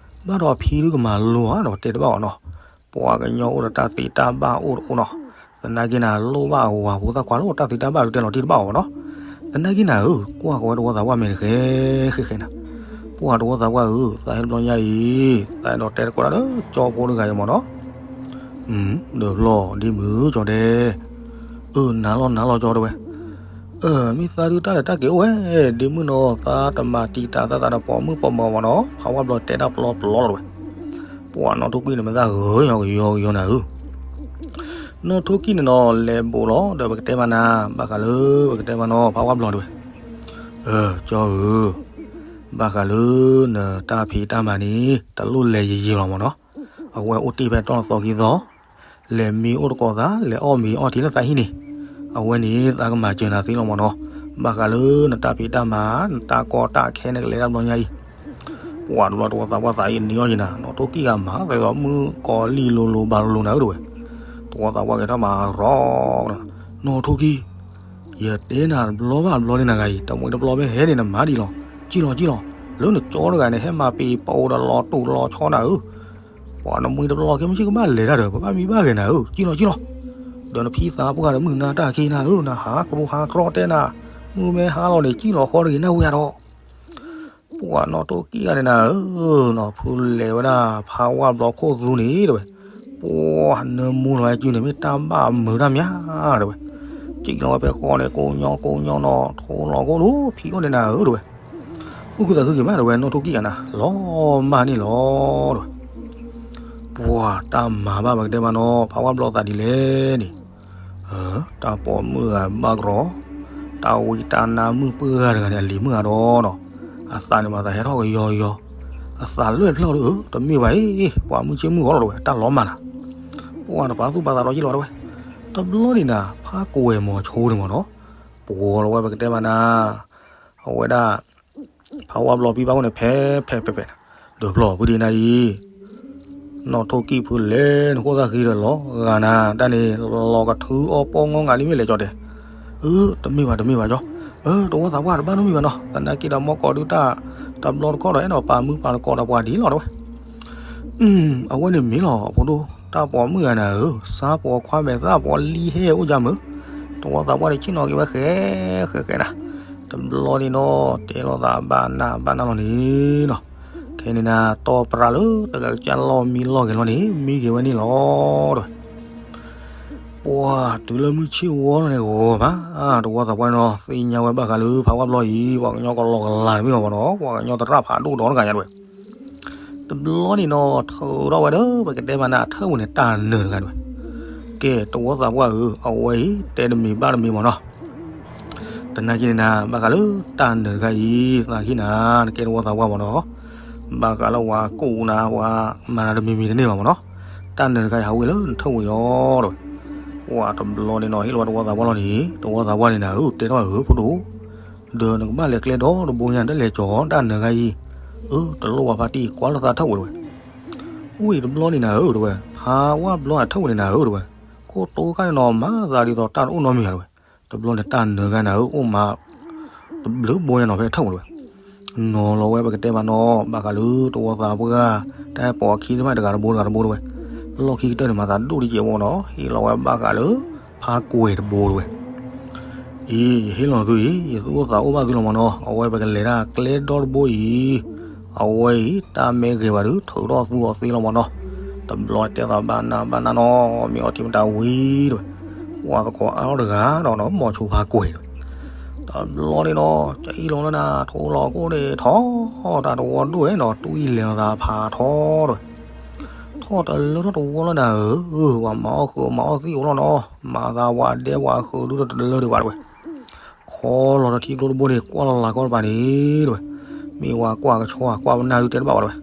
ဘၣ်ဒီးအဖံဒုးကမၤလိဧါဒီးတဲတဘၣ်အီၤနီၤ, ပှၤကညီအိၣ်ဒီးတၢ်သ့တၢ်ဘၣ်အိၣ်တအိၣ်နီၤ, သနာ်က့နၤ လိၣ်ဘၣ်အဝၤဖိသၣ်ခွါလၢ တၢ်သ့တၢ်ဘၣ်ဒုးတဲလီၤတံၢ်တဘၣ်အီၤမးနီၤ, သနာ်က့နၤဧၢ ကွၢ်ဃီဝဲတဝီသးပှၢ်မဲာ်တဃဲ ဃဲဃဲနၤ, ပှၤတဝီသးပှၢ်ဧၢ သးဟဲတဘျီညါအံၤ သးအဲၣ်ဒိးတဲတကိးတၢ်လၢကၠီဖိတဂၤအံၤမးနီၤ ဒီးဘျီဒ်မုၢ်ကၠီတဲ, အၢ နၤလီၤနၤလီၤကၠီတဲဝဲ, အၢ မ့ၢ်သးဒုးတၢ်လဲၤတၢ်က့ၤအိၣ်ဝဲ, ဒ်မုၢ်နီၤ သးတမၤတံာ်တာ်သးသးဒီးပိာ်မုၣ်ပိာ်မၢၤမးနီၤ ဖးဝါဘျီတဲတၢ်ပျီပျီလီၤတဲဝဲ, ပှၤနီၢ်ထိၣ်ကံၢ်န့ၣ် မ့ၢ်သးဂ့ၤယီၤဂ့ၤယီၤနၤဧၢ, နီၢ်ထိၣ်ကံၢ်န့ၣ်နီၤ လဲၤဘိးလီၤ ဒီးပကတဲမးနၤ ဘၣ်ဃးလၢ ပကတဲမးနီၤ ဖးဝါဘျီတဲဝဲ, အၢ ကၠီဧၢ ဘၣ်ဃးလၢနတၢ်ဖံးတၢ်မၤန့ၣ် တလိၣ်လဲၤယံာ်ယံာ်လီၤမးနီၤ, အဝဲအိၣ်တ့ၢ်ဖဲတီၢ်သီခံသီ, လဲၤမံအိၣ်တကိးသး လဲၤအီၣ်မံအီထံလၢသးဟံၣ်န့ၣ်, အဝဲန့ၣ်သးကမၤစၢၤနၤသ့လီၤမးနီၤ, ဘၣ်ဃးလၢနတၢ်ဖံးတၢ်မၤ နတၢ်ကီတၢ်ခဲန့ၣ်ကလဲၤတၢ်ဘျီညါအံၤ, ပှၤတဘျီတဝီသးပှၢ်သးအံၤနံၤအီၣ်ယံၤနၤ နီၢ်ထိၣ်ကံၢ်ဂၤမၤ သဲဒီးမုၣ်ကီၤလံၢ်လိၤလိၤဘၣ်လိၤလိၤနၤဧၢတဲဝဲ, တဝီသးပှၢ်က့ၤထီၣ်မၤရီ နီၢ်ထိၣ်ကံၢ် ယတဲနၤတဘျီဘၣ်တဘျီန့ၣ်နဂၤအံၤ, တမှံၤတပျီမ့ၢ်ဟဲန့ၣ် နမၤဒံးလီၤ. ကံၣ်လီၤကံၣ်လီၤ, လၢနကၠီတဂၤန့ၣ် ဟဲမၤပ့ၤပိာ်ဒီးလီၤတိာ်လီၤဆီနၤဧၢ, ပှၤနမှံၤတပျီကဲမုၢ်ဆ့ၣ်ကဘၣ်လဲၤတၢ်ဒီး ပဘၣ်မံဘၣ်ဂဲၤနၤဧၢ, ကံၣ်လီၤကံၣ်လီၤ. ဒီးနဖံသးပှၢ်ဒီးမုၢ်နၤတၢ်ခံနၤဧၢ, နဟးကရူၢ်ဟးကရီတဲနၤ, မုၢ်မ့ၢ်ဟါလီၤန့ၣ် ကံၣ်လီၤဃီတဂ့ၤနၢ်ဝံၤဧါဒီး ပှၤနီၣ်ထိၣ်ကံၣ်ဂၤန့ၣ်နၤဧၢ, နီၢ်ဖုလဲၤဝဲဒၣ်ဖးဝၣ်ဘျီခိၣ်သူန့ၣ်တဲဝဲ, ပှၤနၢမူလီၤဝဲစုန့ၣ် မ့ၢ်တၢ်ဘၣ်မုာ်တၢ်မးတဲဝဲ, ကံၣ်လီၤဝဲဖဲဃီန့ၣ် ကိးညီကိးညီနီၢ်ထိၣ်လီၤကိၣ်ဒိၣ်ဖံးအိၣ်န့ၣ်နၤဧၢတဲဝဲ, သူၣ်ခုသးခုက့ၤမးတဲဝဲ နီၣ်ထိၣ်ကံၣ်ဂၤနၤ လီၤမၢ်န့ၣ်လီၤတဲဝဲ ပှၤတၢ်မၤဘၣ်ပကတဲမးနီၤ ဖးဝၣ်ဘျီသးဒ်လဲၣ်န့ၣ်, တၢ်ပိာ်မုၣ်ဂၤဘၣ်ကရီ, တၢ်ဝံတၢ်နါမုၣ်ပှၢ်ဂၤတဂၤန့ၣ် အလံၤမုၣ်ဂၤဒီးနီၤ, အသးန့ၣ်မၤသးဟဲထီၣ်ကယီယီ, အသးလၢဖျီၣ်ဒီး တမ့ၢ်ဘၣ်အံၤ, ပှၤမုၣ်ဆ့ၣ်မုၣ်ဂီၤလီၤတဲဝဲ တၢ်လီၤမၢ်နၤ, ပှၤတပာ်သူၣ်ပာ်သးဒီးက့ၤလီၤတဲဝဲ, တဘျီန့ၣ်နၤ ဖးကွဲၤမီၤဆိန့ၣ်မးနီၤ, ပှၤလီၤဝဲပကတဲမးနၤ, အဝဲဒၣ် ဖးဝၣ်ဘျီပံပၢ်အိၣ်န့ၣ် ဖဲဖဲဖဲဖဲ, ဒီးဖျီၣ်ဖုဒံနၤအံၤ, နီၣ်ထိၣ်ကံၣ်ဖုလဲၤနဃိသၣ်ဃံဒီးလီၤဂာ်နၤ, တၢ်န့ၣ် လီၤကထုအီပီငီငၤလံမ့ၢ်လဲၤကၠီတဲ, အၢ တမ့ၢ်ဘၣ်တမ့ၢ်ဘၣ်ကၠီ, အၢ တဝီသးပှၢ်တဘၣ်နီတမံၤဘၣ်နီၤ, သနာ်က့ဒီးမီၢ်ကီးဒုတၢ်, တဘျီတခီၣ်ဒီးအဲၣ်ဒိးပာ်မုၢ်ပာ်သကိးဒီးပှၤဒ်လီၤတဲဝဲ အဝဲန့ၣ်မ့ၢ်လီၤ အဖိဒိၣ်, တၢ်ပိာ်မုၣ်ဂၤနၤဧၢ, စၢ်ပိာ်ခွါမဲာ်သၣ်ပိာ်လံဟဲအိၣ်ယါမုၢ်, တဝီသးပှၢ်န့ၣ်ဆ့ၣ်နီၤက့ၤဝဲဃဲဃဲဃဲနၤ, တဘျီန့ၣ်နီၤ တဲလိာ်သးဘၣ်နးဘၣ်နးလီၤန့ၣ်နီၤ, ခဲန့ၣ်နၤ တီပရၤလၢတဂၤကစၢ်လီၢ်မံလီၢ်ဂဲၤလီၤန့ၣ် မံဂ့ၤဝဲန့ၣ်လီၤတဲဝဲ ပှၤတုၤလၢမုၢ်ဆ့ၣ်ဝီလီၤန့ၣ်ဂီၤမး, တဝီသးပှၢ်န့ၣ်နီၤ သ့ၣ်ညါဝဲဘၣ်ဃးလၢဖးဝၣ်ဘျီအံၤ ပှၤကညီကလီၤကလၤတမ့ၢ်ဘၣ်မးနီၤ, ပှၤကညီသရၣ်ဖးဒိၣ်ဒီတဂၤညါတဲဝဲ တဘျီန့ၣ်နီၤ ထုးထီၣ်ဝဲဒီး ပကတဲမးနၤ အထၢၣ်ပူၤန့ၣ် တၢ်နၢၤတဂၤတဲဝဲ, ကဲ တဝီသးပှၢ်ဧၢ, အဝဲအံၤ တဲတမံၤဘၣ်တမံၤမးနီၤ, သနာ်က့န့ၣ်နၤ ဘၣ်ဃးလၢတၢ်နၢၤတဂၤအံၤ သးဟ့ၣ်နၤ နကဲတဝီသးပှၢ်မးနီၤ, ဘၣ်ဃးလၢပှၤကူၣ်နၤ ပှၤမၤနၤတမံၤမံၤတန့ၢ်ဘၣ်မးနီၤ, တၢ်နၢၤတဂၤအံၤ ဟးဝ့ၤလၢနထၢၣ်ပူၤယီၤတဲဝဲ, ပှၤတဘျီန့ၣ်နီၤ ဟ့ၣ်လီၤဝဲတဝီသးပှၢ်လီၤန့ၣ် တဝီသးပှၢ်န့ၣ်နၤဧၢ တဲထီၣ်ဧၢ ဖိဒိၣ် ဒီးနကဘၣ်လဲၤကျဲဒီတဘိညါ တလဲၤကၠီၤတၢ်နၢၤဂၤအံၤ, အၢ တလိၣ်ဝဲဖါတံၢ် ကွၢ်လိာ်သးထၢၣ်ဝဲတဲဝဲ, ဝံၤတဘျီန့ၣ်နၤဧၢတဲဝဲ, ဖးဝၣ်ဘျီအထၢၣ်ဝဲန့ၣ်နၤဧၢတဲဝဲ, ခိၣ်တိခါန့ၣ်နီၤ မၤသးဒ်သိးတၢ်တအိၣ်နီတမံၤဧါတဲဝဲ, တဘျီန့ၣ်တၢ်နၢၤဂၤနၤဧၢ အိၣ်မး တဘျုးဘိညါနီၤ ဖဲထၢၣ်ဝဲတဲဝဲ, နီၤလီၤဝဲပကတဲမးနီၤ ဘၣ်ဃးလၢတဝီသးပှၢ် တၢ်ပိာ်အခံသ့ၣ်တဖၣ်တဂၤတဘိတဂၤတဘိတဲဝဲ, လီၢ်ခံကတၢၢ်န့ၣ် မၤသးဒိၣ်တကဲးဖိနီၤ ဟ့ၣ်လီၤဝဲဘၣ်ဃးလၢ ဖးကွဲၤတဘိတဲဝဲ အံၤ ယဟ့ၣ်လီၤသုအံၤ ယသူၣ်အိၣ်သးအိၣ်ဘၣ်သုလီၤမးနီၤ အဝဲပကလဲၤတၢ်ကျဲဒီတဘိအံၤ, အဝဲအံၤ တၢ်မ့ၢ်ဂ့ၤဘၣ်ဒီး ထုးထီၣ်သူအီၤသ့လီၤမးနီၤ, တဘျီတဲသးဘၣ်နးဘၣ်နးနီၤ မ့ၢ်အီထံမတၤဝံၤတဲဝဲ, ပှၤသကိးအါထီၣ်တဂၤဒီးနီၤ မိၤဆိဖးကွဲၤတဲဝဲ, တဘျီန့ၣ်နီၤ ကအံၣ်လီၤလၢနၤ ထိၣ်လီၤကိၣ်န့ၣ်ထီၣ်, တၢ်တဝီဒိၣ်ဝဲနီၤ တူၢ်အံၣ်လဲၤလီၤသးဖးထီတဲဝဲ ထီၣ်တလၢထီၣ်တဝီလၢနၤဧၢ, ပှၤမၤအီၣ်ဃုာ်မၤအီၣ်သံအိၣ်လီၤနီၤ, မၤသးဝၤဒဲဝၤဃုာ်ဒုတလၢဒံးဘၣ်တဲဝဲ, ခီလီၤတထံကျိတဘိန့ၣ် ကွၢ်လီၤလၤကီတပၤန့ၣ်တဲဝဲ, မ့ၢ်ဝၤကွၢ်ကဆီဧါ ကွၢ်ပနၢ်ဒုတဲတဘၣ်ဘၣ်တဲဝဲ,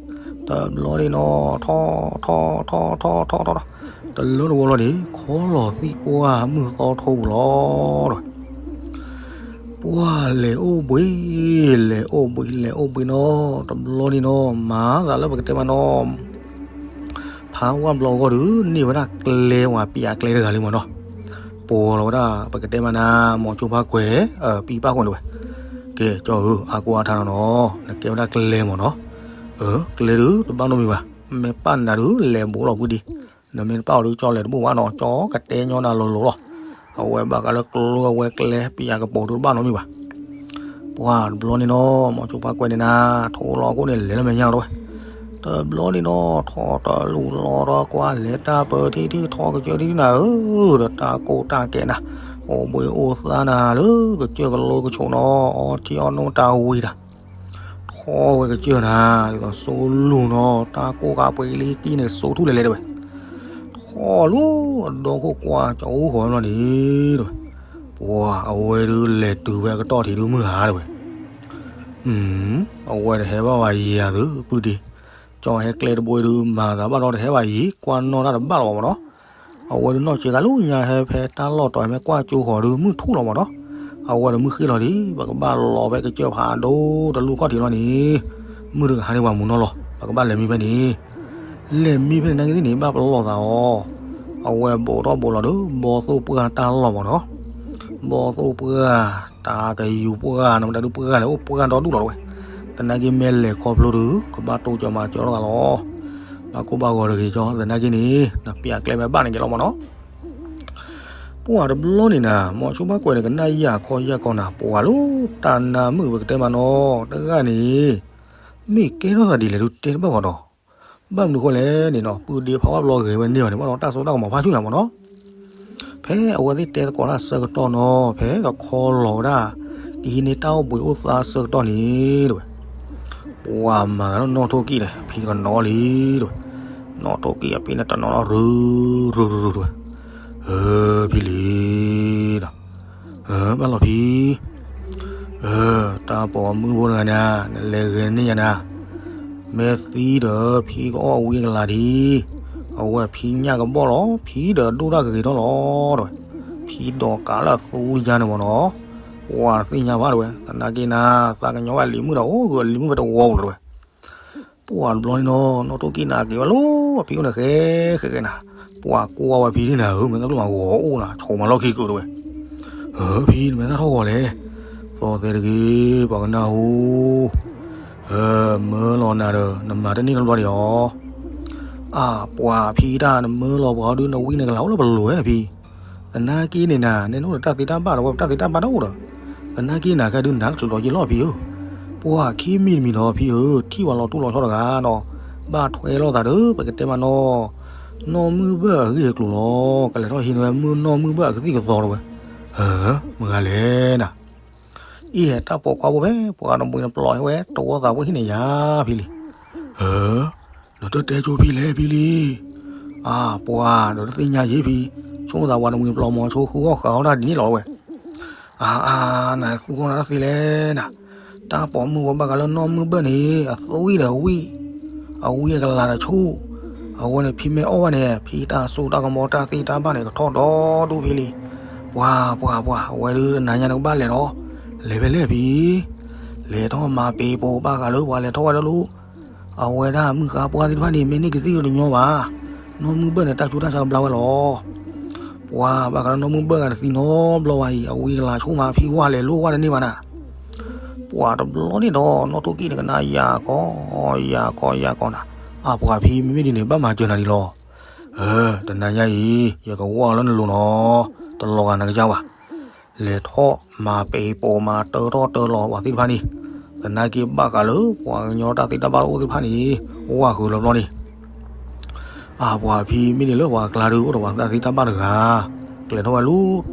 တဘျီန့ၣ်နီၤ ထီၣ်ထီၣ်ထီၣ်ထီၣ်ထီၣ်ထီၣ်ထီၣ်, တလၢတဝီလီၤန့ၣ် ခီလီၤသံပှၢ်မုၢ်သီထိပူၤလီၤတဲဝဲ ပှၤလဲၤအိၣ်ဘှံး, လဲၤအိၣ်ဘှံး လဲၤအိၣ်ဘှံးနီၤ, တဘျီန့ၣ်နီၤ မၤသးလၢပကတဲမးနီၤ, ဖးဝၣ်ဘျီဂီၢ်ဒီး န့ၢ်ဝဲဒၣ်ကျဲဝဲပျးကျဲတဂၤလံမးနီၤ, ပိာ်လီၤဝဲဒၣ် ပကတဲမးနၤ မိၤဆိဖးကွဲၤ ပံပၢ်ဃိန့ၣ်တဲဝဲ, ကဲ ကၠီဧၢ အါကိးအါထါနီၤနီၤ, နကဲဝဲဒၣ်ကျဲမးနီၤ, အၢ ကျဲဒုးတဘၣ်နီတမံၤဘၣ်, မ့ၢ်ပာ်နၤဒုးလဲၤဘူးလီၤကွံာ်ဒံး နမ့ၢ်တပာ်အီၤဒုးကၠီလဲၤတဘူးဘၣ်နီၤ, ကၠီကတဲညီနၤလိၤလိၤလီၤ, အဝဲဘၣ်ဃးလၢကျဲဝဲကျဲ ပယၤကပိာ်ဒုးတဘၣ်နီတမံၤဘၣ်, ပှၤတဘျီန့ၣ်နီၤ မိၤဆိဖးကွဲၤန့ၣ်နၤ ထိၣ်လီၤကိၣ်န့ၣ် လဲၤလၢမဲာ်ညါလီၤတဲဝဲ, တဘျီန့ၣ်နီၤ ထီၣ်တလူၤလီၤဒီးကွၢ်လဲၤတၢ်ပၢထံထံ ထီၣ်ကစၢၢ်ထံထံနၤဧၢ, ဒီးတၢ်ကိၢ်တၢ်ကဲနၤ, အိၣ်ဘှံးအိၣ်သါနၤလၢကစၢၢ်ကလိကဆိးနီၤ, အီထံအီနိတၢ်ဝံၤတၢ် ထီၣ်ဝဲကစၢၢ်နၤ, ဒ်သိးစိလူၤနီၤ, တၢ်ကိၢ်ကးပှ့ၤလံကံန့ၣ် စိထူၣ်လဲၤလဲၤတဲဝဲ, ထီၣ်လၢအဒီခိၣ်ကွၢ်ကၠီအူဃီၤလီၤန့ၣ်တဲဝဲ, ပှၤအဝဲဒုးလဲၤတုၤဝဲအကတီၢ်ထံးဒုးမုၢ်ဟါတဲဝဲ, အဝဲတဟဲဘၣ်ဝဲယံၤဧါသုပုၢ်ဒ့, ကၠီဟဲကျဲတဘိဒုး မၤသးဘၣ်ဒီးတဟဲဘၣ်ယံၤ ကွၢ်နီၣ်တၢ်တဘၣ်လီၤဘၣ်မးနီၤ အဝဲဒုးနီၢ်ဆံးကၤလူညါဟဲဖဲတၢ်လီၢ်တီၤ ဟဲမ့ၢ်ကွၢ်ကၠိဃီၤဒုး မုၢ်ထူၣ်လီၤမးနီၤ, အဝဲဒုးမုၢ်ဃ့ၢ်လီၤဒံး ပကဘၣ်လီၤဖဲကစၢၢ်ဖးဒိၣ်တလူၢ်ခီၣ်ထံးလီၤန့ၣ်, မုၢ်တကဟါန့ၣ်ပှၤမူၤနီၢ်လီၤ ပကဘၣ်လဲၤမံဖဲန့ၣ်, လဲၤမံဖဲန့ၣ်နာ်က့သ့ၣ်န့ၣ် ဘၣ်ပလီၢ်သးအီၤ, အဝဲဘူးထီၣ်ဘူးလီၤဒီး ဘီသိၣ်ပှၢ်တၢ်လီၢ်မးနီၤ, ဘီၣ်သိၣ်ပှၢ်, တၢ်ကယူၤပှၢ်, နမတၤဒုပှၢ်လဲၣ်, အိၣ်ပှၢ်ဒီဒူၣ်လီၤဝဲ. သနာ်က့ မ့ၢ်လဲၤခီဖျိဒီး ကဘၣ်တိစၢၤမၤစၢၤလိာ်သးလီၤ. ဘၣ်ကိၢ်ဘၣ်ဂီၤတဂ့ၤကီ, သနာ်က့န့ၣ် နပျၢ်ကျဲမ့ၢ်ဘၣ်န့ၣ်က့ၤလီၤမးနီၤ. ပှၢ်တဘျီန့ၣ်နၤ, မီၤဆိဖါကွဲးန့ၣ် ကနၣ်ယၢ်ခီယၢ်ခီနၤ, ပှၢ်လၢတၢ်နါမုၣ်ပကတဲမးနီၤ, တဂၤန့ၣ် မ့ၢ်ကဲထီၣ်သးဒ်လဲၣ်ဒုးတဲတဘၣ်ဘၣ်ဒီး, ဘၣ်မနုၤဃိလဲၣ်န့ၣ်နီၤ, ပုၢ်ဒ့ဖးဝါဘျီဂဲၤဝဲန့ၢ်အီၤန့ၣ် ဘၣ်ဒီးတၢ်စိတၢ်ကမီၤဖးဆူၣ်ညါမးနီၤ. ဖဲအဝဲသ့ၣ်တဲသကိးတၢ်ဆၢကတီၢ်နီၤ, ဖဲကခီလီၤဝဲဒၣ် ကဟံးန့ၢ်တၢ်အိၣ်ဘှံးအိၣ်သါဆၢကတီၢ်န့ၣ် တဲဝဲ, ပှၢ်မၤဂၤလၢနီၣ်ထိၣ်ကံၣ်န့ၣ် ဖံကနီၤလံ တဲဝဲ. နီၣ်ထိၣ်ကံၣ်အပ့ၤန့ၣ်တနီၤနီၤ ရူၤရူၤရူၤရူၤ တဲဝဲ. ဧၢ ဖံလံၤဒီး, ဘၣ်လီၤဖံ, တၢ်ပိာ်မုၣ်ဖိတဂၤန့ၣ် နလဲၤဂဲၤန့ၢ်ယၤနၤ, မ့ၢ်သံဒီး ဖံကအီၣ်ဝံအကလၤဒံး, အဝဲဖံညၣ်ကဘီၣ်လီၤ, ဖံဒီးဒိၣ်တၢ်ဂ့ၤထီၣ်လီၤ တဲဝဲ. ဖံဒိးကးလၢအသူယါန့ၣ်မးနီၤ, ပှၢ်တသ့ၣ်ညါဘၣ် တဲဝဲ. သနာ်က့နၤ, သးကညီၤဝဲလံၤမုၣ်ဒီး အိၣ်ဂ့ၤလံၤမုၣ်ဖဲတဝီပူၤလီၤ တဲဝဲ. ပှၢ်တဘျီန့ၣ်နီၤ, နီၣ်ထိၣ်ကံၣ်န့ၣ်က့ၤဝဲလီၤ, ဖံအိၣ်န့ၣ်ဃဲဃဲဃဲနၤ, ပှၢ်ကွၢ်ဝဲဖံန့ၣ်နၤဧၢ, မ့ၢ်တၢ်ကျိၣ်မးဂီၤအိၣ်နၤ, ဆိးမးလီၢ်ခံကုာ် တဲဝဲ. ဧၢ ဖံ နမ့ၢ်တၢ်ထီၣ်ဂီၤလဲၣ်, သီသဲတဂ့ၤ, ပှၤကနၣ်ဟူ, မၢလီၤနၤဒီး နမၤတန့ၢ်နီတဘျီဒံးဧါ. အၢ ပှၢ်ဖံတၢ် နမၢလီၤပှၤအီၤဒုး နဝံနကလၤအိၣ်လၢပလိၤဝဲဖံ, သနာ်က့န့ၣ်နၤ, နအိၣ်ဒီးတၢ်သ့တၢ်ဘၣ်ဒီး ဝဲပတၢ်သ့တၢ်ဘၣ်တအိၣ်ဒီး, သနာ်က့နၤ ကဲဒုးနၤတချုးလီၤယ့ၢ်လီၤဖံဧၢ. ပှၢ်ခံမံၤတမံၤဒီးဖံဧၢ, ထံၣ်ဝဲလီၤတူၢ်လီၤဆီတဂၤဒီး, ဘၣ်ထွဲလိာ်သးဒီး ပကတဲမးနီၤ, နီၢ်မုၢ်ဘၢၣ်အဂ့ၢ်အကျိၤလီၤ, ကလဲၤထီၣ်ဟံးန့ၢ်ဝဲမုၢ်နီၢ်မုၢ်ဘၢၣ်အကသံၣ်ကသီ တဲဝဲ. ဧၢ မတၤဂၤလဲၣ်နၤ, အံၤဟဲတၢ်ပိာ်ခွါဖိဖဲ ပှၤတမှံၤတပျီၤဟဲဝဲ တဝီသးပှၢ်ဟံၣ်န့ၣ်ယါဖံလံၤ. ဧၢ ဒီးတတဲဆိဖံလဲၣ်ဖံလံၤ. အၢ ပှၢ်ဒီးတသ့ၣ်ညါယ့ၢ်ဖံ, ဆိသးပှၤတမှံၤတပျီၤ မီၤဆိဃုအီၣ်ဃာ်အီၣ်တၢ်ဒ်န့ၣ်လီၤ တဲဝဲ. အၢ အၢ နသူၣ်ကီၢ်နၤတၢ်သ့လဲၣ်နၤ, တၢ်ပိာ်မုၣ်ဖိဘၣ်ဃးလၢနီၢ်မုၢ်ဘၢၣ်န့ၣ် အသူၣ်အံၤဒီးဝံၣ်, အဝံအကလၤဒီးဆူၣ်, အဝဲန့ၣ်ဖံမ့ၢ်အီၣ်ဝဲန့ၣ် ဖံတၢ်စိတၢ်ကမီၤတၢ်သ့တၢ်ဘၣ်န့ၣ် ကထီၣ်ဒီဒူၣ်ဖံလံၤ. ပှၢ် ပှၢ် ပှၢ် အဝဲဒုးနၤညါနကဘၣ်လဲၤဒီး, လဲၤဖဲလဲၣ်ဖံ, လဲၤထီၣ်မၤပ့ၤပိာ်ဘၣ်ဃးလၢပှၤလဲၤထီၣ်ဝဲဒၣ်လၢ အဝဲဒၣ်မုၣ်ဃါပှၢ်သ့ၣ်တဖၣ်န့ၣ် မ့ၢ်န့ၢ်ကသံၣ်ဒီးတညီဘၣ်, နီၢ်မုၢ်ဘၢၣ်န့ၣ် တၢ်ဆူးတၢ်ဆါကဘျါဝဲလီၤ. ပှၢ်ဘၣ်ဃးလၢနီၢ်မုၢ်ဘၢၣ်ဂၤတသံနီတဘျီဘၣ်အံၤ အဝံအကလၤဆူၣ်မး ဖံဝဲလဲၤလိၣ်ဝဲတန့ၢ်ဘၣ်နၤ. ပှၢ်တဘျီန့ၣ်ဒီး နီၢ်ထိၣ်ကံၣ်န့ၣ်ကနၣ်ယၤကီယၤကီယၤကီနၤ, အၢ ပှၢ်ဖံမ့မ့ၢ်ဒ်န့ၣ် ဘၣ်မၤစၢၤနၤဒ်လီၤ. ဧၢ တနၤညါအံၤ ယကဝီၤလၢနလိၤနီၤ, တလီၤဂာ်နကစၢ်ဘၣ်. လဲၤထီၣ်မၤပ့ၤပိာ်မၤတၢထီၣ်တၢလီၤပှၤသ့ၣ်တဖၣ်န့ၣ်, သနာ်က့ဘၣ်ဃးလၢပှၤကညီတၢ်သ့တၢ်ဘၣ်တအိၣ်သ့ၣ်တဖၣ်န့ၣ်, ဝၢ်ဃုာ်လီၤဘျီန့ၣ် အၢ ပှၢ်ဖံမ့ၢ်န့ၣ်လၢပှၤကျါဒုး အိၣ်ဒီးပှၤသ့တၢ်ဘၣ်တဂၤ, ကျဲၤထီၣ်ဝဲလၢ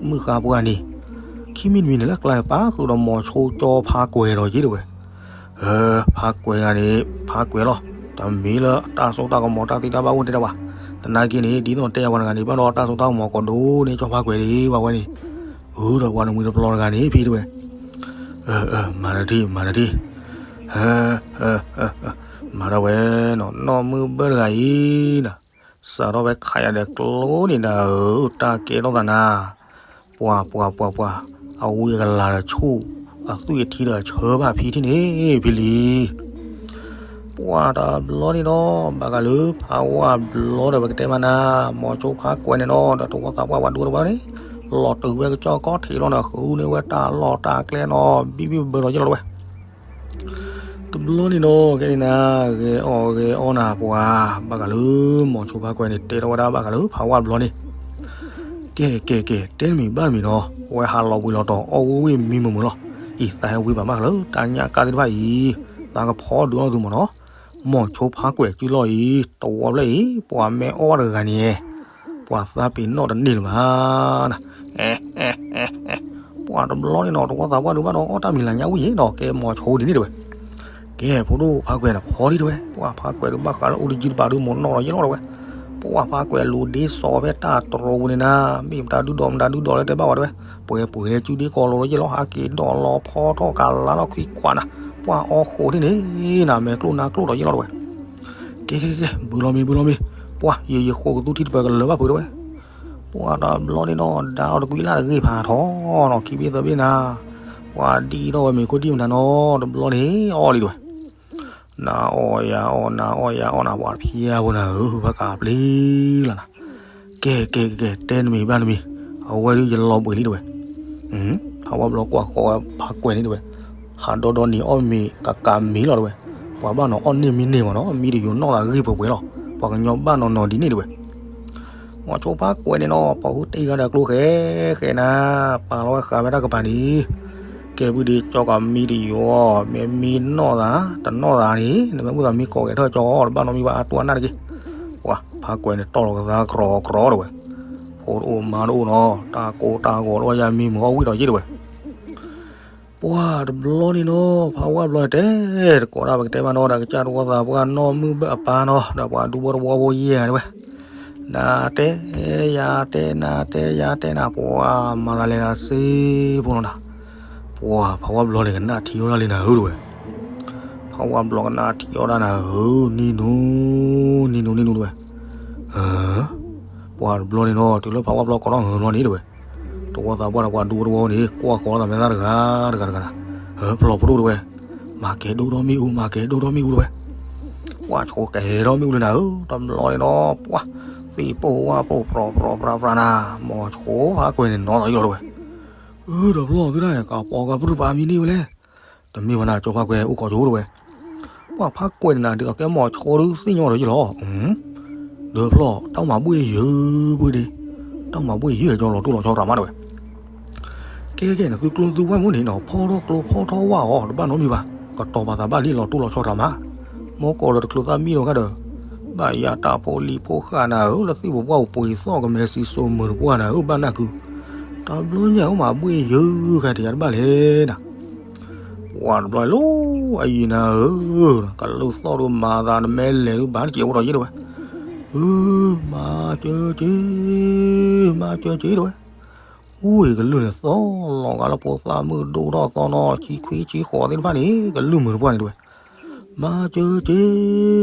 မုၢ်ဃါပှၢ်န့ၣ်, ခံမံၤတမံၤန့ၣ်လၢကျါန့ၣ် ပၣ်ဃုာ်ဒီးမီၤဆိကၠီဖါကွဲၤဒီးက့ၤတဲဝဲ. ဧၢ ဖါကွဲၤတဂၤန့ၣ် ဖါကွဲၤလီၤ, တမ့ၢ်လၢတၢ်စိတၢ်ကမီၤတၢ်သ့တၢ်ဘၣ်အိၣ်တဲတၢ်ဘၣ်. သနာ်က့န့ၣ် ဒ်သိးတဲယၤပှၤတဂၤန့ၣ် ဘၣ်ဒီးတၢ်စိတၢ်ကမီၤကီးဒိၣ်န့ၢ်ကၠီဖါကွဲၤဒံးဘၣ်ဝဲန့ၣ်, အၢ ဒီးပှၤတမှံၤတပျီၤတဂၤန့ၣ် ဖံတဲဝဲ. မၤတထံၣ် မၤတထံၣ်, မၤထီၣ်ဝဲနီၤ, နီၢ်မုၢ်ဘၢၣ်တဂၤအံၤနၤ, စးထီၣ်ဖဲခးယၤဒီးကျိန့ၣ်ဒၣ်ဧၢ, တၢ်ကဲထီၣ်သးနၤ, ပှၢ် ပှၢ် ပှၢ် ပှၢ်, အဝံအကလၤဒီးဆူၣ်, အသွံၣ်အထံဒီးဆၢဘၣ်ဖံထံၣ်န့ၣ် ဖံလံၤ. ပှၢ်တဘျီန့ၣ်ဒီး ဘၣ်ဃးလၢဖးဝါဘျီဒီးပကတဲမးနၤ, မီၤဆိဖါကွဲၤန့ၣ်နီၤ ဒီးတဝီသးပှၢ်ပှၤဒူတဝီန့ၣ်, လီၤတုၤဝဲကစၢၢ်ကီၢ်ထံးလီၤဒီး ဃုန့ၢ်ဝဲတၢ်လီၢ်တၢ်ကျဲနီၤ ဘံၣ်ဘံၣ်ဘၢဘၢလီၤယ့ၢ်လီၤဝဲ တဘျီန့ၣ်နီၤ ကဲန့ၣ်နၤ, ဂဲၤအီၣ်ဂဲၤအီနၤပှၤ, ဘၣ်ဃးလၢမီၤဆိဖါကွဲၤန့ၣ် တဲထီၣ်ဝဲဒၣ်ဘၣ်ဃးလၢဖးဝါဘျီန့ၣ်, ကဲ ကဲ ကဲ တဲတမံၤဘၣ်တမံၤနီၤ, ဝဲဟးလီၤဘှံးလီၤတီၤ အီၣ်ဝံၣ်ဝံၣ်မံမုာ်မုာ်လီၤ. အံၤ သးဟဲဝံဘၣ်ဘၣ်ဃးလၢတၢ်ညၣ်ကၢ်သ့ၣ်တဖၣ်အံၤ, သးကဖီဒုးအီၣ်သုမ့ၢ်နီၤ, မီၤဆိဖါကွဲၤစုလီၢ်အံၤ တဝီဖျၢၣ်အံၤ ပှၤမ့ၢ်အီၣ်ဝဲတဂၤန့ၣ် ပှၤသးပ့ၤနီၣ်တန့ၢ်လၢၤဘၣ်နၤ, ပှၤတဘျီန့ၣ်နီၤ တဝီသးပှၢ်ဒုးဘၣ်ဒီးအီၣ်တၢ်မံၤလၤညါဝံၣ်ယ့ၣ်နီၤ ကဲမီၤဆိဒ်န့ၣ်တဲဝဲ, ကဲဖိဒိၣ်ဖါကွဲၤန့ၣ်ဖီဒံတဲဝဲ, ပှၤဖါကွဲၤဒုးဘၣ်ဃးလၢအိၣ်တယုၢ်တပၤဒုးမိၢ်နီၢ်လီၤယ့ၣ်လီၤတဲဝဲ, ပှၤဖါကွဲၤလူၤဒ့စီၤဖဲတၢ်တြိပူၤန့ၣ်နၤ, မ့ၢ်မတၤဒုးဒီးမတၤဒုးဒီးလၢတဲဘၣ်ဝဲတဲဝဲ, ပှဲၤပှဲၤစုဒ့ကီးလိၤလီၤယ့ၣ်လီၤ ဟးက့ၤဒီးလီၤဖီထီၣ်ကလါလီၤခွံခွါနၤ, ပှၤအီၣ်ဃိးထံၣ်န့ၣ်နၤ မဲာ်ကျိၣ်နါကျိၣ်ဒီးယ့ၣ်လီၤတဲဝဲ ကဲ ကဲ ကဲ ဘုလီၤမ့ၤ ဘုလီၤမ့ၤ, ပှၤ ယယဃိးကသူထံတပၢၤကလၢၤဘၣ်ဖုးတဲဝဲ, ပှၤတဘျီန့ၣ်နီၤ ဒါအီၤတကွံလၢ်တဂ့ၢ်ဖးထီနီၤ ခံဘ့ၣ်သၢဘ့ၣ်နၤ, ပှၤဒံထီၣ်ဝဲမ့ၤခိၣ်ဒံမတၤနီၤ တဘျီန့ၣ် အီၣ်လံတဲဝဲ, နအီၣ်ယၤအီၣ် နအီၣ်ယၤအီၣ်နၤ ပှၤဖျါဖိနၤဧၢ ဘၣ်ကးပျံၤလီၤနၤ, ကဲ ကဲ ကဲ ကဲ တဲနမံၤဘၣ်နမံၤ, အဝဲဒုးယလီၤဘှံးလံတဲဝဲ, ဖးဝါဘျီကွၢ်ဃီဖးကွဲးန့ၣ်တဲဝဲ, ဟးဒီဒီနံၤအီၣ်မ့ၤကးကးမံၤလီၤတဲဝဲ, ပှၤဘၣ်နီၤအီၣ်န့ၢ်မံန့ၢ်မးနီၤ, မံတယိၤနီၣ်သးဂ့ၢ်ပှဲၤပှဲၤလီၤ, ပှၤကညီဘၣ်နီၤနီၤဒ်န့ၣ်တဲဝဲ. မီၤဆိဖးကွဲးန့ၣ်နီၤ ပှၤဟူးတ့ၢ်ဂၤဒီးကျိဃဲဃဲနၤ, ပာ်လီၤဝဲဃးဝဲတၢ်ကပၤန့ၣ်, ကဲဘုဒ့ကၠီကးမံတယိၤ, မ့ၢ်မံနီၣ်သး တနီၣ်သးန့ၣ် နမ့ၢ်မုၢ်သးမံကိးကဲထီၣ်ကၠီ တဘၣ်နီတမံၤဘၣ် အတူၢ်အနၢ်တက့ၢ်. ပှၤဖးကွဲးန့ၣ်တီၢ်လီၤကသါကြီကြီတဲဝဲ, ဖိတအိၣ်မါတအိၣ်နီၤ, တၢ်ကိၢ်တၢ်ဂီၤတအိၣ်ယါမံမုာ်အီၣ်ဝံၣ်ဒီးယ့ၢ်တဲဝဲ. ပှၤတဘျီန့ၣ်နီၤ ဖးဝါဘျီန့ၣ်တဲ, တကိးတၢ်ပကတဲမးနီၤ ဒီးကစၢ်တဝီသးပှၢ်နီၢ်မုၢ်ဘၢၣ်အပၢ်နီၤ ဒီးပှၤဒူဖိတဝီဖိယဲၢ်ဂၤတဲဝဲ, နတဲယၤတဲ နတဲယၤတဲနၤ ပှၤမၤသးလဲၤသးစ့ဖိနီၤနၤ, ပှၤဖးဝါဘျီန့ၣ် ကနၣ်ထံအီၣ်ဒၣ်လံနၤဧၢတဲဝဲ. ဖးဝါဘျီကနၣ်ထံအီၣ်ဒၣ်နၤဧၢ, နံၤနူၤ, နံၤနူၤ နံၤနူၤတဲဝဲ. ပှၤတဘျီန့ၣ်နီၤ တုၤလၢဖးဝါဘျီကိးထီၣ်ဧၢဘျီန့ၣ်တဲဝဲ, တဝီသးပှၢ်ဒီးပှၤဒူဖိတဝီန့ၣ် ကွၢ်ဃီသးမဲာ်သၣ်တဂၤတဂၤတဂၤနၤ, ပျီၤဖိဒိၣ်တဲဝဲ, မၤကဲၤဒိၣ်ထီၣ်မ့ၣ်အူ မၤကဲၤဒိၣ်ထီၣ်မ့ၣ်အူတဲဝဲ. ပှၤဆိကဲၤထီၣ်မ့ၣ်အူလံနၤဧၢ, တဘျီန့ၣ်နီၤ ပှၤသ့ၣ်ပိၢ်ဝၣ်ပိၢ် ပြီၤပြီၤပြးပြးနၤ, မီၤဆိဖးကွဲးန့ၣ်နီၤသးယီၤတဲဝဲ. အၢ တဘျီသုဒၣ် ကပီၤကပြုၢ်ပာ်မံန့ၢ်ဝဲလဲၣ်. တမ့ၢ်ဘၣ်နၤ ကၠီဖးကွဲးအိၣ်ခိးဆိတဲဝဲ. ပှၤဖးကွဲးန့ၣ်နၤ ဒ်သိးကဲမီၤဆိဒုးသ့ၣ်ညါဒီးယ့ၢ်လီၤ. ဒီးဖျီၣ် တၢ်မၤဘှ့ၣ်ယုၢ်ဘှ့ၣ်ဒ့, တၢ်မၤဘှ့ၣ်ယုၢ်ကၠီလီၤတိၢ်လီၤဆီတြးမးတဲဝဲ. ကဲကဲ နသုကျိသုဝၣ်မ့ၢ်န့ၣ်နီၤ ဖီၣ်ထီၣ်ကျိဖီၣ်ထီၣ်ဝၣ်အီၤ တဘၣ်နီတမံၤဘၣ်, ကတီၤပာ်သးဘၣ်လံလီၤတိၢ်လီၤဆီတြးမး. မ့ၢ်ကီးဒီးတချုးသၣ်မံဒီးဂၤဒီး ဘၣ်ယၤတၢ်ဖိလံၤဖိဃၣ်နၤဧၢ, လၢသ့ၣ်ပပှၢ်အိၣ်ပှ့ၤသီၣ်ကမဲာ်စံၣ်စိၤမုာ်တပှၢ်နၤဧၢ, ဘၣ်နၢ်ကု, တဘျီညါအိၣ်မၤဘှ့ၣ်ယုၢ် ဂၤတယၤတဘၣ်လဲၣ်နၤ. ပှၤတဘျီလီၤအယံၤနၤဧၢ, ကလုၢ်သီၣ်ဒုးမၤသး နမ့ၢ်လဲၤဒုးဘၣ်တကဲးအိၣ်ဒီးယ့ၢ်တဲဝဲ. အၢ မၤစၢၤက့ၤ, မၤစၢၤက့ၤတဲဝဲ. အူအံၤကလုၢ်န့ၣ်သီၣ်လီၤဂာ်လၢဖိသၣ်မုၣ်ဒိၣ်ထီၣ်သီနီၤ ဆံခွံဆံဃိးသ့ၣ်တဖၣ်န့ၣ် ကလုၢ်မုာ်တပှၢ်န့ၣ်တဲဝဲ. မၤစၢၤက့ၤ,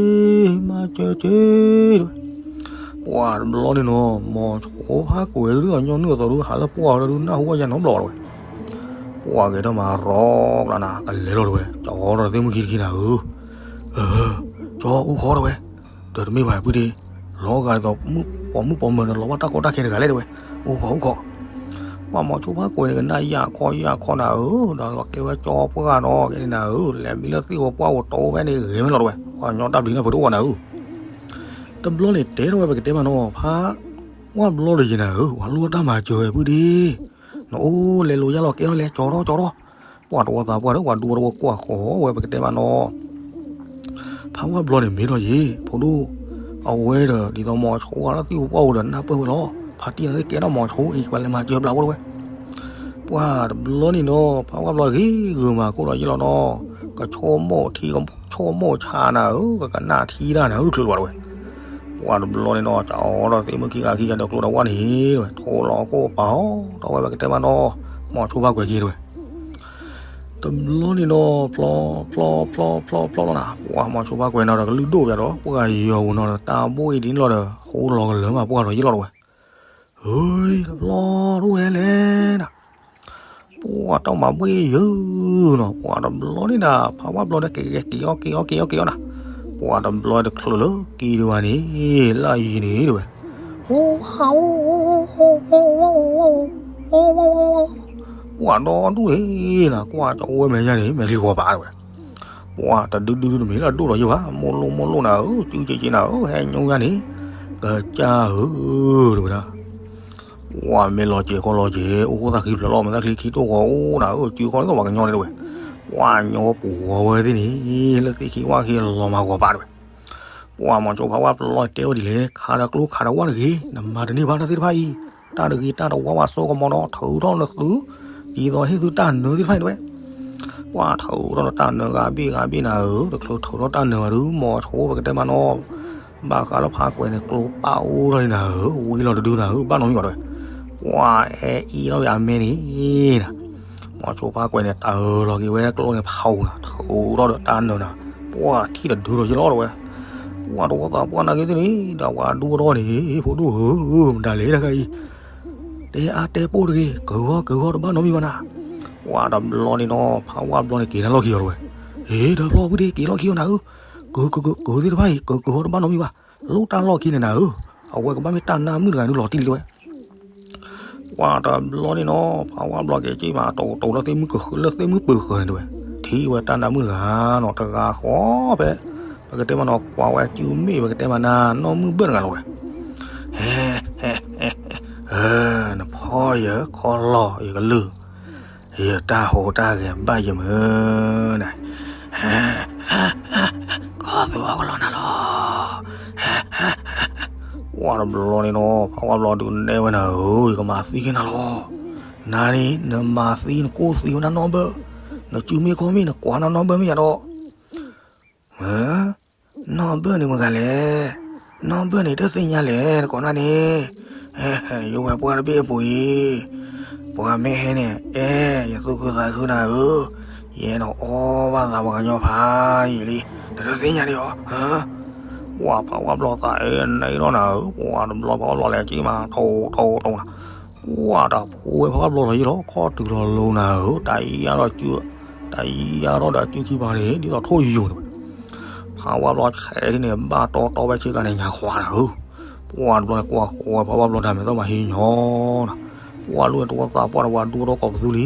မၤစၢၤက့ၤတဲဝဲ. ပှၤတဘျီန့ၣ်နီၤ မီၤဆိဖးကွဲးဒုး အညီနုၢ်အသိးဒုး ဟးလၢပှၢ်ဝဲဒုး နၢ်ဟူဝဲယၤနီတဘျီတဲဝဲ. ပှၤဂဲၤထီၣ်မၤရီကျါနၤ ကလဲၤလီၤတဲဝဲ, ကၠီဒီးသ့ၣ်မုၣ်ခံတခံနၤဧၢ, ကၠီအိၣ်ခိးတဲဝဲ, ဒီးတမ့ၢ်ဘၣ်ဖုဒ့, လီၤဂာ်ဒ်သိး ပိာ်မုၣ်ပိာ်မၢၤန့ၣ် လီၤဘၣ်တၢ်ကီတၢ်ခဲတဂၤလဲၣ်တဲဝဲ, အိၣ်ခိးအိၣ်ခိး. ပှၤမီၤဆိဖးကွဲးန့ၣ် ကနၣ်ယၢ်ခီယၢ်ခီနၤဧၢ, ဒီးကဲဝဲကၠီပှၢ်နီၤ ကဲန့ၣ်နၤဧၢ, လဲၤမံလၢသ့ၣ်ပပှၢ်အိၣ်တီဝဲန့ၣ် ဂ့ၤမ့ၢ်လီၤတဲဝဲ, ပှၤကညီတၢ်ဘျုးန့ၣ်ပတအိၣ်ဘၣ်နၤဧၢ. တဘျီန့ၣ်တဲထီၣ်ဝဲပကတဲမးနီၤ ဖးဝၣ်ဘျီဒီးယဲၢ်နၤဧၢ, ပှၤလိၣ်တၢ်မၤစၢၤဝဲဖုဒ့, နအိၣ်လဲၤလိၤယါလီၤကဲထီၣ်လဲၤကၠီထီၣ်ကၠီထီၣ်. ပှၤတဝီသးပှၢ်ဒီး ပှၤဒူဖိတဝီကွၢ်ဃီဝဲပကတဲမးနီၤ ဖးဝၣ်ဘျီန့ၣ်မ့ၢ်ထီၣ်ယ့ၣ် ဖိဒိၣ်, အဝဲဒီးဒ်သိးမီၤဆိဝဲလၢသ့ၣ်ပပှၢ်အိၣ်ဒီးနၢ်ပၢၢ်ဝဲလီၤ, ဖါတံၢ်န့ၣ်ကဲထီၣ်မီၤဆိအံၤ ပှၤလဲၤမၤစၢၤဘျးဖိတဲဝဲ. ပှၤတဘျီန့ၣ်နီၤ ဖးဝၣ်ဘျီဂ့ၤဂုာ်မၤကိၣ်ဒီးယ့ၢ်လီၤနီၤ, ကဆိကမိၣ်ထံကဆိကမိၣ်ဆါနၤဧၢ, ကကနၣ်ထံဒၣ်နၤဧၢ တချုးလၢၤဘၣ်တဲဝဲ. ပှၤတဘျီန့ၣ်နီၤ ကၠီဒီးသ့ၣ်မုၣ်ခံဂၤခံဂၤဒီးကျိဒီးဝၣ်န့ၣ်တဲဝဲ, ထိလီၤကိၣ်ပာ်အီၤ ဒီးဝဲပကတဲမးနီၤ, မီၤဆိဖးကွဲးက့ၤတဲဝဲ. တဘျီန့ၣ်နီၤ ဖျီ ဖျီ ဖျီ ဖျီ ဖျီ ဖျီလီၤနၤ, ပှၤမီၤဆိဖးကွဲးနီၤဒီးကလုၢ်ဒိၣ်ပၠးဒီး ပှၤယီၤပူၤနီၤဒီး တၢ်ဘိၣ်အံၤဒ်န့ၣ်လီၤဒီး ဃိလီၤကလၢၤမးပှၢ်ဒီးယ့ၢ်လီၤတဲဝဲ. ဟ့ တဘျီတအိၣ်ဝဲလဲၣ်နၤ, ပှၤတၢ်မၤဘှ့ၣ်ယုၢ်နီၤ, ပှၤတဘျီန့ၣ်နၤ ဖးဝၣ်ဘျီန့ၣ် ကက့ၤအီၣ်က့ၤအီၣ်က့ၤအီၣ်က့ၤအီၣ်နၤ, ပှၤတဘျီတချုးလၢက့ၤဒံးဘၣ်န့ၣ် လၢအယံၤန့ၣ်တဲဝဲ. ပှၤဒီဒူၣ်န့ၣ်နၤ ကွၢ်ကၠီဝဲမဲာ်ညါန့ၣ် မဲာ်ချံဂီၤပၤတဲဝဲ. ပှၤတဒုဒုဒုတမ့ၢ်လၢအဒိၣ်ဒီးယ့ၢ်ဘၣ်, မိၢ်လိၣ်မိၢ်လိၣ်နၤဧၢ, စုက့ၤက့ၤနၤဧၢ, ဟဲညိယါန့ၣ်, ကစၢ်ဧၢ, တဲဝဲဒၣ်. ပှၤမ့ၢ်လီၤစဲၤခီလီၤစဲၤ အိၣ်ဃိသၣ်ခံဖျၢၣ်လီၤ မ့ၢ်သၣ်ချံခံတိၢ်ဃီအိၣ်နၤဧၢ, စုခီလီၤသီၣ်ပှၤကညီန့ၣ်တဲဝဲ. ပှၤညီပူၤဝဲသ့ၣ်န့ၣ် လၢသ့ၣ်ခံဝၣ်ခံလီၤမၤဂီၤပၤတဲဝဲ. ပှၤမီၤဆိဖးဝၣ်ဘျီတဲဝဲဒ်လဲၣ်, ခးဒီးကျိခးဒီးဝၣ်တဂ့ၤ, နမၤတန့ၢ်ဘၣ်တၢ်သ့ၣ်တဖၣ်အံၤ, တၢ်တဂ့ၤတၢ်တဝါဝဲဆိကမိၣ်နီၤ, ထုးထီၣ်နသု, ဒ်သိးဟ့ၣ်သုတၢ်နၢသ့ၣ်တဖၣ်အံၤတဲဝဲ. ပှၤထုးထီၣ်တၢ်နၢဂၤဘ့ၣ်ဂၤဘ့ၣ်နၤဧၢ, တချုးထုးထီၣ်တၢ်နၢဂၤဒုး မီၤဆိပကတဲမးနီၤ, ဘၣ်ဃးလၢဖးကွဲးန့ၣ် ကျိပာ်အိၣ်ထီၣ်လံနၤဧၢ, ဝံၤလီၤတဒုနၤဧၢ, ဘၣ်နီတမံၤဘၣ်တဲဝဲ. ပှၤအဲၣ်အံၤထီၣ်ဝဲအမဲန့ၣ်နၤ, မီၤဆိဖးကွဲးန့ၣ် တၢ်အၢၣ်လီၤက့ၤဝဲကျိန့ၣ်ဖးအူနၤ, ထုးထီၣ်ဒီးတၢ်နၢနၤ, ပှၤထံၣ်တဒုဒီးယ့ၢ်လီၤတဲဝဲ. ပှၤတဝီသးပှၢ်နာ်က့သ့ၣ်န့ၣ် ဒီးပှၤဒူဖိတဝီန့ၣ် ဖိဒိၣ်ဧၢ, မတၤလဲၣ်တခါအံၤ, တဲအါတဲပိၢ်တဂ့ၤ, ကၢၤဂီၤကၢၤဂီၤတဘၣ်နီတမံၤဘၣ်နၤ. ပှၤတဘျီန့ၣ်နီၤ ဖးဝၣ်ဘျီန့ၣ်က့ၤနၤလီၢ်ခံအီၤတဲဝဲ. အ့ ဒီးဖျီဖုဒ့ က့ၤလီၢ်ခံအီၤနၤဧၢ, ကၢၤကၢၤကၢၤကၢၤသ့ၣ်တဖၣ်အံၤ ကၢၤကၢၤဂီၤတဘၣ်နီတမံၤဘၣ်, လီၢ်တၢ်လီၢ်ခံန့ၣ်နၤဧၢ, အဝဲကဘၣ်မ့ၢ်တၢ်နါမုၣ်တဂၤဒုးလီၤတံၢ်လံတဲဝဲ. ပှၤတဘျီန့ၣ်နီၤ ဖးဝါဘျီက့ၤက့ၤမး တိၢ်တိၢ်လၢသ့ၣ်မုၢ်ကဃၢၤ လၢသ့ၣ်မုၢ်ပၢၤဃၢၤန့ၣ်တဲဝဲ, ထံၣ်ဝဲတၢ်နါမုၣ်တဂၤနီၤ တဂၤဃီဖဲ ပကတဲမးနီၤ ကွၢ်ဝဲအစုမ့ၣ် ပကတဲမးနၤ နီၢ်မုၢ်ဘၢၣ်တဂၤလီၤဝဲ, ဟဲ ဟဲ ဟဲ ဟဲ နဖီယခီလီၤယကလုၢ်, ယတၢ်ဟူးတၢ်ဂဲၤဘၣ်ယမုၢ်နၤ ကီၢ်သူအီၣ်ကလီနၤလီၤ. ပှၤတဘျီန့ၣ်နီၤ ဖးဝါဘျီဒုးနဲၣ်ဝဲနၤဧၢ, ယကမၤသံက့ၤနၤလီၤ. နၤန့ၣ် နမၤသံနကိၢ်သံဝဲဒၣ်နီၢ်ဘၢၣ်, နစုမ့ၢ်ခီမ့ၢ် နကွၢ်နီၢ်နီၢ်ဘၢၣ်မ့ၢ်ယၤဒီး နီၢ်ဘၢၣ်န့ၣ်မတၤတဂၤလဲၣ်, နီၢ်ဘၢၣ်န့ၣ်တသ့ၣ်ညါလဲၣ် နကိးနၢ်န့ၣ်, ယဝဲပှၢ်တဘ့ၣ်အပူၤအံၤ, ပှၤမ့ၢ်ဟဲန့ၣ် အဲ ယသူၣ်ခုသးခုနၤဧၢ, ယအဲၣ်ဒိးအီၣ်ဘၣ်သးပှၤကညီဖးယံာ်လံ, နတသ့ၣ်ညါဒံးဧါ. ပှၤဖးဝါဘျီသးအဲၣ်န့ၣ်ဒီးနၤဧၢ, ပှၤတဘျီဖးဝါဘျီလဲၤက့ၤမး ထိထိထိနၤ ပှၤတၢ်ဖိဝဲဖးဝါဘျီလီၤယံၤလီၤ ခီၣ်တုၤလီၤလိၤနၤဧၢ, တၢ်ယါထီၣ်စု, တၢ်ယါထီၣ်ဒီးစုခံပၤန့ၣ် ဒ်သိးထိၣ်ယိာ်န့ၣ်ဝဲ, ဖးဝါဘျီဆဲးဒ်န့ၣ် ဘၣ်တီတီဝဲဆ့ကၤန့ၣ် ညါဃီနၤဧၢ, ပှၤတဘျီန့ၣ် ကွၢ်ဃီဝဲဖးဝါဘျီတၢ်မဲာ်သီၣ်မၤဟံးညီနၤ, ပှၤလူၢ်န့ၣ်တဝီသးပှၢ်တဝါဒူဒီးကိးပသူလံ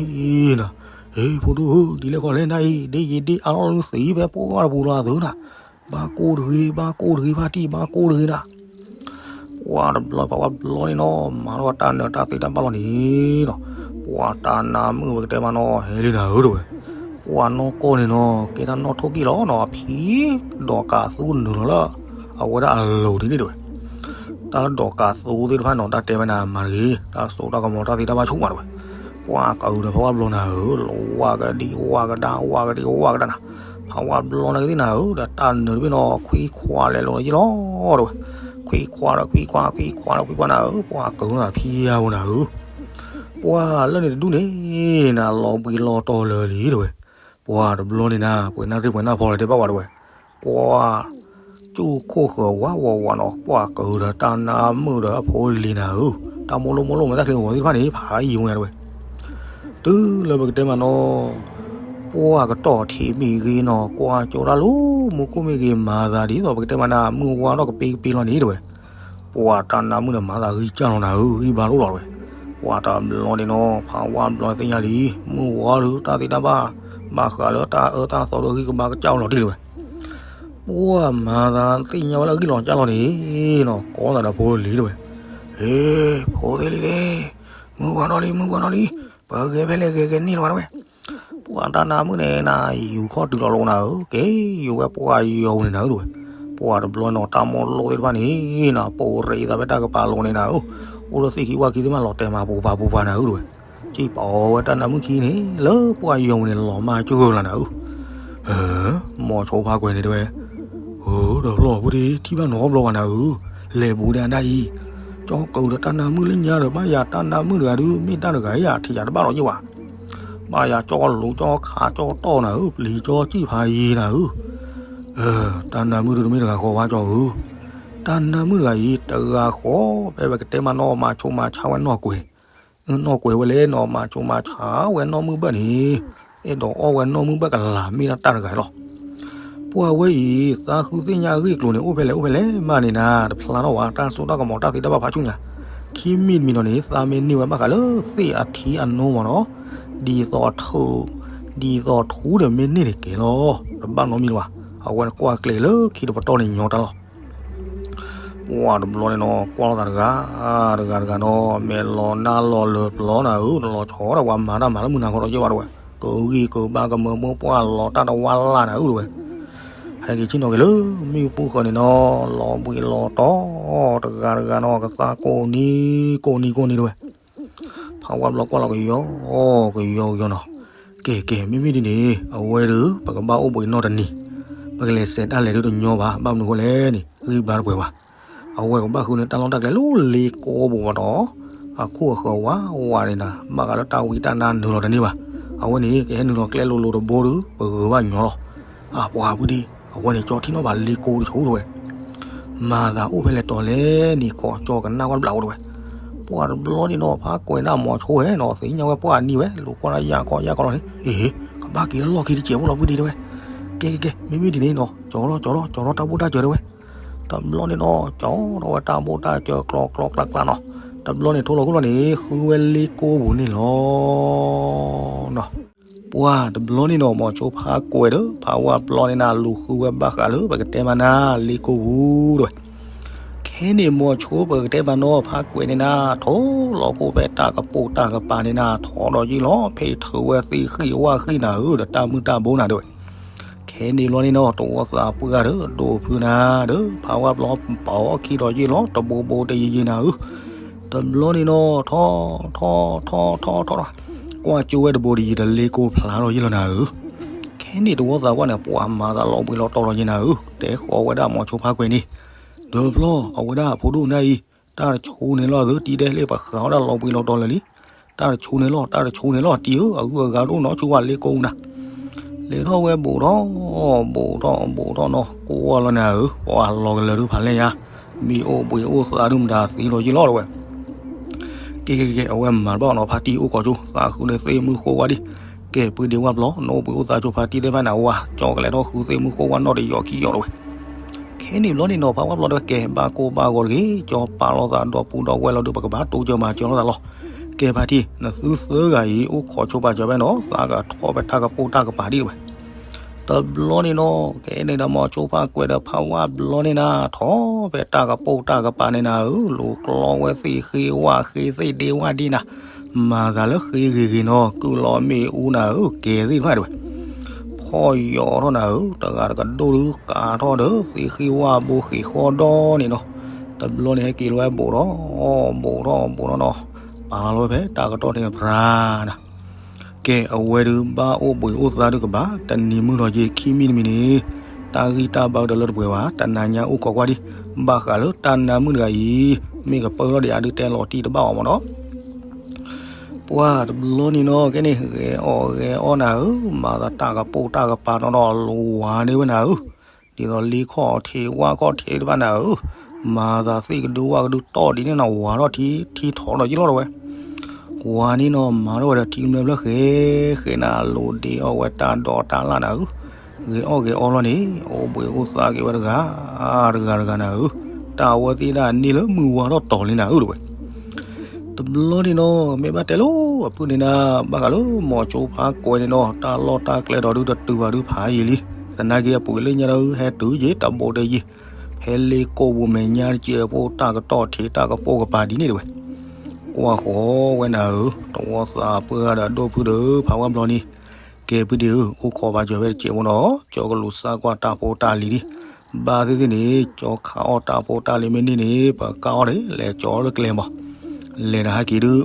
နၤ, ဟ့ ဖိဒိၣ်ဧၢ ဒ်လဲၣ်ခီလဲၣ်နၤအံၤ ဒ့ယံၤဒ့အါထီၣ်လၢသံဖဲပှၢ်တပူၤလီၤအသုနၤ, ဘၣ်ကိၢ်တဂ့ၤ ဘၣ်ကိၢ်တဂ့ၤ ဘၣ်တံၢ်ဘၣ်ကိၢ်တဂ့ၤနၤ ပှၤတဘျီဖးဝါဘျီန့ၣ်နီၤ မၤထီၣ်တၢ်နၢၤတၢ်သ့တၢ်ဘၣ်လီၤန့ၣ်နီၤ, ပှၤတၢ်နါမုၣ်ပကတဲမးနီၤ ဟဲလံနၤဧၢတဲဝဲ, ပှၤနီၢ်ကီၢ်န့ၣ်နီၤ ကဲတၢ်နီၣ်ထိၣ်ကံၣ်လီၤနီၤ အဖံဒီးကးသူနုာ်လီၤလၢ အဝဲဒၣ်အလိၤဒ်န့ၣ်တဲဝဲ, တၢ်ဒီးကးသူသ့ၣ်တဖၣ်နီၤ တၢ်တဲဝဲနၤမၤတဂ့ၤ တၢ်စိတၢ်ကမီၤတၢ်သ့တၢ်ဘၣ်ဆူၣ်မးတဲဝဲ, ပှၤကးအုးဒီးဖးဝါဘျီနၤဧၢ လီၤဝါကဒံဝါကဒါ ဝါကဒံဝါကဒါနၤ, ဖးဝါဘျီနၤကသ့ၣ်နၤဧၢ ဒီးတၢ်နၢၤတဘ့ၣ်နီၤ ခွံခွါလဲၤလိၤယ့ၣ်လီၤတဲဝဲ, ခွံခွါဒီးခွံခွါ ခွံခွါဒီးခွံခွါနၤဧၢ ပှၤကးအုးနၤဖံယါဝဲနၤဧၢ ပှၤလၢန့ၣ်တဒူၣ်န့ၣ် နၤလီၤဘှံးလီၤတီၤလၢာ်လံတဲဝဲ, ပှၤတဘျီန့ၣ်နၤ ပှဲၤနၢ်သ့ၣ်ပှဲၤနၢ်ဖီလၢၤတဲဘၣ်ဝဲတဲဝဲ, ပှၤ ကၠူၣ်ခိၣ်ဃၢၤဝါဝါဝါနီၤ ပှၤကးအုးဒီးတၢ်နါမုၣ်ဒီးအဖိလံၤနၤဧၢ, တၢ်မိၢ်လိၣ်မိၢ်လိၣ်မဲာ်တၢ်ချံဂီၤသ့ၣ်တဖၣ်န့ၣ် ဖးယံၤဝဲတဲဝဲ, တုၤလၢပကတဲမးနီၤ ပှၤကတီၢ်ထံးမ့ၢ်ဂ့ၤနီၤ ကွၢ်ကၠိတၢ်လၢမူခိၣ်မ့ၢ်ဂ့ၤ မၤသးဒ်သိးပကတဲမးနၤ မုၢ်ဝါထီၣ်ကပ့ကပ့လီၤန့ၣ်တဲဝဲ, ပှၤတၢ်နါမုၣ်ဒီးမၤသးဂံၢ်စၢ်လီၤနၤဧၢ ဂံၢ်ဘါလိၣ်လီၤတဲဝဲ, ပှၤတဘျီန့ၣ်နီၤ ဖးဝါဘျီသ့ၣ်ညါလံ မုၢ်ဝါဒီးတၢ်သ့တၢ်ဘၣ် ဘၣ်ဃးလၢတၢ်အၢတၢ်သီဒီးဂံၢ်ကဘါကစၢ်လီၤတံၢ်တဲဝဲ, ပှၤမၤသးသ့ၣ်ညါဝဲလၢအဂံၢ်လီၤစၢ်လီၤန့ၣ်နီၤ ကိးသးဒီးဖိလံၤတဲဝဲ, ဟ့ ဖိသ့ၣ်လံၤသ့ၣ်, မုၢ်ဝါထီၣ်လံ မုၢ်ဝါထီၣ်လံ, ပှၤဂဲၤဖဲလဲၣ်ဂဲၤဂဲၤန့ၢ်လီၤတဲဝဲ, ပှၤတၢ်နါမုၣ်န့ၣ်နၤ ယူၤခီၣ်တုၤလီၤလိၤနၤဧၢ, က့ၤယူၤဝဲပှၤယီၤန့ၣ်နၤဧၢတဲဝဲ, ပှၤတဘျီနီၤ တၢ်မိၢ်လိၣ်သ့ၣ်တဖၣ်န့ၣ်နၤ ပိာ်ရ့သးဖဲတၢ်ကပၤလိၤန့ၣ်နၤဧၢ, အိၣ်လၢသ့ၣ်ခံဝၣ်ခံသ့ၣ်မးလီၤတဲာ်မၤပူၤပၤပူၤပၤနၤဧၢတဲဝဲ, က့ၤပာ်အီၤဝဲတၢ်နါမုၣ်ခံန့ၣ် လၢပှၤယီၤန့ၣ်လီၤမၢ်ကၢၢ်လီၤနၤဧၢ, မိၤဆိဖးကွဲးန့ၣ်တဲဝဲ, ဧၢ ဒီးဖျီၣ်ဖိဒံ ထံၣ်ဘၣ်နီတဘျီဘၣ်နၤဧၢ, လဲၤဘူးဒၣ်ဒၣ်အံၤ, ကၠီကးအုးဒီးတၢ်နါမုၣ်လၢညါဒီး ဘၣ်ယၤတၢ်နါမုၣ်တဂၤဒုး မ့ၢ်တၢ်တဂၤယၤထံၣ်ယၤတဘၣ်လီၤယ့ၢ်ဝဲ, ဘၣ်ယၤကၠီလိၤကၠီခးကၠီတီၢ်နၤဧၢ ပျံၤကၠီစံၣ်ဖးယံၤနၤဧၢ, တၢ်နါမုၣ်ဒုးတမ့ၢ်တဂၤဃီဝဲကၠီဧၢ, တၢ်နါမုၣ်တဂၤအံၤ တဂၤဃီဖဲပကတဲမးနီၤ မၤဆိမၤဆါဝဲနီၢ်ကွဲၤ နီၢ်ကွဲၤဝဲလဲၣ်နီၤ မၤဆိမၤဆါဝဲနီၢ်မုၢ်ဘၢၣ်န့ၣ်, အဲၣ်ဒိးအီၣ်ဝဲနီၢ်မုၢ်ဘၢၣ်ကလၤမ့ၢ်ဒၣ်တၢ်တဂၤလီၤ. ပှၤဝဲအံၤ သးဃုသ့ၣ်ညါအဂ့ၢ်အကျိၤန့ၣ် အိၣ်ဖဲလဲၣ်အိၣ်ဖဲလဲၣ်မးန့ၣ်နၤ တဖျါထီၣ်ဝဲ တၢ်စိတၢ်ကမီၤတၢ်သ့တၢ်ဘၣ်ဖးဆူညါ, ခံမံၤတမံၤနီၤန့ၣ် သးမ့ၢ်န့ၢ်ဝဲဘၣ်ဃးလၢသ့ၣ်အထံအနိမးနီၤ, ဒ်သိးထူ, ဒ်သိးထူဒီးမ့ၢ်န့ၢ်န့ၣ်ကဲလီၤ, တဘၣ်နီတမံၤလၢၤဘၣ်, အဝဲန့ၣ်ကွၢ်ကျဲၤလၢခံတပတီၢ်န့ၣ်ညီတၢ်လီၤ. ပှၤတဘျီန့ၣ်နီၤ ကွၢ်လိာ်သးတဂၤ, တဂၤတဂၤနီၤ မဲာ်လီၤနါလီၤလၢာ်ပျီနၤဧၢ, တလီၤဆီဒၣ်ပှၤမၤတၢ်မၤလၢမုၢ်နၤခီဒီးယ့ၢ်ဘၣ်တဲဝဲ, ကဂံၢ်ကဘါကမၢမိၢ်ပှၢ်လီၤတၢ်တဝါလၢ်နၤဧၢတဲဝဲ, ဟဲက့ၤဆ့ၣ်နီၤက့ၤလၢမ့ၣ်အူပူၤဃီန့ၣ်နီၤ လီၤဘှံးလီၤတီၤ, တဂၤတဂၤနီၤ ကသါကိးနံၤကိးနံၤကိးနံၤတဲဝဲ ဖးဝါဘျီကွၢ်လီၤကယီကယီကယီနီၤ, ကဲကဲ မ့မ့ၢ်ဒ်န့ၣ် အဝဲဒီး ပကဘၣ်အိၣ်ဘှံးနီၢ်တနံၤ, ပကလဲၤစဲးတၢ်လဲၤဒုးတညီဘၣ်, ဘၣ်မနုၤဃိလဲၣ်န့ၣ် ဂံၢ်ဘါတပှဲၤဘၣ်, အဝဲကဘၣ်ဃုန့ၢ်တၢ်လီၢ်တၢ်ကျဲလၢလ့ကိးပူၤဘၣ်ဒီး အခိၣ်အဃၢၤဝးဝးန့ၣ်နၤ ဘၣ်ဃးလၢတၢ်ဝံတၢ်နါနုာ်လီၤတန့ၢ်ဘၣ်, အဝဲန့ၣ် ကဟဲနုာ်လီၤကျဲလိၤလိၤတဘိဒီး ပဂၢၤဘၣ်ညီလီၤ. အပှၤဖုဒံ အဝဲန့ၣ်ကၠီထံၣ်နီၣ်ဘၣ်လ့ကိတဆိတဲဝဲ မၤသးအိၣ်ဖဲလဲၣ်တီၤလဲၣ်န့ၣ် ကိးကၠီကနၣ်ဝဲတဘျီအိၣ်တဲဝဲ, ပှၤတဘျီန့ၣ်နီၤ ဖးကွဲးနၢ်မိၤဆိဝဲနီၤ သ့ၣ်ညါဝဲပှၢ်နံၤဝဲ လူၤကွၢ်တၢ်ယါကီယါကီလီၤန့ၣ် အ့ ကဘၣ်က့ၤလၢလီၢ်ခံတစဲးဖိလီၤဖုဒံတဲဝဲ, ကဲကဲကဲ မ့မ့ၢ်ဒ်န့ၣ်နီၤ ကၠီထီၣ်ကၠီထီၣ်ကၠီထီၣ်တၢ်ဘိၣ်တၢ်စၢၤတဲဝဲ, တဘျီန့ၣ်နီၤ ကၠီထီၣ်ဝဲတၢ်ဘိၣ်တၢ်စၢၤကျီကျီကျါကျါနီၤ, တဘျီန့ၣ်ထိလီၤခိၣ်လီၤန့ၣ် ဃုဝဲလ့ကိပူၤန့ၣ်လီၤ. ပှၢ်တဘျီန့ၣ်နီၤ မိၤဆိဖါကွဲးဒီး ဖးဝၣ်ပျီန့ၣ်နၤ လူၤဃုဝဲဘၣ်ဃးလၢပကတဲမးနၤ လ့ကိပူၤတဝဲ. ခဲန့ၣ်မိၤဆိပကတဲမးနီၤ ဖါကွဲးန့ၣ်နၤ ထိလီၤခိၣ်ဖဲတၢ်ကပိာ်တၢ်ကပၤန့ၣ်နၤ ထီၣ်ဒီးယ့ၢ်လီၤ ဖဲထုးဝဲသ့ၣ်ဃံၣ်ဝၣ်ဃံၣ်နၤဧၢ ဒီးတၢ်မုၢ်တၢ်ဘိနၤတဝဲ. ခဲန့ၣ်ဘျီန့ၣ်နီၤ တဝီသးပှၢ်ဒီး ဒိၣ်ဖုနၤဒီး ဖးဝၣ်ပျီပာ်အီၤခံဒီးယ့ၢ်လီၤ တဘိဘိတယံၤယံၤနၤဧၢ. တဘျီန့ၣ်နီၤ ထီၣ် ထီၣ် ထီၣ် ထီၣ် ထီၣ် ကွၢ်ကၠိဝဲတဘိတယံၤ တလ့ကိဖျါထီၣ်ယ့ၢ်လီၤနၤဧၢ. ခဲန့ၣ်တဝီသးပှၢ်န့ၣ် ပှၤမၤသးလီၤဘှံးလီၤတီၤလီၤယ့ၢ်နၤဧၢ. တဲဃီၤဝဲဒၣ်မိၤဆိဖါကွဲးန့ၣ် ဒီးဖျီ အဝဲဒၣ်ဖိဒိၣ်နၢ်အံၤ တၢ်တဆိန့ၣ်လီၤဧၢ တံၤဒဲးလၢပဃးအီၣ်ဒၣ်လီၤဘှံးလီၤတီၤလၢာ်လံ. တၢ်တဆိန့ၣ်လီၤ တၢ်တဆိန့ၣ်လီၤ တံၤဧၢ အဂုၤအဂၤတအိၣ်နီတဆူဝဲလ့ကိနၤ. လဲၤထီၣ်ဝဲဘူးထီၣ် ဘူးထီၣ် ဘူးထီၣ်နီၤ ကွၢ်လီၤနၤဧၢ ပှၤလီၤကလၢာ်ဒုဖးလဲၢ်ညါ မ့ၢ်အိၣ်ဘှံးအိၣ်သါဒုမတၤသံလီၤယ့ၢ်လီၤတဝဲ. ကဲ ကဲ ကဲ အဝဲမၤတဘၣ်နီၤ ဖါတံၢ်အိၣ်ခိးကၠိ သးဃုလၢသ့ၣ်မုၢ်ဃိဝါဒံး. ကဲ ပုၢ်ဒ့ဝၣ်ပျီ နအိၣ်ဘှံးအိၣ်သါကၠိဖါတံၢ်သ့ၣ်တဖၣ်န့ၣ် အဝဲကၠီကလဲၤထီၣ်ဃုသ့ၣ်မုၢ်ဃိဝါနီၣ်တယီၤခံယီၤတဝဲ. ခဲန့ၣ်ဘျီန့ၣ်နီၤ ဖးဝၣ်ပျီတဝဲ ကဲ ဘၣ်ကိၢ်ဘၣ်ဂီၤတဂ့ၤ ကၠီပာ်လီၤသးဒီပုၢ်ဒီဝဲၢ်လီၤဒုး ပကဘၣ်တိစၢၤမၤစၢၤလိာ်သးလီၤ. ကဲဖါတံၢ် နသုသၢဂၤအံၤ အိၣ်ခိးဆိပာ်စၢၤဖဲနီၤ သးကထီၣ်ဖဲတၢ်ကပိာ်တၢ်ကပၤဒံးတဝဲ. တဘျီန့ၣ်နီၤ ကဲန့ၣ်ဒီးမိၤဆိဖါကွဲးဒီးဖးဝၣ်ဘျီန့ၣ်နၤ ထီၣ်ဖဲတၢ်ကပိာ်တၢ်ကပၤန့ၣ်နၤဧၢ လူၤကျီဝဲသ့ၣ်ဃ့ဝၣ်ဃ့သ့ၣ်ဒ့ဝၣ်ဒံးနၤ မၤသးလၢဃ့ဂ့ၤဂ့ၤနီၤ ကုၢ်လီၤမ့ၣ်အူနၤဧၢ ကဲသ့ၣ်တဖၣ်တဝဲ. ဖီၣ်ယီၤထီၣ်နၤဧၢ တဂၤတကဒိၣ်ဒုးကးထီၣ်ဒီး သ့ၣ်ဃ့ဝၣ်ဘိဃ့ဃီဒီန့ၣ်နီၤ. တဘျီန့ၣ်ဟဲက့ၤလီၤဝဲဘူးထီၣ် ဘူးထီၣ် ဘူးထီၣ်နီၤ ပာ်လီၤဖဲတၢ်ကတီၢ်ထံးပြါနၤ ကဲ အဝဲဒုးဘၣ်အိၣ်ဘှံးအိၣ်သါဒုးကဘၣ် တနံၤမုၢ်ထီၣ်က့ၤ ခံမံၤတမံၤန့ၣ် တၢ်ဂံၢ်တၢ်ဘါဒၢလၢတပှဲၤဘၣ် တနၤညါအိၣ်ခိးကွၢ်ဒံး ဘၣ်ဃးလၢတၢ်နါမုၣ်တဂၤအံၤ မ့ၢ်ကပၢထီၣ်ဒံးအဒုးတဲလီၤတံၢ်တဘၣ်အီၤမးနီၤ. ပှၢ်တဘျီန့ၣ်နီၤ ကဲန့ၣ် ဂဲၤအီၣ်ဂဲၤအီနၤဧၢ မၤသးတၢ်ကပိာ်တၢ်ကပၤနီၤနီၤ လူၤဝါန့ၢ်ဝဲနၤဧၢ ဒ်သိးလ့ခီၣ်ထံးဝၣ်ခီၣ်ထံးတဖၣ်နၤဧၢ မၤသးသ့ၣ်ကဒုဝၣ်ကဒုတီၢ်ဒ်န့ၣ်နီၤ ဝါထီၣ်ထံထံထီၣ်ဒီးယ့ၢ်လီၤတဝဲ. ဝါန့ၣ်နီၤ မၤထီၣ်ဝဲဒီးထံကမျၢၢ်ဖျၢၣ်ဃဲ ဃဲနၤ လူၤဒ့အီၣ်ဝဲတၢ်ဒိးတၢ်လၣ်နၤဧၢ ဂဲၤအီၣ်ဂဲၤအီလီၤန့ၣ် အိၣ်ဘှံးအိၣ်သါက့ၤဝဲတဂၤ တဂၤတဂၤနၤဧၢ တၢ်ဝဲသ့ၣ်ဒၣ်န့ၢ်လၢမုၢ်ဝါထီၣ်တီၤလံနၤဧၢတဝဲ. တဘျီန့ၣ်နီၤ မ့ၢ်ဘၣ်တဲလိၤ အပုၢ်န့ၣ်နၤ ဘၣ်ဃးလၢမိၤဆိဖါကွဲးန့ၣ်နီၤ တၢ်လီၢ်တၢ်ကျဲဒီးဒုးတတုၤဘၣ်ဒုးဖးယံာ်လံ သနာ်က့အပူၤလၢညါဒီး ဟဲတုၤယ့ၢ်တဘိတယံၤ ဖဲလ့ကိပူၤမဲာ်ညါတစဲးဖိ တၢ်ကတီၢ်ထံးတၢ်ကပိာ်ကပၤဒ်န့ၣ်တဝဲ. ကွၢ်ဃီဝဲနၤဧၢ တဝီသးပှၢ်ဒီးဒိၣ်ဖုဒီး ဖးဝၣ်ဘျီန့ၣ် ကဲပုၢ်ဒ့ဧၢ အိၣ်ခိးပာ်စၢၤဖဲတစဲးဖိနီၤ ကၠီကလူၤစါကွၢ်တၢ်ဖိတၢ်လံၤဒံး ဘၣ်သ့ၣ်သ့ၣ်န့ၣ် ကၠီခးအီၣ်တၢ်ဖိတၢ်လံၤမ့ၢ်န့ၢ်န့ၣ် ပကၢ်အီၣ်န့ၣ် လဲၤကၠီလၢကျဲမး လဲၤဒီးဟဲက့ၤဒုး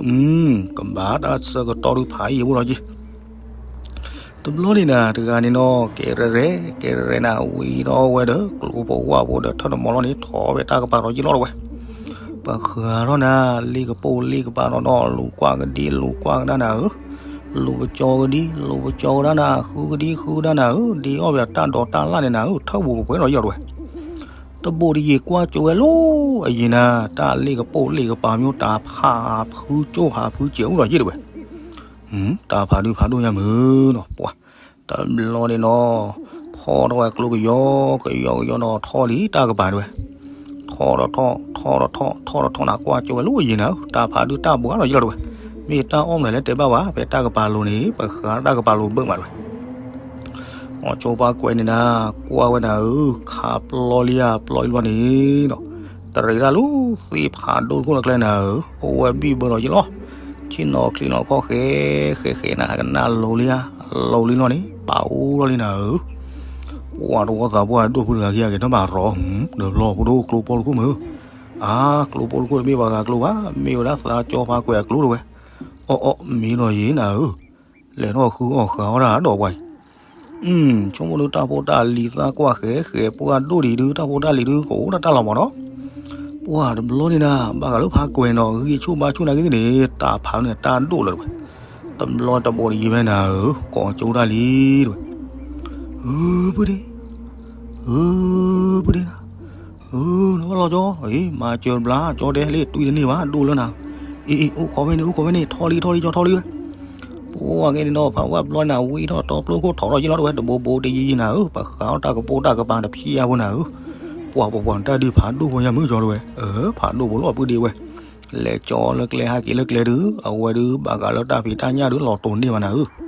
ကဘၣ်တၢ်ဆၢကတီၢ်ဒုးဖးယံာ်ဖိလီၤက့ၤ တဘျီန့ၣ်နၤ တဂၤန့ၣ်နီၤ ကဲရဲၣ်ရဲၣ် ကဲရဲၣ်ရဲၣ်နၤ ဝံၤဒီးဝဲဒီး ကျိဖိဝၣ်ဖိဒီးထၢၣ်တမီၤလီၤန့ၣ် ထီၣ်ဝဲတၢ်ကပၤဒီးယ့ၢ်လီၤတဝဲ. ပဃးထီၣ်နၤ လ့ကပိာ်လ့ကပၤနီၤနီၤ လူၤကွၢ်ကဒံ လူၤကွၢ်ကဒါနၤဧၢ, လူၤပကၠီကဒံ လူၤပကၠီကဒါနၤ ဃုကဒံဃုကဒါနၤဧၢ, ဒ့အီၣ်ဝဲတၢ်ဒိးတၢ်လၣ်န့ၣ်နၤဧၢ, ထၢၣ်ပူၤပှဲၤပှဲၤဒီးယ့ၢ်လီၤတဝဲ. တဘိးတယံာ်ကွၢ်ကၠိဝဲလီၤအယံၤနၤ, တၢ်လ့ကပိာ်လ့ကပၤမ့ၢ်တၢ်ဖးဖုကၠိဖးဖုစဲးအိၣ်ဒီးယ့ၢ်တဝဲ. တၢ်ဖးဒုးဖးဒိၣ်ညါမုၢ်နီၤ, ပှၤ တဘျီန့ၣ်နီၤ, ဖီၣ်ထီၣ်ဝဲကျိကယီကယီကယီနီၤ ထီၣ်လံတၢ်ကပၤတဝဲ, ထီၣ်ထီၣ်ထီၣ် ထီၣ်ထီၣ်ထီၣ်ထီၣ်ထီၣ်နၤ ကွၢ်ကၠိဝဲလီၤအယံၤနၤဧၢ, တၢ်ဖးဒုးတၢ်ဘှါဒီးယ့ၢ်လီၤတဝဲ. မ့ၢ်တၢ်အီၣ်မနုၤလဲၣ်တဲဘၣ်ဝဲ, ဖဲတၢ်ကပၤလိၤန့ၣ် ပဃးတၢ်ကပၤလိၤဘၢၣ်မးတဝဲ. အီၣ်ကၠိပှၤကွဲးန့ၣ်နၤ, ကွၢ်ဝဲနၤဧၢ, ခးပျီလံဧါ ပျီလံဘျီန့ၣ်နီၤ, တရံးတၢ်လၢ သ့ၣ်ဖးဒိၣ်တခိၣ်တကျဲနၤဧၢ, အိၣ်ဝဲဘံၣ်ဘၢဒီးယ့ၢ်လီၤ. ဆ့ၣ်နီၤချံနီၤခီၣ်ဃဲ ဃဲဃဲနၤ ကနၣ်လိၤလံဧါ, လိၤလံလီၤန့ၣ် ပာ်အိၣ်ထီၣ်လံနၤဧၢ. ပှၤတဝီသးပှၢ်ဒိၣ်ဖုတဂၤခံဂၤ ကဲထီၣ်ဘၣ်ရီ, ဒီးလီၤဖိဒိၣ်ကျိပီတခိၣ်မုၢ်, အါ ကျိပီတခိၣ်တမ့ၢ်ပှၤဂၤကျိဘၣ်, မ့ၢ်ဝဲဒၣ်သးကၠီပှၤကွဲးအကျိတဝဲ. အီၣ်အီၣ် မ့ၢ်နီၤယ့ၢ်နၤဧၢ, လဲၤထီၣ်ဃုအီၣ်ဃုအီၣ်တၢ်ဒီးပှၤအံၤ ဆိကမိၣ်ဒုးတၢ်ဖိတၢ်လံၤသးကွၢ်ဃဲဃဲပှၢ်ဒိၣ်ဒံးဒုး တၢ်ဖိတၢ်လံၤဒုးကအိၣ်ဒၣ်တၢ်လီၤမးနီၤ. ပှၤတဘျီန့ၣ်နၤ ဘၣ်ဃးလၢဖးကွဲးနီၤ ဂံၢ်ဆူၣ်ဘါဆူၣ်နၤဂ့ၤန့ၣ် တၢ်ဖးန့ၣ်တၢ်ဒိၣ်လၢၤတဝဲ. တဘျီတဘိးတယံၤဖဲနၤဧၢ, ကိးကၠိတၢ်လံတဝဲ. ဧၢ ပုၢ်ဒ့, ဧၢ ပုၢ်ဒ့နၤ, ဧၢ နဘၣ်လီၤကၠီ, မၤစၢၤတဘျါ ကၠီတဲလၢတွံၢ်တန့ၢ်ဘၣ် ဒိၣ်လၢနၤ. အ့ အ့ အိၣ်ခိးဖဲန့ၣ် အိၣ်ခိးဖဲန့ၣ် ထီၣ်လံ ထီၣ်လံ ကၠီထီၣ်လံဝဲ. ပှၤကဲန့ၣ်နီၤ ဖးဝၣ်ဘျီနၤ ဝံထီၣ်တီကျိခိၣ်ထီၣ်ထီၣ်ယ့ၢ်လီၤတဝဲ တဘိဘိတယံၤယံၤနၤဧၢ, ပဃးအီၣ်တၢ်ကပိာ်တၢ်ကပၤတဖျံအါဖိနၤဧၢ. ပှၤပပှၤတၢ်ဒုးဖးဒိၣ်ဖိညါမုၢ်ကၠီတဝဲ, အၢ ဖးဒိၣ်ဖိလီၤပုၢ်ဒ့ဝဲ. လဲၤကၠီလၢကျဲဟဲက့ၤလၢကျဲဒုး အဝဲဒုးဘၣ်ဃးလၢတၢ်ဖံးတၢ်ညၣ်ဒုးလီၤတိာ်န့ၢ်ဘၣ်နၤဧၢ.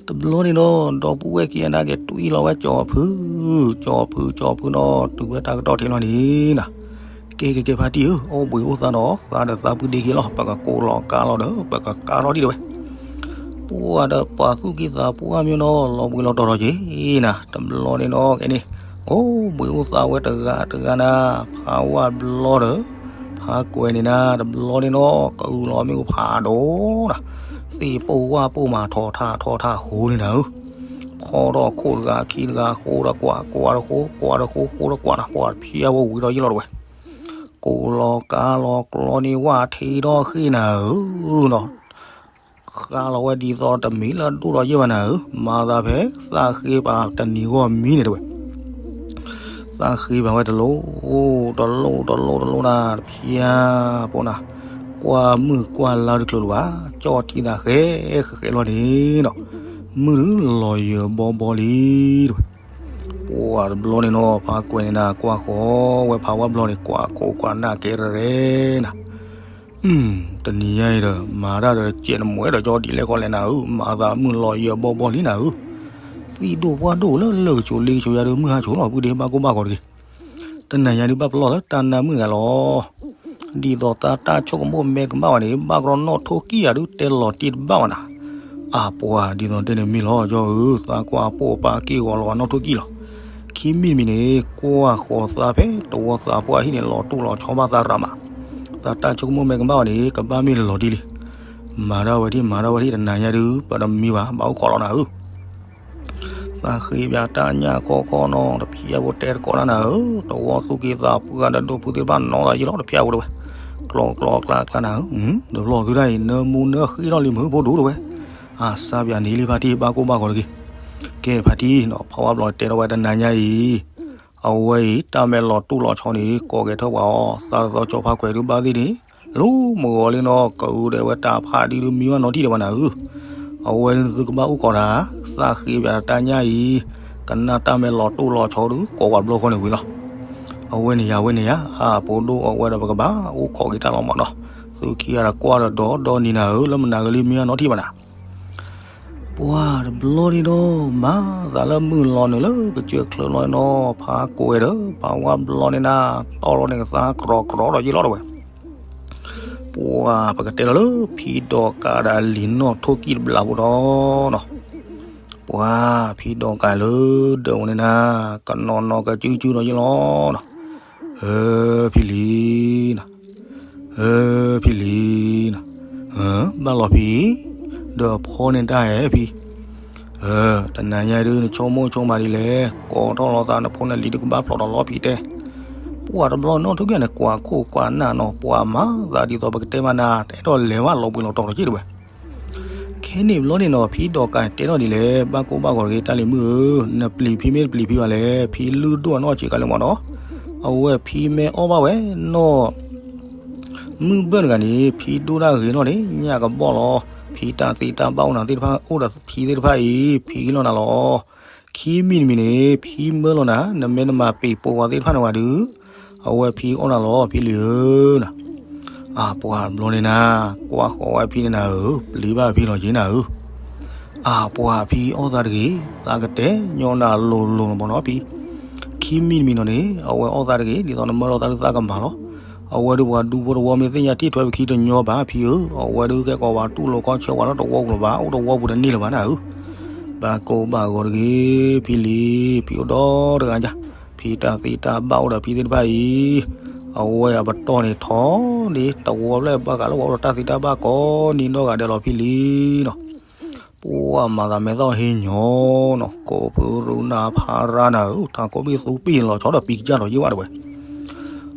တဘျီန့ၣ်ဒီး ဒီပုၢ်ဝဲၢ်ခံဂၤနာ်က့ၤတွံၢ်လီၤဝဲကၠီဖု, ကၠီဖု ကၠီဖုနီၤ တုၤဝဲတၢ်ကတီၢ်ထဲလီၤန့ၣ်နၤ, ကဲကဲကဲဖါတံၢ်ဧၢ, အိၣ်ဘှံးအိၣ်သါဒီး သးဒီးသးပုၢ်ဒ့ခံလီၤ, ပကကိးလီၤကါလီၤဒီး ပကကါထီၣ်ဒံးတဝဲ. ပှၤဒီးပှၤသူၣ်ကံၢ်သးပှၢ်မ့ၢ်နီၤ လီၤဘှံးလီၤတီၤထီၣ်က့ၤနၤ, တဘျီန့ၣ်နီၤ ကဲန့ၣ် အိၣ်ဘှံးအိၣ်သါဝဲတဂၤတဂၤနၤ, ဖးဝါဘျီဒီး ဖးကွဲးန့ၣ်နၤ, တဘျီန့ၣ်နီၤ ကအုၣ်လီၤမ့ၣ်အူဖးဒိၣ်နၤ, သ့ၣ်ပိၢ်ဝၣ်ပိၢ်မးထီၣ်ထၣ်ထီၣ်ထၣ်ဃိန့ၣ်နၤဧၢ, ဖီထီၣ်ခိၣ်တဂၤခံတဂၤ ဃိဒီးကွၢ် ကွၢ်ဒီးဃိ ကွၢ်ဒီးဃိ ဃိဒီးကွၢ်နၤ, ပှၤတဖျါဝဲဝံၤဒီးယ့ၢ်လီၤတဝဲ, ကိးလီၤကါလီၤကျီန့ၣ် ဝၣ်ထံထီၣ်ဃ့ၢ်နၤဧၢနီၤ ဃါလီၤဝဲဒ်သိးတမံၤလၢဒိၣ်ဒီးယ့ၢ်ဘၣ်နၤဧၢ, မၤသးဖဲသးဃ့ဘၣ်တနံၤဂီၢ်မံန့ၣ်တဝဲ, သးဃ့ဘၣ်ဝဲတလိၣ် တလိၣ် တလိၣ် တလိၣ်နၤ တဖျါပိၢ်နၤ, ကွၢ်မုၢ်ကွၢ်လါတချုးလၢၤဘၣ်, ကၠီၣ်ထံသးဃဲဃဲဃဲလီၤန့ၣ်နီၤ, မုၢ်ဒုးလီၤယၢၤဘီဘီလံတဝဲ. ပှၤတဘျီန့ၣ်နီၤ ဖးကွဲးန့ၣ်နၤ ကွၢ်ဃီဝဲဖးဝါဘျီန့ၣ် ကွၢ်ခိၣ်ကွၢ်နၢ်ကဲရဲၣ်နၤ တနံၤညါအံၤဒီး မၤတၢ်ဒီးတစဲးတမှဲဒီးကၠီဒ်လဲၣ်ဃီလဲၣ်နၤဧၢ, မၤသးမုၢ်လီၤယၢၤဘီဘီလံနၤဧၢ, သံၣ်ဒိၣ်ပှၢ်ဒိၣ်လၢလၢကဆိးလ့ကဆိးယၤဒီး မုၢ်ဟါဆိးလီၤ ပုၢ်ဒ့ဘၣ်ကိၢ်ဘၣ်ဂီၤတဂ့ၤ, တနံၤညါဒုးဘၣ်ပလီၢ်လၢတၢ်နါမုၣ်တဂၤလီၤ. ဒ်သိးသးတၢ်ဆိကမိၣ်မဲာ်ကမၣ်ဘၣ်န့ၣ် ဘၣ်ကရီနီၣ်ထိၣ်ကံၢ်ယၤဒုးတဲလီၤတံၢ်တဘၣ်ဘၣ်နၤ, အပှၤဒ်သိးတဲန့ၣ်မ့ၢ်လီၤ ကၠီဧၢ, သးကွၢ်ပိၢ်ပာ်က့ၢ်ဂီၤလီၤနီၣ်ထိၣ်ကံၢ်လီၤ. ခံမံၤတမံၤန့ၣ် ကွၢ်ဃီၤသးဖဲတဝီသးပှၢ်ဟံၣ်န့ၣ် လီၤတိၢ်လီၤဆီဘၣ်သးရၤမး, သးတၢ်ဆိကမိၣ်မဲာ်ကမၣ်ဘၣ်န့ၣ် ကဘၣ်မ့ၢ်လီၤတံၢ်လံ. မၤတၢ်ဝဲဒၣ် မၤတၢ်ဝဲဒၣ် တနၤညါဒုး ပတမံဘၣ် ဘၣ်အိၣ်ခိးလီၤနၤဧၢ. သးဃ့ဘၣ်တၢ်ညၣ်ခီခီနီၤ တဖျါဖိတဲတကိးတၢ်နၤဧၢ, တဝီသူၣ်က့သးပှၢ်ဒီးဒိၣ်ဖုသ့ၣ်တဖၣ်နီၤသးယ့ၢ်လီၤ တဖျါဖိတဝဲ, ကျီကျီကျါကျါနၤဧၢ, တဘျီသုတၢ်အံၤ နၢမူနၢဃ့ထီၣ်လံမုၢ်ဖိဒိၣ်တဝဲ, အစါပၠးန့ၣ်လံဖါတံၢ်ဘၣ်ကိၢ်ဘၣ်ဂီၤတဂ့ၤ, ကဲဖါတံၢ်နီၤ ဖးဝါဘျီတဲထီၣ်ဝဲတနၤညါအံၤ အဝဲအံၤ တၢ်မဲာ်လီၤတိၢ်လီၤဆီန့ၣ် ကိးကဲထီၣ်ပှၤအီၤ သးတသီကၠီဖးကွဲးဒုးဘၣ်သ့ၣ်န့ၣ် လီၤမုၢ်ဂီၤလံနီၤ ကအုဒဲးဝဲတၢ်ဖးဒံးဒုးမံဘၣ်နီတံၢ်ဒံးဘၣ်နၤဧၢ, အဝဲဒုးသုကဘၣ်အိၣ်ခိးတၢ်, သးဃ့ဘၣ်တၢ်ညၣ်အံၤ ကနၣ်တၢ်မဲာ်လီၤတိၢ်လီၤဆီဒုး ကိးပှၤဘျီဃီန့ၣ်ဝံၤလီၤ. အဝဲန့ၣ်ယၤ အဝဲန့ၣ်ယၤ အပူၤဒိၣ်အဝဲဒီးပကဘၣ်အိၣ်ခိးက့ၤတၢ်လီၤမးနီၤ, သုခံဂၤဒီးကွၢ်ဒီးဒီးဒီနံၤနၤဧၢ လၢမနၤဂ့ၤလံမံဘၣ်နီတံၢ်ဘၣ်နၤ ပှၤတဘျီန့ၣ်ဒီး မၤသးလၢမုၢ်လီၤနုာ်လၢကစၢၢ်ချၢလီၤနီၤ ဖးကွဲးဒီး ဖးဝါဘျီန့ၣ်နၤ တီၢ်လီၤန့ၣ်ကသါကြီကြီဒီးယ့ၢ်လီၤတဝဲ, ပှၤပကတဲလီၤလၢဖံဒီးကးဒီးလံာ်နီၣ်ထိၣ်ကံၢ်တဘျးဖိဒီးနီၤ, ပှၤဖံဒီးကးလၢဒၢးဝဲန့ၣ်နၤ ကနီၤနီၤကစုကစုဒီးယ့ၢ်လီၤနီၤ, ဧၢ ဖံလံၤ ဧၢ ဖံလံၤနီၤ, ဘၣ်လီၤဖံ, ဒီးဖီန့ၢ်တၢ်ဧဲဖံ, တနၤညါဒုးနဆိကမိၣ်ဆိကမးဒ်လဲၣ်, ကိးထီၣ်လီၤသးနဖိနလံၤဒုးကဘၣ်ဖျိးဒီးလီၤဖံတဲ, ပှၤတဘျီနီၣ်ထိၣ်ကံၢ်န့ၣ် ကွၢ်ခိၣ်ကွၢ်နၢ်နီၤ ပှၤမၤသးဒ်သိးပကတဲမးနၤ တအဲၣ်ဒိးလဲၤဘၣ်လီၤဘှံးလီၤတီၤလီၤက့ၤတဝဲ ခဲန့ၣ်ဘျီန့ၣ်နီၤ ဖံဒီးကးတဲထီၣ်ဒ်လဲၣ်, ဘၣ်ကိၢ်ဘၣ်ဂီၤတဂ့ၤ တၢ်လံၤမုၣ်ဧၢ, နပျံၤဖံမ့ၢ်တပျံၤဖံဘၣ်လဲၣ်, ဖံလုၢ်ဒိၣ်အနီၢ်ဆံးကၤလၢမးနီၤ, အဝဲဖံမ့ၢ်အီၣ်ဘၣ်ဝဲနီၢ် မုၢ်ဘၢၣ်တဂၤန့ၣ် ဖံဒိၣ်တၢ်ဂ့ၤနီၣ်န့ၣ် ညၣ်ကဘီၣ်လီၤ, ဖံတၢ်သ့တၢ်ဘၣ်အိၣ်နၤသ့ၣ်တဖၣ် အိၣ်ဒီးဖံသ့ၣ်တဖၣ်အံၤ ဖံကလီၤနၤလီၤ. ခံမံၤတမံၤန့ၣ် ဖံမၢလီၤနၤ နမ့ၢ်နမၤပံၤပိာ်ဝဲသ့ၣ်တဖၣ်န့ၣ်ဝဲဒုး အဝဲဖံအီၣ်နၤလီၤ ဖံလံၤဧၢနၤ. အပှၤဘျီန့ၣ်နၤ ကွၢ်ဃီၤဝဲဖံန့ၣ်နၤဧၢ, ပျံၤဘၣ်ဖံလီၤက့ၤနၤဧၢ. အပှၤဖံအီၣ်သးတဂ့ၤ, သးကတဲညီနၤလိၤလိၤလီၤမးနီၤဖံ. ခံမံၤတမံၤနီၤန့ၣ် အဝဲအီၣ်သးတဂ့ၤ ဒ်သိးနမၢလီၤသးဒုးသးကမၤလီၤ. အဝဲဒုးပှၤဒူဖိတဝီမ့ၢ်သ့ၣ်ညါထံၣ်ထွဲပခံတညီဘၣ်ဖံဧၢ, အဝဲဒုးကဲကီးပှၤတူၢ်လိာ်ခီဆၢပှၤလၢတဝီပူၤလၢၤဘၣ်, အိၣ်တဝီပူၤတန့ၢ်လၢၤဘၣ်နၤဧၢ. ဘၣ်ကိၢ်ဘၣ်ဂီၤတဂ့ၤ ဖံလံၤ, ဖံအိၣ်ဒီတဂၤညါ, ဖံတၢ်သ့တၢ်ဘၣ်အိၣ်ဒီးဖံသ့ၣ်တဖၣ်အံၤ, အဝဲအပတီၢ်န့ၣ်ထီၣ်န့ၣ် တဝီဖျဲၣ်ဘၣ်ဃးလၢပှၤအိၣ်ဒီးတၢ်သ့တၢ်ဘၣ်ကိးနံၤနီၢ်ဂၤဒဲးလီၤဖံလံၤနီၤ. ပှၤမၤသးမဲာ်သီၣ်ဟ့ၣ်ညီနီၤ, ကိးဖုရူနၤဖးရါနၤဧၢ, တၢ်ကိးဘ့ၣ်သူပ့ၢ်လီၤဆီဒီးပံကစၢ်လီၤယ့ၢ်ဝဲတဝဲ.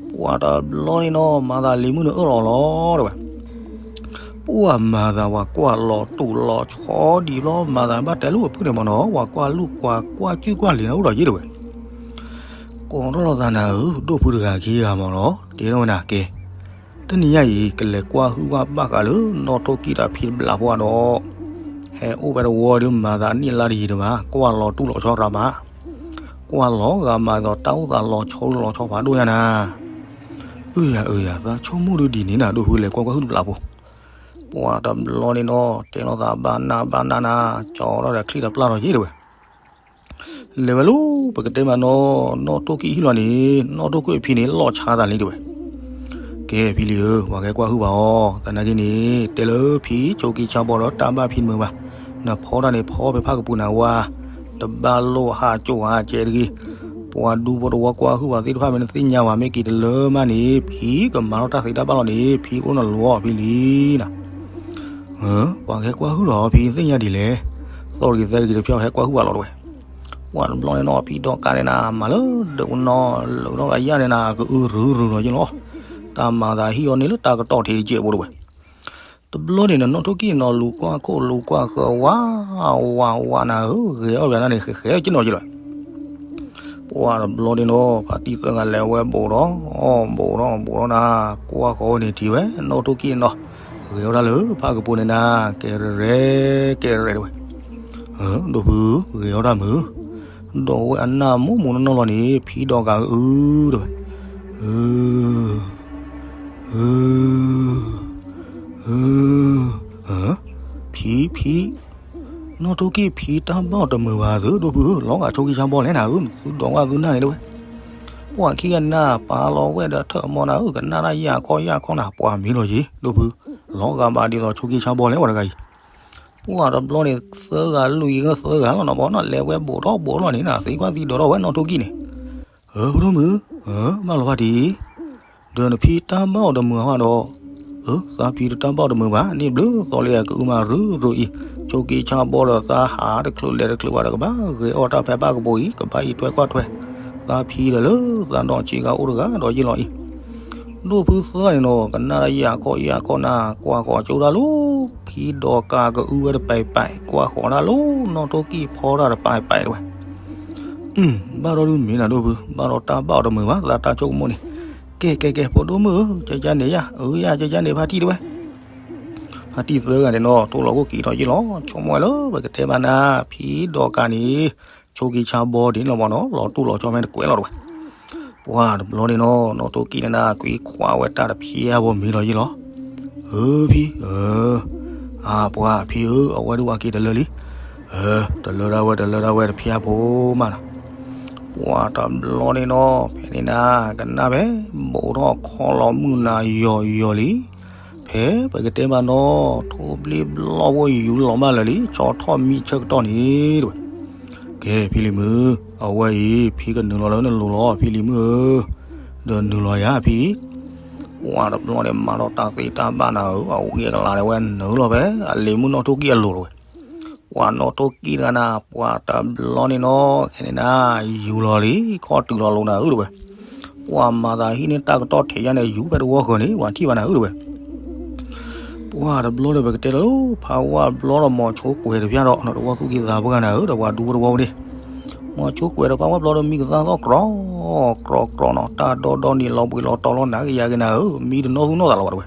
ပှၤတဘျီန့ၣ်နီၤ မၤသးလံၤမုၣ်န့ၣ်အၢၣ်လီၤလီၤတဝဲ. ပှၤမၤသးပှၤကွၢ်လီၤတူာ်လီၤဆီဒံးဘျီ မၤသးဘၣ်တဲလၢအဖုန့ၣ်မးနီၤ, ပှၤကွၢ်လူၢ်ကွၢ်ကွၢ်စုကွၢ်လံၤန့ၣ်အိၣ်ဒီးယ့ၢ်တဝဲ. ကိးထီၣ်လီၤသးနၤဧၢ, ဒိၣ်ဖုတဂၤခံဂၤမးနီၤ, တဲထီၣ်ဝဲနၤကဲ တနံၤညါအံၤ ကလဲၤကွၢ်ဟုၣ်ဘၣ်ဘၣ်ဃးလၢနီၣ်ထိၣ်ကံၢ်တၢ်ဖံတဘျးဖိဒီး, ဟဲအိၣ်ဖဲတဝီဒီးမၤသးန့ၢ်လါတယံၤတဘၣ်, ကွၢ်လီၤတူၢ်လီၤဆီရၤမး, ကွၢ်လီၤဂာ်မးဒီးတၢ်အိၣ်သးလီၤဆီလီၤဆီဖးဒိၣ်ညါနၤ. အၢယၤအၢယၤ သးဆိကမိၣ်ဒုးဒ်န့ၣ်နၤ ဒိၣ်ဖုလဲၤကွၢ်ကွၢ်ဟုၣ်တဘျီဖိ, ပှၤတဘျီန့ၣ်နီၤ တဲလိာ်သးဘၣ်နၢ်ဘၣ်နၢ်နၤ ကၠီထီၣ်ဒီးချံၣ်တပျၢ်ထီၣ်ယ့ၣ်တဝဲ, လဲၤဝဲလၢ ပကတဲမးနီၤ နီၣ်ထိၣ်ကံၣ်ဟံၣ်လီၤန့ၣ် နီၣ်ထိၣ်ကံၣ်အဖံန့ၣ် လီၢ်ဆါသးလံတဝဲ, ကဲဖံလံၤဧၢ ပှၤကဟဲကွၢ်ဟုၣ်ဘၣ်အီၤ သနာ်က့န့ၣ် တဲလၢဖံဆိးက့ဆါဘီဒီးတၢ်ဘၣ်ဖံတမုာ်ဘၣ်, နဖီတၢ်န့ၣ်ဖီဖဲဖၣ်ကပူၤနၤဝါ, တဘၣ်လိၣ်ဟးကၠိၣ်ဟးကဲတဂ့ၤ, ပှၤဒူဖိတဝီကွၢ်ဟုၣ်ဘၣ်သ့ၣ်တဖၣ်မ့ၢ်နသ့ၣ်ညါဘၣ် မ့ၢ်က့ၤတလၢမးန့ၣ် ဖံကမၤထီၣ်တၢ်သ့တၢ်ဘၣ်လီၤန့ၣ် ဖံအိၣ်နလီၤဖံလံၤနၤ ပှၤကဟဲကွၢ်ဟုၣ်လီၤ ဖံသ့ၣ်ညါဒ်လဲၣ်, သီၣ်တဂ့ၤသဲတဂ့ၤတဖၣ်ဟဲကွၢ်ဟုၣ်ဘၣ်လီၤတဝဲ, ပှၤတဘျီန့ၣ်နီၤ ဖံဒီးကးန့ၣ်နၤ မၤလၢဒၢးကနီၤ လၢထီၣ်ကယၢ်န့ၣ်နၤ ကအုရုရုလီၤယ့ၣ်လီၤ, တၢ်မၤသးဟံၣ်အီၤန့ၣ်လၢတၢ်ကတီၢ်ထံးတကဲးဖိတဝဲ, တဘျီန့ၣ်နနီၣ်ထိၣ်ကံၣ် နီၤလူၤကွၢ်ခိၣ်လူၤကွၢ်ဃၢၤဝါ ဝါဝါနၤဧၢ ဂဲၤအီၣ်ပၠးနၤန့ၣ် ဃဲဃဲကနီၤယ့ၣ်လီၤ ပှၤတဘျီန့ၣ်နီၤ ဖါတံၢ်သၢဂၤလဲၤဝဲဘူးထီၣ် ဘူးထီၣ်ဘူးထီၣ်နၤ ကွၢ်ဃီၤဝဲန့ၣ်ထံၣ်ဝဲ နီၣ်ထိၣ်ကံၣ်နီၤ ဂဲၤအီၣ်တၢ်လၢဖၣ်ကပူၤန့ၣ်နၤ ကဲရဲၣ်ကဲရဲၣ်တဝဲ, ဒိၣ်ဖု ဂဲၤအီၣ်တၢ်မုာ်, ဒီးဝဲအနၢ်မူမူနီၢ်နီၢ်လီၤန့ၣ် ဖံဒီးကးအုတဝဲ, အ ဖံ ဖံ, နီၣ်ထိၣ်ကံၣ်ဖံတၢ်ဘၣ်အီၤတမုာ်ဘၣ်သု ဒိၣ်ဖုဧၢ လီၤဂာ်ဆိးက့ဆါဘီလဲၣ်နၤဧၢ သုဒိးဝဲသုနၢ်န့ၣ်တဝဲ, ပှၤခံဂၤနၤ ပာ်လီၤဝဲဒီးထၢၣ်မီနၤဧၢ ကနၣ်တၢ်ယၢ်ခီယၢ်ခီနၤ ပှၤမံလီၤယ့ၣ် ဒိၣ်ဖု, လီၤဂာ်ဘၣ်ဒ်သိးဆိးက့ဆါဘီလဲၣ်ဝဲတဂၤအံၤ, ပှၤတဘျီန့ၣ် သၢဂၤလွံၢ်ဂၤသၢဂၤလီၤနီၤ ပှၤနီၤလဲၤဝဲဘူးထီၣ်ဘူးထီၣ်လီၤန့ၣ်နၤ သံကွၢ်သံဒိးထီၣ်ဝဲနီၣ်ထိၣ်ကံၣ်န့ၣ် ဧၢ ဖိဒိၣ်မုၣ်, ဘၣ်လီၤဖါတံၢ်, ဒီးနဖံတၢ်ဘၣ်အီၤတမုာ်ဟီဒီး, အၢ သးဖံတတၢ်ဘၣ်အီၤတမုာ်ဘၣ် န့ၣ်ဘျုးသီလံအကအုမၤရုရုအံၤ, ဆိးက့ဆါဘီဒီးသးဟးတချုးလဲၤတချုးဘၣ်ဒီးကဘၣ်ဂဲၤအီၣ်တၢ်ဖဲဘၣ်ကဘိအံၤ ကဘၣ်အံးထွဲကွၢ်ထွဲ, သးဖံဒီးလၢသးဒီးဆံးဂၤအိၣ်တဂၤဒီးယ့ၢ်လီၤအံၤ, ဒိၣ်ဖုသၢဂၤန့ၣ်နီၤ ကနၣ်တၢ်ယၢ်ခီယၢ်ခီနၤ ကွၢ်ဃီၤကၠိတၢ်လၢ ဖံဒီးကးကအုဝဲတပာ်ပာ် ကွၢ်ဃီၤတၢ်လၢ နီၣ်ထိၣ်ကံၣ်ဖီတၢ်တပာ်ပာ်တဝဲ ဘၣ်ဒီးဒုးမ့ၢ်နၤဒိၣ်ဖု ဘၣ်ဒီးတၢ်ဘၣ်အီၤတမုာ်ဘၣ် သးတၢ်ဆိကမိၣ်န့ၣ်, ကဲကဲကဲ ဖိဒိၣ်မုၣ်ဧၢ ကကန့ၣ်ယၤ အၢယၤ ကကန့ၣ်ဖါတံၢ်တဝဲ, ဖါတံၢ်သၢဂၤန့ၣ်နီၤ ထိၣ်လီၤခိၣ်က့ၤထီၣ်ယ့ၢ်လီၤ ဆိကမိၣ်ဝဲလၢပကတဲဘၣ်နၤ ဖံဒီးကးန့ၣ် ဆိးက့ဆါဘီဒ်န့ၣ်လီၤမ့ၢ်နီၤ လီၤတူၢ်လီၤဆီမ့ၢ်တကွဲးလီၤတဝဲ, ပှၤတဘျီန့ၣ်နီၤ နီၣ်ထိၣ်ကံၣ်န့ၣ်နၤ ကွံခွါဝဲတၢ်တဖျါဘီမ့ၢ်ထီၣ်ယ့ၢ်လီၤ, အၢဖံ အၢ အပှၤဖံဧၢ အဝဲဒုးဝဲက့ၤတလၢလံ, တလၢဒၣ်ဝဲတလၢဒၣ်ဝဲတဖျါဖိမးနီၤ, ပှၤတဘျီန့ၣ်နီၤ ဖဲန့ၣ်နၤ ကနၣ်ဖဲ ဘူးထီၣ်ခီလီၤမုၢ်နၤယီၤယီၤလံ, ဖဲပကတဲဘၣ်နီၤ ထိၣ်ဘျ့ဘျီၣ်ဖိယူၤလီၤမးလၢာ်လံ ဆီထီၣ်မံဆၢကတီၢ်န့ၣ်တဝဲ, ကဲဖံလံၤမုၣ် အဝဲအံၤ ဖံကနုာ်လီၤလၢနလိၤလီၤ ဖံလံၤမုၣ်ဧၢ, ဒီးနုာ်လီၤယၤဖံ ပှၤတဘျီန့ၣ် မၤထီၣ်တၢ်သ့တၢ်ဘၣ်နၤဧၢ အဝံအကလၤန့ၣ်ဝဲနုာ်လီၤဖဲ အလံၤမုၣ်နီၣ်ထိၣ်ကံၣ်အလိၤတဝဲ, ပှၤနီၣ်ထိၣ်ကံၣ်တဂၤနၤ ပှၤတဘျီန့ၣ်နီၤ ခဲန့ၣ်နၤ ယူၤလီၤလံ ခီၣ်တုၤလီၤလိၤနၤဧၢတဝဲ, ပှၤမၤသးဟံၣ်န့ၢ်တၢ်ကတီၢ်ထဲးယါန့ၣ် ယူၤဖဲတဝီဃၢၤန့ၣ် ပှၤထံၣ်ဘၣ်နၤဧၢတဝဲ ပှၤတဘျီဒီးပကတဲလၢ ဖးဝါဘျီဒီးမီၤဆိကွဲးတဖၣ်ဒီး နီၢ်တဝီသူၣ်က့သးပှၢ်နၤဧၢ ဒီးပှၤဒူဖိတဝီဖိန့ၣ်, မီၤဆိကွဲးဒီးဖးဝါဘျီဒီးမံကသါသီၣ်ကြီ ကြီကြီနီၤ တၢ်ဒီဒီနံၤလီၤဘှံးလီၤတီၤလီၤနၤကယၤက့ၤနၤဧၢ မံတနီၢ်သူၣ်နီၢ်သးလီၤဝဲတဝဲ,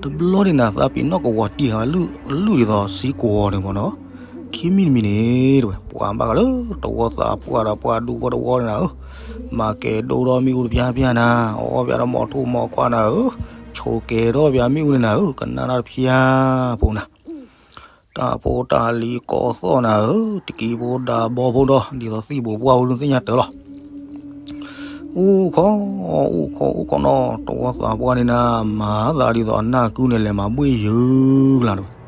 တဘျီန့ၣ်နၤ သးပ့ၤနီၣ်ကဝီၤတံၢ်ဃာ်ဝဲ လုၢ်ဒ်သိးစံကိးဂီၤန့ၣ်မ့ၢ်နီၤ, ခံမံၤတမံၤန့ၣ်တဝဲ ပှၤဘၣ်ဃးလၢတဝီသးပှၢ်ဒီးပှၤဒူဖိတဝီန့ၣ်နၤဧၢ မၤကဲၤဒိၣ်ထီၣ်မ့ၣ်အူတဖျါဖျါနၤ, အီၣ်ဘၣ်ဒီးမီၤထူၣ်မီၤခွါနၤဧၢ, ဆိးကဲၤထီၣ်ဘၣ်မ့ၣ်အူန့ၣ်နၤဧၢ, ကနၣ်တၢ်တဖျါဖိနၤ, တၢ်ဖိတၢ်လံၤကိးသီၣ်နၤဧၢ, တကံဖိဒါဘီဖိဒီး ဒ်သိးသံၣ်ဘိပှၢ်ဖိဒုးသ့ၣ်ညါတၢ်လီၤ. အိၣ်ခိး, အိၣ်ခိး အိၣ်ခိးနီၤ, တဝီသးပှၢ်န့ၣ်နၤ, မၤသးဒ်သိးအနၢ်ကုန့ၣ် လဲၤမၤဘှ့ၣ်ယုၤကလါတဝဲ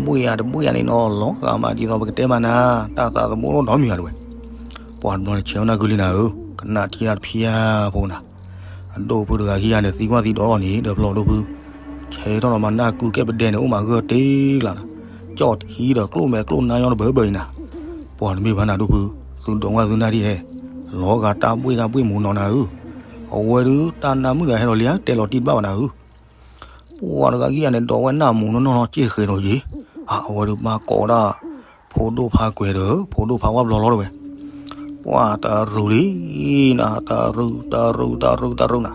ဘှ့ၣ်ယၤတဘှ့ၣ်ယၤန့ၣ်နီၤ, လီၤဂာ်မးဒ်သိးပကတဲမးနၤ, တၢ်သးသမူအိၣ်နီတမံၤဧါတဝဲ. ပှၤတဘျီန့ၣ် ဆဲးအီၣ်နၢ်ကုလံနၤဧၢ, ကနၣ်ထံၣ်တၢ်တဖျါဖိနၤ, အဒိၣ်ဖုတဂၤခံဂၤန့ၣ် သံကွၢ်သံဒိးထီၣ်န့ၣ် ဒီးဖျီၣ်ဒိၣ်ဖု, ဆဲးထီၣ်ဒီးမၤနၢ်ကုကဲပဒဲန့ၣ် အိၣ်မးဂၢၢ်တ့ၢ်ကျါနၤ, ကၠီၣ်ထံဒီးကျိၣ်မဲာ်ကျိၣ်နါညီတဘၢဘၢအံၤနၤ, ပှၤတမ့ၢ်ဘၣ်နၤဒိၣ်ဖု, သုဒိးဝဲသုနၢ်ထံၣ်ဟဲ, လီၤဂာ်တၢ်ဘှ့ၣ်ဂၤဘှ့ၣ်မူနီၤနၤဧၢ, အဝဲဒုးတၢ်နၢ်မုၣ်တဂၤဟဲလီၤလံဧါ တဲလီၤတံၢ်တဘၣ်ဘၣ်နၤဧၢ ပှၤတဂၤခံဂၤန့ၣ် ဒိးဝဲနၢ်မူနီၢ်နီၢ်လီၤ စ့ၢ်ဃဲၤဒီးယံၤ, အဝဲဒုးဘၣ်ကိးဒၣ် ဖိဒိၣ်ဖါကွဲၤဒီး ဖိဒိၣ်ဖါဝၣ်ဘျီလီၤတဝဲ, ပှၤတရူးလံနၤ, တရူး တရူး တရူး တရူးနၤ,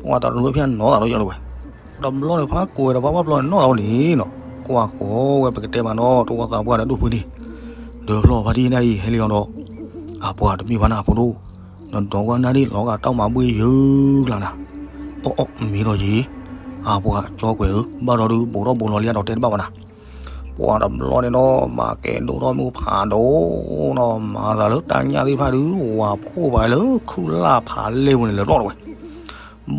ပှၤတရူးဖဲနီၢ်သးလီၤယီၤတဝဲ, တဘျီန့ၣ် ဖါကွဲၤဒီးဖါဝၣ်ဘျီန့ၣ်နီၢ်သးလီၤန့ၣ်နီၤ, ကွၢ်ဃီၤဝဲပကတဲမးနီၤ တဝီသးပှၢ်ဒီးဒိၣ်ဖုန့ၣ်, ဒီးဖျီၣ်ဖါတံၢ်နၢ်အံၤဟဲလံအီၤဒီး, အပှၤတမ့ၢ်ဘၣ်နၤဖိဒိၣ်, နဒိးဝဲနၢ်ဒ်လီၤဂာ်တၢ်မၤဘှ့ၣ်ယုၤကျါနၤ, အီၣ်အီၣ်မ့ၢ်ဒီးယံၤ, အပှၤကၠီကွဲးဧၢ, ဘၣ်ဒီးဒုးဘူးထီၣ်ဘူးလီၤလံဒီးတဲတဘၣ်ဘၣ်နၤ. ပှၤတဘျီန့ၣ်ဒီး မၤကဲဒိၣ်ထီၣ်မုၢ်ဖးဒိၣ်နီၤ, မၤသးလၢတၢ်ညၣ်သ့ၣ်တဖၣ်ဒုး ဝၤဖှိၣ်ဘၣ်လၢခုၣ်လၢ်ဖးလဲၢ်ပူၤန့ၣ်လၢာ်ဘျီၣ်တဝဲ,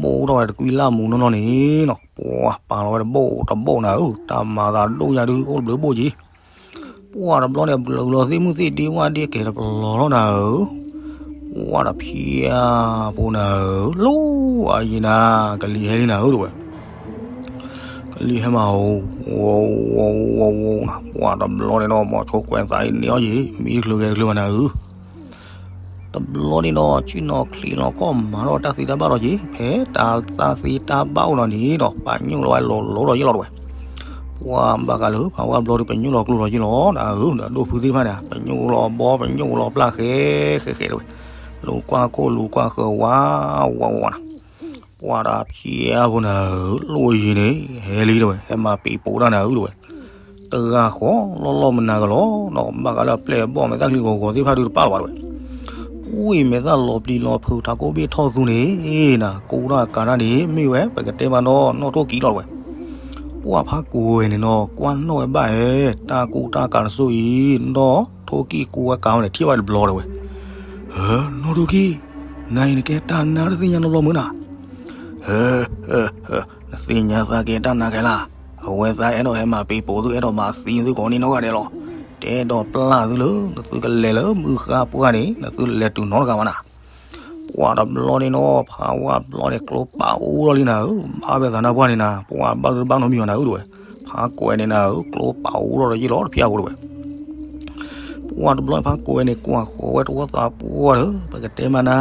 ဘူးထီၣ်ဝဲတကွံလၢ်မူနီၢ်နီၢ်န့ၣ်နီၤ, ပှၤပာ်လီၤဝဲတဘိၣ်တဘိၣ်နၤဧၢ, တၢ်မၤသးဒိၣ်ညါဒုးအိၣ်တဘျုးဘိၣ်က့ၤ ပှၤတဘျီန့ၣ် ဘျုးလီၤသ့ၣ်မုၢ်သ့ၣ်ဒ့ဝၣ်ဒ့ကဲၤတပလီၤလီၤနၤဧၢ, ပှၤတဖျါဖိနၤဧၢ, လိၣ်အယံၤနၤ, ကလံၤဟဲလံနၤဧၢတဝဲ, ကလံၤဟဲမးဧိၤ, ဝီၤဝီၤဝီၤဝီၤနၤ, ပှၤတဘျီန့ၣ်ဒီး မီၤဆိကွဲးသးအံၤန့ၢ်အီၣ်ယံၤ, မံတချုးဂဲၤတချုးဘၣ်နၤဧၢ. တဘျီန့ၣ်ဒီး ဆ့ၣ်နီၤချံးလီၤကီၢ်မၤထီၣ်တၢ်သ့တၢ်ဘၣ်ဒီးက့ၤ, ဖဲတၢ်သ့တၢ်ဘၣ်အိၣ်ဒီးန့ၣ်ဒီး ပာ်ညိၣ်လီၤဝဲလိၤလိၤဒီးယ့ၢ်လီၤတဝဲ, ပှၤဘၣ်ဃးလၢဖးဝါဘျီဒီး ပညိၣ်လီၤကျိလီၤယ့ၢ်လီၤနၤဧၢ, ဒီးဒိၣ်ဖုသ့ၣ်တဖၣ်န့ၣ် ပညိၣ်လီၤဘီ ပညိၣ်လီၤပျၢ်ဃဲဃဲဃဲတဝဲ, လူၤကွၢ်ခိၣ်လူၤကွၢ်ဃၢၤဝါဝါဝါနၤ, ပှၤတဖျါဖိနၤဧၢ, လိၣ်ယံၤန့ၣ် ဟဲလံတဝဲ, ဟဲမၤပံးပိးတၢ်နၤဧၢတဝဲ တဂၤဃီလီၢ်လီၢ်မနၤကလီၤနီၤ, ဘၣ်ဃးလၢအပျဲၢ်အဘီၣ်မဲာ်သၣ်ချံဂီၤဂီၤသ့ၣ်တဖၣ်ဒုးတပၣ်လီၤဘၣ်တဝဲ, ဝံၤမဲာ်သၣ်လီၤပျံၤလီၤဖုးထးကိးဘ့ၣ်ထီၣ်သူန့ၣ်နၤ, ကိးတၢ်ကးတၢ်န့ၣ် မ့ၢ်ဝဲပကတဲမးနီၢ်နီၢ်ထိၣ်ကံလီၤတဝဲ, ပှၤဖးကွဲးန့ၣ်နီၤ ကွၢ်နီၣ်ဝဲဘၣ်ဧဲ, တၢ်ကူတၢ်ကးတစိၢ်အံၤ နီၢ်ထိၣ်ကံကူဝဲကးဝဲန့ၣ် ထံၣ်ဝဲတဘျီတဝဲ, နီၢ်ထိၣ်ကံ, နၤအံၤနကဲတၢ်နါတသ့ၣ်ညါနီတဘျီမုၢ်နၤ နသ့ၣ်ညါသးကဲတၢ်နါခဲလၢာ်, အဝဲသးအဲၣ်ဒိးဟဲမၤပံးပိးသု အဲၣ်ဒိးမၤသံသုကိးနံၤနီၢ်ဂၤဒဲးလီၤ. တဲဒီးပျၢ်သုလၢ နသုကလဲၤလၢမုၢ်ဃါပှၢ်န့ၣ် နသုလဲၤတုၤနီတဂၤဘၣ်နၤ. ပှၤတဘျီန့ၣ်နီၤ ဖးဝါဘျီန့ၣ် ကျိပာ်အိၣ်ထီၣ်လံနၤဧၢ, ဘၣ်ဝဲသးနါပှၢ်န့ၣ်နၤ, ပှၤဘၣ်သုတဘၣ်နီတမံၤဘၣ်နၤဧၢတဝဲ. ဖးကွဲးန့ၣ်နၤဧၢ ကျိပာ်အိၣ်ထီၣ်ဒီးယ့ၢ်လီၤတဖျၢၣ်ဖိတဝဲ ပှၤတဘျီန့ၣ် ဖးကွဲးန့ၣ် ကွၢ်ဃီၤဝဲတဝီသးပှၢ်ဒီး ပကတဲမးနၤ,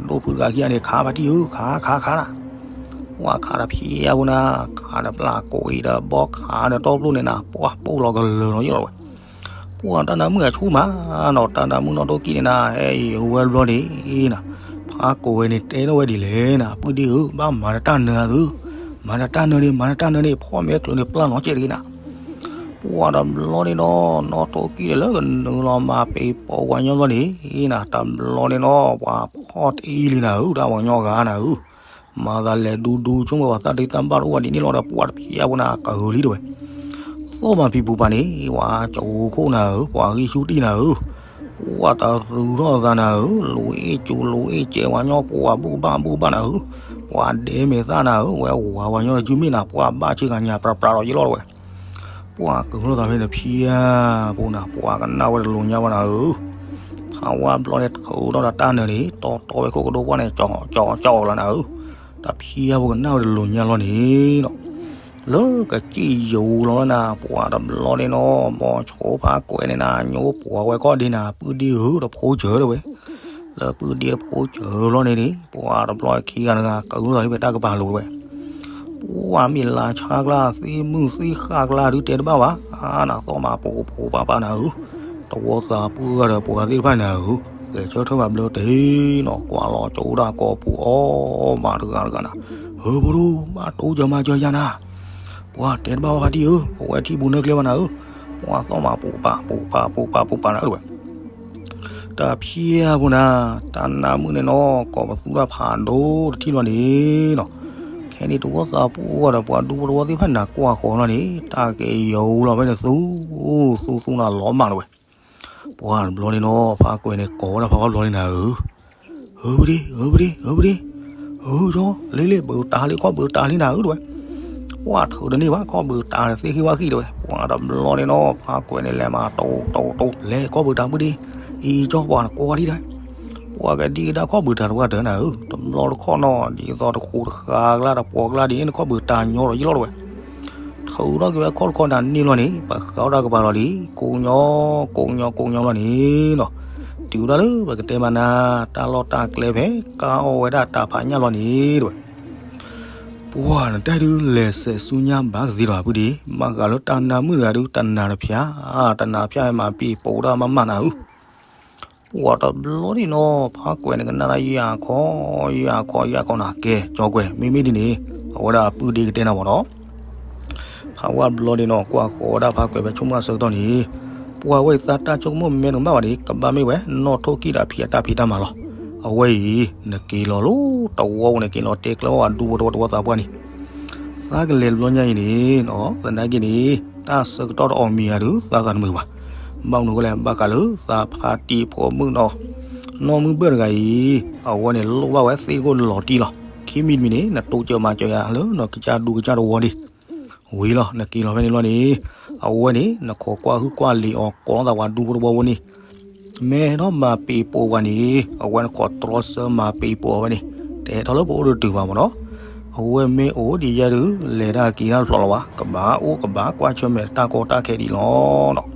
ဒိၣ်ဖုတဂၤခံဂၤန့ၣ် ခးဖးတံၢ်ဧၢ, ခးခးခးနၤ. ပှၤခးတဖျၢၣ်ဖိနၤ, ခးတပျၢ်ကိးအံၤဒီး ဘီခးဒီးတီၢ်ပျိၢ်န့ၣ်နၤ, ပှၤပိၢ်လီၤကလၢာ်လီၤယ့ၢ်လီၤတဝဲ. ပှၤတၢ်နါမုၣ်အဆူၣ်မးနီၤ, တၢ်နါမုၣ်နီၢ်ထိၣ်ကံန့ၣ်နၤ, ဟဲအံၤဝဲတဘျီန့ၣ်နၤ, ဖးကွဲးန့ၣ် တဲထီၣ်ဝဲဒ်လဲၣ်နၤ, ပုၢ်ဒ့ဧၢ, ဘၣ်မၤတၢ်နၢၤသု, မၤတၢ်နၢၤန့ၣ် မၤတၢ်နၢၤန့ၣ် ဖီၣ်မဲာ်ကျၢၤန့ၣ် ပျၢ်နီၤကဲးတဂ့ၤနၤ. ပှၤတဘျီန့ၣ်နီၤ, နီၢ်ထိၣ်ကံဒီးလၢကနုာ်လီၤမၤပံးပိးဝၤညီဘျီန့ၣ်နၤ, တဘျီန့ၣ်နီၤ ပှၤဖီၣ်တအံၤလံနၤဧၢ, တၢ်ဝၤညီဂၤနၤဧၢ, မၤသးလဲၤဒူဒူဆိကမိၣ်ဝဲ ပှၤသးဒ့တၢ်ဘၣ်တအိၣ်ဝဲဒ်န့ၣ်လီၤဒီး ပှၤတဖျၢၣ်ဖိနၤ ကဟုးလံတဝဲ. သီၣ်မၤဖံးပူၤပာ်န့ၣ် ပှၤကၠိခိၣ်နၤဧၢ, ပှၤဂံၢ်ဆူၣ်တံၢ်နၤဧၢ, ပှၤတသုးထီၣ်သးနၤဧၢ, လူၤအ့ၣ်စူၤလူၤအ့ၣ်စဲးဝၤညီ ပှၤဘူၣ်ကဘၣ်ဘူၣ်ကဘၣ်နၤဧၢ, ပှၤဒဲမဲာ်သၣ်နၤဧၢ, ဝဲဝၤဝၤညီတစုမ့ၢ်နၤ, ပှၤဘၣ်ဆ့ကညးပြးပြးလီၤယ့ၢ်လီၤတဝဲ. ပှၤကဟုးထီၣ်သးဖဲန့ၣ် ဖျၢၣ်ဖိနၤ, ပှၤကနၣ်ဝဲတလိၤညါဘၣ်နၤဧၢ. ဖးဝါဘျီန့ၣ် ထုးထီၣ်ဒီးတၢ်နၢၤန့ၣ် တီတီဝဲခိၣ်ကဒိပှၢ်န့ၣ် ကၠီကၠီကၠီလီၤနၤဧၢ. တဖျၢၣ်ဖိကနၣ်ဝဲတလိၤညါလီၤန့ၣ်နီၤ, လၢကစံၣ်ယိၤလီၤနၤ, ပှၤတဘျီန့ၣ်နီၤ မီၤဆိဖးကွဲးန့ၣ်နၤ ညိပှီၤဝဲခီၣ်ဒ့နၤ, ပုၢ်ဒ့ဧၢ တဖိစၢၤတဝဲ. လၢပုၢ်ဒ့တဖိစၢၤလီၤန့ၣ်န့ၣ် ပှၤတဘျီခံဂၤတဂၤ ကဟုးထီၣ်သးဖဲတၢ်ကပၤလိၤတဝဲ. ပှၤမ့ၢ်လါဆါကျါ သ့ၣ်မုၢ်သ့ၣ်ဃၣ်ကျါ ဒုးတဲတဘၣ်ဘၣ်, အါနၤသီၣ်မးပိာ်ပိာ်ပၤပၤနၤဧၢ, တဝီသးပှၢ်ဒီးပှၤသ့ၣ်တဖၣ်နၤဧၢ, ဂဲၤဆၢထၢၣ်မးဘျၢတ့ၢ်နီၤ, ကွၢ်လီၤကၠိဒၣ်ကိာ်ပူၤအီၣ်မးတဂၤတဂၤနၤ, ဧၢ ဖိဒိၣ် ဘၣ်တိစၢၤမၤစၢၤယၤနၤ, ပှၤတဲတဘၣ်ဝဲဖါတံၢ်ဧၢ, ပဝဲထံၣ်ပူၤနၢကျဲဘၣ်နၤဧၢ, ပှၤသီၣ်မးပိာ်ပၤပိာ်ပၤပိာ်ပၤပိာ်ပၤနၤဧၢတဝဲ. တဖျၢၣ်ဖိနၤ, တၢ်နါမုၣ်န့ၣ်နီၤ ကိးပသူတၢ်ဖးဒိၣ်တထံၣ်လီၤန့ၣ်နီၤ, ခဲန့ၣ်တဝီသးပှၢ်ဒီးပှၤဒူဖိတဝီသ့ၣ်တဖၣ်နၤကွၢ်ဃီၤလီၤန့ၣ် တၢ်က့ၤယိၤလီၤဖဲန့ၣ်သူ, သူသူနၤလီၤမးတဝဲ. ပှၤတဘျီန့ၣ်နီၤ ဖးကွဲးန့ၣ်ကိးဝဲဒၣ်ဖးဝါဘျီန့ၣ်နၤဧၢ, ဧၢ ပုၢ်ဒ့ ဧၢ ပုၢ်ဒ့ ဧၢ ပုၢ်ဒ့, ဧၢ ကၠီ လ့လ့ ဘုးတၤလံ ခီၣ်ဘုးတၤလံနၤဧၢတဝဲ. ပှၤထုးတန့ၢ်ဘၣ် ခီၣ်ဘုးတၤန့ၣ် သ့ၣ်ဃံဝါဃံတဝဲ. ပှၤတဘျီန့ၣ်နီၤ ဖးကွဲးန့ၣ်လဲၤမးတိတိတိ လဲၤခီၣ်ဘုးတၤပုၢ်ဒ့, အံၤကၠီ ပှၤနကွၢ်ထံၣ်တဝဲ. ပှၤကဒံကဒါခီၣ်ဘုးတၤတဝဲတၢ်နၤဧၢ, တဘျီတခီၣ်နီၤ ဒ်သိးတဃိးတဃာ်ကျါ တပှီၤကျါဒ်န့ၣ် ခီၣ်ဘုးတၤညီဒီးယလီၤတဝဲ. ထုးထီၣ်က့ၤဝဲခီၣ်တခီၣ်နၤန့ၣ်လီၤန့ၣ် ပဃးအီၣ်တၢ်ကပၤလီၤလံ, ကိးညီ ကိးညီ ကိးညီလီၤန့ၣ်နီၤ, တုၤဒၣ်လၢပကတဲမးနၤ တၢ်လီၢ်တၢ်ကျဲဖဲ ကါအီၣ်ဝဲဒၣ်တၢ်ဖးညၣ်လီၤန့ၣ်တဝဲ. ပှၤနတဲဒုးလဲၤစဲးဆူညါဘၣ်ကသ့ဒီးပုၢ်ဒ့, ဘၣ်ဃးလၢတၢ်နါမုၣ်တဂၤဒုး တနၤတဖျၢၣ်, တနၤတဖျၢၣ်မၤပံးပိးဒၣ်မးမးနၤဧၢ. ပှၤတဘျီန့ၣ်နီၤ ဖးကွဲးန့ၣ်ကနၣ်ဒၣ်ယၤခီ, ယၤခီ ယၤခီနၤ, ကဲ ကၠီကွဲး မ့မ့ၢ်ဒ်န့ၣ် အဝဲဒၣ်ပုၢ်ဒ့ကတဲနၤမ့ၢ်နီၤ. ဖးဝါဘျီန့ၣ်နီၤ ကွၢ်ဃီၤဝဲဒၣ်ဖးကွဲးဖဲဆိကမိၣ်အဆၢကတီၢ်န့ၣ်, ပှၤဝဲအံၤသးတၢ်ဆိကမိၣ်မဲတမ့ၢ်ဘၣ်ဘၣ်န့ၣ် ကဘၣ်မ့ၢ်ဝဲ နီၢ်ထိၣ်ကံၣ်ဒီးအဖံအတၢ်ဖံးတၢ်မၤလီၤ. အဝဲအံၤ နက့ၤလီၤလၢတဝီပူၤန့ၣ် က့ၤလီၤတဲကျဲဝဲဒူဖိတဝီ တဝီသးပှၢ်န့ၣ်, သးကလဲၤတဘျီညါအံၤန့ၣ်နီၤ သနာ်က့န့ၣ် တၢ်ဆၢကတီၢ်တအီၣ်မံၤယၤဒီး သးသးတမုာ်ဘၣ်. ဘၣ်မနုၤအဃိလဲၣ် ဘၣ်ဃးလၢသးဖါတံၢ်ဖိမုၣ်နီၤ နီၢ်မုၢ်ဘၢၣ်တဂၤအံၤ အဝဲန့ၣ်လိၣ်ဘၣ်ဝဲသ့ၣ်တခိၣ်လီၤတံၢ်လီၤ. ခံမံၤတမံၤန့ၣ် နတိစၢၤမၤစၢၤယၤလၢနကစၢ်ဒူကစၢ်တဝီန့ၣ် ဝံၤလီၤ နက့ၤလီၤဖဲန့ၣ်လီၤန့ၣ်, အဝဲန့ၣ် နခိးကွၢ်ဟုၣ်ကွၢ်လံၤအီၤ ကိးလီၤသးပှၤဒူဖိတဝီဖိန့ၣ်, မ့ၢ်ဟဲထီၣ်မၤပံာ်ပိာ်ပှၤန့ၣ် အဝဲနခိးတြီဆၢမၤပံာ်ပိာ်အီၤဝဲန့ၣ်, တဟဲထီၣ်လၢပအိၣ်တတုၤဘၣ်မ့ၢ်နီၤ. အဝဲမ့ၢ်အိၣ်ဒံးယဲဒုး လဲၤတၢ်က့ၤတၢ်တဖျိးလီၤဘၣ်, ကဘၣ်အိၣ်ကဘၣ်ကွၢ်ဆၢၣ်မဲာ်တၢ်ကီတၢ်ခဲဒံးလီၤနီၤ.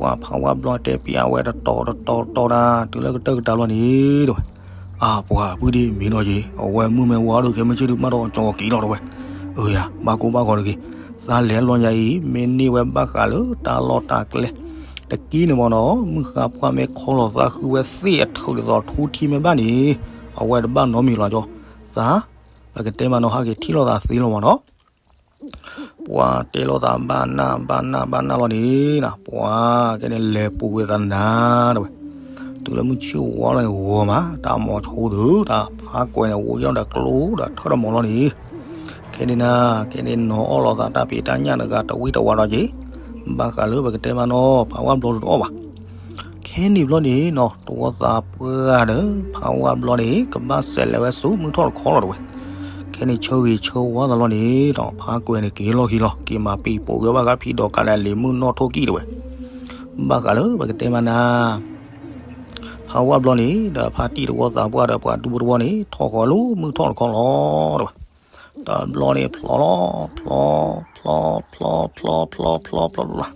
ပှၤဖးဝါဘျီတဲပျးဝဲတတီၤတတီၤတတီၤတၢ် တုၤလၢကတၢၢ်ကတၢၢ်လီၤန့ၣ်တဲဝဲ, အါပှၤပုၢ်ဒံးမ့ၢ်နီၤက့ၤ အဝဲမုၢ်မ့ၢ်ဝါဒီးကဲမုၢ်ဆ့ၣ်ဒုးမးဒီးကၠီက့ၤလီၤတဲဝဲ, အၢယၤ ဘၣ်ကိၢ်ဘၣ်ဂီၤတဂ့ၤ, သးလဲၤဘျီညါအံၤ မ့ၢ်န့ၢ်ဝဲဘၣ်ဃးလၢတၢ်လီၢ်တၢ်ကျဲ တက့ၢ်န့ၣ်မ့ၢ်နီၤ မုၢ်ဃါပှၢ်မ့ၢ်ခီလီၤသးဃုဝဲသ့ၣ်အထုးဒ်သိးထူထံမ့ၢ်ဘၣ်န့ၣ်, အဝဲတဘၣ်နီတမံၤလီၤကၠီ, သး ပကတဲမ့ၢ်နီၤ ဟဲက့ၤထံၣ်လိာ်သးသ့လီၤမ့ၢ်နီၤ. ပှၤတဲလိာ်သးဘၣ်နၢ်ဘၣ်နၢ်ဘၣ်နၢ်လီၤန့ၣ်နီၤ ပှၤကဲန့ၣ်လဲၤပူၤကွံာ်သးနၤတဲဝဲ, တုၤလၢမုၢ်ဆ့ၣ်ဝါလီၤန့ၣ် ဂီၤမး တၢ်မီၤဆိဒုး တၢ်ဖးကွဲးန့ၣ် ဝံၤယီၣ်ဒီးကျိဒီးထၢၣ်ဒီးမီၤလီၤန့ၣ် ခဲန့ၣ်နၤ ခဲန့ၣ်နီၤအီၣ်လိာ်သးတၢ်ဖံးတၢ်ညၣ်တဂၤတဝံၣ်တဝါဒီးက့ၤ, ဘၣ်ဃးလၢပကတဲမ့ၢ်နီၤ ဖးဝါဘျီဒုးတအီၣ်ဘၣ်. ခဲန့ၣ်ဘျီန့ၣ်နီၤ တဝီသးပှၢ်ဒီး ဖးဝါဘျီန့ၣ် ကဘၣ်စဲးလဲၤဝဲဆူမုၢ်ထီၣ်တခီလီၤတဲဝဲ, ခဲန့ၣ်ဆၢဂ့ၤဆၢဝါသးလီၤန့ၣ်ဒီး ဖးကွဲးန့ၣ်က့ၤလီၢ်ခံလီၤ က့ၤမၤပံာ်ပိာ်က့ၤဘၣ်ဃးဖံးဒီးကးဒၣ်လံာ်မုၢ်နီၢ်ထိၣ်ကံၢ်တဲဝဲ, ဘၣ်ဃးလၢပကတဲမ့ၢ်နၤ ဖးဝါဘျီန့ၣ် ဒီးဖါတံၢ်တဝီသးပှၢ်ဒီးပှၤဒူဖိတဝီန့ၣ် ထီၣ်ဃီၤလၢမုၢ်ထီၣ်တခီလီၤတဲဝဲ, တဘျီန့ၣ်ဖျီလီၤ ဖျီ ဖျီ ဖျီ ဖျီ ဖျီ ဖျီ ဖျီ ဖျီ ဖျီ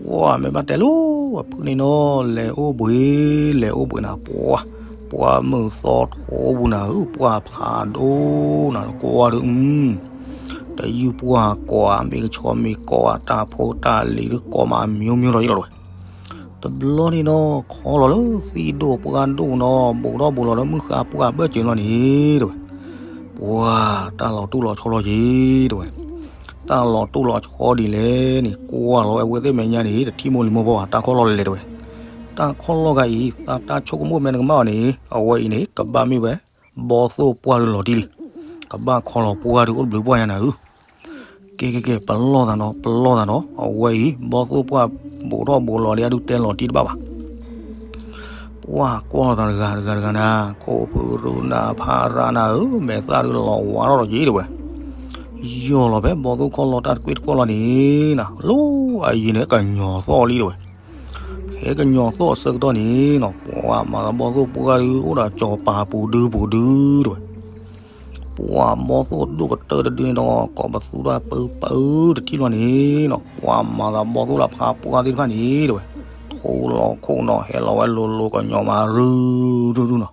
ပှၤမ့ၢ်ဘၣ်တဲလၢ အဖုၣ်န့ၣ်နီၤ လဲၤအိၣ်ဘှံး လဲၤအိၣ်ဘှံးနၤ ပှၤ ပှၤမုၢ်သီထိပူၤနၤဧၢ ပှၤဖးဒိၣ်နၤ ကွၢ်ဒုး တယုၢ်ပှၢ်ကိးဧါ မ့ၢ်ကဆီမ့ၢ်ကိးဧါ တၢ်ဖိတၢ်လံၤဒုးကိးမးအမံၤမံၤလီၤယံၤလီၤတဲဝဲ, တဘျီန့ၣ်နီၤ ခီလီၤလၢသံၣ်ဒိၣ်ပှၢ်ဒိၣ်နီၤ ဘူးထီၣ်ဘူးလီၤလၢမုၢ်ဃါပှၢ်ဘၢၣ်စၢၤလီၤန့ၣ်တဲဝဲ, ပှၤတၢ်လီၤတိၢ်လီၤဆီလီၤက့ၤတဲဝဲ, တၢ်လီၤတိၢ်လီၤဆီဒ်လဲၣ်န့ၣ် ကွၢ်လီၤဝဲအဝဲသ့ၣ်မဲာ်ညါန့ၣ် တထံၣ်မိၢ်လံၤမိၢ်ပှၢ်ဘၣ် တၢ်ခီၣ်လီၢ်လဲၤလဲၤတဲဝဲ, တၢ်ခီၣ်လီၢ်ဂၤအံၤ သးတၢ်ဆိကမိၣ်မ့ၢ်နကမၣ်အီၤန့ၣ် အဝဲအံၤန့ၣ် ကဘၣ်မ့ၢ်ဝဲ ဘီသိၣ်ပှၢ်ဒုးလီၤတံၢ်လံ, ကဘၣ်ခီလီၤပှၢ်ဒုးအိၣ်တဘျုးပှၢ်ညါနၤဧၢ ကဲကဲကဲ ပလီၢ်သးနီၤ ပလီၢ်သးနီၤ အဝဲအံၤ ဘီသိၣ်ပှၢ်ဘူးထီၣ်ဘူးလီၤဒ်အဒုးတဲလီၤတံၢ်တဘၣ်ဘၣ်, ပှၤကွၢ်လီၤသးတဂၤတဂၤတဂၤနၤ ခိၣ်ဖုရူနၤဖါရၤနၤဧၢ မဲာ်သၣ်ဒုးလီၤဝါထီၣ်ဒီးက့ၤတဲဝဲ, ယီၢ်လီၤဖဲဘီသိၣ်ခီၣ်လီၢ်တၢ်တကွ့ၢ်တကွီၢ်လီၤန့ၣ်နၤ လီၤအယံၤန့ၣ် ကညီၤသီၣ်လံတဲဝဲ, ဖဲကညီၤသီၣ်အဆၢကတီၢ်န့ၣ်နီၤ ပှၤမၤသးဘီသိၣ်ပှၢ်ဒုးအိၣ်ဒီးကၠီၤပၤပူၤဒုပူၤဒုတဲဝဲ ပှၤဘီသိၣ်ဒိၣ်ကတၢၢ်တဒုန့ၣ်ဒီး ကိးပသူတၢ်ပၢပၢတထံၣ်လီၤန့ၣ်နီၤ ပှၤမၤသးဘီသိၣ်လၢဖးပှၢ်သ့ၣ်တဖၣ်န့ၣ်တဲဝဲ, ထိလီၤခိၣ်နီၤ ဟဲလီၤဝဲလိၤလိၤကညီၤမးရုၢ်ရုၢ်နီၤ,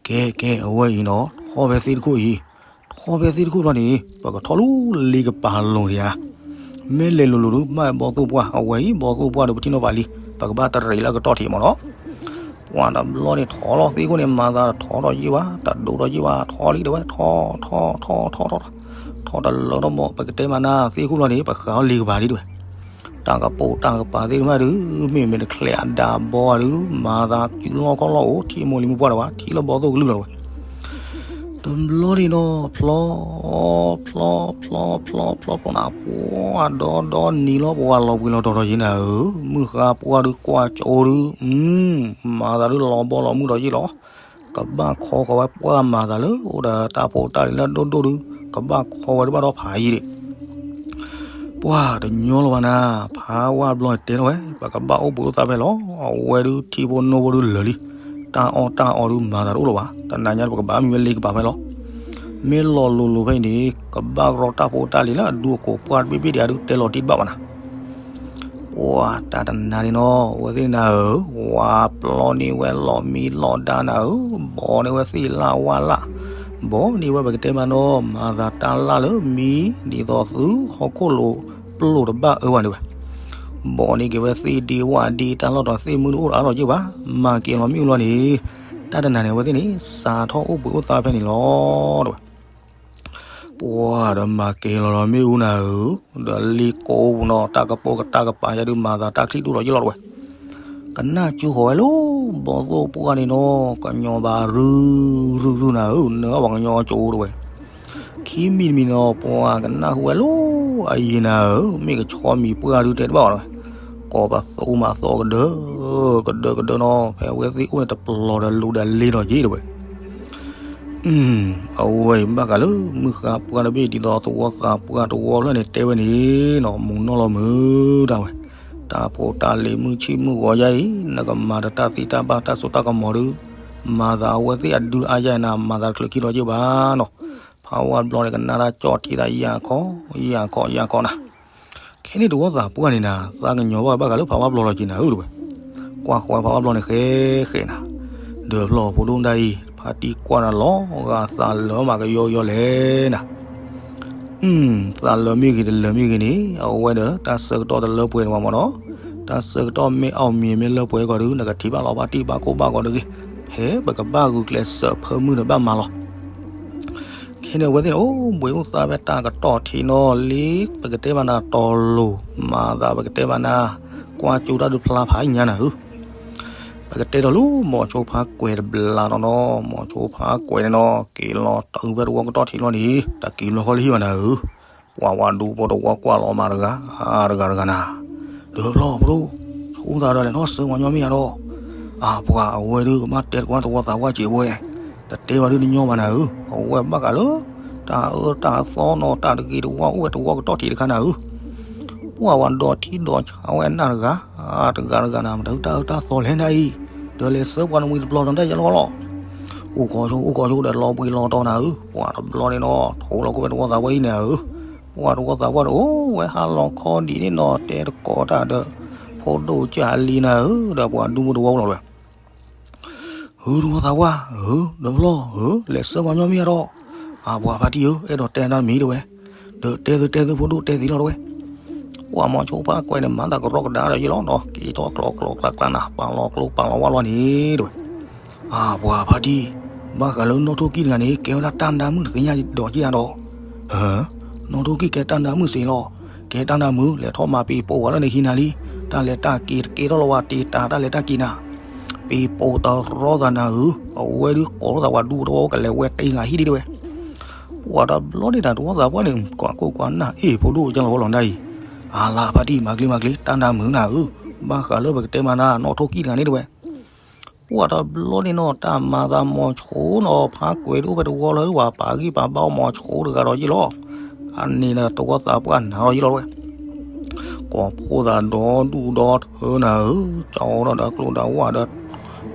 ကဲကဲ အဝဲအံၤနီၤ ထီၣ်ဖဲသ့ၣ်တခိၣ်အံၤ, ထီၣ်ဖဲသ့ၣ်တခိၣ်ဘျီန့ၣ် ပကထီၣ်လၢလ့ကပၤလိၤဒံးဧါ, မ့ၢ်လဲၤလိၤလိၤဒုး ဘၣ်ဘီသိၣ်ပှၢ် အဝဲအံၤ ဘီသိၣ်ပှၢ်ဒုး ပထံၣ်နီၣ်ပာ်လံ, ပကဘၣ်တရံးလၢအကတီၢ်ထံးမ့ၢ်နီၤ ပှၤတဘျီန့ၣ် ထီၣ်လီၤသ့ၣ်ခိၣ်န့ၣ် မၤသးထီၣ်ဒီးယ့ၢ်ဘၣ် တဒိၣ်ဒီးယ့ၢ်ဘၣ် ထီၣ်လံတဲဝဲ ထီၣ် ထီၣ် ထီၣ် ထီၣ် ထီၣ် ထီၣ်တလၢထီၣ်မး ပကတဲမးနၤ သ့ၣ်ခိၣ်လီၤန့ၣ် ပဃးအီၤလ့ကပၤလံတဲဝဲ, တၢ်ကပိာ်တၢ်ကပၤသ့ၣ်တဖၣ်ဒုး မ့ၢ်မ့ၢ်တချဲးအဒါဘီဒုး မၤသးစုလီၢ်ခီၣ်လီၢ်အိၣ် ထံၣ်မိၢ်လံမိၢ်ပှၢ်ဒီးဝဲ ထံၣ်လၢဘီသိၣ်ကလုၢ်လီၤတဲဝဲ တဘျီန့ၣ်ဒီး ဖျီ ဖျီ ဖျီ ဖျီ ဖျီ ဖျီနၤ ပှၤဒီဒီနံၤလီၤ ပှၤလီၤဘှံးလီၤတီၤဒီးယ့ၢ်နၤဧၢ, မုၢ်ဃါပှၢ်ဒုးကွၢ်ကၠိဒုး, မၤသးဒုးလီၤဘီလီၤမုၢ်ဒီးယ့ၢ်လီၤ, ကဘၣ်ခီဃီၤဝဲပှၢ်မၤသးလၢအိၣ်ဒီးတၢ်ဖိတၢ်လံၤလၢဒိၣ်ဒိၣ်ဒုး, ကဘၣ်ခီဝဲဒုးဘၣ်ဒီးဖးယံၤဒံး ပှၤတညီလီၤဘၣ်နၤ, ဖးဝါဘျီန့ၣ်တဲထီၣ်ဝဲ ပကဘၣ်အိၣ်ဘှံးအိၣ်သါဖဲလီၤ, အဝဲဒုးထံဖိနိဖိဒုးလၢာ်လံ, တၢ်အီၣ်တၢ်အီဒုးမၤသးတအိၣ်လၢၤဘၣ်, တနၤညါပကဘၣ်မံဝဲလ့ကပၤဖဲလီၤ, မ့ၢ်လီၤလိၤလိၤဖဲအံၤန့ၣ် ကဘၣ်ရီတၢ်ဖိတၢ်လံၤလၢအဒူအကိးပှၢ်တဘ့ၣ်ဘ့ၣ်ဒံးအဒုးတဲလီၤတံၢ်တဘၣ်ဘၣ်နၤ ပှၤတၢ်တနၤန့ၣ်နီၤ အဝဲသ့ၣ်နၤဧၢ, ဝါပျီန့ၢ်ဝဲလီၤမံလီၤဒါနၤဧၢ, ဘီန့ၢ်ဝဲသ့ၣ်လၣ်ဝၣ်လၣ်, ဘီန့ၢ်ဝဲပကတဲမးနီၤ မၤသးတၢ်လၣ်လၢမံ ဒ်သိးသုဟီၣ်ခိၣ်လိၤပျိာ်တဘၣ်အၢဘၣ်န့ၣ်ဝဲ, ဘီန့ၢ်က့ၤဝဲသ့ၣ်ဒ့ဝၣ်ဒ့ တၢ်လီၢ်တတီၤသ့ၣ်မုၢ်တအိၣ်ဒီးအါထီၣ်ယ့ၢ်ဘၣ်, မၤက့ၤလီၤမ့ၣ်အူလီၤန့ၣ်, တၢ်တနၤန့ၣ် အဝဲသ့ၣ်န့ၣ် စးထီၣ်အိၣ်ဘှံးအိၣ်သါဖဲန့ၣ်လီၤ တဲဝဲ ပှၤဒီးမၤက့ၤလီၤဒီးမ့ၣ်အူနၤဧၢ, ဒီးလ့ကိးပူၤနီၤ တၢ်ကပိာ်ကတၢ်ကပၤယဲဒုးမၤသးတၢ်ချံၣ်တူၢ်ဒီးယ့ၢ်လီၤတဲဝဲ, ကနၣ်ကၠူဃီၤဝဲလီၤ ဘီၣ်သိၣ်ပှၢ်န့ၣ်နီၤ ကညီဘၣ်ရုၢ်ရုၢ်ရုၢ်နၤဧၢ, နၢ်အီၣ်ပှၤကညီကၠိတဝဲ, ခံမံၤတမံၤနီၤ ပှၤကနၣ်ဟူဝဲလၢအယံၤနၤဧၢ, မ့ၢ်ကဆီမံၤပှၢ်ဒုတဲတဘၣ်အီၤတဝဲ, ကိးပသူမၤသီကဒၢ, ကဒၢကဒၢနီၤ ဖဲအဝဲသ့ၣ်အိၣ်န့ၣ်တပလီၤဒီးလူၤဒီးလ့နီၤက့တဝဲ အဝဲအံၤဘၣ်ဃးလၢမုၢ်ဃါပှၢ်တဘ့ၣ်ဒ်သိးသဝီသးပှၢ်တဝီဖျၢၣ်န့ၣ်တဲဝဲန့ၣ်နီၤ, မုၢ်နီၢ်လီၤမုာ်ဒၣ်ဝဲ, တၢ်ဖိတၢ်လံၤမုၢ်ဆ့ၣ်မုၢ်ဂီၤယါအံၤ နကမၤတၢ်သ့တၢ်ဘၣ်တၢ်စိတၢ်ကမီၤဒုး, မၤသးအဝဲသ့ၣ်အဒုးအါယါအံၤနၤ မၤသးတချုးခံဒီးယ့ၢ်ဘၣ်နီၤ, ဖးဝါဘျီန့ၣ်ကနၣ်တၢ်ကၠီၣ်ထံသးယၤခီ, ယၤခီ ယၤခီနၤ ခဲန့ၣ်တဝီသးပှၢ်န့ၣ်နၤ သးကညီၤဘၣ်ဘၣ်ဃးလၢဖးဝါဘျီလီၤက့ၤနၤဧၢတဝဲ, ကွၢ်ဃီဖးဝါဘျီန့ၣ်ဃဲဃဲနၤ, ဒီးဖျီၣ်ဖိဒိၣ်ဒၣ်အံၤ ဖါတံၢ်ကွၢ်နၤလီၤဂာ်သးလၢမးကယီယီလဲၣ်နၤ သးလၢမ့ၢ်ဂ့ၤတလၢမ့ၢ်ဂ့ၤန့ၣ် အဝဲဒီးတၢ်ဆၢကတီၢ်တလၢပှဲၤန့ၣ်ဝဲမ့ၢ်နီၤ, တၢ်ဆၢကတီၢ်မ့ၢ်အီၣ်မ့ၢ်မ့ၢ်လၢပှဲၤကီးဒုး နကထံၣ်ဘၣ်လီၤဘၣ်တံၢ်ဘၣ်ကိၢ်ဘၣ်ဂီၤတဂ့ၤ, ဟဲပကဘၣ်ဂုာ်ကျဲးစၢးဖၢမုၢ်နဘၣ်မၤလီၤ ခဲန့ၣ်အဝဲသ့ၣ်န့ၣ် အိၣ်ဘှံးအိၣ်သါဖဲတၢ်ကတီၢ်ထံးနီၤလံ, ပကတဲဘၣ်နၤတီၤလိၤ, မၤသးပကတဲဘၣ်နၤ, ကွၢ်ကၠိတၢ်ဒုးဖျါဖးညါနၤဧၢ, ပကတဲဒီးလၢမိၤဆိဖါကွဲၤတဘျးနီၤနီၤ, မိၤဆိဖါကွဲၤန့ၣ်နီၤ က့ၤလီၤတုၤဖဲတဝီကတီၢ်ထံးလီၤန့ၣ် တၢ်က့ၤဘျီဃီလၢဟံၣ်ဘၣ်နၤဧၢ, ပှၤဝါဒူဖိတဝီကွၢ်လီၤမးတဂၤ, တဂၤတဂၤနၤ, ဒီးဖျီၣ်ဖိဒိၣ်, ဆူသးဒီးလဲၤထီၣ်စၢၤပှၤညီမ့ၢ်ဧါဒီး, အပှၤအဝဲဒုးကဘၣ်တဲတကွၢ်တဝီသးပှၢ်စံးဝဲ, တတဲဘၣ်ဒုးတညီဘၣ်နၤဧၢ, အဝဲဘၣ်ဃးလၢ တၢ်အၢတၢ်သီနီၤ တၢ်တဂ့ၤတဝါအိၣ်ဝဲတဝီကတီၢ်ထံးတခါနၤဧၢ, ပှၤဝဲဒီးထံဒီးဆးဝဲနၢ်တဂၤ, တဂၤတဂၤနၤ မတၤတၢ်အၢတၢ်သီလဲၣ်နၤအံၤ, ဒီးလဲၤစၢၤပှၤတမှံၤတပျီၤတၢ်ယဲလီၤလီၤ, အိၣ်ခိးဆိ အိၣ်ခိးဆိဒီးလီၤဘှံးလီၤတီၤနၤဧၢ, ပှၤတဘျီန့ၣ်နီၤ ထိလီၤခိၣ်ဖဲတဝီသးပှၢ်အံၤနၤဧၢ, ပှၤတဝီသးပှၢ်ဒီး အိၣ်ဝဲဟါလီၤခီဒံးန့ၣ်နီၤ တဲတကိးတၢ်ဒီး ဖိဒိၣ်ကၢ်လံနၤဧၢ, ဒီးပှၤဒူဖိတဝီလီၤဝဲ ဟုတဝီသးပှၢ်, ဟု ဒီးဖျီၣ်, ဟု လဲၤစၢၤပှၤညီမ့ၢ်ဧါဒီး, အပှၤဖါတံၢ်ဧၢ, အဲၣ်ဒိးတဲတၢ်တမံၤတဝဲ, ဒီးတဲသုတဲသုဖိဒိၣ်တဲသ့လီၤတဝဲ, ပှၤမိၤဆိဖါကွဲၤန့ၣ် မၤတၢ်ကရီကဒါဒီးယ့ၢ်လီၤနီၤ က့ၤထီၣ်ကျီကျီကျါကျါနၤ ပာ်လီၤကျိပာ်လီၤဝါလီၤန့ၣ်တဝဲ, အပှၤဖါတံၢ်, ဘၣ်ဃးလၢနီၣ်ထိၣ်ကံၢ်တဂၤန့ၣ် ကဲဝဲဒၣ်တၢ်နါမုၣ်တသ့ၣ်ညါဒီးက့ၢ်ဧါဒီး, နီၣ်ထိၣ်ကံၢ်ကဲတၢ်နါမုၣ်စ့ၢ်လီၤ, ကဲတၢ်နါမုၣ် လဲၤထီၣ်မၤပ့ၤပိာ်ဝဲလၢနဟံးနၤလံ, တၢ်လဲၤတၢ်က့ၤတကဲထီၣ်လီၤဝဲတ့တၢ်တၢ်လဲၤတၢ်က့ၤနၤ ပ့ၤပိာ်တရီသးနၤဧၢ, အဝဲဒုးကိးလိာ်သးပှၤဒူဖိတဝီကလဲၤဝဲတ့ဂၤဟံၣ်ဒံးတဝဲ, ပှၤတဘျီန့ၣ်တၢ်တဝီသးပှၢ်န့ၣ် ကွၢ်ကိၢ်ကွၢ်နၢ် အ့ၣ် ဖိဒိၣ်ကလီၤဝဲလီၤနၤအံၤ, အလါဖါတံၢ် မၤကျ့မၤကျ့ တၢ်နါမုၣ်နၤဧၢ, ဘၣ်ဃးလၢပကတဲမၤနၤ နီၣ်ထိၣ်ကံၢ်တဂၤန့ၣ်တဝဲ ပှၤတဘျီန့ၣ်နီၤ တၢ်မၤသးမိၤဆိနီၤ ဖါကွဲၤဒိၣ်ဖဲတဝီလၢ ပှၤပာ်ဂံၢ်ပာ်ဘါမိၤဆိတဂၤဒီးယ့ၢ်လီၤ, အန့ၣ်ဒီးတဝီသးပှၢ်နၤဒီးယ့ၢ်လီၤတဝဲ, ကိးဖှိၣ်သးဒီဒူၣ်ဒီထၢနၤဧၢ, ကၠီဒီးကျိဒီးဝၣ်ဒီး ပျၢ်နၤ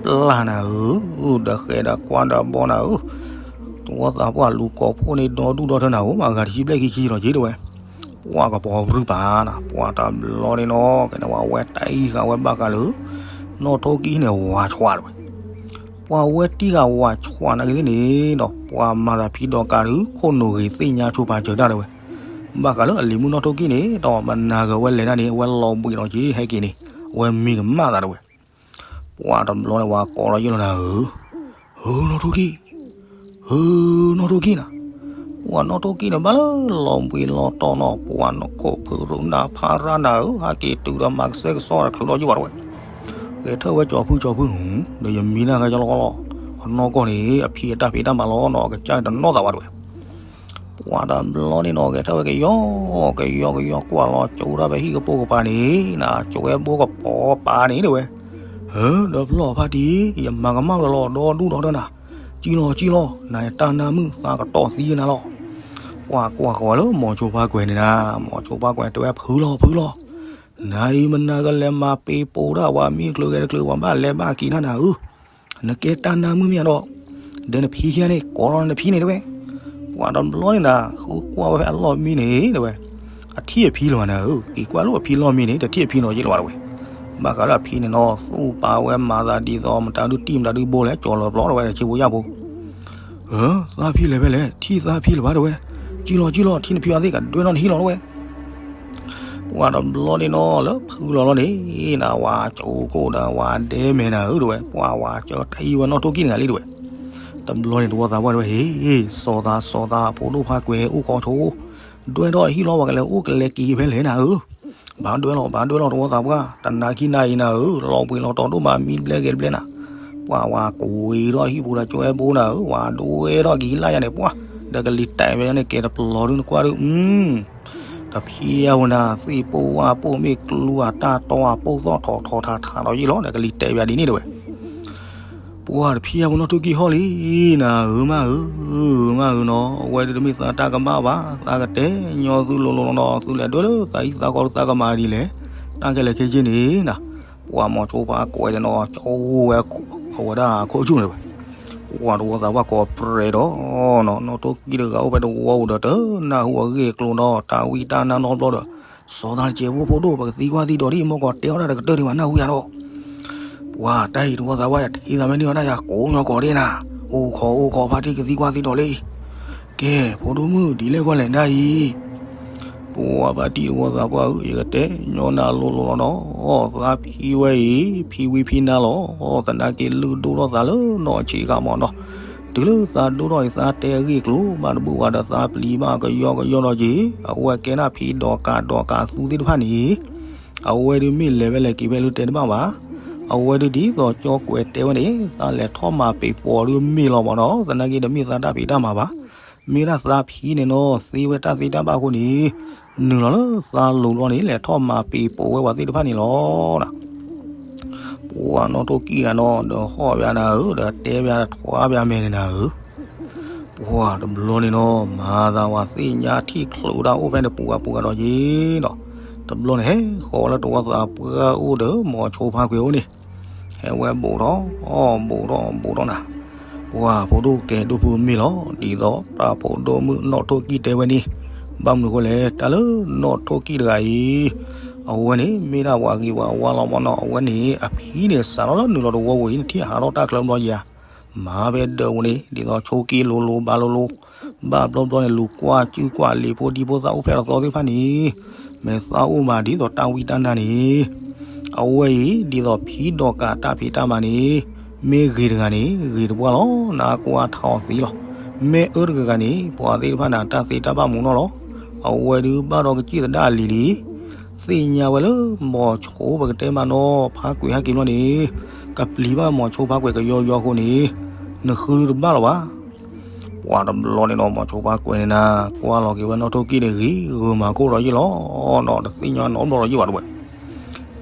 ဧၢ, ဒီးဃဲဒီးကွၢ်ဒီးဘီနၤဧၢ, တဝီသးပှၢ်လူၤကိးဖှိၣ်န့ၣ်ဒီဒူၣ်ဒီထၢနၤဧၢ, မၤဂၤတဆံဘျဲၣ်ခံဆံဒီးက့ၤတဝဲ ပှၤကပီၤပြူပာ်နၤ ပှၤတဘျီန့ၣ်နီၤ ကဲန့ၣ်ဝဲဝဲတၢ်အံၤဃာ်ဝဲဘၣ်ဃးလၢ နီၣ်ထိၣ်ကံၢ်န့ၣ်ဝၤဆွးတဝဲ, ပှၤဝဲတံၢ်ဃာ်ဝၤဆွးနာ်က့ၤသ့ၣ်န့ၣ်ဒီး ပှၤမၤသးဖံဒီးကးဒုး ခိၣ်နူာ်ဂ့ၤသ့ၣ်ညါဆိပာ်စၢၤတၢ်တဝဲ, ဘၣ်ဃးလၢအလံၤမုၣ်နီၣ်ထိၣ်ကံၢ်န့ၣ်ဒီး မနၤဂၤဝဲလဲၤတၢ်န့ၣ် အဝဲလီၤဘှံးလီၤက့ၤဟဲက့ၤန့ၣ် အဝဲမံကမၣ်သးတဝဲ ပှၤတဘျီန့ၣ် ဝၤကိးလီၤယ့ၢ်လီၤနၤဧၢ, ဧၢ နီၣ်ထိၣ်ကံၢ်, ဧၢ နီၣ်ထိၣ်ကံၢ်နၤ, ပှၤနီၣ်ထိၣ်ကံၢ်န့ၣ် ဘၣ်လၢလီၤဘှံးလီၤတီၤနီၤ ပှၤနီၣ်ခိၣ်ဖုရူနၤဖါရါနၤဧၢ, ဟဲက့ၤတုၤဒီးမၤကစဲကစီဒီးချုးလီၤယ့ၢ်ဘၣ်တဝဲ, ဂဲၤထၢၣ်ဝဲကၠီၤဖုကၠီၤဖု, ဒီးယမံနၤဂၤကလီကလီ, အနီၢ်ကီၢ်န့ၣ် အဖံအတၢ်ဖံးတၢ်မၤလီၤနီၤ အကစၢ်တနီၣ်သးဘၣ်တဝဲ ပှၤတဘျီန့ၣ်နီၤ ဂဲၤထၢၣ်ဝဲကယီကယီကယီကွၢ်လီၤကၠိဒၣ်ဖဲဟံၣ်ကပိာ်ကပၤန့ၣ် နကၠိဝဲဘိကပီၤပာ်န့ၣ်တဝဲ, ဧၢ ဒီးဖျီၣ်ဖါတံၢ် ယမၤကမၣ်ဝဲလီၤဒီဒူၣ်ဒီထၢနၤ, ကံၣ်လီၤကံၣ်လီၤ နတၢ်နါမုၣ်သးကတီၢ်သံနၤလီၤ, ပှၤကွၢ်ဃီၤလၢမိၤဆိဖါကွဲၤန့ၣ်နၤ, မိၤဆိဖါကွဲၤတဲဝဲဖုလီၤဖုလီၤ နၤအံၤမနၤကလဲၤမၤပ့ၤပိာ်တၢ်ဝဲမံတချုးဂဲၤတချုးဝဲဘၣ်လဲၤဘၣ်က့ၤနၤနၤဧၢ, နကဲတၢ်နါမုၣ်မ့ၢ်ဧါဒီး, ဒီးနဖံခံဂၤန့ၣ် ကိးလီၤနဖံန့ၣ်တဝဲ, ပှၤတဘျီန့ၣ်နၤ ဃုကွၢ်ဝဲဖဲအလီၢ်မံန့ၣ်တဝဲ, အထံၣ်အဖံလီၤနၤဧၢ, က့ၤကွၢ်လၢအဖံလီၢ်မံန့ၣ် တထံၣ်အဖံနီၤယ့ၢ်လီၤဘၣ်တဝဲ, ဘၣ်ဃးလၢအဖံန့ၣ်နီၤ သူၣ်ပာ်ဝဲမၤသးဒ်သိး မတၤဒုးတံၢ်မတၤဒုးဘိလဲၣ် ကၠီၤလၢၤပျီတဝဲ ဆ့ဖိယာ်ဖိ ဧၢ သးဖံလဲၤဖဲလဲၣ် ထံၣ်သးဖံလၢၤဘၣ်တဝဲ, ကံၣ်လီၤကံၣ်လီၤ ထံၣ်နဖံအသ့ၣ်ကဒွဲၣ်ထီၣ်နဟံၣ်လီၤတဝဲ, ပှၤတဘျီန့ၣ်နီၤ လၢဖုလီၤလီၤန့ၣ် နဝၤကၠိကိၣ်ဒီးဝၤဒဲမဲာ်နၤဧၢတဝဲ ပှၤဝၤကၠိတၢ်အံၤဝဲနီၣ်ထိၣ်ကံၣ်တဂၤလံတဝဲ, တဘျီန့ၣ်တဝီသးပှၢ်တဝဲ ဟ့ၣ် စီၤသးစီၤသး ဖိဒိၣ်ဖါကွဲၤအိၣ်ဃီဆိ ဒွဲၣ်ထီၣ်ဟံၣ်လီၤ ပှၤကလဲၤအိၣ်ကလဲၤက့ၤဖဲလဲၣ်နၤဧၢ, ဘၣ်ဒွဲၣ်လီၤ ဘၣ်ဒွဲၣ်လီၤ တဝီသးပှၢ် တနၤခံနၤအံၤနၤဧၢ လီၤဘှံးလီၤတီၤဒိၣ်မးမံတဘျဲက့ၤတဘျဲနၤ ပှၤဝဲကွံာ်ထီၣ်ဟံၣ်ပူၤဒီးကၠိဝဲဘိနၤဧၢ, ဝဲဒိဝဲထီၣ်က့ၤလၢယၤန့ၣ် ပှၤဒီးကလံၤတဲာ်ဝဲန့ၣ် ကဲတပျီၤဒုနကွၢ်ဒု, တဖံယဲၢ်ဝဲနၤ သ့ၣ်ပိၢ်ဝၣ်ပိၢ်မ့ၢ်ကျူအတၢ်တီအပိၢ်သီၣ်ထီၣ်ထီၣ်ထးထးဒီးယံာ်လီၤ ဒီးကလံၤတဲာ်ဝဲဒ်န့ၣ်တဝဲ ပှၤတဖံယဲၢ်ဝဲနီၣ်ထိၣ်ကံၢ်ဟီၣ်လံနၤဧၢ, မးဧၢ, မးဧၢနီၤ, အဝဲဒုတမ့ၢ်သးတၢ်ကမၣ်ဘၣ်, သးကတဲညီသုလိၤလိၤနီၤ, သုလဲၤဒွဲလၢသးဟံၣ်သးဃီဒီးသးကမၤဒ်လဲၣ်, တၢ်ခဲလၢာ်ခဲဆ့န့ၣ်နၤ, ပှၤမိၤဆိဖါကွဲးန့ၣ်နီၤ ကၠီဝဲအဝဲဒၣ်ခိၣ်ဆူၣ်န့ၣ်ဝဲ, ပှၤတဝီသးပှၢ်ကိးပြဲးဒီးနီၤ, နီၣ်ထိၣ်ကံၢ်တဂၤအိၣ်ဖဲတဝီပူၤဒီး တနၢ်ဟူအဂ့ၢ်အကျိၤနီၤ, တၢ်ဝံတၢ်နါနီတဘျီဒီး စီၤသးတကဲးဖိဖိဒိၣ် ပကသံကွၢ်သံဒိးဒ်အံၤ မ့ၢ်ကီးတဲအီၣ်တၢ်တကတၢၢ်ဒံးဘၣ် နၢ်ဟူယၤဒီး, ပှၤတၢ်အံၤတဝီသးပှၢ် ထံသးမ့ၢ်န့ၢ်အီၣ်တၢ်ယၤကိးညီကိးဒ့နၤ, အိၣ်ခိးအိၣ်ခိးဖါတံၢ်ကသံကွၢ်သံဒိးလံ, ကဲ ဖိဒိၣ်မုၣ်ဒ်လဲၣ်ဂီၢ်လဲၣ်နၤအံၤ ပှၤဘၣ်တံၢ်တဝီသးပှၢ်ဧၢ, ယကတဲညီနၤလိၤလိၤလီၤနီၤ, သးဖံဝဲအံၤ ဖံဝံဖံနါလီၤ, သနာ်က့လုၢ်ဒိၣ်ထီၣ်သးလၢနီၢ်ဆံးခါမးနီၤ, တုၤလၢသးဒိၣ်ထီၣ်အံၤ သးတဲအဂ့ၢ်အကျိၤဘၣ်တဘူၣ်ဘၣ်ဒီး သးပျံၤဘၣ်ကယီကယီဒီးက့ၤ, အဝဲကဲဒၣ်ဖံဒီးကးဒီးကးသူသ့ၣ်တဖၣ်န့ၣ် အဝဲဒုးမ့ၢ်လဲၤဝဲလဲၤက့ၤဖဲလၢတဲတဘၣ်ဘၣ်, အဝဲဒုးဒ်သိးကၠီကွဲးတဲဝဲန့ၣ် သးလဲၤထီၣ်မၤပ့ၤပိာ်ဒုးမ့ၢ်လီၤမးနီၤ, သနာ်က့တမ့ၢ်သးတၢ်ဖံးတၢ်မၤဘၣ်, မ့ၢ်ဒၣ်သးဖံန့ၣ်နီၤ သ့ဝဲတၢ်သ့တၢ်ဘၣ်အဃိန့ၣ်, နုာ်လီၤလၢသးလိၤဘျီန့ၣ် လဲၤထီၣ်မၤပ့ၤပိာ်ဝဲပှၤသ့ၣ်တဖၣ်န့ၣ်လီၤ. ပှၤနီၣ်ထိၣ်ကံၢ်ဂၤနီၤ ဒီးဟီၣ်ဘၣ်နၤဧၢ, ဒီးတဲဘၣ်ထွါဘၣ်မဲာ်န့ၣ်နၤဧၢ, ပှၤတဘျီန့ၣ်နီၤ မၤသးဝဲသ့ၣ်ညါထံၣ်ချုးတၢ်အိၣ်ဖဲန့ၣ်ပူၤဂၤပူၤဂၤဒီးက့ၤနီၤ, တဘျီန့ၣ်ဟဲဃီၤလၢတဝီသးပှၢ်အိၣ်ဒီးမိၤဆိဖါကွဲးအိၣ်န့ၣ်, ဟဲဝဲဘူးထီၣ်, ဘူးထီၣ်ဘူးထီၣ်နၤ, ပှၤဖိဒိၣ်ကဲဒိၣ်ဖုမ့ၢ်လီၤ, ဒ်သိးတၢ်ဖိဒိၣ်မုၣ်နီၣ်ထိၣ်ကံၢ်တဲဝဲန့ၣ်, ဘၣ်မနုၤအဃိလဲၣ် တၢ်လၢနီၣ်ထိၣ်ကံၢ်တဂၤအံၤ အဝဲန့ၣ် မ့ၢ်ဒၣ်ပှၤဂ့ၤပှၤဝါလီၤမးနီၤ, အဝဲန့ၣ် အဖံန့ၣ် စးထီၣ်လၢနုာ်လီၤတဝီပူၤအံၤ နထံၣ်ဟးထီၣ်တၢ်ချၢဘျီယၤ, မၤဖဲဒၢးပူၤန့ၣ် ဒ်သိးဆိက့လိၤလိၤဘၣ်လိၤလိၤ, ဘၣ်ဘျီဘျီန့ၣ် လူၤကွၢ်စုကွၢ်လံာ်ဖိဒံဖိသၣ်အိၣ်ဖျဲၣ်လီၤသီသ့ၣ်တဖၣ်န့ၣ်, မ့ၢ်သးအိၣ်မးဒ်သိးတၢ်ဝံတၢ်နါန့ၣ်, အဝဲအံၤ ဒ်သိးဖံဒီးကးတၢ်ဖံးတၢ်မၤန့ၣ်, မ့ၢ်ဂ့ၤတဂၤန့ၣ် ဂ့ၤတပှၢ်လီၤ, နကွၢ်ထီၣ်သ့လီၤ, မ့ၢ်အၢတဂၤဂၤန့ၣ် ပှၤသ့ၣ်တဖၣ်န့ၣ် တၢ်သ့တၢ်ဘၣ်မူနီၣ်လီၤ, အဝဲဒုးဘၣ်ဒီးကစၢၢ်သဒါလံၤလံၤ, သ့ၣ်ညါဝဲလၢမိၤဆိပကတဲမးနီၤ ဖါကွဲးဟဲက့ၤဘျီန့ၣ်, ကပျံၤဘၣ်မိၤဆိဖါကွဲးကယီယီအဃိန့ၣ်, နဃုတဘၣ်လၢၤဘၣ်. ပှၤတဘျီန့ၣ်နီၤ မိၤဆိဖါကွဲးန့ၣ်နၤ ကွၢ်လီၤက့ၤဝဲနီၣ်ထိၣ်ကံၢ်န့ၣ် ဂ့ၤဂၢၢ်မၤခိၣ်ဒီးယ့ၢ်လီၤနီၤ, တသ့ၣ်ညါနီတဘျီဒီးယ့ၢ်ဘၣ်တဝဲ,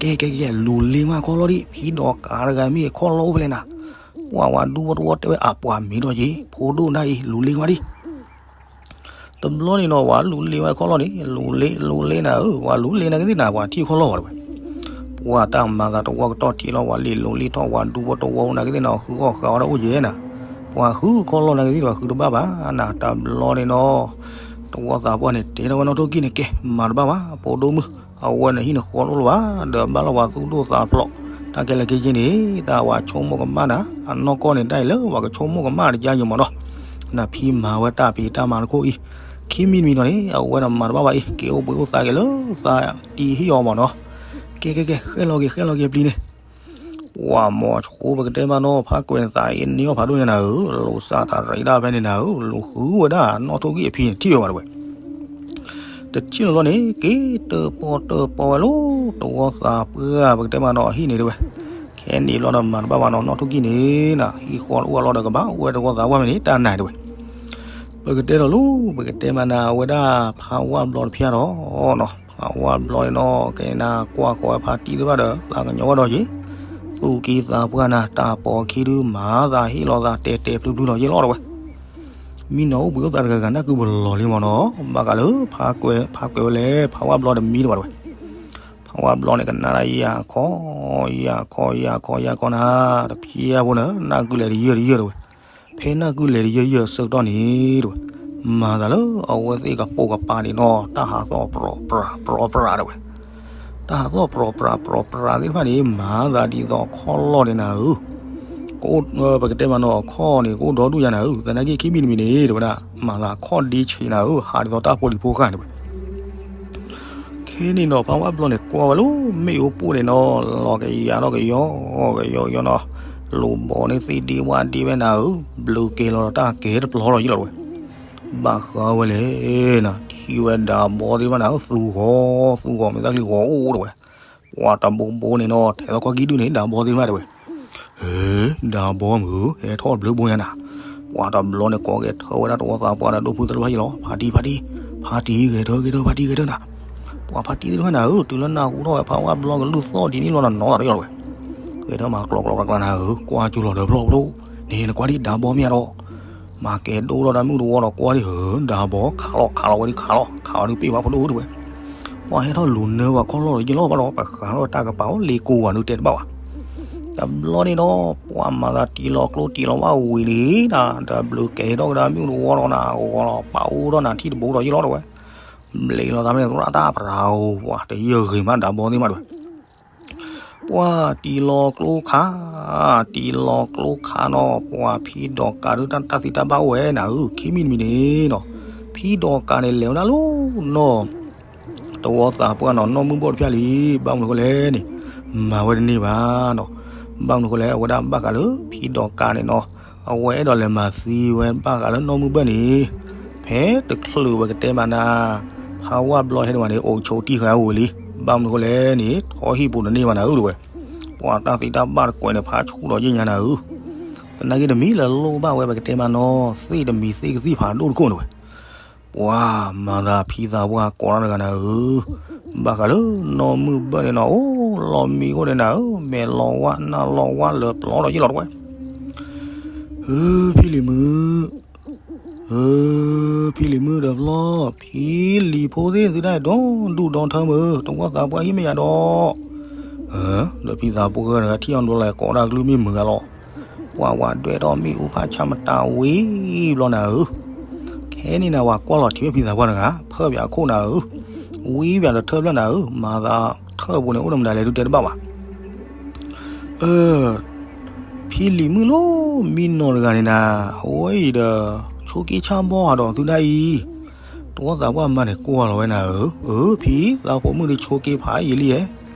ကဲကဲကဲ လူၤလ့ဝဲခီၣ်လီၢ်ဒံး ဖံဒီးကးတဂၤမ့ၢ်ခီၣ်လီၢ်အိၣ်ဖဲလဲၣ်နၤ, ပှၤဝဲဒူဖိတဝီတဲဝဲအပှၤမ့ၢ်ဒီးယ့ၢ် ဖိဒိၣ်နၤအံၤ လူၤလ့ဝဲဒံး တဘျီန့ၣ်နီၤ ပှၤလူၤလ့ဝဲခီၣ်လီၢ်န့ၣ် လူၤလ့ လူၤလ့နၤဧၢ, ပှၤလူၤလ့နၤကသ့ၣ်နၤ ပှၤထံၣ်ခီၣ်လီၢ်ဘၣ်တဝဲ, ပှၤတၢ်မၤသးတဝီကတီၢ်ထံၣ်လီၤ ပှၤလ့ၤလူၤလ့ထီၣ် ပှၤဒူဖိတဝီနၤကသ့ၣ်နၤ ဃုအီၣ်ဃာ်အီၣ်ဒၣ်အိၣ်ယဲၢ်နၤ, ပှၤဃုခီၣ်လီၢ်နၤကသ့ၣ် ပှၤဃုတဘၣ်ဘၣ်နၤ, တဘျီန့ၣ်နီၤ တဝီသးပှၢ်န့ၣ် တဲထီၣ်ဝဲနီၣ်ထိၣ်ကံၢ်န့ၣ် ကဲ မၤတဘၣ်ဘၣ် ဖိဒိၣ်မုၣ်, အဝဲနဟံၣ်နဃီတအိၣ်လၢၤဘၣ်, ဒီးဘၣ်လီၤပှၤသူၣ်ဒိၣ်သးဖျိး, တၢ်ခဲလၢာ်ခဲဆ့န့ၣ် တၢ်ဝဲဆိကမိၣ်ကမၣ်နၤ, အနီၢ်ကီၢ်န့ၣ် တၢ်အံၤလၢပှၤကဆိကမိၣ်ကမၣ်တကါယံၤမးနီၤ, နဖံမၤဝဲတၢ်ဖံးတၢ်မၤတခိၣ်အံၤ, ခံမံၤတမံၤနီၤန့ၣ် အဝဲန့ၣ်မၤတဘၣ်ဘၣ်အံၤ က့ၤအိၣ်ဘှံးအိၣ်သါက့ၤလၢသးတံၢ်ဟံၣ်အီၤမးနီၤ, ကဲကဲကဲ ဃဲလီၤက့ၤ ဃဲလီၤက့ၤပျံၤန့ၣ် ပှၤမိၤဆိပကတဲမးနီၤ ဖါကွဲးန့ၣ် သးအ့န့ၢ်အီၣ်ဖးဒိၣ်ညါနၤဧၢ, လိာ်စးတရံးဒၣ်ဖဲန့ၣ်နၤဧၢ, လူၤဃုဝဲဒၣ်နီၣ်ထိၣ်ကံၢ်အဖံန့ၣ် ထံၣ်ဝဲဘၣ်တဝဲ, တထံၣ်လီၤလီၤန့ၣ် က့ၤတပီၢ်တပီၢ်ဝဲလီၤ, တဝီသးပှၢ်ပကတဲမးနီၤ အဟံၣ်န့ၣ်တဝဲ, ခဲန့ၣ်ဘျီဒီးမၤတဘၣ်ဘၣ်နီၤ နီၣ်ထိၣ်ကံၢ်န့ၣ်နၤ ဟံၣ်ဃီတအိၣ်အလီၢ်ဒီးကဘၣ်အိၣ်ဝဲတဝီသးပှၢ်ဖဲန့ၣ် တၢ်နၤတဝဲ ပကတဲဒီးလူၤ ပကတဲမးနၤ အဝဲဒၣ်ဖးဝါဘျီတဖျၢၣ်ဒီးနီၤ, ဖးဝါဘျီန့ၣ်နီၤ ကဲနၤကွၢ်ဃီၤဝဲဖါတံၢ်သ့ၣ်တဖၣ်ဒီး သးကညီၤဝဲဒီးက့ၤ, သူၣ်က့သးပှၢ်နၤ တၢ်ပိာ်အခံဒုးမၤသးဟ့ၣ်လီၤသးတဲာ်တဲာ်ဖျုဖျုဒီးယ့ၢ်လီၤတဝဲ, မံနီၤအိၣ်ဘှံးအိၣ်သါတဂၤဂၤနၢ်ကုပလီၤလံမးနီၤ, ဘၣ်ဃးလၢဖးကွဲး ဖးကွဲးဝဲလဲၣ် ဖးဝါဘျီတမံတဝဲတဝဲ, ဖးဝါဘျီန့ၣ် ကနၣ်ဒၣ်ယၤခီ, ယၤခီ ယၤခီ ယၤခီနၤ, တဖျၢၣ်ဖိန့ၣ် နၢ်ကုလဲၤတယၢၢ်တယၢၢ်တဝဲ, ဖဲနၢ်ကုလဲၤတယၢၢ်တယၢၢ်အဆၢကတီၢ်န့ၣ်တဝဲ, မၤသးလၢအဝဲသ့ၣ်ကပိာ်ကပၤန့ၣ်နီၤ တၢ်ဟးသီၣ်ပြီၤပြးပြီၤပြးတဝဲ, တၢ်ဟးသီၣ်ပြီၤပြးပြီၤပြးသ့ၣ်တဖၣ်န့ၣ် မၤသးဒ်သိးခီၣ်လီၢ်န့ၣ်နၤဧၢ, ကအိၣ် ပကတဲမးနီၤ အခီၣ်န့ၣ် ကအိၣ်ဒီဒူၣ်ယါနၤဧၢ, သနာ်က့ခံမံၤတမံၤန့ၣ် တဝဲဒၣ် မၤသးခီၣ်ဒ့ဆံးနၤဧၢ, ဟးဒ်သိးတၢ်ဖိလံၤဖိဃာ်န့ၣ်ဝဲ ခဲန့ၣ်နီၤ ဖးဝါဘျီန့ၣ် ကွၢ်ဝဲလၢမ့ၣ်အူပူၤန့ၣ်နီၤ လီၤကယၤထီၣ်ကယီ ကယီကယီနီၤ, လူၤဘီန့ၣ်သ့ၣ်ဒ့ဝၣ်ဒ့ဝဲနၤဧၢ, ဘျုးကဲၤလီၤဒီးတၢ်ကဲတပျီလီၤယ့ၢ်လီၤတဝဲ, ဘၣ်ဃးဝဲလဲၣ်နၤ ထံၣ်ဝဲဒၢးဘီသ့ၣ်တဖၣ်နၤဧၢ, သူၣ်ဂီၤ သူၣ်ဂီၤမ့ၢ်တၢ်ကလံၤဂီၤအိၣ်တဝဲ, ပှၤတဘိဘိန့ၣ်နီၤ ထဲသိးခီၣ်ကံၢ်ဒုၣ်န့ၣ် ဒၢးဘီသ့ၣ်တဖၣ်တဝဲ ဟ့ ဒၢဘီမုၣ်ဧၢ, ဟဲထီၣ်ဘျုးဘိညါနၤ. ပှၤတဘျီန့ၣ်ကိးဂဲၤထၢဝဲဒၣ်တဝီသးပှၢ်ဒီးဒိၣ်ဖိသၢဖျၢၣ်ယံလီၤ, ဖါတံၢ် ဖါတံၢ်, ဖါတံၢ်ဂဲၤထၢ ဂဲၤထၢ ဖါတံၢ်ဂဲၤထၢနၤ. ပှၤဖါတံၢ်သ့ၣ်တဖၣ်နၤဧၢ, တုၤလၢနၢ်ဟူထီၣ်ဝဲဖါဝၣ်ဘျီကလုၢ်သီၣ်ဒ်န့ၣ်လီၤ နနီၢ်သးတယီၢ်ဝဲ, ဂဲၤထၢမၤကျီကျီကျါကျါနၤဧၢ, ကွၢ်ကၠူလီၤဒီးဖျီၣ်ဖျိ, န့ၣ်နကွၢ်ဒံးဒၢဘီမ့ၢ်ဧါဒီး မၤကဲဒိၣ်ထီၣ်တၢ်မုၣ်တဝီဒီးကွၢ်ဒံးဧၢ, ဒၢဘီခးလီၤခးလီၤဝဲဒံးခးလီၤ, ခးလီၤဒုးပ့ၢ်ဝဲဖိဒိၣ်ဒုးဝဲ. ပှၤဟဲထီၣ်လူၤနၢပှၤခီၣ်လီၢ်ဒီးယံလီၤဘၣ်ဒီး ပဃးထီၣ်တၢ်ကပၤအိၣ်လ့ကိဝၤဒုးတဲတဘၣ်ဘၣ်. တဘျီန့ၣ်ဒီး ပှၤမၤသးတံၢ်လီၤကျိတံၢ်လီၤဝၣ်ဝံၤလံနၤ, တဘျုးကဲထီၣ်ကဒါမုၣ်တဝီဒီးနၤ, ဂီၤလီၤပာ်အိၣ်ထီၣ်နၤထံၣ်တဘိဒီးယံလီၤတဝဲ. ဘျ့လီၤသးမ့ၢ်သရၣ်တၢ်ပြၤဧိၤ, ပှၤတယၢၢ်ဂ့ၤမးဒၢဘီသ့ၣ်မးတဝဲ. ပှၤတံၢ်လီၤကျိခး, တံၢ်လီၤကျိခးနီၤ, ပှၤဖံဒီးကးဒုးတၢ်သံတၢ်ဘၣ်အိၣ်ဝဲနၤဧၢ, ခံမံၤတမံၤန့ၣ်နီၤ, ဖံဒီးကးန့ၣ်လဲၤဝဲဒၣ်လၢနီၢ်တဝီသးပှၢ်နီၤ, နီၢ်မုၢ်ဘၢၣ်တဖျၢၣ်လံ, ဘၣ်မနုၤဃိလဲၣ်န့ၣ်, မၤဝဲတန့ၢ်ဘၣ်နီၤ. ဘၣ်မနုၤဃိလဲၣ်, အဝဲဒၣ်ဘၣ်ဃးလၢဖံဒီးကးန့ၣ်နီၤ, အဝဲအဲၣ်ဒိးလဲၤမၤသံဝဲဘၣ်ဃးလၢနီၢ်မုၢ်ဘၢၣ်န့ၣ်, ဖဲတချုးဝဲကတဲမးနၤ, ဖါဝၣ်ဘျီဟဲဒံးဘၣ်န့ၣ် အိၣ်ဆိးတံၢ်ဃာ်ဝံၤလံ. ဘၣ်မနုၤဃိလဲၣ်န့ၣ်, ထီၣ်ဟံၣ်ပူၤတန့ၢ်ဘၣ်နၤဧၢတဝဲ. ပှၤတၢ်သံတၢ်ဘၣ်တကွဲးန့ၣ် ဖးဆူၣ်ဒီးယဲၢ်ညါနၤဧၢ. သနာ်က့တမံၤလၢလိၣ်ဘၣ်ဝဲပကတဲမးနီၤ, သ့ၣ်တမံၤသ့ၣ်ကသံၣ်ဖးဒိၣ်တခိၣ်န့ၣ်ဝဲ. ပှၤမၤသးဖံသးပှၢ်ကိးတၢ်တဂၤနၤဧၢ, ဘၣ်ဃးလၢနီၢ်မုၢ်ဘၢၣ်န့ၣ်နီၤ, အိၣ်လီၤမံၤအိၣ်ဒီးနၤဧၢ, မဲာ်လီၤဝါနၢ်လီၤဝါလၢာ်ပျီဒီးယံလီၤတဝဲ. ဧၢ ဖံလံၤမုၣ်, ဧၢ ဖံလံၤမုၣ်ဒီးဖျီၣ်, ဖံလံၤဖိသ့ၣ်သုတၢ်ဒိၣ်ဒိၣ်ထၢမုၢ်, တဝီသးပှၢ်ဟံၣ်မ့ၢ်ယၤဒီး. ဒီးဖံသးပှၢ်တဂၤထံၣ်အီၤဘျီလဲၤကိးတၢ်ကလုၢ်မ့ၢ်မုာ်ဂၤလီၤ. ပှၤဝးဒွဲၣ်ထီၣ်မ့ၣ်အူဖးဆါမတၤဝံၤဘျီနၤဧၢ. ခဲန့ၣ်နၤဝၤကွၢ်လီၤထံၣ်ဝဲဖံသးပှၢ်တဂၤ, ဖၢပၠးအခိၣ်နၤဧၢ, ဝံပၠးဒီးထၢၣ်ဖျၢၣ်နၤဧၢ, မၤသးထၢၣ်ပူၤန့ၣ် အိၣ်ဒီးမတၤလဲၣ်ဒုးတဲတဘၣ်ဘၣ်. အၢ ဖံလံၤမုၣ်လီၤ, မံနီၤတဂၤန့ၣ်နၤ, အဝဲအံၤဒီး ဆိးက့ဆၣ်ဘီၣ်ဒီးသုဒၣ်အံၤ. တဝီသးပှၢ်မါန့ၣ်ကွၢ်လီၤဝဲနၤဧၢ, အၢ ဖံ, သးဖိမုၣ်ဒုးဆိးက့ဖးယံာ်လံဧါ.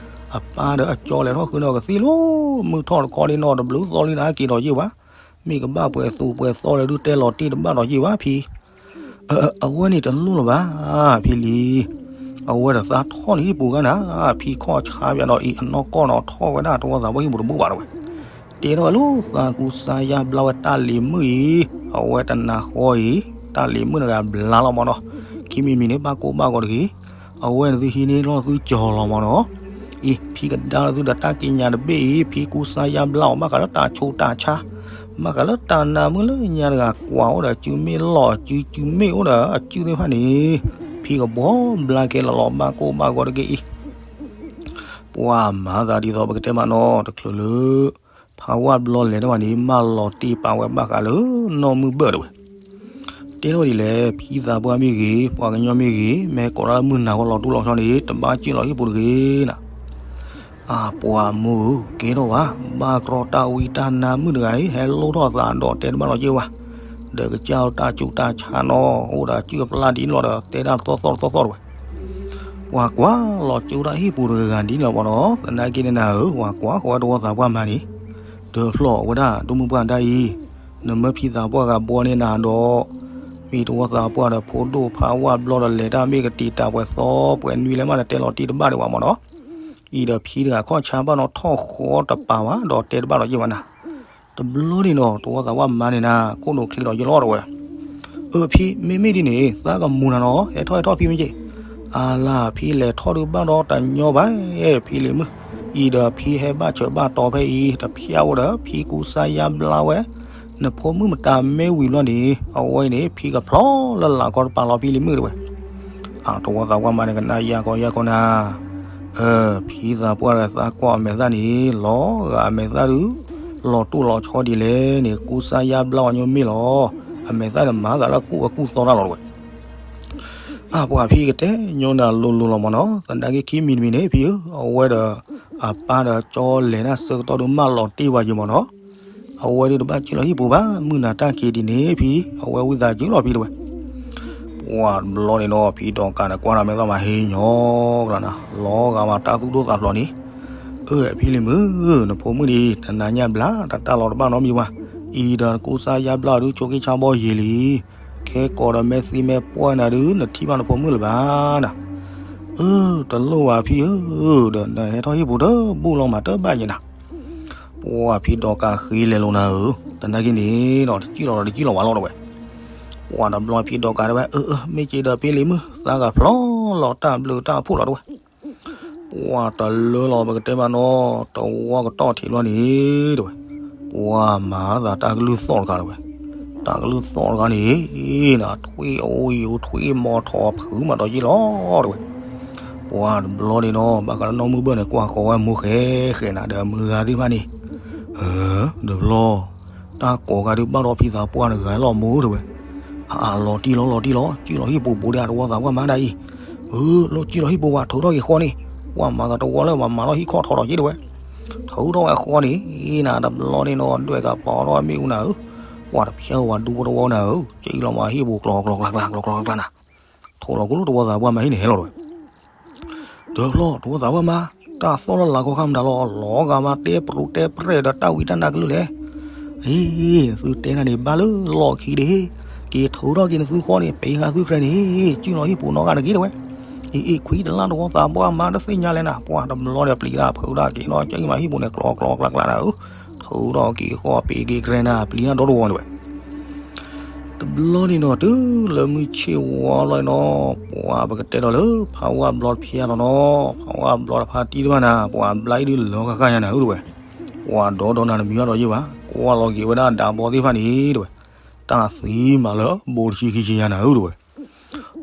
အပၢ်ဒီးအကၠီလဲၤထီၣ်ဃုာ်ဒီးကသံၣ်လီၤ, မုၢ်ထီၣ်တခီဒ်နီၢ်တဘျုးသီလံနၤက့ၤဒီးယ့ၢ်ဘၣ်. မ့ၢ်ကဘၣ်ပှဲၤသူၣ်ပှဲၤသီဒီးဒုးတဲလီၤတံၢ်တဘၣ်ဒီးယ့ၢ်ဘၣ် ဖံ. အဝဲန့ၣ်တလိၣ်လၢၤဘၣ် ဖံလံၤ, အဝဲဒီးသးထီၣ်န့ၣ်ဟံၣ်ပူၤဂၤနၤ, ဖံခီၣ်ဆါပၠးဒီးအံၤ အနီၢ်ကီၢ်နီၤထီၣ်ဝဲဒၣ်တဝီသးပှၢ်ဟံၣ်ပူၤတဘိဘၣ်တဝဲ. တဲထီၣ်ဝဲလၢသးကူစါယါဘျါဝဲတၢ်လံၤမုၣ်အံၤ, အဝဲတနၤဃီအံၤ, တၢ်လံၤမုၣ်တဂၤဘျါလီၤမးနီၤ. ခံမံၤမံၤန့ၣ် ဘၣ်ကိၢ်ဘၣ်ဂီၤတဂ့ၤ, အဝဲန့ၣ်သုဟံးန့ၢ်လီၤသုကၠီၤလီၤမးနီၤ. အံၤ ဖံကဒါလၢသုဒီးတၢ်ကံးညာ်တဘ့ၣ်အံၤ, ဖံကူစါယါဘျါအီၤ ဘၣ်ဃးလၢတၢ်ဆူးတၢ်ဆါ, ဘၣ်ဃးလၢတၢ်နါမုၣ်လၢညါတဂၤကွၢ်အိၣ်ဒီး စုမ့ၢ်လီၢ်စု စုမ့ၢ်အိၣ်ဒီးအစုသ့ၣ်တဖၣ်န့ၣ်, ဖံကဘှီဘျါကဲလီၤလီၤ ဘၣ်ကိၢ်ဘၣ်ဂီၤတက့ၢ်အံၤ. ပှၤမၤသးဒ်သိးပကတဲမးနီၤ, တချုးလၢ ဖးဝၣ်ဘျီလဲၤတဘၣ်န့ၣ် မၢလီၤတ့ၢ်ပာ်ဝဲဘၣ်ဃးလၢနီၢ်မုၢ်ဘၢၣ်တဝဲ. တဲထီၣ်ဒ်လဲၣ်, ဖံသးပှၢ်မ့ၢ်ဂ့ၤ, ပှၤကညီမ့ၢ်ဂ့ၤ, မ့ၢ်ကိးဒၣ်လၢမုၢ်နၤဃီလီၤတူၢ်လီၤဆီန့ၣ် တဘၣ်စၢၣ်လီၤဟံၣ်ပူၤတဂ့ၤနၤ. အပှၤမိၢ်ဧၢ, ကဲထီၣ်ဘၣ်, ဘၣ်ကြီတၢ်ဝံတၢ်နါမုၣ်တဂၤအံၤ ဟဲလိၣ်ထီၣ်သးဒီးတဲတဘၣ်လီၤက့ၤဝဲ, ဒီးကစၢ်တၢ်ဆူးတၢ်ဆါနီၤ အိၣ်ဒီးစုအပျၢ်ဒ်န့ၣ်လီၤဒီး တဲဒၣ်တသီၣ်သီၣ်တသီၣ်သီၣ်တဝဲ. ပှၤကွၢ်လီၤကၠိတၢ်ဟံၣ်ပူၤတဂၤဂၤဒ်န့ၣ်လီၤမးနီၤ, သနာ်က့န့ၣ်နၤဧၢ, ပှၤကွၢ်ဃီဝဲတဝီသးပှၢ်မါန့ၣ်, ဒီးဖျီၣ်ဝဲဒၣ်ဒိၣ်မုၢ်ပှၢ်တၢ်အံၤ, နမၢဖံသးပှၢ်ဂၤဘှီန့ၢ်နၤဒီး, မ့ၢ်တဝီသးပှၢ်ဒီးဖိဒိၣ်ဖးဝၣ်ဘျီဒီးလဲၤတၢ်မ့ၢ်ကတံာ်တာ်ပှဲၤသီပှဲၤနွံလဲၣ်မး နတဲလီၤတ့ၢ်တဘၣ်ဒံးဘၣ်မးနီၤ. အံၤဒီးဖံတဂၤခီၣ်ဆါဘၣ်နီၤထီၣ်ဃီတပၤဘၣ်ဒီးတဲတဘၣ်လီၤက့ၤဝဲနၤ. တဘျီန့ၣ်နီၤ တဝီသးပှၢ်မါန့ၣ်နၤ ကိးဒိၣ်ချံဒီးယလီၤတဝဲ. အၢ ဖံ မ့မ့ၢ်ဒ်န့ၣ် သးကမူၤနၤနီၤ ဟဲထီၣ်ဟဲထီၣ်ဖံမ့ၢ်က့ၤ. အလၢ် ဖံလဲၤထီၣ်ဒုးဘၣ်ဒီးတညီဘၣ် ဖံလံၤမုၣ်. အံၤဒီးဖံဟဲဘၣ်ဆၢဘၣ်တီၤဖဲအံၤ တဖျါအိၣ်ဒီး ဖံကူစါယါဘျါဝဲ နဖိမုၣ်မတၤမ့ၢ်ဝံၤဘျီန့ၣ် အဝဲအံၤန့ၣ် ဖံကဖျီလၢလာ်ခီတပၤလီၤဖံလံၤမုၣ်တဝဲ. တဝီသးပှၢ်မါန့ၣ်ကနၣ်ယါကီယါကီနၤ. အၢ ဖံသးပှၢ်ဒီးသးကွၢ်အမဲာ်သၣ်န့ၣ် လီၤဂာ်အမဲာ်သၣ်ဒုး လီၤတိၢ်လီၤဆီဒ်လဲၣ်န့ၣ် ကူစါယါဘျါအီၤညီမ့ၢ်လီၤ. အမဲာ်သၣ်ဒီးမၤသးလၢကူအကူသီတၢ်လီၤတဝဲ. အပှၤဖံကတဲညီနၤလိၤလိၤလီၤမးနီၤ. သနာ်က့ခံမံၤတမံၤန့ၣ် ဖံဧၢ အဝဲဒီး အပၢ်ဒီးကၠီလဲၤတၢ်ဆၢကတီၢ်ဒုးမၢလီၤတ့ၢ်ဝဲယံၤမးနီၤ. အဝဲဒုးတဘၣ်စၢၢ်လီၤဟံၣ်ပူၤဘၣ် မုၢ်နၤတၢ်ခံးဒ်န့ၣ်ဖံ အဝဲဝံသးစူၤလီၤဖံတဝဲ. ပှၤတဘျီန့ၣ်ဒီး ဖံဒီးကးန့ၣ်ကွၢ်နၤမဲာ်သၣ်မၤဟ့ညီကျါနၤ လီၤဂာ်မးတၢ်သူၣ်ဒိၣ်သးဖျိးန့ၣ်. အၢ ဖံလံၤမုၣ် နဖိမုၣ်ဒ် တနၤညါဘျါ တၢ်တၢ်လီၤတဘၣ်နီတမံၤဘၣ်. အံၤဒီးနကူစါယါဘျါအီၤဒုးဆိးက့ဆါဘီယံာ်လံ. ခဲကိးဒီးမ့ၢ်သံမ့ၢ်ပှၢ်နၤဒုး နထံၣ်ဘၣ်နဖိမုၣ်လၢၤဘၣ်နၤ. အၢ တလိၣ်ဘၣ်ဖံဧၢ ဒီးနဟဲထီၣ်ဟံၣ်ပူၤတဘူၣ်လီၤမးတဘၣ်ယဲနၤ. ပှၢ်ဖံးဒီးကးဃ့လဲၤလိာ်နၤဧၢ, တနာ်က့န့ၣ်ဒီး တကံၣ်လီၤဒီးတကံၣ်လီၤဝဲလီၤတဲဝဲ. ပှၢ်တဘျီဖံးဒီးကးတဲဝဲ, အၢ အၢ မ့ၢ်က့ဒီးဖံလံၤမုၣ် သးဂၤဖျီလီၤတၢ်ဘျုးတၢ်ဖှိၣ်လီၤတဲဝဲ. ပှၢ်တလၢလီၤပကတဲဘၣ်နီၤ တဝီကတီၢ်ထံးဘျီန့ၣ်တဲဝဲ, ပှၢ်မၤသးတၢ်ကလုၢ်သီၣ်တဂၤတဲဝဲ. တၢ်ကလုၢ်သီၣ်တဂၤန့ၣ် နထွံၣ်အိၣ်ယိာ်ထွံၣ်မီၤထီၣ်ဖုးမးဒီးယ့ၣ်လီၤတဲဝဲ. ပှၢ်တဘျီန့ၣ်ဒီး ဘၣ်ဃးလၢနီၢ်မုၢ်ဘၢၣ်န့ၣ် ကွၢ်ဃီၤဝဲမိၢ်ဃဲဃဲနၤဒီးမုၢ်ဂၤသ့ၣ်တဖၣ်န့ၣ်, တဘျီ တၢ်ကိးဂၤဒုးဘၣ်ဒီးဖံသးပှၢ်တဂၤလီၤမိၢ်တဲဝဲ. အလီၤတံၢ်လီၤ လီၤတံၢ်လီၤ ကံၣ်လီၤဟံၣ်ပူၤဘိးဒၣ်တဝီသးပှၢ်မါဒၣ်အံၤ, အၢ လၢကံၣ်လီၤဟံၣ်ပူၤဝဲထုးထီၣ်က့ၤဃီန့ၣ်, ပှၢ်မၤသးတဝီလၢပှၤမၤထီၣ်ဟံၣ်ခီၣ်ထီထီၣ်က့တဲဝဲ. ထုးထီၣ်ဝဲဃီန့ၣ် နၤတဘျီန့ၣ်ဒီး ဒွဲၣ်ကပီၤထီၣ်ဝဲမ့ၣ်အူနၤဧၢ, ပှၢ်တဖျဲဝဲဝဲဒူဖိတဝီနၤဧၢ, ကံၣ်လီၤမၤဟံၣ်ပူၤကျီကျီကျါကျါ ကျီကျီကျါကျါနၤ, ထုးလီၤကလူတဝီသးပှၢ်မါဟံၣ်န့ၣ်ဟဲလီၤတဲဝဲ. တဘျီတဝီသးပှၢ်မါ တၢ်သီၣ်လၢလၤခီခါမတၤလီၤ လီၤဂာ်မးတဲပရူးတဲပြဲၣ်ဒီးတၢ်ဝံတၢ်နါကလုၢ်လဲၣ်. အ့ သုတဲနၤန့ၣ် ဘၣ်လၢလီၢ်ခံဒ့, က့ၤထုးထီၣ်က့ၤနသုဃီန့ၣ် ပှၤဟံၣ်ဃါသုကြၢးန့ၣ်, ကံၣ်လီၤဟံၣ်ပူၤနီတဂၤတဂ့ၤတဲဝဲ. အ့ အ့ ခွံတလါတဝီသးပှၢ်မါတသ့ၣ်ညါလဲၣ်နၤ, ပှၢ်တဘျီဒီးပျံၤတၢ်ဖုးတၢ်က့ၤလီၤ ကံၣ်မၤဟံၣ်ပူၤန့ၣ် ကျီကျီကျါကျါနၤဧၢ, ထုးထီၣ်က့ၤဃီပှၤက့ၤကြၢးနၤ ပျံၤတၢ်ဒီတဝီန့ၣ်ဝဲ. တဘျီန့ၣ်နီၤ တုၤလၢမုၢ်ဆ့ၣ်ဝါလီၤနီၤ ပှၤပကတဲဒီးလၢ ဖးဝါဘျီတဖျါလီၤနီၤ, ဖးဝါဘျီတဖါတံၢ်တဖၣ်နၤ ပှၤဘျါအံၤဒုးလီၤဃၣ်ဃၣ်ယါနၤဧၢတဲဝဲ. ပှၤဒီဒီနၤတမံၤအီၤဒီးယ့ၢ်ဘၣ်, ကွၢ်လီၤက့ၤဝဲဒၣ်ဒးဘီသ့ၣ်တဖၣ်န့ၣ်တဲဝဲ, တၢ်သံမးလၢဘိတဆံခံဆံယါနၤဧၢတဲဝဲ.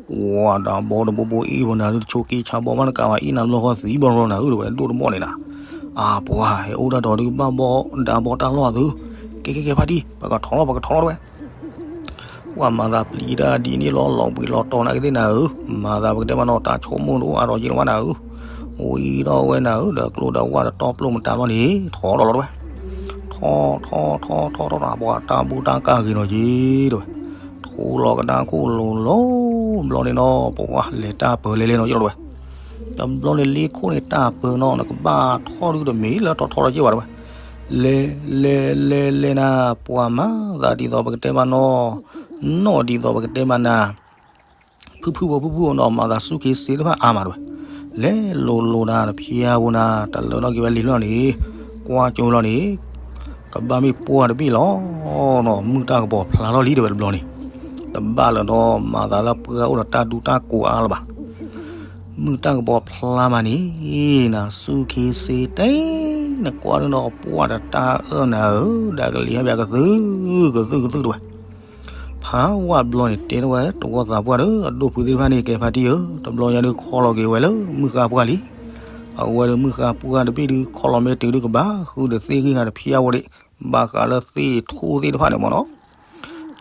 ပှၤဒးဘီတဘိဘိအ့ၣ်ပနၤဒုး တဆိးက့ဆါဘီဘၣ်တကးဘၣ် အ့ၣ်နၤဘျီဃီသံဘီရီနၤဧၢတဲဝဲ ဒိၣ်တဘီန့ၣ်နၤ. အါပှၤ ဟဲအိၣ်ဒၣ်ဒီးဒုးဘၣ်ဘီဒးဘီတၢ်လီၢ်အသု, ကဲကဲကဲဖါတံၢ် ပကထီၣ်လီၤ ပကထီၣ်လီၤတဲဝဲ. ပှၤမၤသးပျံၤတၢ်ဒ်န့ၣ်လီၤ လီၤဘှံးလီၤတီၤနၤကသ့ၣ်နၤဧၢ, မၤသးပကတဲမးနီၤ တၢ်ဆိကမိၣ်တအိၣ်အါဒီးယ့ၢ်လီၤဘၣ်နၤဧၢ, ဝံၤဒီးဝဲနၤဧၢ ဒီးကျိဒီးဝၣ်ဒီးတီပျိၢ်မတၤလီၤန့ၣ် ထီၣ်လီၤလီၤတဲဝဲ. ထီၣ်ထီၣ်ထီၣ်ထီၣ်ထီၣ်နၤ ပှၤတၢ်ဘူၣ်တၢ်ကၢ်ဂ့ၤနီၤက့ၤတဲဝဲ. ထိလီၤကဒါခိၣ်လိၤလိၤ ဘျီန့ၣ်နီၤ ပှၤလဲၤတၢ်ပၢၤလဲၤလဲၤနီၤယ့ၢ်လီၤတဲဝဲ. တဘျီန့ၣ်လ့ခိၣ်န့ၣ်တၢ်ပၢၤနီၤ နကဘၣ်ထီၣ်ဒုးတမ့ၢ်လၢထီၣ်ထီၣ်ဒီးယ့ၢ်ဘၣ်တဲဝဲ. လဲၤလဲၤလဲၤလဲၤနၤ ပှၤမၤသးဒ်သိးပကတဲမးနီၤ, နီၣ်ဒ်သိးပကတဲမးနၤ, ဖုၣ်ဖုၣ်ဖိဖုၣ်ဖုၣ်ဖိနီၤ မၤသးဆူၣ်ခ့စ့တဖၣ်အါမးတဲဝဲ. လဲၤလိၤလိၤနၤ တဖျါဝဲနၤ တလၢထီၣ်က့ၤဝဲလံၤလီၤန့ၣ်, ကွၢ်ကၠိလီၤန့ၣ် ကဘၣ်မ့ၢ်ပှၢ်တဘ့ၣ်လီၤနီၤ မုၢ်တၢ်ကပီၤဖျါထီၣ်လံတဲဝဲတဘျီန့ၣ်, တဘၣ်လၢၤဒီးမၤသးလၢပှၢ်အိၣ်ဒီးတၢ်ဒူတၢ်ကိးအါလၢၤဘၣ်. မုၢ်တၢ်ကပီၤဖျါမးန့ၣ် နၤဆူၣ်ခ့စ့တဲ နကွၢ်ဒုးနီၤ ပှၢ်တတၢ်အၢၣ်နၤဧၢ, ဒီးကလံၤဟဲဘၣ်ကသုၣ်ကသုၣ်ကသုၣ်တဲဝဲ. ဖးဝါဘျီန့ၣ်တဲထီၣ်ဝဲ တဝီသးပှၢ်ဒီး အဒိၣ်ဖုသ့ၣ်တဖၣ်န့ၣ် ကဲဖါတံၢ်ဧၢ, တဘျီညါဒုးခီလီၤက့ၤဝဲလၢမုၢ်ဃါပှၢ်လံ. အဝဲဒီးမုၢ်ဃါပှၢ်တဘ့ၣ်ဒုး ခီလီၤမ့ၢ်တုၤဒုးကဘၣ်ဃုာ်ဒီးသ့ၣ်ဂံၢ်ဂၤတဖျါဝဲဒၣ်, ဘၣ်ဃးလၢသ့ၣ်ထူၣ်သ့ၣ်တဖၣ်န့ၣ်မ့ၢ်နီၤ.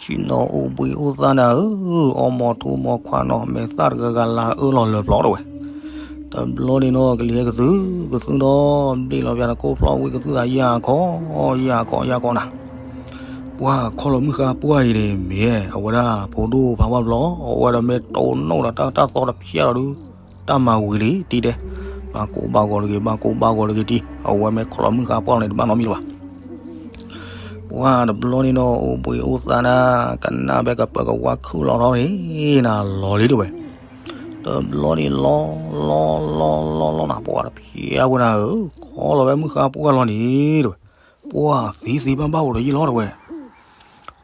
ဆ့ၣ်နီၤအိၣ်ဘှံးအိၣ်သါနၤဧၢ, အီမီၤထူမီၤခွါနီၤ မဲာ်သၣ်တဂၤဂၤလၤအၢလီၤလၢပျီတဲဝဲ. တဘျီန့ၣ်နီၤ ကလံၤဟဲကသုၣ်ကသုၣ်ဒီး ဘ့ၣ်လီၤပျၢၤတကိးဖျီဝံၤကသုၣ်သးယၢ်ခီ, ယၢ်ခီယၢ်ခီနၤ. ပှၢ်ခီလီၤမုၢ်ဃါပှၢ်အံၤန့ၣ် မ့ၢ်အဝဲဒၣ်ဖိဒိၣ်ဖးဝါဘျီ, အဝဲဒီးမ့ၢ်တိၢ်နီၣ်ဒီးတၢ်သီတဖျါလီၤဒုး တၢ်မၤဝံၤလံတံၢ်တဲ, ဘၣ်ကိးဘၣ်ဂီၤတဂ့ၤ ဘၣ်ကိးဘၣ်ဂီၤတဂ့ၤတံၢ်, အဝဲမ့ၢ်ခီလီၤမုၢ်ဃါပှၢ်လီၤန့ၣ် တဘၣ်နီတမံၤလၢၤဘၣ်. ပှၢ်တဘျီန့ၣ်နီၤ အိၣ်ဘှံးအိၣ်သါနၤ, ကနၣ်ဖဲကပၢၤကဝါခုၣ်လီၤထီၣ်န့ၣ် နၤလီၤလံတဲဝဲ. တဘျီန့ၣ်လီၤ လီၤ လီၤ လီၤ လီၤနၤ ပှၢ်တဖျါဝဲနၤဧၢ, ခီလီၤဝဲမုၢ်ဃါပှၢ်လီၤန့ၣ်တဲဝဲ. ပှၢ်သ့သ့ဘၣ်ဘၣ်အိၣ်ဒီးယ့ၢ်လီၤတဲဝဲ.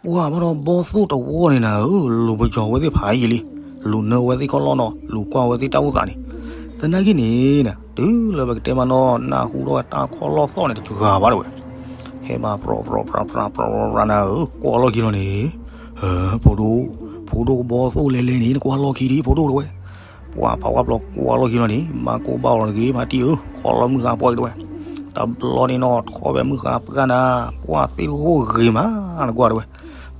ပှၢ်ဘၣ်ဒီးဘီသိၣ်တဝီန့ၣ်နၤဧၢ, လူၤပယီၤဝဲသ့ၣ်ဖးယံာ်လံ, လူၤနၢဝဲသ့ၣ်ခီၣ်လီၢ်နီၤ, လူၤကွၢ်ဝဲသ့ၣ်တၢ်အိၣ်သးန့ၣ်, သနာ်က့န့ၣ် တုၤလၢပကတဲမးနီၤ နၢ်ဟူထီၣ်ဝဲတၢ်ခီၣ်လီၢ်သီၣ်န့ၣ် တစှၤဘၣ်တဲဝဲ. ဟဲမၤပြီပြီပြီပြီပြီပြီနၤဧၢ, ကွၢ်လီၢ်ခံလီၤန့ၣ်, ဖိဒိၣ်, ဖိဒိၣ်ကဘီသိၣ်လဲၤလဲၤန့ၣ် နကွၢ်လီၢ်ခံဒံးဖိဒိၣ်တဲဝဲ. ပှၢ်ဖးဝါဘျီကွၢ်လီၢ်ခံလီၤန့ၣ် ဘၣ်ကိးဘၣ်ဂီၤတဂ့ၤ ဖါတံၢ်ဧၢ, ခီလီၤမုၢ်ဃါပှၢ်အံၤတဲဝဲ. တဘျီန့ၣ်နီၤ ထီၣ်ဝဲမုၢ်ဃါပှၢ်နၤ, ပှၢ်သ့ၣ်တဟိၣ်ဂ့ၤမးနကွၢ်တဲဝဲ.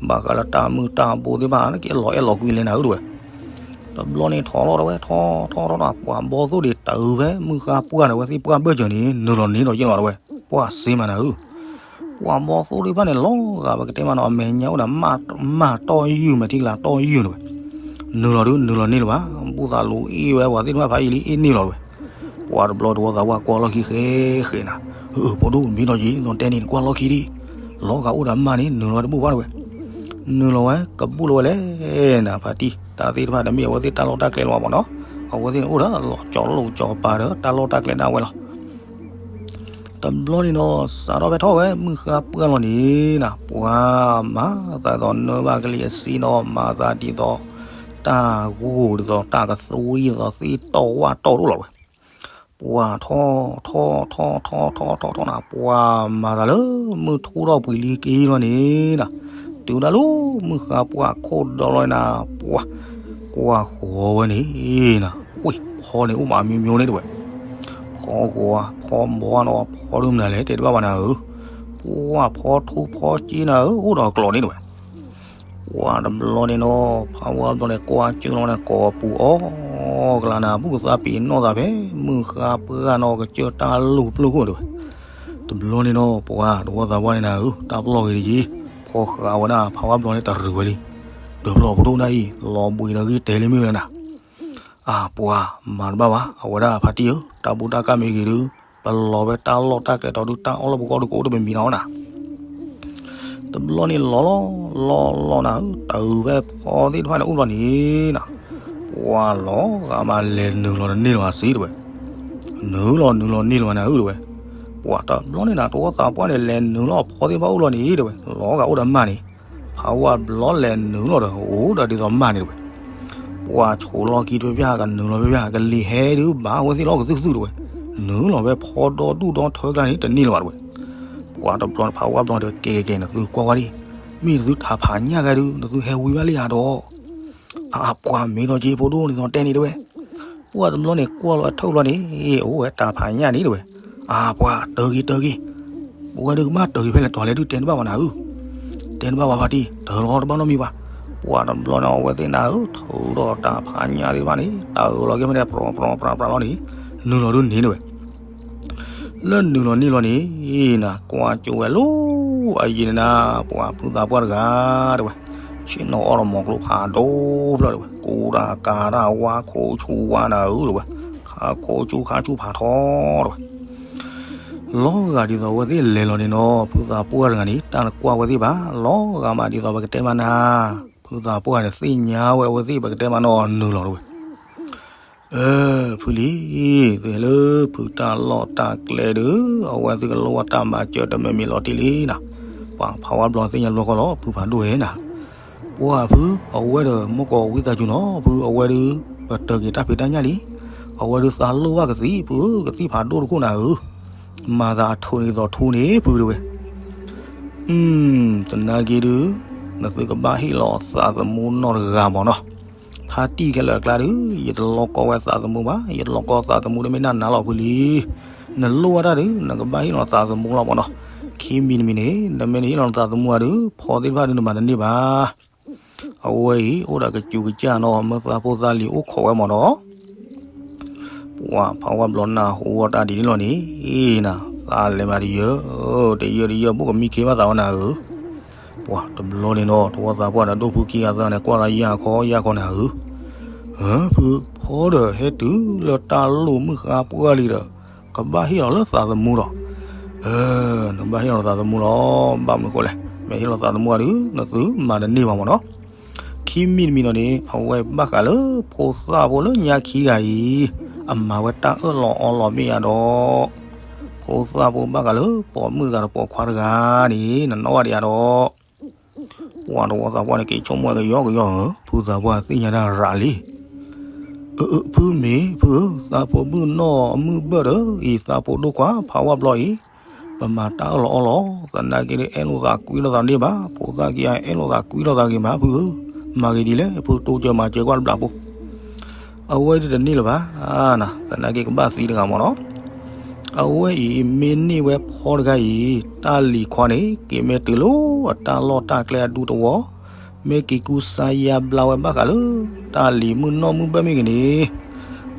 ဘၣ်ဃးလၢတၢ်မုၢ်တၢ်ဘိသ့ၣ်တဖၣ် နက့ၤလီၤအဲၣ်လီၤကွံလဲၣ်နၤဧၢတဲဝဲ. တဘျီန့ၣ်ထီၣ်လီၤတဲဝဲ ထီၣ်ထီၣ်ထီၣ်ဒီး ပှၢ်ဘီသိၣ်ဒံးတၢ်အုးဖဲမုၢ်ဃါပှၢ်န့ၣ် အဝဲသ့ၣ်ပှၢ်ဘၢၣ်စၢၤန့ၣ် နုာ်လီၤန့ၢ်ဒီးယ့ၢ်လီၤတဲဝဲ, ပှၢ်စ့မးနၤဧၢ. ပှၢ်ဘီသိၣ်သ့ၣ်တဖၣ်န့ၣ် လီၤဂာ်ပကတဲမးနီၤ အမဲာ်ညါအိၣ်ဒီး မၢ်တီၢ်ယုၢ် မဲာ်ထံကလၤတီၢ်ယုၢ်တဲဝဲ. နုာ်လီၤဒုး နုာ်လီၤန့ၢ်လၢၤဘၣ်, ဘူၣ်သးလူၤအ့ၣ်ဝဲ ပှၤသ့ၣ်တဖၣ်ဖးယံာ်လံ အ့ၣ်န့ၢ်လီၤတဲဝဲ. ပှၢ်တဘျီတဝီသးပှၢ်ကွၢ်လီၢ်ခံဃဲဃဲနၤ, အၢ ဖိဒိၣ်မ့ၢ်ဒီးယံာ် နတဲန့ၣ် နကွၢ်လီၢ်ခံဒံး, လီၤဂာ်အိၣ်ဒီးမၢ်န့ၣ် နုာ်လီၤဝဲတဘူၣ်ဘၣ်တဲဝဲ. နုာ်လီၤဝဲ ကဘူၣ်လီၤဝဲလဲၣ်နၤ ဖါတံၢ်, တၢ်သ့ၣ်တဖၣ်တမ့ၢ်အဝဲသ့ၣ်တၢ်လီၢ်တၢ်ကျဲလၢၤဘၣ်မးနီၤ, အဝဲသ့ၣ်န့ၣ်အိၣ်ဒီးလီၤကၠီလိာ်ကၠီပၤဒီး တၢ်လီၢ်တၢ်ကျဲဒၣ်ဝဲလီၤ. တ တဘျီန့ၣ်နီၤ စးထီၣ်ဖဲထီၣ်ဝဲမုၢ်ဃါပှၢ်လီၤန့ၣ်နီၤ, ပှၤမၤသးဒ်သိးနၢဘၣ်ကလံၤအစ့နီၤ, မၤသးဒ်သိး တၢ်ဂိၢ်ဒ်သိးတၢ်ကသူဒ်သိးသ့ၣ်တီၢ်ဝၣ်တီၢ်တအိၣ်လီၤဝဲ. ပှၤထီၣ်ထီၣ်ထီၣ်ထီၣ်ထီၣ်ထီၣ်ထီၣ်ထီၣ်နၤ, ပှၤမၤသးလၢမုၢ်ထူၣ်ထီၣ်ပှဲၤလံက့ၤလီၤန့ၣ်နီၤ, တုၤဒၣ်လၢမုၢ်ဃါပှၢ်ခိၣ်ဒီလီၤနၤ, ပှၤကွၢ်ဃီၤဝဲန့ၣ်နီၤ, ဝ့ၢ်ဖီန့ၣ်အိၣ်မးမံၤမံၤန့ၣ်တဝဲ, ဖီဂီၤဧါ, ဖီဘီဧါနီၤ, ဖီဒုမနုၤလဲၣ် တဲတဘၣ်ဘၣ်နၤဧၢ, ပှၤဖီထူဖီက့နၤဧၢ, အိၣ်ဒီးကျိးန့ၣ်တဝဲ. ပှၤတဘျီန့ၣ်နီၤ ဖးဝါဘျီန့ၣ် ကွၢ်ကၢလီၤန့ၣ် ကိးပူၤအီၣ်ကလၤနၤ, ဘူၣ်ကသးပ့ၤနီၣ်သးဖဲမုၢ်ဃါပှၢ်နီၤ ကစၢၢ်တၢ်လူၢ်ပျိၢ်ခိၣ်တဝဲ. တဘျီန့ၣ်နီၤ ပှၤတဝီသးပှၢ်န့ၣ်နၤဧၢ, တၢ်ပလီၢ်ဂ့ၤတယံၤ, ဖီဃာ်ဝဲဒၣ်ဖးဝါဘျီန့ၣ်တရုၤဝဲလံ, ဒီးပျီၢ်ပဒိၣ်ဒၣ်အံၤ လီၤဘှံးဒီးဂံၢ်တဲလံမ့ၢ်ဝဲနၤ. အၢ ပှၤမၤတဘၣ်ဘၣ်, အဝဲဒၣ်ဖါတံၢ်ဧၢ, တၢ်ဘူၣ်တၢ်ကၢ်မ့ၢ်ဂ့ၤဒုး ပလီၤဝဲတၢ်လီၢ်တၢ်ကျဲတီဒုး တၢ်အီၣ်လၢပဂီၢ်ဒုးကအိၣ်တမံၤမံၤနီၤနၤ. တဘျီန့ၣ်လီၤလီၤလီၤလီၤနၤဧၢ, တၢ်အုးဖဲဖီသ့ၣ်တဖၣ်န့ၣ်အိၣ်ဘျီန့ၣ်နၤ, ပှၤလီၤဂာ်မးလဲၤနုာ်လီၤတန့ၢ်လီၤဘၣ်စ့တဝဲ, နုာ်လီၤနုာ်လီၤန့ၢ်လီၤနၤဧၢတဝဲ. ပှၤတဘျီန့ၣ်နၤ တဝီသးပှၢ်န့ၣ် လဲၤနုာ်လီၤဖီသ့ၣ်တဖၣ်အိၣ်လီၤန့ၣ်တဝဲ, လီၤဂာ်အိၣ်ဒီးမၢ်န့ၣ်, ဖးဝါဘျီလဲၤနုာ်လီၤဒီး အိၣ်ဒီးဒ်သိးမၢ်န့ၣ်တဝဲ. ပှၤဆိးလီၢ်ခံတဖျၢၣ်ဖျၢၣ် ကနုာ်လီၤဖဲဖဲ ကလံၤဟဲဒုးဘၣ်ဝဲသ့ၣ်လီၤကသုၣ်ကသုၣ်တဝဲ, နုာ်လီၤဖဲဖီဒီဒူၣ်ဒီထၢကျါန့ၣ် တန့ၢ်လၢၤဘၣ်တဝဲ. ပှၤတဘျီန့ၣ် ဖးဝါဘျီဒီး ကဲကဲကဲ နသုကွၢ်ဝဲဒံး, မ့ၢ်နသုထးဖးညၣ်ဂၤဒုး နသုဟဲဝံဝဲလၢယၤဒီး, အါ ပှၤမ့ၢ်ဒီးက့ဖိဒိၣ်န့ၣ်သိးတဲန့ၣ်တဝဲ. ပှၤတဘျီန့ၣ် ကွၢ်လီၤအထၢၣ်ဘျီန့ၣ် အိၣ်ဝဲတၢ်ဖးညၣ်န့ၣ်တဝဲ. အါ ပှၤတၢ်ဂ့ၤတၢ်ဂ့ၤ, ပဝဲဒုးကဘၣ်တၢ်ဂ့ၤဖဲလဲၣ်တီၤလဲၣ်ဒုး တဲတဘၣ်ဝဲနၤဧၢ, တဲတဘၣ်ဝဲဖါတံၢ် တၢ်လီၤတဘၣ်နီတမံၤဘၣ်. ပှၤတဘျီန့ၣ် အဝဲသ့ၣ်နၤဧၢ ထုးဒီးတၢ်ဖးညၣ်သ့ၣ်တဖၣ်န့ၣ် တၢ်အၢၣ်လီၤက့ၤဖဲန့ၣ် ပြၤပြၤပြၤပြၤလီၤန့ၣ်, နုာ်လီၤဒုးန့ၣ်တဝဲ. လၢနုာ်လီၤန့ၢ်လီၤန့ၣ်နၤ ကွၢ်ကၠိဝဲလီၤအယံၤန့ၣ်နၤ, ပှၤဖုသးပှၢ်တဂၤတဝဲ, ဆ့ၣ်နီၤအီၣ်ဒီးမီၤကျိဖးဒိၣ်ဖျၢၣ်တဝဲ, ကူတၢ်ကၤတၢ်ဝါခိးဆူဝါနၤဧၢတဝဲ, ခးခိးဆူခါဆူဖးထီတဝဲ. လီၤဂာ်ဒ်သိးအဝဲသ့ၣ်လဲၤလီၤန့ၣ်နီၤ ဖုသးပှၢ်တဂၤန့ၣ် တၢ်တကွၢ်ဝဲသ့ၣ်ဘၣ်, လီၤဂာ်မးဒ်သိးပကတဲမးနၤ, ဖုသးပှၢ်န့ၣ် သ့ၣ်ညါဝဲအဝဲသ့ၣ် ပကတဲမးနီၤ နုာ်လီၤတဝဲ. အၢ ဖုလံ, သ့ၣ်လၢဖုတၢ်လီၢ်တၢ်ကျဲဒုး အဝဲသ့ၣ်ကလိၣ်ဝဲတၢ်မၤစၢၤတမံၤမံၤလီၤတံၢ်လံနၤ, ပှၤဖးဝါဘျီသ့ၣ်ညါဘျီဃီလီၤ ဖုဖးဒိၣ်ဝဲနၤ. ပှၤဖု အဝဲဒီးမ့ၢ်ကီးဝံသးစူၤနီၤ ဖုအဝဲဒုး ပတၢၤက့ၤတၢ်ဖံးတၢ်ညၣ်လံ, အဝဲဒုးသးလိၣ်ဘၣ်ကသံၣ် ဖုဧၢ ကသံၣ်ဖးဒိၣ်တခိၣ်နၤဧၢ, မၤသးအထူးန့ၣ်သိးထူန့ၣ် ဖုတဝဲ. သနာ်က့ဒုး နသုကဘၣ်ဟ့ၣ်လီၤသးသမူနီတဂၤမ့ၢ်နီၤ. ဖါတံၢ်ခဲလၢာ်အကျါဒုး ယတလိၣ်ကီဝဲသးသမူဘၣ်, ယတလိၣ်ကီသးသမူတမ့ၢ်နၢ်နၤလီၤဖုလံ. နလိၣ်ဝဲတၢ်ဒုး နကဘၣ်ဟ့ၣ်လီၤသးသမူလီၤမ့ၢ်နီၤ. ခံမံၤတမံၤန့ၣ် နမ့ၢ်တဟ့ၣ်လီၤနသးသမူဘၣ်ဒုး ဖီသ့ၣ်တဖၣ်ဒုးနမၤတန့ၢ်ဘၣ်. အဝဲအံၤ အိၣ်ဒီးကစူၤကစၢ်နီၤ မၢသးဖိသးလံၤအိၣ်ခိးဝဲမ့ၢ်နီၤ. ပှၤဖးဝါဘျီနၢ်ဟူဝဲတၢ်ဒ်န့ၣ်လီၤန့ၣ် နၤ သးလဲၤမးတယၢၢ်, တယၢၢ်တယၢၢ် ဘိၣ်ကမံခ့ဘၣ်သးဝဲနၤဧၢ. ပှၤတဘျီန့ၣ်နီၤ တဝီသးပှၢ်ဒီးဒိၣ်ဖုခံဂၤသၢဂၤန့ၣ် ကွၢ်သးယၢ်ခီယၢ်ခီနၤဧၢ. ဖုဖီဒီးဟဲတုၤလၢတၢ်လိၣ်မုၢ်ဃါပှၢ်လံဒီး ကဘၣ်ဟ့ၣ်လီၤလၢသးသမူဒီး နကဘၣ်ဟ့ၣ်လီၤသးသမူလီၤ. ဘၣ်မနုၤဃိလဲၣ်, မ့ၢ်ဟ့ၣ်လီၤသးသမူအီၤဒုး နသုမၤတန့ၢ်ဘၣ်မ့ၢ်နီၤ. ခံမံၤတမံၤနီၤန့ၣ် အဝဲဘၣ်ဃးလၢဖိသၣ်ဖိလၢညါခံဂၤအံၤ အမၤဝဲတၢ်အၢၣ်လီၤအီလီၤမ့ၢ်ယါဒီး ဖိသၣ်ဖိဘၣ်ဃးလၢပိာ်မုၣ်တဂၤဒီးပိာ်ခွါတဂၤန့ၣ် နနီၣ်ဘၣ်ဒံးယါဒီး ပှၤတဝီသးပှၢ်န့ၣ် က့ၤဆိကမိၣ်ဝဲကယီကယီဧၢ, ဖုသးပှၢ်သ့ၣ်ညါတၢ်ရးလံ. အၢ အၢ ဖုမ့ၢ် ဖုဧၢ, သးဖိမုၣ်နီၢ်အမုၢ်ဘၢၣ်ဒီး အံၤသးဖိဒိၣ်ခွါ ဖးဝါဘျီအံၤ, ပမၤတၢ်အၢၣ်လီၤအီလီၤ, သနာ်က့ဒီး အဲၣ်လိာ်သးကွံလိာ်သးန့ၢ်ဘၣ်, ဖိသၣ်ခံဂၤ အဲၣ်လိာ်သးကွံလိာ်သးဂ့ၤမး ဖုဧၢ, မၤဂ့ၤဒ်လဲၣ်, ဖုတိစၢၤမၤစၢၤကွၢ်တဘျီဖိ အဝဲဒၣ်တန့ၢ်လၢၤဘၣ်, သနာ်က့ကဘၣ်သံတဂၤမ့ၢ်နီၤ. အဝဲအံၤ မ့ၢ်န့ၢ်ဝဲဖီတဂၤအံၤ တၢ်လံၤခွါန့ၣ် က့ၤမ့ၢ်တုၤလၢအတၢ်လီၢ်တၢ်ကျဲအဒူတဝီ, မ့ၢ်က့ၤကူစါယါဘျါဝဲဘၣ်ဃးလၢ တၢ်လံၤမုၢ်နီၢ်မုၢ်ဘၢၣ်မ့ၢ်ဂ့ၤန့ၣ်,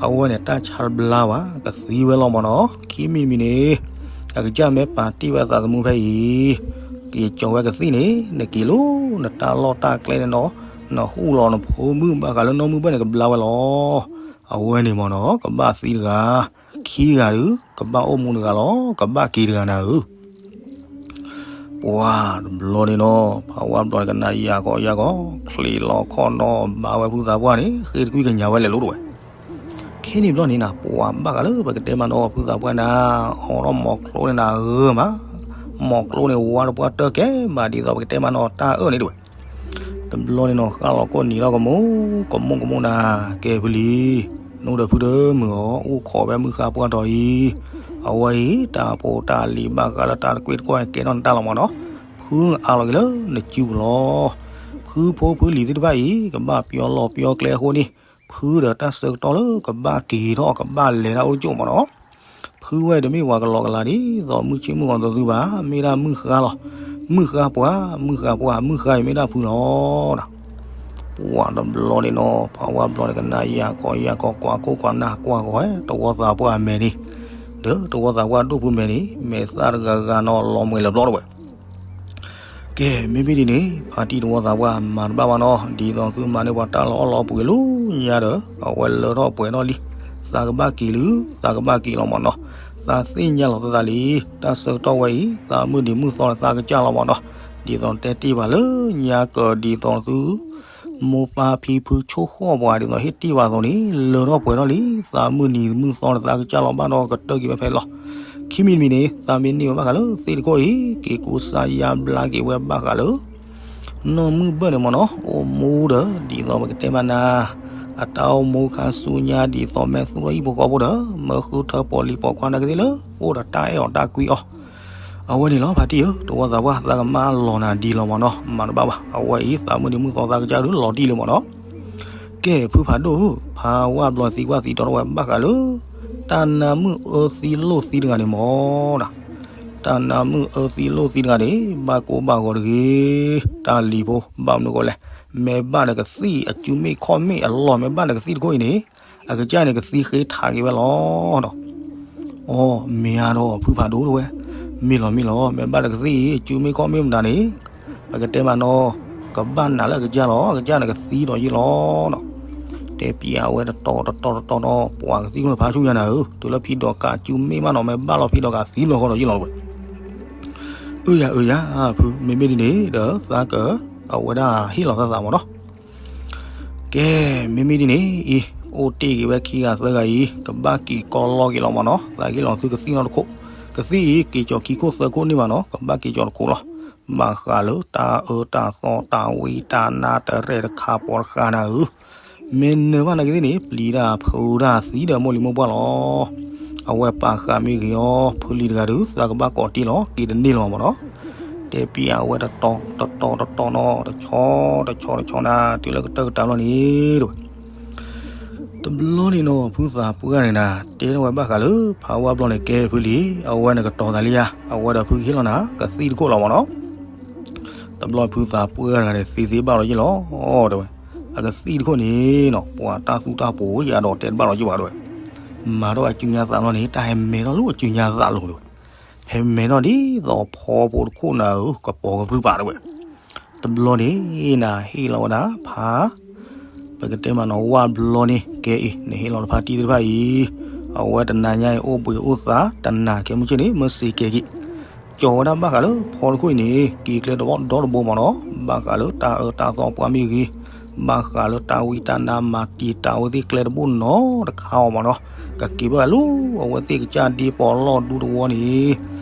အဝဲန့ၣ်တၢ်ဆါတဘျါဘၣ် ကသံဝဲလီၤမ့ၢ်နီၤ. ခံမံၤတမံၤန့ၣ် အကစၢ်မ့ၢ်ပာ်တ့ၢ်ဝဲအသးသမူဖဲအံၤ က့ၤကၠီၤဝဲကသံၣ်န့ၣ် နက့ၤလီၤနတၢ်လီၢ်တၢ်ကျဲန့ၣ်ဒီး နဟူးလီၤနဖိမုၣ်ဘၣ်ဃးလၢနီၢ်မုၢ်ဘၢၣ်န့ၣ် ကဘျါဝဲလီၤ. အဝဲန့ၣ်မ့ၢ်နီၤ ကဘၣ်သံတဂၤ, ခံဂၤဒုး ကဘၣ်အိၣ်မူတဂၤလီၤ, ကဘၣ်က့ၤတဂၤနၤဧၢ. ပှၤတဘျီန့ၣ်နီၤ ဖးဝါဘျီန့ၣ်ကနၣ်ယၤကီယၤကီ, ချံးလီၤခီၣ်နီၤ ဘၣ်ဝဲဖုသးပှၢ်န့ၣ် ဃ့တကွံၢ်ကညးဝဲလဲၤလိၤတဝဲ. ခဲ ဟ့ၣ်န့ၣ်ဘျီန့ၣ်နၤ ပှၤဘၣ်ဃးလၢပကတဲမးနီၤ ဖုသးပှၢ်နၤ အီၣ်ထီၣ်မီၤကျိန့ၣ်နၤဂၢၢ်မး, မီၤကျိန့ၣ်ဝါတပှၢ်တၢၢ်ကဲဘၣ်ဒ်သိးပကတဲမးနီၤ တၢ်အၢၣ်န့ၣ်တဝဲ. တဘျီန့ၣ်နီၤ ဃၣ်လီၤကိၣ်နံၤလီၤကမူ ကမူကမူနၤ ကဲဖုလံ, နအိၣ်ဒီးဖုတမုာ်အီၤ အိၣ်ခိးဖဲမုၢ်ဃါပှၢ်တီၤအံၤ, အဝဲအံၤ တၢ်ဖိတၢ်လံၤဘၣ်ဃးလၢတၢ်တကွ့ၢ်တကွီၢ်ကဲထီၣ်နတၢ်လီၤမးနီၤ, ဖုအါလီၤက့ၤလၢနစုပူၤလီၤ. ဖုဖိဖုလံၤသ့ၣ်တဖၣ်အံၤ ကဘၣ်ပျီလီၤပျီကျဲအဃိန့ၣ် ဖုဒီးတၢ်ဆၢကတီၢ်လၢကဘၣ်က့ၤထီၣ်ကဘၣ်လဲၤတၢ်အိၣ်တကၠိၣ်မးနီၤ. ဖုဝဲတမ့ၢ်ပှၤကလီကလီဒ်သိးမုၢ်ဆ့ၣ်မုၢ်ဂီၤသိးသုဘၣ်, မ့ၢ်ဒၣ်မုၢ်ဃါလီၤ. မုၢ်ဃါပှၤ, မုၢ်ဃါပှၤ, မုၢ်ဃါအံၤမ့ၢ်ဒၣ်ဖုလီၤ. ပှၤတဘျီန့ၣ်နီၤ ဖးဝါဘျီန့ၣ် ကနၣ်ယၤကီယၤကီ ကွၢ်ကိၢ်ကွၢ်နၢ်ကွၢ်ဂီၤ တဝီသးပှၢ်အမဲာ်န့ၣ်, ဒီးတဝီသးပှၢ်ဒိၣ်ဖုမဲာ်န့ၣ် မဲာ်သၣ်တဂၤဂၤနီၤ လီၤမှဲၤလၢာ်ဘျီတဝဲ ကဲ မ့မ့ၢ်ဒ်န့ၣ် ဖါတံၢ်တဝီသးပှၢ်မၤတဘၣ်ဘၣ်နီၤ, ဒ်သိးသုမၤန့ၢ်ပှၤတၢ်လီၤအီၣ်လီၤပှ့ၤလၢညါဒီး အဝဲလၢထီၣ်ပှဲၤထီၣ်လံ, သးကဘၣ်က့ၤလံ, သးကဘၣ်က့ၤလီၤမးနီၤ, သးသ့ၣ်ညါလီၤသးသးလံ, တၢ်ဆၢကတီၢ်ဝဲအံၤ သးမုၢ်နံၤမုၢ်သီလၢသးကစၢ်လီၤမးနီၤ, ဒ်သိးတဲတ့ၢ်ဘၣ်လၢညါကဒီးဒ်သိးသု မိၢ်ပၢ်ဖံဖုဆိၣ်ဃီၣ်ပှၤဒ်သိးဟ့ၣ်တ့ၢ်ဘၣ်အသိးန့ၣ် လၢထီၣ်ပှဲၤထီၣ်လံ, သးမုၢ်နံၤမုၢ်သီလၢသးကစၢ်လီၤဘၣ်ဒီးကတၢၢ်က့ၤဝဲဖဲလီၤ. ခံမံၤတမံၤန့ၣ် သးမ့ၢ်န့ၢ်ဝဲဘၣ်ဃးလၢသ့ၣ်တခိၣ်အံၤ က့ၤကူစါယါဘျါက့ၤဝဲဘၣ်ဃးလၢ နီၢ်မုၢ်ဘၢၣ်န့ၣ်မးနီၤ, အိၣ်မူဒီး ဒ်သိးပကတဲမးနၤ, အတၢ်အိၣ်မူခါဆူညါဒ်သိးမ့ၢ်သူၣ်ထီၣ်ဟံၣ်ဖိဃီဖိဒီး မၢဃုထၢပီၤလံၤပိာ်ခွါနာ်က့သ့ၣ်လၢ အိၣ်ဒီးတၢ်အဲၣ်အီၤတၢ်ကွံအီၤ, အဝဲန့ၣ်လီၤ ဖါတံၢ်ဧၢ, တဝီသးပှၢ်သးကမၣ်လီၤနၤဒ်လီၤမးနီၤ, မၤတဘၣ်ဘၣ်, အဝဲအံၤ သးမုၢ်နံၤမုၢ်သီသးကစၢ်ဒုးလီၤတံၢ်လံမးနီၤ. ကဲ ဖုဖးဒိၣ်ဧၢ, ဖးဝါဘျီသံကွၢ်သံတီထီၣ်ဝဲဘၣ်ဃးလၢ တၢ်နါမုၣ်အၢသံလိၣ်သံတဂၤန့ၣ်မးနီၤ, တၢ်နါမုၣ်အၢသံလိၣ်သံတဂၤန့ၣ် ဘၣ်ကိၢ်ဘၣ်ဂီၤတဂ့ၤ, တၢ်လံၤဖိ ဘၣ်မနုၤအဃိလဲၣ်, မ့ၢ်ဘၣ်ဒီးကသံၣ်အစုမ့ၣ်ခီၣ်မ့ၣ်အလီၢ် မ့ၢ်ဘၣ်ဒီးကသံၣ်တခိၣ်အံၤန့ၣ် အကစၢ်န့ၣ်ကသံဃ့ထးက့ၤဝဲလီၤဒီး အိ မ့ၢ်ဧါဒီး ဖုဖးဒိၣ်တဝဲ, မ့ၢ်လီၤမ့ၢ်လီၤ, မ့ၢ်ဘၣ်ဒီးကသံၣ်အံၤ စုမ့ၣ်ခီၣ်မ့ၣ်မတၤန့ၣ် ပကတဲမးနီၤ, ကဘၣ်နးလၢအကစၢ်လီၤ, အကစၢ်န့ၣ်ကသံဒီးယ့ၢ်လီၤနီၤ. တဲပျးဝဲတတီၤတတီၤတတီၤနီၤ, ပှၤကသံၣ်ကမ့ၢ်ဖးဆူညါနၤဧၢ, တုၤလၢဖံဒီးကးစုမ့ၣ်မးနီၤ, မ့ၢ်ဘၣ်လီၤဖံဒီးကးသံလီၤဃီဒီးယ့ၢ်လီၤဝဲ. အၢယၤအၢယၤ, ဖု မ့မ့ၢ်ဒ်န့ၣ်ဒီး သးက အဝဲဒၣ်ဟ့ၣ်လီၤသးသးမးနီၤ. ကဲ မ့မ့ၢ်ဒ်န့ၣ်အံၤ အိၣ်တ့ၢ်က့ၤဝဲခံဂၤသၢဂၤအံၤ ကဘၣ်က့ၤကီလီက့ၤလီၤမးနီၤ, သးဟ့ၣ်လီၤသုကသံၣ်နီတခိၣ်, ကသံၣ်အံၤ က့ၤကီၤခံခိၣ်သၢခိၣ်န့ၣ်မးနီၤ, ကဘၣ်က့ၤကီၤတခိၣ်လီၤ. ဘၣ်ဃးလၢတၢ်အၢတၢ်သီတၢ်ဝံတၢ်နါတရဲၣ်တခါပီတခါနၤဧၢ, မ့ၢ်နၢၤဘၣ်နာ်က့သ့ၣ်န့ၣ် ပျံၤတၢ်ဖုးတၢ်သံဒီးမိၢ်လံၤမိၢ်ပှၢ်လီၤ. အဝဲပာ်ဃာ်မ့ၢ်ဂ့ၤအီၤ ဖုလံၤတဂၤဒုး သးကဘၣ်ကိးတ့ၢ်လီၤ က့ၤတန့ၢ်လီၤမးနီၤ. တဲပျးဝဲတတီၤတတီၤတတီၤနီၤ တဆီတဆီတဆီနၤ တုၤလၢကတၢၢ်ကတၢၢ်ဘျီန့ၣ်တဝဲ တဘျီန့ၣ်နီၤ ဖုသးပှၢ်န့ၣ်နၤ တဲထီၣ်ဝဲဘၣ်ဃးလၢ ဖးဝါဘျီန့ၣ် ကဲဖုလံၤ အဝဲန့ၣ်ကတီၤသးလံဧါ အဝဲဒီးဖုကဟ့ၣ်လီၤနၤ ကသံၣ်တခိၣ်လီၤမးနီၤ. တဘျီဖုသးပှၢ်တဂၤန့ၣ်သ့သ့ဘၣ်လီၤယ့ၣ်လီၤ တဲဝဲ အကသံၣ်တခိၣ်န့ၣ်နီၤ ပှၤတၢ်သူတၢ်ပိၤယၤဒီးတဲတဘၣ်လီၤယ့ၣ်ဘၣ်တဲဝဲ မၤထီၣ်အစုညါသးလီၤန့ၣ် တၢ်ဟဲမဲထီၣ်လၢအစုညါသးလိၤတဲဝဲ ဟဲမဲထီၣ်ဒ်သိးဖီဖိတခိၣ်နၤဧၢ ကပီၤကပြုၢ်ပာ်တဲဝဲ တဘျီန့ၣ်နၤဟ့ၣ်လီၤဝဲဒၣ်ဖး ပကတဲမးနီၤဝၣ်ဘျီန့ၣ် ကဲအံၤ နဟ့ၣ်လီၤလၢဖါတံၢ်သ့ၣ်တဖၣ်အံၤ အဝဲတနၤညါအံၤအိၣ်ဘှံးအိၣ်သါ တနၤကဲမုၢ်ဆ့ၣ်န့ၣ် မၢစ့ၤကဲက့ၤ ကၠီၤဝဲဒၣ်ဘၣ်ဃးလၢဖီတခိၣ်အံၤန့ၣ် က့ၤကျဲတဘီဒီတဘိမးနီၤ ဘၣ်ဃးလၢတၢ်အၢတၢ်သီပှၤမ့ၢ်ဂ့ၤ ဘၣ်ဃးလၢတၢ်ဝံတၢ်နါမၤတံာ်တာ်ဝဲသ့ၣ်ကျဲတဘိနီတခါအံၤမးနီၤ ကက့ၤဘၣ်ဝဲလၢ အဝဲသ့ၣ်ကစၢ်ဒ့ပီးလီၢ်ဒူသဝီန့ၣ်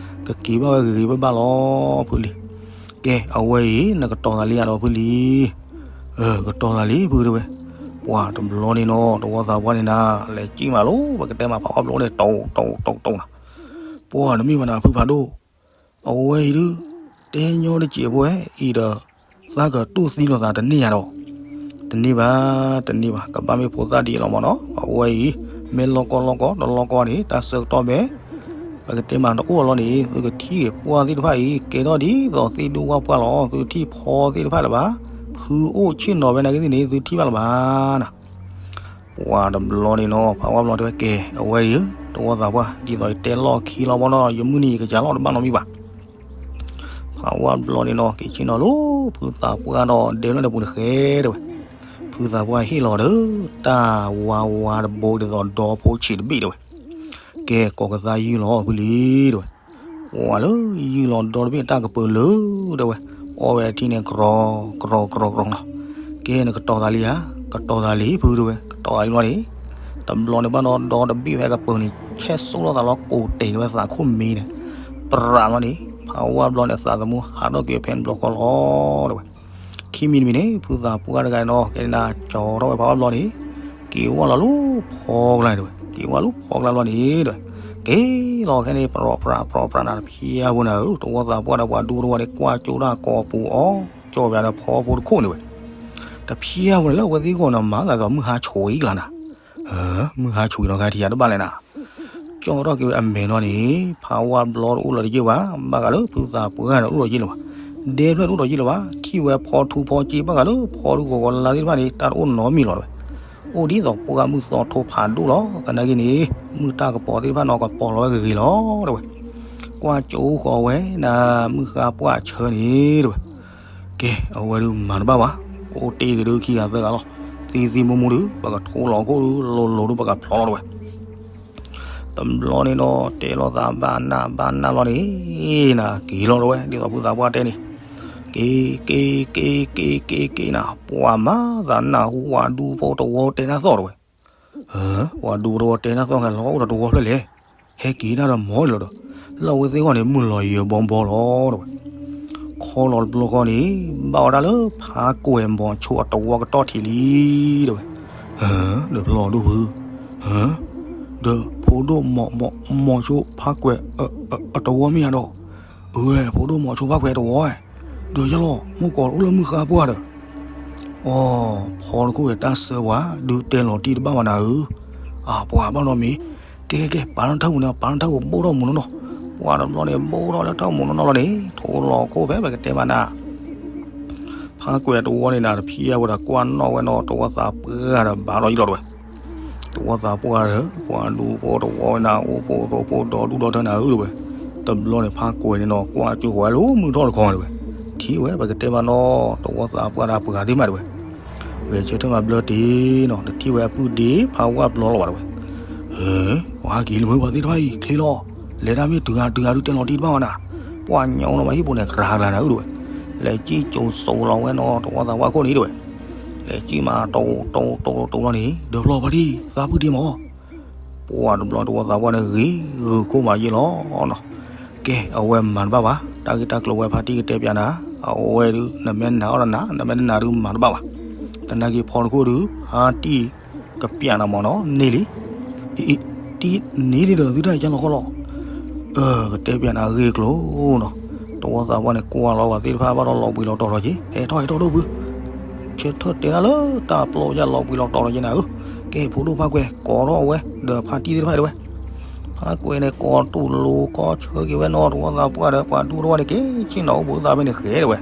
ကက့ၤဘၣ်ဝဲဂ့ၤဂ့ၤဘၣ်ဘၣ်လီၤ ဖုလံၤ ကဲ အဝဲအံၤ နကတီၤသးလံဧါဒီးဖုလံၤ ကတီၤသးလံဖုတဲဝဲ ပှၤတဘျီန့ၣ်နီၤ တဝီသးပှၢ်န့ၣ်နၤ လဲၤကံၣ်မးလိၤ ပကတဲမးဖးအီၣ်ဘျီန့ၣ် တိၢ်တိၢ်တိၢ်တိၢ်နၤ ပှၤတမ့ၢ်ဘၣ်နၤဖုဖးဒိၣ် အဝဲအံၤဒုး တဲညီတစဲးဖိဝဲအံၤဒီး သးကတူၢ်သံလိာ်သးတန့ၢ်ယၤဒီး တန့ၢ်ဘၣ် တန့ၢ်ဘၣ် ကဘၣ်မ့ၢ်ဖိသၣ်ဒ်အံၤလီၤမးနီၤ အဝဲအံၤ မ့ၢ်လီၢ်ကီၢ်လီၢ်ကီၢ်တလီၢ်ကီၢ်န့ၣ် တၢ်ဆၢကတီၢ်ဖဲ ပကတဲမးတအိၣ်အလီၢ်န့ၣ် သုကထံၣ်ပှၢ်သ့ၣ်တဖၣ်အံၤ ကဲထီၣ်ဒ်သိးသ့ၣ်ဒူဝၣ်ပှၢ်လီၤ သုထံၣ်ဖီသ့ၣ်တဖၣ်လၢၤဘၣ် ဖုအိၣ်ဆ့ၣ်နီၤဝဲနာ်က့သ့ၣ်န့ၣ် သုထံၣ်ဘၣ်လၢၤဘၣ်နၤ ပှၤတဘျီန့ၣ်နီၤ ဖးဝါဘျီတဲဝဲကဲ အဝဲအံၤ တဝီသးပှၢ် ဒ်သိးယတဲလီၢ်ခံလီၤမးနီၤ ယမုၢ်နံၤယကစၢ်လီၢ်တဘၣ်နီတမံၤဘၣ် ဖးဝါဘျီန့ၣ်နီၤ က့ၤဆ့ၣ်နီၤလိၤ ဖုသးပှၢ်ဒီးဒဲလီၤဒီးပူၤတဃဲတဲဝဲ ဖုသးပှၢ်ဟ့ၣ်လီၤဒီး တၢ်ဝါဝါတဘိဒ်သိးဒီဖိဆံးတဘ့ၣ်တဲဝဲ ကဲကိးကသါယုၢ်လီၤဖုလံၤတဲဝဲ ပှၤလၢယုၢ်လီၤဒီတဘ့ၣ်တၢ်ကပၢၤလၢတဲဝဲ အီၣ်ဝဲအထံန့ၣ် ကရီကရီကရီကရီနီၤ ကဲနကတီၤသးလံဧါ ကတီၤသးလံဖုတဲဝဲ ကတီၤသးလံဘျီန့ၣ် တဘျီန့ၣ်ဘၣ်ဒီး ဒီတဘ့ၣ်ဖဲကပၤန့ၣ် ဆဲးစိၣ်ထီၣ်သးလီၤ ကိးတဲာ်က့ၤဝဲသးခိၣ်မ့ၢ်န့ၣ် ပြးလီၤန့ၣ် ဖးဝၣ်ဘျီန့ၣ် အသးသမူဟးထီၣ်က့ၤဖဲန့ၣ်ဘျီဃီလီၤ တဲဝဲ. ခံမံၤတမံၤန့ၣ် ဖုသးပှၢ်တဂၤန့ၣ်ဒီး ကဲနၤကၠီၤထီၣ်ဝဲဖးဝၣ်ဘျီန့ၣ် က့ၤဝဲလီၤလၢဖီကျါန့ၣ် တဲဝဲ. က့ၤဝဲလၢဖီကျါဘျီန့ၣ် တဲဝဲ. က့ၤလီၤခဲန့ၣ် ပြီပြးပြီပြးနၤ တဖျၢၣ်ဖိန့ၣ်ဧၢ သဝီသးပှၢ်ဒီးပှၤဒူသဝီန့ၣ် ကွၢ်ကၠိတၢ်ကိးပူၤအီၤ ကၠီၣ်ပၠးဒီးဖီဖိတခိၣ်န့ၣ်ဝဲ. တဖျၢၣ်ဖိန့ၣ်လၢအဝဲသ့ၣ်ဂီၢ်န့ၣ် မၤသးကမုၢ်ဟါဆိးအံၤကျါနၤ မုၢ်ဟါဆိးအံၤလီၤ ခါထံၣ်ယၤတဘၣ်လဲၣ်နၤ ကၠီၣ်ထီၣ်က့ၤဝဲအမဲာ်နီၤန့ၣ် ဖးဝၣ်ဘျီတအိၣ်လီၤတယ့ၢ်ဘၣ် ဘၣ်ဃးလၢဖုသးပှၢ်န့ၣ်အိၣ်လီၤယ့ၢ်လၢၤဘၣ်. ဒဲဖျၢၣ်တအိၣ်လီၤယ့ၢ်လၢၤဘၣ် ထံၣ်ဝဲဖီထူဖီက့ ဘၣ်ဃးလၢဖီဒူဂီၤဂီၤလါသ့ၣ်တဖၣ်န့ၣ် တၢ်တအိၣ်နီတမံၤလီၤတဲဝဲ. အိၣ်ဒ်သိးပှၢ်မုၢ်သီထိဖးဒိၣ်လီၤ သနာ်က့န့ၣ် မုၢ်တၢ်ကပီၤသ့ၣ်တဖၣ်နီၤ ကပီၤလီၤဝဲဂ့ၤဂ့ၤလီၤတဲဝဲ. ကွၢ်ကၠိဃီၤဝဲနၤ မုၢ်ဃါပှၢ်ဆၢန့ၣ်တဲဝဲ. ကဲ အဝဲဒုးမၤတဘၣ်ဘၣ် အိၣ်တ့ၢ်ဂ့ၤဒုးခံဂၤသၢဂၤလီၤ သံသံမူမူဒုး ပကထိလီၤခိၣ်ဒုး လိၤလိၤဒုး ပကဖျီလီၤတဲဝဲ. တဘျီန့ၣ်ဒီး တဲလိာ်သးဘၣ်နၢ်ဘၣ်နၢ်လီၤန့ၣ် နၤက့ၤလီၤတဲဝဲ ဒ်သိးဖုသးပှၢ်တဲန့ၣ် က့ၤ က့ၤ က့ၤ က့ၤ က့ၤ က့ၤနၤ ပှၤမၤသးနၢ်ဟူ ပှၤဒူဖိတဝီတဲတၢ်သီၣ်တဲဝဲ. ပှၤဒူဖိတဝီတဲတၢ်သီၣ် ဟဲလီၤအိၣ်ဒီးတဝီဖျၢၣ်လဲၣ် ဟဲက့ၤတၢ်ဒီးမီၤလီၤဒီး လၢအဝဲသ့ၣ်ဂီၢ်န့ၣ် မုၢ်လီၤယၢၤဘီဘီလီၤတဲဝဲ. ခီလီၤတဘျီဃီန့ၣ် ဘၣ်ဝဲဒၣ်လၢဖးကွဲၤမီၤဆိအတဝီကတီၢ်ထံးလံတဲဝဲ. ဒီးဖျီဒိၣ်ဖု ဒီးဖိဒိၣ်မီၤ မီၤ မီၤဆိဖးကွဲၤ အတဝီမ့ၢ်ဧါဒီး အဝဲ ဖိဒိၣ်မီၤဆိဖးကွဲၤတဝီဝဲ ဒီးယလီၤ မိၢ်ကီးအိၣ်လၢမုၢ်ဃါပှၢ်ဒီး အိ ဖီတခိၣ်ဝဲတၢ်ဆၢပှၤ ဒုးတဲလီၤတံၢ်တဘၣ်ဘၣ်နၤဧၢ. အပှၤဘၣ်နီတမံၤ ကဲကဲကဲ ပာ်ထီၣ်ထၢၣ်မူၤန့ၣ် ပာ်ထီၣ်ထၢၣ်ဝဲဘိၣ်ထီၣ်မူၤနီၢ်နီၢ် ပှၤတဘျီန့ၣ် ဘိၣ်ထီၣ်လၢထၢၣ်မူၤနီၢ်နီၢ်လီၤန့ၣ် ထိလီၤခိၣ်ဖဲပကတဲမးနၤ ဖးကွဲၤတဝီန့ၣ်နၤ တဖျၢၣ်ဝဲဒီးကွၢ်နီၣ်ဝဲနီၤ တဝီသးပှၢ်ဒီးဘၣ်လီၤယံလီၤတဲဝဲ. တဝီသးပှၢ်ဒီး ပှၤဒူဖိတဝီဝဲနၤ အိၣ်ဖိသိဖိဒီဒူၣ်ဒီထၢနၤဧၢတဲဝဲ. တဘျီန့ၣ် ဖးကွဲၤန့ၣ်နီၤ ကွၢ်ကၠိဃီၤဝဲလၢမုၢ်ထီၣ်တခီန့ၣ်တဲဝဲ. ထံၣ်ဝဲ ပကတဲမးနီၤ တဝီသးပှၢ်ဒီးပှၤသ့ၣ်မးတဲဝဲ ဂဲၤဆၢထၢၣ်မးဘျၢတ့ၢ်နီၤ တထံၣ်ဝဲအပုၢ်ဒ့ဖးဝၣ်ဘျီလီၤဘၣ်တဲဝဲ. ဟဲ ပှၤဟးက့ၤလၢမုၢ်ပှၤသ့ၣ်တဖၣ်အံၤ ချ့လီၤ လဲၤတၢ်မ့ၢ်တုၤဂၤ တုၤဂၤဒုးတဲလီၤတံၢ်တဘၣ်ဘၣ်နၤ ပှၤညီလီၤမးဟံၣ်ပူၤန့ၣ် ကြၤကြၤနၤဧၢတဲဝဲ. လဲၤကံၣ်ကၠိစိးလီၤဝဲနီၤ တဝီသးပှၢ်ခိၣ်န့ၣ်တဲဝဲ. လဲၤကံၣ်မး တိတိတိတိလီၤန့ၣ် ဒီးဖျီဖါတံၢ် သးပုၢ်ဒ့မး ပှၤတဘျီတဝီသးပှၢ်န့ၣ် ဂ့ၤဂုာ်ခိၣ်မးယ့ၢ်လီၤနီၤ. ကဲ အဝဲမၤတဘၣ်ဘၣ် တၢ်ဂ့ၢ်တၢ်ကျိၤဝဲဖါတံၢ်ကတဲပျးနၤ အဝဲဒုး နမ့ၢ်နာ်အီၤဒီးနၤ နမ့ၢ်တနာ်ဒုးမၤတဘၣ်ဘၣ်. သနာ်က့ဖီတခိၣ်ဒုး ဖါတံၢ်ကပျးနၤမးနီၤ န့ၢ်လံ အံၤ တံၢ်န့ၢ်လံဒီးသုတၢ်ကၢ်လီၤဃီလီၤ. ကတဲပျးနၤအဂ့ၢ်အကျိၤနီၤ. တဝီသးပှၢ်န့ၣ် ကွၢ်လီၤဝဲသ့ၣ်တဖၣ်ဘၣ်ဒီးလီၤဘှံးလီၤတီၤထီၣ်က့ၤ ဟဲထီၣ်ဟဲထီၣ်ဒိၣ်ဖု ဆၢထၢၣ်တဲဒၣ်လၢတၢ်ပျီယၢ်လီၤဘှံးလီၤတီၤထီၣ်က့ၤနၤဧၢ. ကဲ ဖိဒိၣ်ဖးကွဲၤ ကိးထီၣ်ဝဲ ဒီးဖါတံၢ်သ့ၣ်တဖၣ်တဲဝဲ. ဖးကွဲၤန့ၣ် ကိးတူၢ်လိာ်ခီဆၢက့ၤဝဲနီၤ တဝီသးပှၢ်ဒီးပှၤဒူတဝီန့ၣ် က့ၤဆ့ၣ်နီၤအိၣ်ဘှံးသးဖဲန့ၣ်ဃဲတဲဝဲ.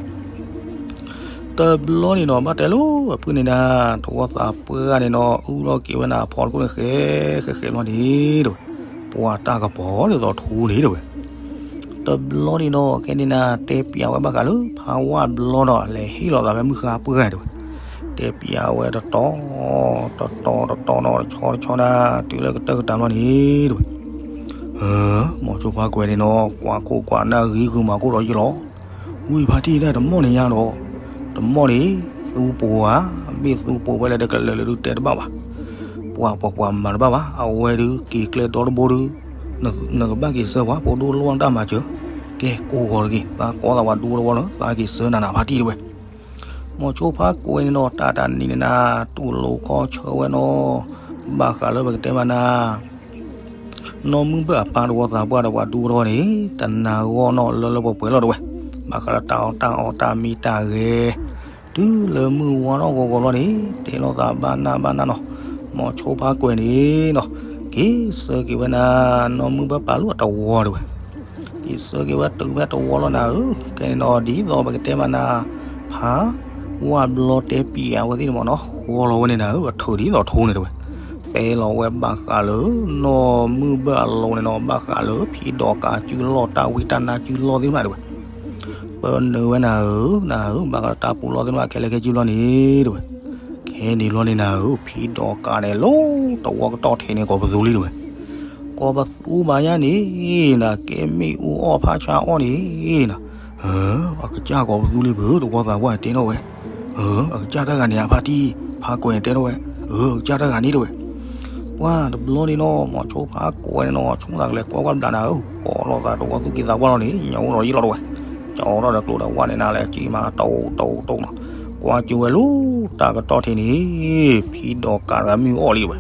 တဘျီန့ၣ်နီၤ ဘၣ်တဲလၢအဖုၣ်န့ၣ်နၤ တဝီသးပှၢ်န့ၣ်နီၤ အုၣ်ထီၣ်က့ၤဝဲနၤ ဖီတခိၣ်န့ၣ်ဃဲ ဃဲဃဲလီၤန့ၣ်တဲဝဲ. ပှၤတၢ်ကပီၤဒ်သိးထူန့ၣ်တဲဝဲ. တဘျီန့ၣ်နီၤ ခဲန့ၣ်နၤ တဲပျးဝဲဘၣ်ဃးလၢ ဖးဝၣ်ဘျီနီၤ လဲၤဟ့ၣ်လီၤသးဖဲမုၢ်ဃါပှၢ်တဲဝဲ. တဲပျးဝဲတတီၤ တတီၤတတီၤနီၤ တဆီတဆီနၤ တုၤလၢကတၢၢ်ကတၢၢ်လီၤန့ၣ်တဲဝဲ. မီၤဆိဖးကွဲၤန့ၣ်နီၤ ကွၢ်ခိၣ်ကွၢ်နၢ်ဂ့ၤဂုာ်မးခိၣ်ဒီးယ့ၢ်လီၤ. ဝံဖါတံၢ်ဒၣ်တမီၢ်န့ၣ်ညါဒီး တမီၢ်န့ၣ် သူပှိၤဧါ မ့ၢ်သူပှိၤဖဲလဲၣ်ဒီးကလၢာ်လၢာ်ဒုးတဲတဘၣ်ဘၣ်. ပှၤပှၤပှၤမၤတဘၣ်ဘၣ် အဝဲဒုးက့ၤကျဲဒီတဘိဒုး နကဘၣ်က့ၤဆၢပှၤ ဖိဒိၣ်လိၣ်တၢ်မၤစၢၤ ကဲကိးဂီၤတက့ၢ် သးကိးသးပှၤဒူတဝီလၢ သးက့ၤဆၢနၤနၤဖါတံၢ်တဲဝဲ. မီၤဆိဖးကွဲၤန့ၣ်နီၤ တၢ်တနံၤန့ၣ်နၤ တူၢ်လိာ်ခီဆၢဝဲနီၤ ဘၣ်ဃးလၢပကတဲမးနၤ နီၢ်မုၢ်ဘၢၣ်အပၢ်တဝီသးပှၢ်ဒီးပှၤဒူတဝီန့ၣ် တနာ်ဂီၢ်နီၣ်လၢလၢပှဲၤပှဲၤလီၤတဲဝဲ. ဘၣ်ဃးလၢတၢ်အီၣ်တၢ်အီတၢ်မံတၢ်ဂဲၤ တုၤလၢမုၢ်ဝါထီၣ်ဂီၤဂီၤလီၤန့ၣ် တဲလိာ်သးဘၣ်နၢ်ဘၣ်နၢ်နီၤ မီၤဆိဖးကွဲၤန့ၣ်နီၤ က့ၤဆၢက့ၤဝဲနၤ နီၢ်မုၢ်ဘၢၣ်ပၢ်လၢအတဝီတဲဝဲ. က့ၤဆၢက့ၤဝဲတုၤဖဲတဝီလီၤနၤဧၢ ကဲန့ၣ်နီၤ ဒ်သိးပကတဲမးနၤ ဖးဝၣ်ဘျီတဲပျးဝဲသ့ၣ်န့ၣ်မးနီၤ ဃီလီၤဝဲန့ၣ်နၤဧၢ အထုးဒ်သိးထူန့ၣ်တဲဝဲ. ပဲလီၤဝဲဘၣ်ဃးလၢ နီၢ်မုၢ်ဘၢၣ်အလိၤန့ၣ်နီၤ ဘၣ်ဃးလၢဖံးဒီးကးစုလီၢ် တၢ်ဝံတၢ်နါစုလီၢ်သ့ၣ်တဖၣ်တဲဝဲ. ပနၢၤဝဲနၤဧၢ နၤဧၢ ဘၣ်ဃးလၢတၢ်ပူၤလီၢ်သ့ၣ်တဖၣ်ခဲလၢာ်ခဲဆ့ဘျီန့ၣ်တဲဝဲ. ခဲန့ၣ်ဘျီန့ၣ်နၤဧၢ ဖံးဒီးကးန့ၣ် လီၤတဝီကတီၢ်ထံးန့ၣ် ကိးပသူလံတဲဝဲ. ကိးပသူဘၣ်ယါန့ၣ် နကဲမ့ၣ်အူအီၣ်ဖးဆါအီၣ်န့ၣ်နၤ အကစၢ်ကိးပသူလံဖု တဝီသးပှၢ်တဲထီၣ်ဝဲ. အကစၢ်တၢ်ဂၤန့ၣ် အဖါတံၢ် ဖးကွဲၤန့ၣ်တဲထီၣ်ဝဲ. အကစၢ်တၢ်ဂၤန့ၣ်တဲဝဲ. ပှၢ်တဘျီန့ၣ်နီၤ မိၤဆိဖးကွဲးန့ၣ်နီၤ ဆိသးကလဲၤကွၢ်ဝဲဘျးနၤဧၢ ကိးလီၤသးတဝီသူၣ်က့သးပှၢ်လီၤန့ၣ် ညၣ်အိၣ်ဒီးယံာ်လီၤတဝဲ, ကၠီထီၣ်ဒီးကျိဒီးဝၣ်န့ၣ်နၤလၢကံမၤတအိၣ်တအိၣ်တအိၣ်နီၤ, ကွၢ်ကၠူဝဲလၢတၢ်ကတီၢ်ထံးန့ၣ် ဖံဒီးကးတဂၤမ့ၣ်အူအီၣ်လံဝဲ,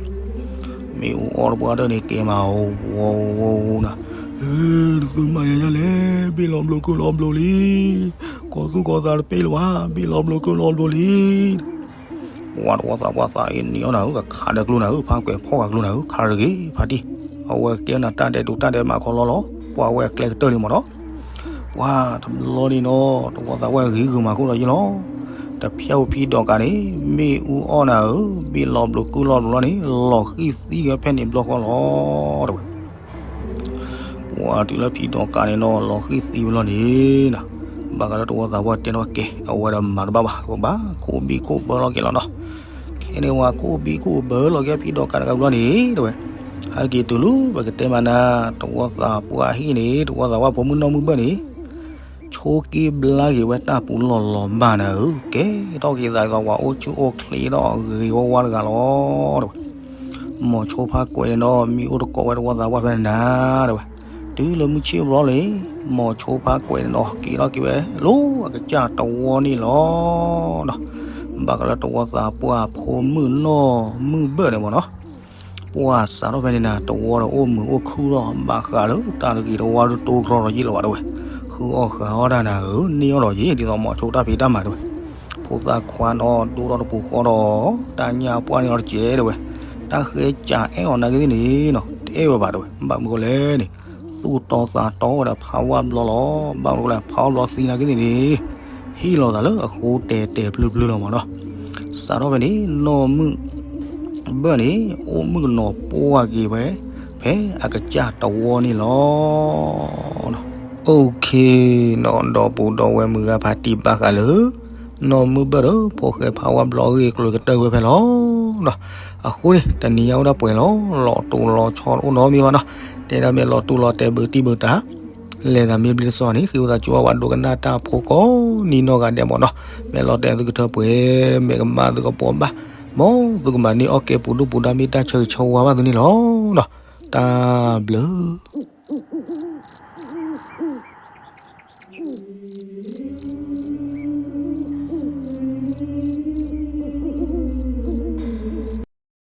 မ့ၣ်အူအီၣ်တပှၢ်တၢၢ်န့ၣ် ကဲမၤဝီဝီနၤ, တသုမၤယၤယၤလဲၣ် ဘ့ၣ်လီၤဘျိးကၢၢ်လီၤဘျိးလံ, ကီၢ်သူၣ်ကီၢ်သးတပ့ၢ်လၢၤဘၣ် ဘ့ၣ်လီၤဘျိးကၢၢ်လီၤဘျိးလံ ပှၤတဝီသးပှၢ်သးအံၤနံၤအီၣ်နၤဧၢ ကခးဒီးကျိနၤဧၢ ဖးကွဲးဖီၣ်ဃာ်ကျိနၤဧၢ ခးတဂ့ၤဖးတံၢ်, အဝဲကဲနၤတၢ်ဒဲးဒိးတၢ်ဒဲးမးခီလီလီၤ ပှၤဝဲအကျဲကတၢၢ်လံမးနီၤ, ပှၤတဘျီန့ၣ်နီၤ တဝီသးပှၢ်ဂ့ၤဂုာ်မၤခိၣ်ဒီးယံာ်လီၤ, တဖျၢၣ်အိၣ်ဖံဒီးကးန့ၣ် မ့ၣ်အူအီၣ်နၤဧၢ ဘ့ၣ်လီၤဘျိးကၢၢ်လီၤဘျိးလီၤန့ၣ် လီၤဃံၢ်သံဝဲဖဲန့ၣ်ဘျီဃီလီၤ တဝဲ ပှၤတုၤလၢဖံဒီးကးန့ၣ်နီၤ လီၤဃံၢ်သံဝဲလီၤန့ၣ်နီၤ, ဘၣ်ဃးလၢတဝီသးပှၢ်တဲန့ၣ်ဝဲကဲ အဝဲဒီးမၤတဘၣ်ဘၣ် ပဘၣ်ခိၣ်ဘံၣ်ခိၣ်ဘၢလီၤက့ၤလီၤနီၤ, ခဲန့ၣ်ဝဲခိၣ်ဘံၣ်ခိၣ်ဘၢလီၤက့ၤဖံဒီးကးတဂၤဘျီန့ၣ် တဝဲ, ဟဲက့ၤတုၤလၢပကတဲမးနၤ တဝီသးပှၢ်ဟံၣ်န့ၣ် တဝီသးပှၢ်ဖိမုၣ်နီၢ်မုၣ်ဘၢၣ်န့ၣ် ဆိက့ဘျါက့ၤဝဲတၢ်ပူၤလီၢ်လီၤဘၣ်နၤဧၢ, ကဲထီၣ်က့ၤသးဒ်သိးပှၤအိၣ်ဆူၣ်အိၣ်ချ့ဒီးဂ့ၤဝါဝါတဂၤလီၤ တဝဲ မိၤဆိဖးကွဲးန့ၣ်နီၤ မံအိၣ်တကိးဝဲတဝီသးပှၢ်ဖဲန့ၣ်နၤ တဝဲ, တုၤလၢမုၢ်ဆ့ၣ်ဘျီလံ, မိၤဆိဖးကွဲးန့ၣ်နီၤ က့ၤထီၣ်က့ၤဝဲလၢအကစၢ်တဝီန့ၣ်လီၤနီၤ, ဘၣ်ဃးလၢတဝီသးပှၢ်ဖိမုၣ်နီၢ်မုၣ်ဘၢၣ်န့ၣ်မးနီၤ ပှၤစးထီၣ်ဖဲန့ၣ်နၤ တဝီဒီးအိၣ်မုာ်အိၣ်ခုၣ်ထီၣ် ဘၣ်ဃးလၢတၢ်တဂ့ၤတဝါတတိၤကြီဒီးယံာ်လီၤဘၣ်တဝဲ, ဃုအီၣ်ဃုအီတၢ်နၤဧၢ န့ၢ်အီၣ်ဒီးယံာ် ဒ်သိးမိၤဆိတၢ်ဖံးတၢ်မၤတဝဲ, ဖိသၣ်ခွါနီၤ ဒိၣ်ထီၣ်တပူၤဃီဒီး တၢ်ညၣ်ပှၢ်န့ၢ်အီၤတကဲးတဝဲ, တၢ်ဃဲကးအဲၣ်အီၤနာ်က့သ့ၣ်န့ၣ်နီၤ တအဲၣ်ဝဲဘၣ်တဝဲ, ဘၣ်မနုၤဃိလဲၣ်န့ၣ် သူၣ်တီသးတီဝဲဒၣ်ဖးဝါဘျီလီၤ, ဘၣ်မနုၤဃိလဲၣ် ဖးဝါဘျီသံနာ်က့သ့ၣ်န့ၣ် ဟ့ၣ်လီၤသးလၢအဃိတဲာ်တဲာ်ဖျုဖျုလီၤမးနီၤ, စးထီၣ်ဖဲန့ၣ် နီၢ်မုၣ်ဘၢၣ်န့ၣ် အိၣ်မုၣ်ကနီၤပှၢ်က့ၤဝဲ ဖဲအကစၢ်တဝီန့ၣ်လီၤ. အိၣ်ခ့နီၤ ဒီပုၢ်ဒီဝဲၢ်မုၢ်ဂၤဖးတံၢ်ဘၣ်ဃးလၢ နီၢ်မုၣ်ဘၢၣ်ဒီး ဖိၣ်ဃဲဖးဝါဘျီအဂ့ၢ်အကျိၤကတၢၢ်ဝဲဖဲလီၤ. အဃိန့ၣ် တနံၤညါအိၣ်ဒၣ်ပှဲၤလီၤ လီၤတိၢ်လီၤဆီတအိၣ်နီတမံၤဘၣ်နီၤ, တဲဒၣ်မ့ၢ်လီၤတိၢ်လီၤတဲာ်ဘုးတံၢ်ဘုးတၢ် လဲၤသးမ့ၢ်ဘျ့တစီန့ၣ် ဃ့ဝံသးစူၤအဝဲဒိကနၣ်တၢ်ဖိကိးနံၤနီၢ်ဂၤဒဲးမးနီၤ, မ့ၢ်လီၤတဲာ်သုကထၢပှဲၤ မ့ၢ်ကမၣ်သုကပိာ်ဘၣ် မ်သုကမၤန့ၢ်အီၣ်ကဲပူၤဒိၣ်ပူၤဒါမ့ၢ်တၢ်ဆၢဂ့ၤဆၢဝါဘၣ်သုန့ၣ်လီၤ. တၢ်ဘျုး